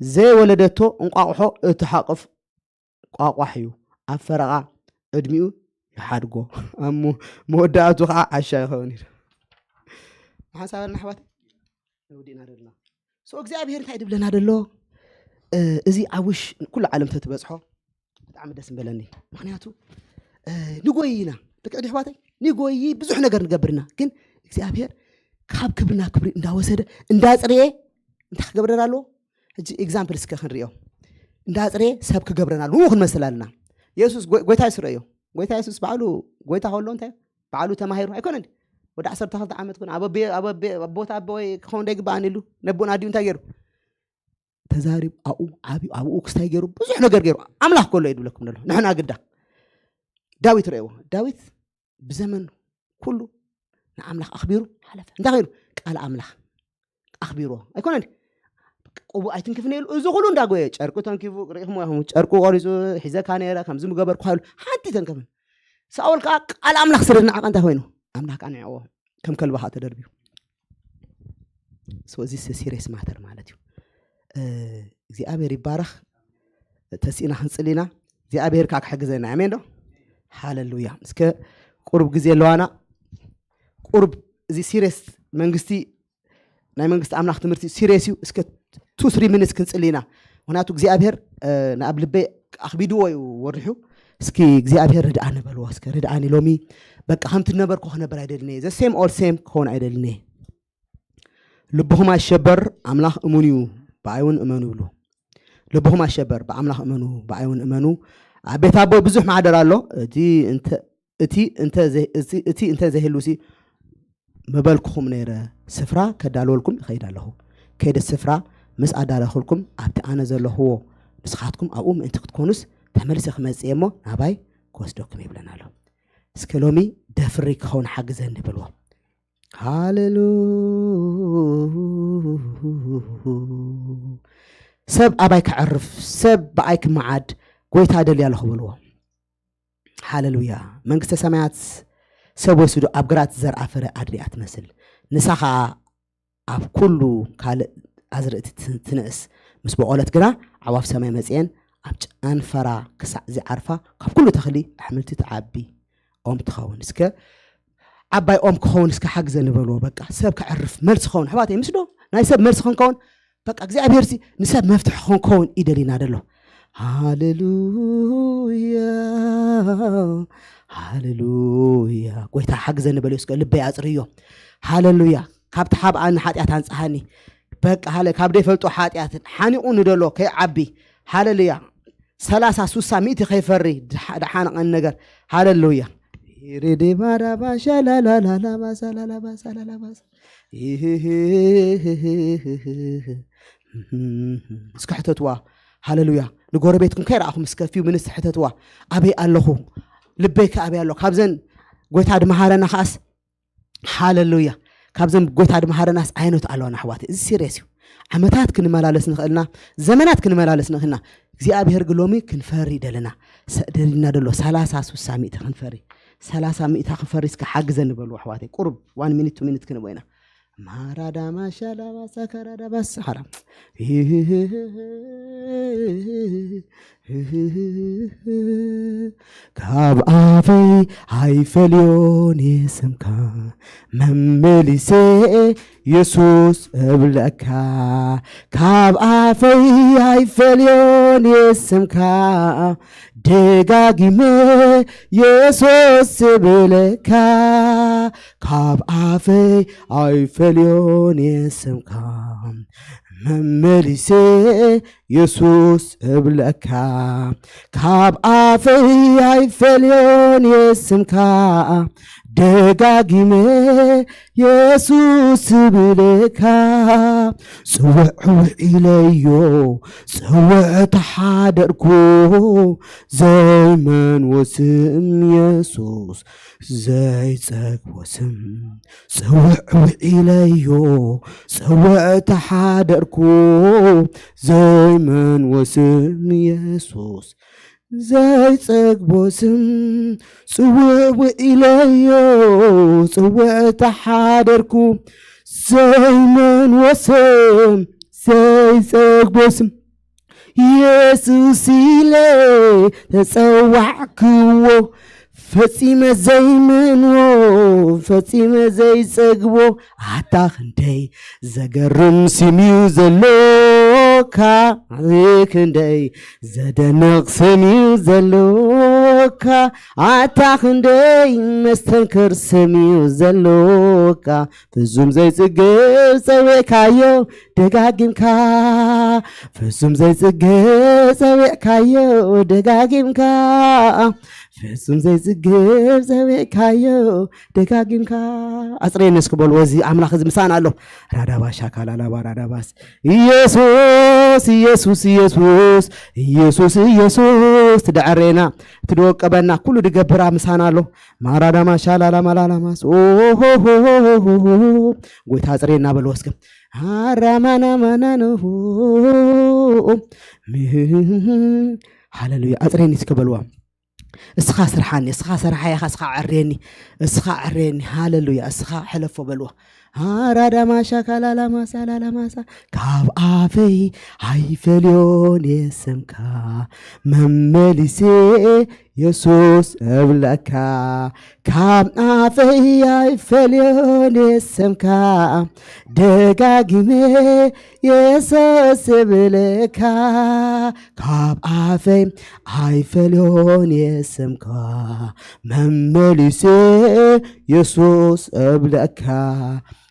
ዘይወለደቶ እንቋቑሖ እትሓቕፍ ቋቋሕ እዩ። ኣብ ፈረቓ ዕድሚኡ ይሓድጎ፣ ኣብ መወዳእቱ ከዓ ዓሻ ይኸውን ኢሉ። ሓንሳብ ኣለና ኣሕዋት ወዲእና ደልና ሶ እግዚኣብሔር እንታይ ድብለና ደሎ? እዚ ዓውሽ ኩሉ ዓለም ተትበፅሖ ብጣዕሚ ደስ ምበለኒ። ምክንያቱ ንጎይ ኢና ደቂ ኣሕዋተይ ንጎይ ብዙሕ ነገር ንገብርና፣ ግን እግዚኣብሔር ካብ ክብርና ክብሪ እንዳወሰደ እንዳፅርየ እንታይ ክገብረና ኣለዎ? ሕጂ ኤግዛምፕል እስከ ክንሪኦ። እንዳፅርየ ሰብ ክገብረና ኣለዎ ክንመስል ኣለና። የሱስ ጎይታ ይስረዮ። ጎይታ የሱስ ባዕሉ ጎይታ ከሎ እንታይ ባዕሉ ተማሂሩ ኣይኮነን። ወዲ ዓሰርተ ክልተ ዓመት ኮን ኣብ ኣቦ- ኣብ ኣቦ- ኣብ ቦታ ኣቦ ወይ ክኸውን ዶ ይግባኣኒ ኢሉ ነቦን ኣዲኡ እንታይ ገይሩ? ተዛሪቡ ኣብኡ ዓብዩ ኣብኡ ክስታይ ገይሩ ብዙሕ ነገር ገይሩ ኣምላኽ ከሎ እዩ ድብለኩም ደሎ ንሕና ግዳ ዳዊት ረእዎ። ዳዊት ብዘመን ኩሉ ንኣምላኽ ኣኽቢሩ ሓለፈ። እንታይ ኮይኑ ቃል ኣምላኽ ኣኽቢርዎ ኣይኮነን። ቅቡእ ኣይትንክፍን ኢሉ እዚ ኩሉ እንዳጎየ ጨርቁ ተንኪፉ ርኢኹም ኢኹም ጨርቁ ቆሪፁ ሒዘካ ነይረ ከምዚ ምገበርኩ ኢሉ ሓንቲ ተንከፍን። ሳኦል ከዓ ቃል ኣምላኽ ስለ ዝነዓቐ እንታይ ኮይኑ ኣምላኽ ከዓ ንዕዎ ከም ከልቢ ከዓ ተደርብዩ። So እዚ ሲሪየስ ማተር ማለት እዩ። እግዚኣብሔር ይባረኽ። ተሲእና ክንፅል ኢና። እግዚኣብሔር ከዓ ክሕግዘና ኣሜን ዶ? ሃለሉያ። እስከ ቁሩብ ግዜ ኣለዋና። ቁሩብ እዚ ሲሪየስ መንግስቲ ናይ መንግስቲ ኣምላኽ ትምህርቲ ሲሪየስ እዩ። እስከ ቱ ስሪ ሚኒትስ ክንፅል ኢና። ምክንያቱ እግዚኣብሔር ናብ ልበይ ኣኽቢድዎ እዩ ወሪሑ። እስኪ እግዚኣብሔር ርድኣኒ በልዎ እስከ ርድኣኒ ሎሚ በቃ ከምቲ ነበርኩ ክነበር ኣይደልኒ ዘ ሴም ኦል ሴም ክኸውን ኣይደልኒ። ልብኹም ኣይሸበር ኣምላኽ እሙን እዩ ብኣይ እውን እመኑ ይብሉ። ልብኹም ኣይሸበር ብኣምላኽ እመኑ ብኣይ እውን እመኑ። ኣብ ቤት ኣቦይ ብዙሕ ማሕደር ኣሎ። እቲ እንተ እቲ እንተ ዘይ- እቲ- እቲ እንተ ዘይህሉሲ ምበልኩኹም ነይረ። ስፍራ ከዳልወልኩም እኸይድ ኣለኹ። ከይደ ስፍራ ምስ ኣዳለኹልኩም ኣብቲ ኣነ ዘለኹዎ ንስኻትኩም ኣብኡ ምእንቲ ክትኮኑስ ተመልሰ ክመጽእ እየ እሞ ናባይ ክወስደኩም ይብለና ኣሎ። እስከ ሎሚ ደፍሪ ክኸውን ሓግዘኒ በልዎ። ሃሌሉ ሰብ ኣባይ ክዕርፍ ሰብ ብኣይ ክመዓድ ጎይታ ደልያ ኣለኹ በልዎ። ሃሌሉያ። መንግስተ ሰማያት ሰብ ወሲዱ ኣብ ግራት ዝዘርኣ ፍረ ኣድሪኣ ትመስል። ንሳ ኸዓ ኣብ ኩሉ ካልእ ኣዝርእቲ ትንእስ። ምስ በቖለት ግና ዓዋፍ ሰማይ መጺኤን ኣብ ጨንፈራ ክሳዕ ዝዓርፋ ካብ ኩሉ ተኽሊ ኣሕምልቲ ትዓቢ ኦም ትኸውን። እስከ ዓባይ ኦም ክኸውን እስከ ሓግዘ ንበልዎ። በቃ ሰብ ክዕርፍ መልሲ ክኸውን ኣሕዋተይ፣ ምስዶ ናይ ሰብ መልሲ ክንከውን በቃ እግዚኣብሔር ሲ ንሰብ መፍትሒ ክንከውን ይደሊና ደሎ። ሃሌሉያ ሃሌሉያ። ጎይታ ሓግዘ ንበልዮ እስከ ልበይ ኣጽርዮ። ሃሌሉያ። ካብቲ ሓብኣኒ ሓጢኣት ኣንጽሃኒ። በቃ ሃለ ካብ ደይፈልጦ ሓጢኣት ሓኒቑ ንደሎ ከይዓቢ። ሃሌሉያ። ሰላሳ ሱሳ ሚእቲ ከይፈሪ ድሓ- ድሓነቐኒ ነገር። ሃሌሉያ። ሬዴባዳባሻ ላላላላባሳ ላላባሳ ላላባሳ። እስኪ ሕተትዋ። ሃሌሉያ። ንጎረቤትኩም ከይረኣኹም እስከ ፊው ምንስ ሕተትዋ። ኣበይ ኣለኹ? ልበይ ከ ኣበይ ኣሎ? ካብዘን ጎይታ ድመሃረና ከኣስ ሃሌሉያ። ካብዘን ጎይታ ድመሃረናስ ዓይነት ኣለዋና ኣሕዋት። እዚ ሲሪየስ እዩ። ዓመታት ክንመላለስ ንኽእልና፣ ዘመናት ክንመላለስ ንኽእልና፣ እግዚኣብሔር ግን ሎሚ ክንፈሪ ደለና። ሰ- ደልና ደሎ ሰላሳ ሱሳ ሚእቲ ክንፈሪ፣ ሰላሳ ሚእታ ክንፈሪ እስከ ሓግዘ ንበሉ ኣሕዋተይ። ቁሩብ ዋን ሚኒት ቱ ሚኒት ክንቦ ኢና። ማራዳ ማሻላ ባሳ ካራዳ ባሳ ሓራ ካብ ኣፈይ ኣይፈልዮን የስምካ መመሊሴ የሱስ እብለካ። ካብ ኣፈይ ኣይፈልዮን የስምካ ደጋጊመ የሱስ እብለካ። ካብ ኣፈይ ኣይፈልዮን የስምካ መመሊሴ የሱስ እብለካ። ካብ ኣፈይ ኣይፈልዮን የስምካ ደጋጊመ የሱስ እብለካ። ጽውዕ ውዒለዮ ጽውዕ ተሓደርኩ ዘይመንዎ ስም የሱስ ዘይጸግቦ ስም። ጽውዕ ውዒለዮ ጽውዕ ተሓደርኩ ዘይመንዎ ስም የሱስ ዘይጸግቦ ስም። ጽውዕ ውዒለዮ ጽውዕ ተሓደርኩ ዘይመንዎ ስም ዘይጸግቦ ስም። የሱስ ኢለ ተጸዋዕክዎ ፈጺመ ዘይመንዎ ፈጺመ ዘይጸግቦ ኣታ ክንደይ ዘገርም ስም እዩ ዘሎካ ክንደይ ዘደንቕ ስም እዩ ዘሎካ ኣታ ክንደይ መስተንክር ስም እዩ ዘሎካ ፍጹም ዘይጽግብ ጸዊዕካዮ ደጋጊምካ ፍጹም ዘይጽግብ ጸዊዕካዮ ደጋጊምካ ፍጹም ዘይጽግብ ጸዊዕካዮ ደጋጊምካ ኣጽረየኒ እስኪ በልዎ እዚ ኣምላኽ እዚ ምሳና ኣሎ ራዳባሻ ካላላባ ራዳባስ ኢየሱስ ኢየሱስ ኢየሱስ ኢየሱስ ኢየሱስ ትድዕሬና ትድወቀበና ኩሉ ድገብራ ምሳና ኣሎ ማራዳማ ሻላላማ ላላማስ ኦሆሆሆሆ ጎይታ ኣጽሬ እናበልዎ እስከ ሃራማናማናኖ ሃሌሉያ ኣጽሬኒ እስከ በልዋ እስኻ ስርሓኒ እስኻ ስርሓ ኢኻ እስኻ ዕሬኒ እስኻ ዕሬኒ ሃሌሉያ እስኻ ሕለፎ በልዋ ሃራዳማ ሻካላላማሳ ላላማሳ ካብ ኣፈይ ኣይፈልዮን የስምካ መመሊሴ የሱስ እብለካ ካብ ኣፈይ ኣይፈልዮን የስምካ ደጋጊመ የሱስ እብለካ ካብ ኣፈይ ኣይፈልዮን የስምካ መመሊሴ የሱስ እብለካ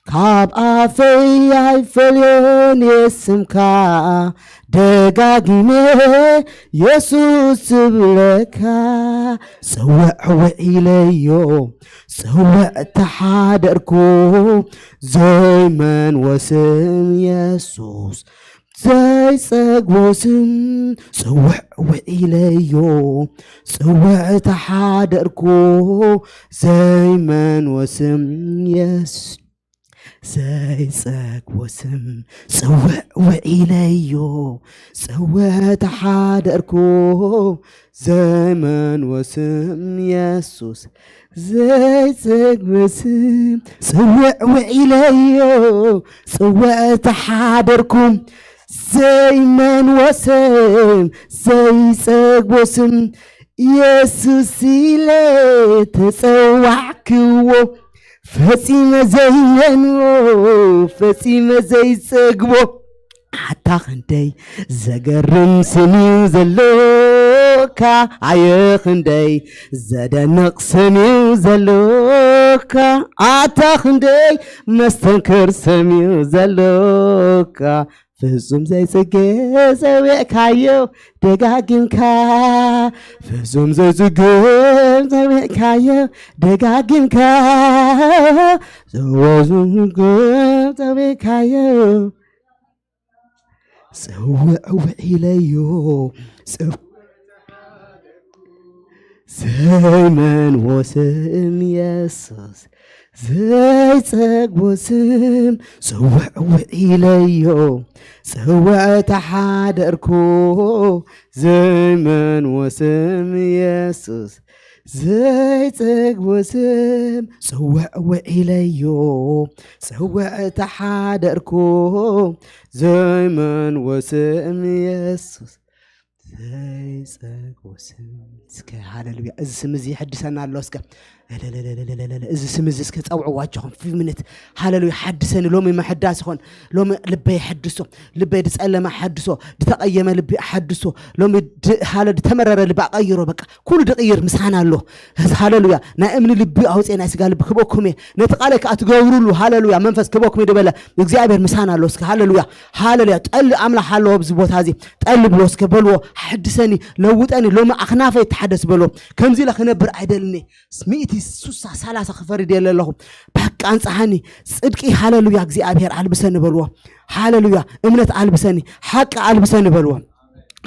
ካብ ኣፈይ ኣይፈልዮን የስምካ ደጋጊመ የሱስ ዝብለካ ጽውዕ ውዒለዮ ጽውዕ ተሓደርኩ ዘይመንዎ ስም የሱስ ዘይጸግቦ ስም ጽውዕ ውዒለዮ ጽውዕ ተሓደርኩ ዘይመንዎ ስም የሱስ ዘይጸግቦ ስም ጽውዕ ውዒለዮ ጽውዕ ተሓደርኩ ዘይመንዎ ስም የሱስ ዘይጸግቦ ስም ጽውዕ ውዒለዮ ጽውዕ ተሓደርኩ ዘይመን ወሰን ዘይጸግቦ ስም ኢየሱስ ኢለ ተጸዋዕክዎ። ፈጺመ ዘይመንዎ፣ ፈጺመ ዘይጸግቦ፣ ኣታ ክንደይ ዘገርም ስም እዩ ዘሎካ፣ ኣየ ክንደይ ዘደንቕ ስም እዩ ዘሎካ፣ ኣታ ክንደይ መስተንክር ስም እዩ ዘሎካ። ፍጹም ዘይጽገብ ጸዊዕካዮ ደጋጊምካ፣ ፍጹም ዘይጽገብ ጸዊዕካዮ ደጋጊምካ፣ ፍጹም ዘይጽገብ ጸዊዕካዮ። ጽውዕ ውዕ ኢለዮ፣ ጽው- ዘይመንዎ ስም ኢየሱስ፣ ዘይጸግቦ ስም። ጽውዕ ውዕ ኢለዮ፣ ጽውዕ ተሓደርኩ። ዘይመንዎ ስም ኢየሱስ፣ ዘይጸግቦ ስም። ጽውዕ ውዕ ኢለዮ፣ ጽውዕ ተሓደርኩ። ዘይመንዎ ስም ኢየሱስ፣ ዘይጸግቦ ስም። እስከ ሃሌሉያ። እዚ ስም እዚ ይሕድሰና ኣሎ። እስከ እለለለለለለለ። እዚ ስም እዚ እስከ ጸውዕዋ ኣጆኹም። ፊቭ ሚኒት። ሃሌሉያ። ሓድሰኒ። ሎሚ ምሕዳስ ይኾን። ሎሚ ልበይ የሐድሶ። ልበይ ዝጸለመ ሓድሶ። ዝተቐየመ ልቢ ሓድሶ። ሎሚ ድ-፣ ሃለ ዝተመረረ ልቢ ኣቐይሮ። በቃ ኩሉ ድቕይር ምሳና ኣሎ። እዚ ሃሌሉያ። ናይ እምኒ ልቢ ኣውፅኤ ናይ ስጋ ልቢ ክበኩም እየ። ነቲ ቃለይ ከዓ ትገብሩሉ። ሃሌሉያ። መንፈስ ክበኩም እየ ድበለ። እግዚኣብሔር ምሳና ኣሎ። እስከ ሃሌሉያ። ሃሌሉያ። ጠሊ ኣምላኽ ኣለዎ ኣብዚ ቦታ እዚ። ጠሊ ብሎ እስከ በልዎ። ሓድሰኒ፣ ለውጠኒ። ሎሚ ኣኽናፈይ ተሓደስ በልዎ። ከምዚ ኢለ ክነብር ኣይደልኒ። ሚእቲ፣ ሱሳ፣ ሰላሳ ክፈርድ የለ ኣለኹ። በቃ ኣንጽሓኒ። ጽድቂ፣ ሃሌሉያ፣ እግዚኣብሔር ኣልብሰኒ በልዎ። ሃሌሉያ። እምነት ኣልብሰኒ። ሓቂ ኣልብሰኒ በልዎ።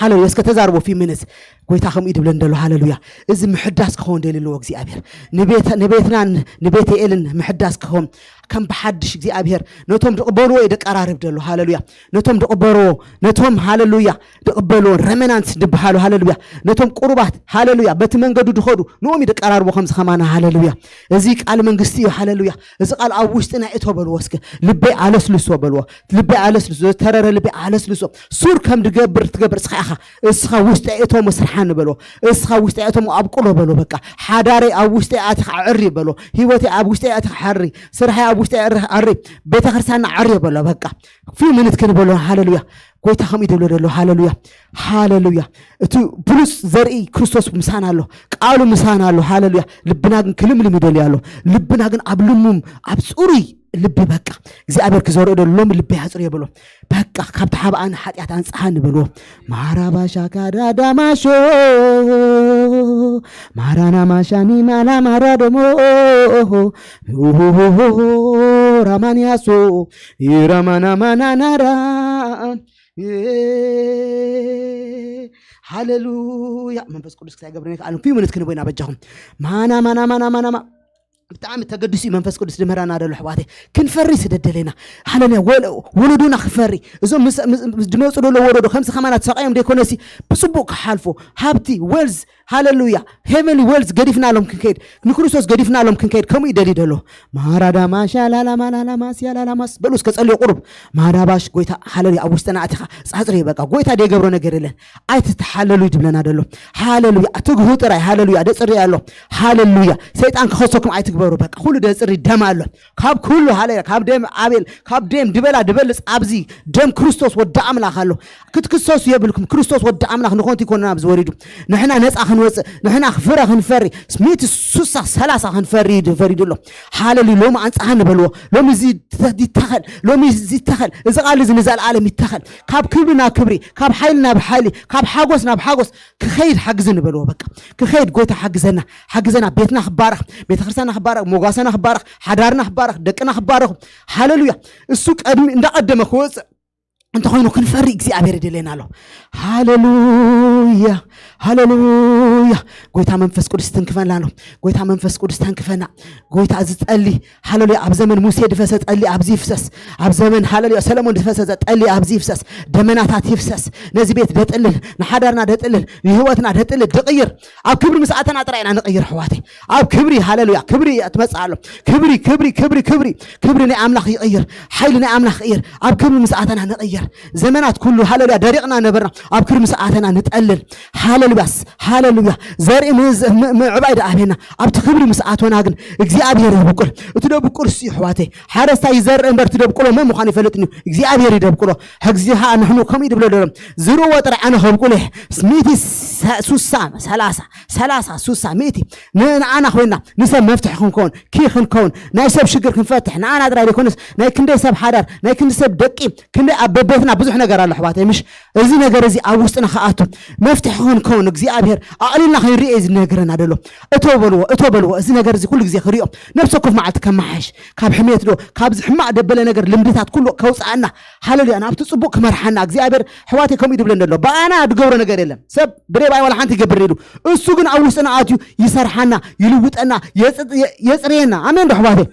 ሃሌሉያ። እስከ ተዛርቦ ፊ ሚኒትስ። ጎይታ ከምኡ እዩ ድብለን ደሎ። ሃሌሉያ። እዚ ምሕዳስ ክኸውን ደሊ ኣለዎ እግዚኣብሔር። ንቤት-፣ ንቤትናን ንቤት ኤልን ምሕዳስ ክኸውን ከም ብሓድሽ እግዚኣብሔር ነቶም ድቕበልዎ እዩ ደቀራርብ ደሎ። ሃሌሉያ። ነቶም ድቕበልዎ፣ ነቶም ሃሌሉያ ድቕበልዎ ረመናንት ድበሃሉ። ሃሌሉያ። ነቶም ቁሩባት ሃሌሉያ በቲ መንገዱ ድኸዱ ንኦም እዩ ደቀራርቦ ከምዚ ከማና። ሃሌሉያ። እዚ ቃል መንግስቲ እዩ። ሃሌሉያ። እዚ ቃል ኣብ ውሽጥና እቶ በልዎ እስከ። ልበይ ኣለስልሶ በልዎ። ልበይ ኣለስልሶ። ዝተረረ ልበይ ኣለስልሶ። ሱር ከም ድገብር ትገብር እስኻ ኢኻ። እስኻ ውሽጠይ እቶ መስርሓኒ በልዎ። እስኻ ውሽጠይ እቶ ኣብቁሎ በልዎ። በቃ ሓዳረይ ኣብ ውሽጠይ ኣቲኻ ዕሪ በልዎ። ህይወተይ ኣብ ውሽጠይ ኣቲኻ ሓሪ። ስርሐይ ኣብ ውሽጠይ ዕሪ፣ ዕሪ። ቤተክርስትያንና ዕሪ በልዎ። በቃ ፊው ሚኒት ክንበሎ። ሃሌሉያ። ጎይታ ከምኡ ይደብሎ ደሎ። ሃሌሉያ። ሃሌሉያ። እቲ ብሉጽ ዘርኢ ክርስቶስ ምሳና ኣሎ። ቃሉ ምሳና ኣሎ። ሃሌሉያ። ልብና ግን ክልምልም ይደልዩ ኣሎ። ልብና ግን ኣብ ልሙም፣ ኣብ ጽሩይ ልቢ በቃ እግዚኣብሔር ክዘርኦ ደሎ። ሎሚ ልበይ ኣጽርዮ በሎ። በቃ ካብቲ ሓብኣን ሓጢኣት ኣንጽሃኒ በልዎ። ማራባሻ ካዳዳማሾ ማራና ማሻኒ ማላ ማራ ደሞ ራማንያሶ ይራማና ማናናራ። ሃሌሉያ። መንፈስ ቅዱስ ክሳይ ገብረኒ ከኣሉ ፊው ሚኒት ክንቦይና በጃኹም። ማና ማና ማና ማና ማ-፣ ብጣዕሚ ተገዲሱ እዩ መንፈስ ቅዱስ ድምህረና ደሎ ኣሕዋተይ። ክንፈሪ ስደደለና። ሃሌሉያ። ወለ-፣ ወለዶና ክፈሪ። እዞም ምስ-፣ ምስ-፣ ምስ ድመፁ ደሎ ወለዶ ከምዚ ከማና ተሰቃዮም ደይኮነሲ ብፅቡቅ ክሓልፎ ሃብቲ፣ ዌልዝ፣ ሃሌሉያ፣ ሄቨንሊ ዌልዝ ገዲፍናሎም ክንከይድ፣ ንክርስቶስ ገዲፍናሎም ክንከይድ ከምኡ ይደሊ ደሎ። ማራዳማ ሻላላማ ላላማስ ያላላማስ በሉ እስከ ጸልዮ ቁሩብ። ማራባሽ ጎይታ ሃሌሉያ ኣብ ውሽጥና ኣቲኻ ጻጽሪ በቃ። ጎይታ ደይገብሮ ነገር የለን። ኣይትተሓለሉ ድብለና ደሎ። ሃሌሉያ። ትግሁ ጥራይ ሃሌሉያ ደጽሪ ኣሎ። ሃሌሉያ። ሰይጣን ክኸሰኩም ኣይትግበሩ በቃ። ኩሉ ደጽሪ ደም ኣሎ። ካብ ኩሉ ሃሌሉያ፣ ካብ ደም ኣቤል፣ ካብ ደም ድበላ ድበልጽ ኣብዚ ደም ክርስቶስ ወዲ ኣምላኽ ኣሎ። ክትክሰሱ የብልኩም። ክርስቶስ ወዲ ኣምላኽ ንኾንቲ ይኮነና ኣብዚ ወሪዱ። ንሕና ነፃ ክንወፅእ፣ ንሕና ፍረ ክንፈሪ፣ ሚእቲ፣ ሱሳ፣ ሰላሳ ክንፈሪ እዩ ፈሪዱ ኣሎ። ሃሌሉያ። ሎሚ ኣንፃሃ ንበልዎ። ሎሚ እዚ ይተ-፣ ይተኸል። ሎሚ እዚ ይተኸል። እዚ ቃል እዚ ንዘለኣለም ይተኸል። ካብ ክብሪ ናብ ክብሪ፣ ካብ ሓይሊ ናብ ሓይሊ፣ ካብ ሓጎስ ናብ ሓጎስ ክኸይድ ሓግዚ ንበልዎ። በቃ ክኸይድ ጎይታ ሓግዘና፣ ሓግዘና። ቤትና ክባረኽ፣ ቤተክርስትያንና ክባረኽ፣ ሞጓሰና ክባረኽ፣ ሓዳርና ክባረኽ፣ ደቅና ክባረኹ። ሃሌሉያ። እሱ ቀድሚ እንዳቐደመ ክወፅእ እንተኾይኑ ክንፈሪ እግዚኣብሔር ይደልየና ኣሎ። ሃሌሉያ፣ ሃሌሉያ። ጎይታ መንፈስ ቅዱስ ትንክፈና ኣሎ። ጎይታ መንፈስ ቅዱስ ተንክፈና። ጎይታ እዚ ጠሊ፣ ሃሌሉያ፣ ኣብ ዘመን ሙሴ ድፈሰ ጠሊ ኣብዚ ይፍሰስ። ኣብ ዘመን፣ ሃሌሉያ፣ ሰለሞን ድፈሰ ጠሊ ኣብዚ ይፍሰስ። ደመናታት ይፍሰስ። ነዚ ቤት ደጥልል፣ ንሓዳርና ደጥልል፣ ንህይወትና ደጥልል፣ ድቕይር። ኣብ ክብሪ ምስ ኣተና ጥራይ ኢና ንቕይር ኣሕዋተይ። ኣብ ክብሪ፣ ሃሌሉያ፣ ክብሪ ትመጽእ ኣሎ። ክብሪ፣ ክብሪ፣ ክብሪ፣ ክብሪ፣ ክብሪ ናይ ኣምላኽ ይቕይር። ሓይሊ ናይ ኣምላኽ ይቕይር። ኣብ ክብሪ ምስ ኣተና ንቕይር። ዘመናት ኩሉ፣ ሃሌሉያ፣ ደሪቕና ነበርና። ኣብ ክብሪ ምስ ኣተና ንጠልል። ሃሌሉያስ፣ ሃሌሉያ። ዘርኢ ምዝ-፣ ም-፣ ምዕባይ ደኣ ኣቤና። ኣብቲ ክብሪ ምስ ኣቶና ግን እግዚኣብሔር የብቁል። እቲ ደብቁል እሱ እዩ ኣሕዋተይ። ሓረስታይ ይዘርእ እምበር እቲ ደብቁሎ መን ምዃኑ ይፈልጥን እዩ። እግዚኣብሔር ይደብቁሎ። ሕዚ ኸኣ ንሕኑ ከምኡ እዩ ድብሎ ደሎ። ዝርዎ ጥራይ ኣነ ከብቁል እየ። ሚእቲ፣ ሳ-፣ ሱሳ፣ ሰላሳ፣ ሰላሳ፣ ሱሳ፣ ሚእቲ። ን-፣ ንኣና ኮይና ንሰብ መፍትሒ ክንከውን፣ ኪ ክንከውን፣ ናይ ሰብ ሽግር ክንፈትሕ፣ ንኣና ጥራይ ዘይኮነስ ናይ ክንደይ ሰብ ሓዳር፣ ናይ ክንዲ ሰብ ደቂ፣ ክንደይ ኣብ በቤትና ብዙሕ ነገር ኣሎ ኣሕዋተይ። ምሽ እዚ ነገር እዚ ኣብ ውሽጥና ክኣቱ መፍትሒ ክንከውን እግዚኣብሔር ኣቕሊልና ክንርኢ እዩ ዝነግረና ደሎ። እቶ በልዎ፣ እቶ በልዎ። እዚ ነገር እዚ ኩሉ ግዜ ክሪኦ፣ ነብሲ ወከፍ መዓልቲ ከመሓሽ፣ ካብ ሕሜት ዶ፣ ካብዚ ሕማቕ ደበለ ነገር ልምድታት ኩሉ ከውፅኣና። ሃሌሉያ። ናብቲ ጽቡቕ ክመርሓና እግዚኣብሔር ኣሕዋተይ ከምኡ እዩ ድብለና ደሎ። ብኣና ድገብሮ ነገር የለን። ሰብ ብሬባይ ዋላ ሓንቲ ይገብር ኢሉ፣ እሱ ግን ኣብ ውሽጥና ኣትዩ ይሰርሓና፣ ይልውጠና፣ የጽ-፣ የ-፣ የጽርየና። ኣሜን ዶ ኣሕዋተይ?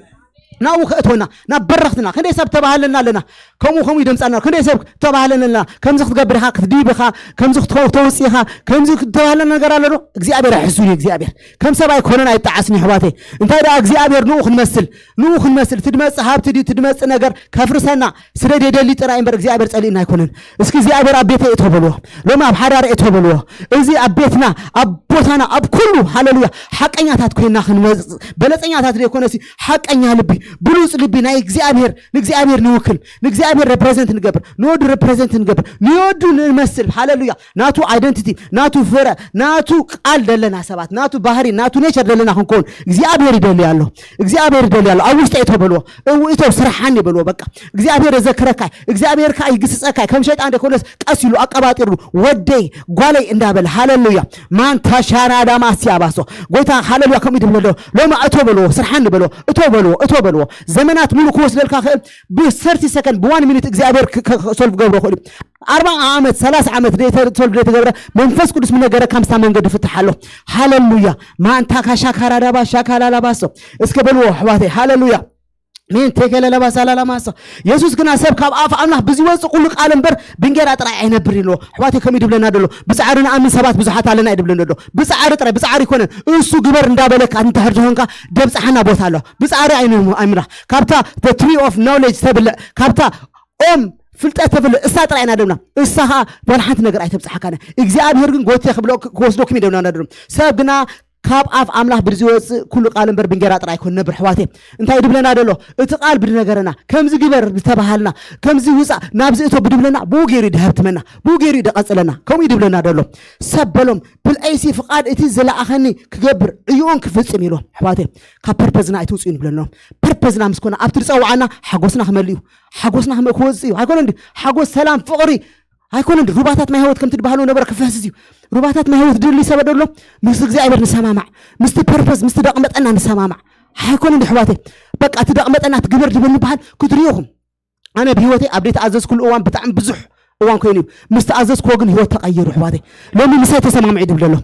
ናብኡ ከእትወና፣ ናብ በረኽትና። ክንደይ ሰብ ተባህለና ኣለና፣ ከምኡ ከምኡ ይደምጻና። ክንደይ ሰብ ተባህለና ኣለና፣ ከምዚ ክትገብር ኢኻ፣ ክትድይብ ኢኻ፣ ከምዚ ክትኸው-፣ ተውጽእ ኢኻ፣ ከምዚ ተባህለና ነገር ኣሎ ዶ? እግዚኣብሔር ኣይሕሱን እዩ። እግዚኣብሔር ከም ሰብ ኣይኮነን፣ ኣይጠዓስን እዩ ኣሕዋተይ። እንታይ ደኣ እግዚኣብሔር ንኡ ክንመስል፣ ንኡ ክንመስል፣ ትድመጽእ ሃብቲ ድዩ ትድመጽእ ነገር ከፍርሰና ስለ ደደሊ ጥራይ እምበር እግዚኣብሔር ጸሊእና ኣይኮነን። እስኪ እግዚኣብሔር ኣብ ቤተይ እቶ በልዎ፣ ሎም ኣብ ሓዳር እቶ በልዎ። እዚ ኣብ ቤትና፣ ኣብ ቦታና፣ ኣብ ኩሉ፣ ሃሌሉያ፣ ሓቀኛታት ኮይና ክንመጽእ፣ በለጸኛታት ዘይኮነሲ ሓቀኛ ልቢ፣ ብሉጽ ልቢ ናይ እግዚኣብሔር፣ ንእግዚኣብሔር ንውክል፣ ንእግዚኣብሔር ሬፕሬዘንት ንገብር፣ ንወዱ ሬፕሬዘንት ንገብር፣ ንወዱ ንመስል። ሃሌሉያ። ናቱ ኣይደንቲቲ፣ ናቱ ፍረ፣ ናቱ ቃል ደለና ሰባት፣ ናቱ ባህሪ፣ ናቱ ኔቸር ደለና ክንከውን እግዚኣብሔር ይደሊ ኣሎ። እግዚኣብሔር ይደሊ ኣሎ። ኣብ ውሽጢ እቶ በልዎ፣ እው እቶ ስርሓኒ በልዎ። በቃ እግዚኣብሔር የዘክረካ፣ እግዚኣብሔር ከኣ ይግስጸካ። ከም ሸይጣን ደኮነስ ቀስ ኢሉ ኣቀባጢሩ ወደይ ጓለይ እንዳበለ። ሃሌሉያ። ማንታ ሻራዳ ማስያ ባሶ። ጎይታ ሃሌሉያ ከምኡ ይድብለ ኣሎ። ሎማ እቶ በልዎ፣ ስርሓኒ በልዎ፣ እቶ በልዎ፣ እቶ በልዎ። ዘመናት ሙሉ ክወስደልካ ክእል፣ ብ30 ሰከንድ፣ ብ1 ሚኒት እግዚኣብሔር ክ-፣ ክ-፣ ክ-፣ ሶልቭ ገብሮ ክእል እዩ። ኣርባ ዓመት፣ ሰላሳ ዓመት ደይተ-፣ ሶልቭ ደይተገብረ መንፈስ ቅዱስ ምነገረካ ምስታ መንገዲ ፍትሕ ኣሎ። ሃሌሉያ። ማንታ ካሻካራዳባ ሻካላላባሶ። እስከ በልዎ ኣሕዋተይ፣ ሃሌሉያ። ሜን ቴከለለባሳላላማሶ። የሱስ ግና ሰብ ካብ ኣፍ ኣምላኽ ብዝወጽእ ኩሉ ቃል እምበር ብእንጌራ ጥራይ ኣይነብር ኢልዎ። ኣሕዋተይ ከምኡ ድብለና ደሎ። ብጻዕሪ ንኣምን ሰባት ብዙሓት ኣለና እዩ ድብለና ደሎ። ብጻዕሪ ጥራይ፣ ብጻዕሪ ይኮነን። እሱ ግበር እንዳበለካ እንድሕር ዝኾንካ ደብጽሓና ቦታ ኣሎ። ብጻዕሪ ኣይኑ-፣ ኣይምራሕ። ካብታ the tree of knowledge ተብልዕ፣ ካብታ ኦም ፍልጠት ተብልዕ፣ እሳ ጥራይ ኢና ደምና። እሳ ኸኣ ዋላ ሓንቲ ነገር ኣይተብጽሓካን። እግዚኣብሔር ግን ጎቴ ክብሎ-፣ ክወስደኩም እዩ ደምና ደሎ። ሰብ ግና ካብ ኣፍ ኣምላኽ ብዝወጽእ ኩሉ ቃል እምበር ብእንጌራ ጥራይ ኣይኮን ነብር ኣሕዋተይ። እንታይ ድብለና ደሎ? እቲ ቃል ብድነገረና፣ ከምዚ ግበር ብተባሃልና፣ ከምዚ ውጻእ፣ ናብዚ እቶ ብድብለና፣ ብኡ ገይሩ እዩ ድሀብትመና፣ ብኡ ገይሩ እዩ ደቐጽለና። ከምኡ እዩ ድብለና ደሎ። ሰብ በሎም፣ ብልዐይሲ ፍቓድ እቲ ዝለኣኸኒ ክገብር፣ ዕዮኡን ክፍጽም ኢልዎም። ኣሕዋተይ፣ ካብ ፐርፐዝና ኣይትውጽኡ ንብለሎም። ፐርፐዝና ምስ ኮነ፣ ኣብቲ ዝጸውዓና ሓጎስና ክመልእ እዩ። ሓጎስና ክመ-፣ ክወጽእ እዩ። ኣይኮነን ድዩ? ሓጎስ፣ ሰላም፣ ፍቕሪ፣ ኣይኮነን ድዩ? ሩባታት ማይ ህይወት ከምቲ ድበሃሎ ነበረ ክፈስስ እዩ። ሩባታት ማይ ህይወት ድልይ ሰብ ደሎ፣ ምስ እግዚኣብሔር ንሰማማዕ፣ ምስቲ ፐርፐስ፣ ምስቲ ደቕመጠና ንሰማማዕ። ኣይኮነን ድዩ ኣሕዋተይ? በቃ እቲ ደቕመጠና እቲ ግበር ድብል ንበሃል ክትርእዩኹም። ኣነ ብህይወተይ ኣብ ዘይተኣዘዝኩሉ እዋን ብጣዕሚ ብዙሕ እዋን ኮይኑ እዩ። ምስ ተኣዘዝኩዎ ግን ህይወት ተቐይሩ ኣሕዋተይ። ሎሚ ምሳይ ተሰማምዑ ድብል ደሎ።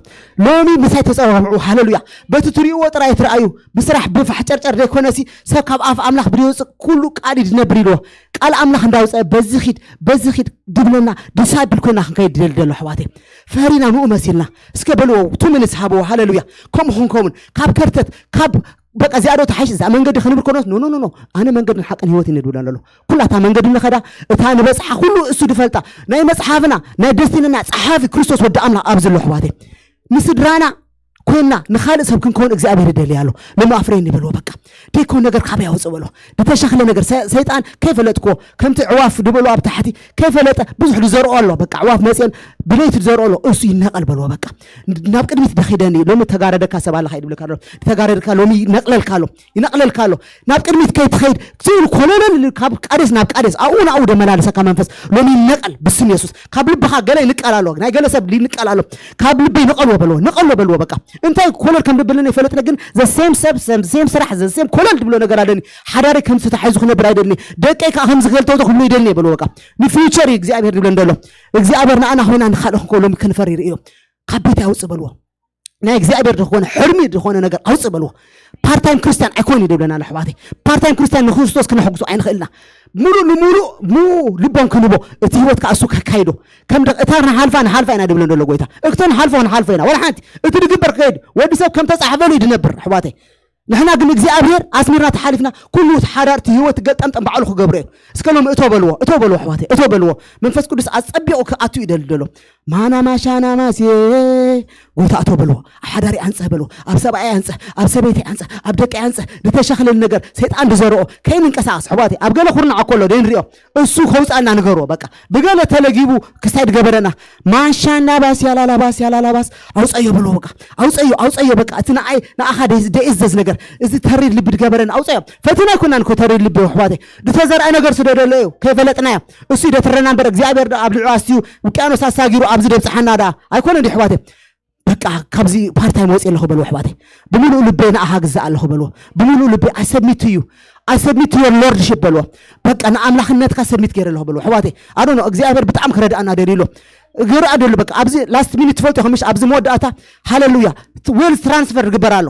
ሎሚ ምሳይ ተሰማምዑ። ሃሌሉያ። በቲ ትርእይዎ ጥራይ ትረኣዩ። ብስራሕ ብፋሕ ጨርጨር ዘይኮነሲ ሰብ ካብ ኣፍ ኣምላኽ ብዝወፅእ ኩሉ ቃል እዩ ዝነብር ኢልዎ። ቃል ኣምላኽ እንዳውፀአ በዚ ኺድ፣ በዚ ኺድ ድብለና ዲሳይፕል ኮይና ክንከይድ ድደሊ ደሎ ኣሕዋተይ። ፈሪና ንኡ መሲልና። እስከ በልዎ፣ ቱ ሚኒትስ ሃብዎ። ሃሌሉያ። ከምኡ ክንከውን፣ ካብ ከርተት፣ ካብ በቃ እዚኣ ዶ ተሓይሽ፣ እዛ መንገዲ ክንብል ኮኖስ፣ ኖ፣ ኖ፣ ኖ፣ ኖ። ኣነ መንገድን ሓቅን ህይወትን እየ ድብለና ደሎ። ኩላ እታ መንገዲ ንኸዳ፣ እታ ንበጽሓ ኩሉ እሱ ድፈልጣ። ናይ መጽሓፍና፣ ናይ ደስቲንና ጸሓፊ ክርስቶስ ወዲ ኣምላኽ ኣብዚ ኣሎ ኣሕዋተይ። ንስድራና ኮይና ንኻልእ ሰብ ክንከውን እግዚኣብሔር ይደሊ ኣሎ። ሎሚ ኣፍረየኒ በልዎ በቃ። ደይኮን ነገር ካበይ ኣውፅእ በልዎ። ዝተሸኽለ ነገር ሰ-፣ ሰይጣን ከይፈለጥክዎ፣ ከምቲ ዕዋፍ ድበልዎ ኣብ ታሕቲ ከይፈለጠ ብዙሕ ድዘርኦ ኣሎ። በቃ ዕዋፍ መፅየን ብለይቲ ድዘርኦ ኣሎ። እሱ ይነቐል በልዎ በቃ። ናብ ቅድሚት ደኺደኒ፣ ሎሚ ተጋረደካ ሰብ ኣለኻ እዩ ድብለካ ኣሎ። ተጋረድካ ሎሚ ይነቕለልካ ኣሎ። ይነቕለልካ ኣሎ። ናብ ቅድሚት ከይትኸይድ፣ ዝብል ኮለለል ካብ ቃዴስ ናብ ቃዴስ፣ ኣብኡ ናብኡ ደመላልሰካ መንፈስ ሎሚ ይነቐል ብስም የሱስ። ካብ ልብኻ ገለ ይንቀል ኣሎ፣ ናይ ገለ ሰብ ይንቀል ኣሎ። ካብ ልበይ ንቐልዎ በልዎ፣ ንቐሎ በልዎ በቃ። እንታይ ኮለል ከም ድብልን ይፈልጥን ግን፣ ዘ ሴም ሰብ፣ ዘ ሴም ስራሕ፣ ዘ ሴም ኮለል ድብሎ ነገር ኣለኒ። ሓዳሪ ከም ዝተታሒዙ ክነብር ኣይደልኒ። ደቀይ ከዓ ከም ዝገልተውቶ ክብሉ ይደልኒ በልዎ በቃ። ንፊውቸር እዩ እግዚኣብሔር ድብለን ደሎ። እግዚኣብሔር ንኣና ኮይና ንኻልእ ክንከውን ሎሚ ክንፈሪ ይርእዮ። ካብ ቤት ኣውፅእ በልዎ። ናይ እግዚኣብሔር ዝኾነ ሕርሚ ዝኾነ ነገር ኣውፅእ በልዎ። ፓርታይም ክርስቲያን ኣይኮን እዩ ድብለና ኣሎ ኣሕዋተይ። ፓርታይም ክርስቲያን ንክርስቶስ ክነሕጉሶ ኣይንኽእልና። ሙሉእ ንሙሉእ ሙሉ ልቦም ክንቦ፣ እቲ ህይወት ከዓ እሱ ከካይዶ። ከም ደቂ እታ ንሓልፋ ንሓልፋ ኢና ድብለን ዘሎ ጎይታ። እክቶ ንሓልፎ ንሓልፎ ኢና። ወላ ሓንቲ እቲ ድግበር ክኸይድ ወዲ ሰብ ከም ተፃሕፈሉ እዩ ድነብር ኣሕዋተይ። ንሕና ግን እግዚኣብሔር ኣስሚርና ተሓሊፍና ኩሉ እቲ ሓዳር እቲ ህይወት ገልጠምጠም ባዕሉ ክገብሮ እዩ። እስከ ሎም እቶ በልዎ፣ እቶ በልዎ ኣሕዋተይ፣ እቶ በልዎ። መንፈስ ቅዱስ ኣጸቢቑ ክኣቱ ይደሊ ደሎ። ማና ማሻና ማስየ ጎይታ እቶ በልዎ። ኣብ ሓዳሪ ኣንጸህ በልዎ። ኣብ ሰብኣይ ኣንጸህ፣ ኣብ ሰበይቲ ኣንጸህ፣ ኣብ ደቂ ኣንጸህ። ዝተሸኽልል ነገር ሰይጣን ዝዘርኦ ከይንንቀሳቐስ ኣሕዋተይ። ኣብ ገለ ኩርናዕ እኮ ኣሎ ደንሪኦ። እሱ ከውፃልና ንገርዎ በቃ። ብገለ ተለጊቡ ክሳይ ድገበረና። ማሻና ባስ ያላላ ባስ ያላላ ባስ ኣውፀዮ በልዎ በቃ። ኣውፀዮ ኣውፀዮ በቃ። እቲ ንኣይ ንኣኻ ደይ- ደይእዘዝ ነገር እዚ ተሪር ልቢ ድገበረና ኣውፀዮ። ፈቲና ኣይኮናን እኮ ተሪር ልቢ ኣሕዋተይ። ድተዘርአ ነገር ስደደሎ እዩ ከይፈለጥናዮ። እሱ ይደትረና እምበር እግዚኣብሔር ዶ ኣብ ልዑ ኣስትዩ ውቅያኖስ ኣሳጊሩ ኣብዚ ደብፅሓና ዳ ኣይኮነ ዲ ኣሕዋተይ። በቃ ካብዚ ፓርታይም ወፅየ ኣለኹ በልዎ ኣሕዋተይ። ብምሉእ ልበይ ንኣኻ ግዛእ ኣለኹ በልዎ። ብምሉእ ልበይ ኣይ ሰብሚት ዩ ኣይ ሰብሚት ዮር ሎርድሽፕ በልዎ። በቃ ንኣምላኽነትካ ሰብሚት ገይረ ኣለኹ በልዎ ኣሕዋተይ። ኣዶ እግዚኣብሔር ብጣዕሚ ክረድኣና ደልዩ ኣሎ። ግርኣ ደሉ በቃ ኣብዚ ላስት ሚኒት ትፈልጡ ኢኹም ምሽ ኣብዚ መወዳእታ ሃለሉያ ዌልዝ ትራንስፈር ግበር ኣሎ።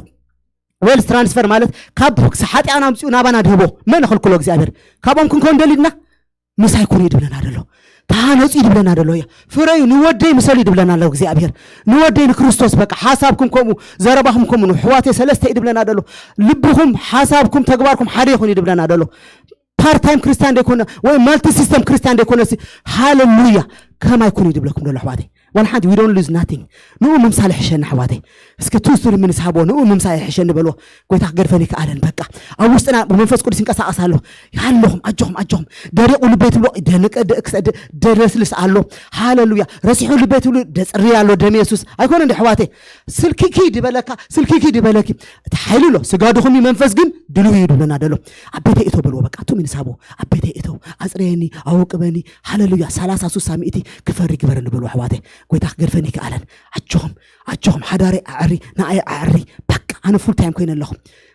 ዌልዝ ትራንስፈር ማለት ካብ ሓጢኣና ኣምፅኡ ናባና ድህቦ መን ይኽልክሎ እግዚኣብሔር? ካብኦም ክንከውን ደሊድና ምሳይ ኩኑ ይድብለና ደሎ። ተሃነፁ ይድብለና ደሎ። እያ ፍረዩ ንወደይ ምሰሉ ይድብለና ኣሎ እግዚኣብሔር። ንወደይ ንክርስቶስ በቃ ሓሳብኩም ከምኡ ዘረባኹም ከምኡ ንሕዋቴ ሰለስተ ይድብለና ደሎ። ልብኹም ሓሳብኩም ተግባርኩም ሓደ ይኹን ይድብለና ደሎ። ፓርታይም ክርስቲያን ደይኮነ ወይ ማልቲ ሲስተም ክርስቲያን ደይኮነ ሲ ሃለሉያ ከማይ ኩኑ ይድብለኩም ደሎ ኣሕዋተይ። ዋላ ሓንቲ we don't lose nothing። ንኡ ምምሳል ይሕሸኒ ኣሕዋተይ። እስከ ትውስሪ ምንስሃቦ ንኡ ምምሳል ይሕሸኒ በልዎ። ጎይታ ክገድፈን ይከኣለን በቃ። ኣብ ውስጥና ብመንፈስ ቅዱስ ይንቀሳቀስ ኣሎ። ኣለኹም ኣጆኹም ኣጆኹም። ደሪቁ ልበይ ትብሎ ደንቀ ደእክሰ ደ- ደለስልስ ኣሎ። ሃለሉያ። ረሲሑ ልበይ ትብሉ ደፅሪ ኣሎ ደም የሱስ ኣይኮነ እንዲ ኣሕዋተይ። ስልኪኪ ድበለካ ስልኪኪ ድበለኪ። እቲ ሓይሊ ኣሎ ስጋ ድኹም እዩ መንፈስ ግን ድልው እዩ ድብለና ደሎ። ኣብ ቤተይ እቶ በልዎ በቃ። ቱ ምንስሃቦ ኣብ ቤተይ እተው ኣፅረየኒ ኣወቅበኒ። ሃለሉያ። ሰላሳ ሱሳ ሚእቲ ክፈሪ ግበረኒ በልዎ ኣሕዋተይ። ጎይታ ክገድፈኒ ይከኣለን። ኣጆኹም ኣጆኹም ሓዳረይ ኣዕሪ ንኣይ ኣዕሪ። በቃ ኣነ ፉል ታይም ኮይነ ኣለኹ።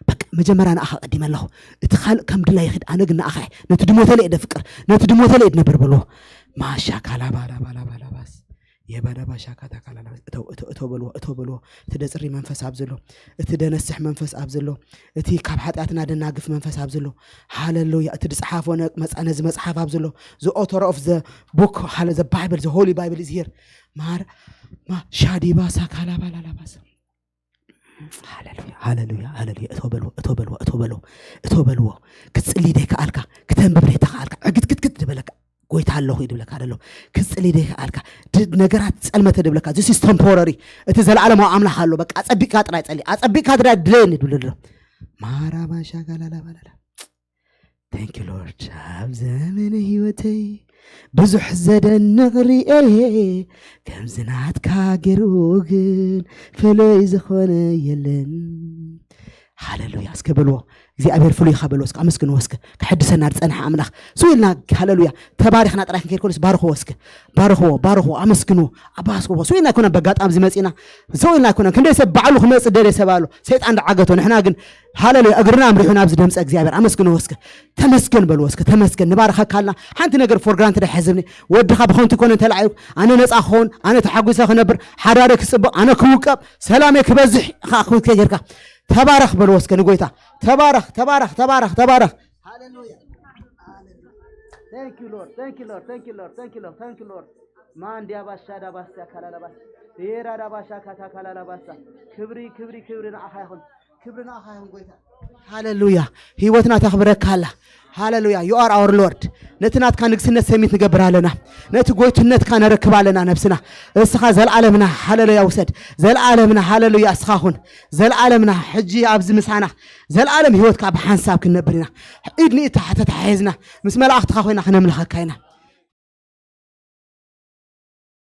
በቃ መጀመርያ ንኣኻ ቀዲመ ኣለኹ። እቲ ካልእ ከም ድላይ ይኽድ ኣነ ግን ንኣኻ እየ። ነቲ ድሞተለ እየ ደፍቅር ነቲ ድሞተለ እየ ድነብር በልዎ። ማሻ ካላባላባላባላባስ የባዳባሻ ካታካላላባስ እተው እተው እተው በልዎ እተው በልዎ። እቲ ደፅሪ መንፈስ ኣብ ዘሎ እቲ ደነስሕ መንፈስ ኣብ ዘሎ እቲ ካብ ሓጢኣትና ደናግፍ መንፈስ ኣብ ዘሎ ሃለሉያ። እቲ ድፅሓፎ ነ- መፃ- ነዚ መፅሓፍ ኣብ ዘሎ the author of the book ሃለ the bible the holy bible is here ማር ማ ሻዲባሳ ካላባላላባሳ ሃለሉያ ሃለሉያ ሃለሉያ። እቶ በልዎ እቶ በልዎ እቶ በልዎ እቶ በልዎ። ክትፅሊ ደይከኣልካ ክተንብብ ደይተኸኣልካ ዕግትግትግት ድበለካ ጎይታ ኣለኹ ይድብለካ ደሎ። ክትፅሊ ደይከኣልካ ድ- ነገራት ፀልመተ ድብለካ this is temporary። እቲ ዘለዓለማዊ ኣምላኽ ኣሎ በቃ። ኣፀቢቅካ ጥራይ ፀሊ ኣፀቢቅካ ጥራይ ድለየኒ ድብለ ደሎ። ማራባሻ ጋላላባላላ thank you Lord። ኣብ ዘመነ ህይወተይ ብዙሕ ዘደንቕ ርኤ ከምዚ ናትካ ገይሩ ግን ፍሉይ ዝኾነ የለን። ሃለሉያ እስከ በልዎ። እግዚኣብሔር ፍሉይ ኢኻ በልዎ እስከ ኣመስግንዎ እስከ። ክሕድሰና ዝፀንሐ ኣምላኽ ስው ኢልና ሃለሉያ ተባሪኽና ጥራይ ክንከይድ ከሎስ ባርኽዎ እስከ። ባርኽዎ ባርኽዎ ኣመስግንዎ። ኣባስክዎ ስው ኢልና ኣይኮነን በጋጣሚ ዝመፂና። ስው ኢልና ኣይኮነን ክንደይ ሰብ ባዕሉ ክመፅእ ደልየ ሰብ ኣሎ ሰይጣን ዳዓገቶ ንሕና ግን ሃለሉያ እግርና ኣምሪሑ ናብዚ ደምፀ እግዚኣብሔር ኣመስግንዎ እስከ። ተመስገን በልዎ እስከ ተመስገን ንባርኸካ ኣልና። ሓንቲ ነገር ፎር ግራንትድ ኣይሕዝብኒ። ወድኻ ብኸንቱ ይኮነ እንተለዓዩ ኣነ ነፃ ክኸውን ኣነ ተሓጒሰ ክነብር ሓዳረ ክፅብቕ ኣነ ክውቀብ ሰላመይ ክበዝሕ ኢኻ ክውትከ ጌርካ። ተባረኽ በልዎ እስከ ንጎይታ። ተባረኽ ተባረኽ ተባረኽ ተባረኽ። Thank you Lord. Thank you Lord. Thank you Lord. Thank you Lord. Thank you Lord. ማንዲያ ባሻ ዳባስ ያካላላባስ ራ ዳባሻ ካታ ካላላባሳ። ክብሪ ክብሪ ክብሪ ንዓኻ ይኹን። ክብሪ ንዓኻ ይኹን ጎይታ። ሃለሉያ። ህይወትና ተኽብረካ ኣላ። ሃለሉያ you are our Lord። ነቲ ናትካ ንግስነት ሰሚት ንገብር ኣለና። ነቲ ጎይትነትካ ነረክብ ኣለና ነብስና። እስኻ ዘልዓለምና ሃለሉያ ውሰድ። ዘልዓለምና ሃለሉያ እስኻ ኩን። ዘልዓለምና ሕጂ ኣብዚ ምሳና ዘልዓለም ህይወትካ ብሓንሳብ ክንነብር ኢና። ኢድ ንኢድ ተሓ- ተተሓሒዝና ምስ መላእኽትኻ ኮይና ክነምልኸካ ኢና።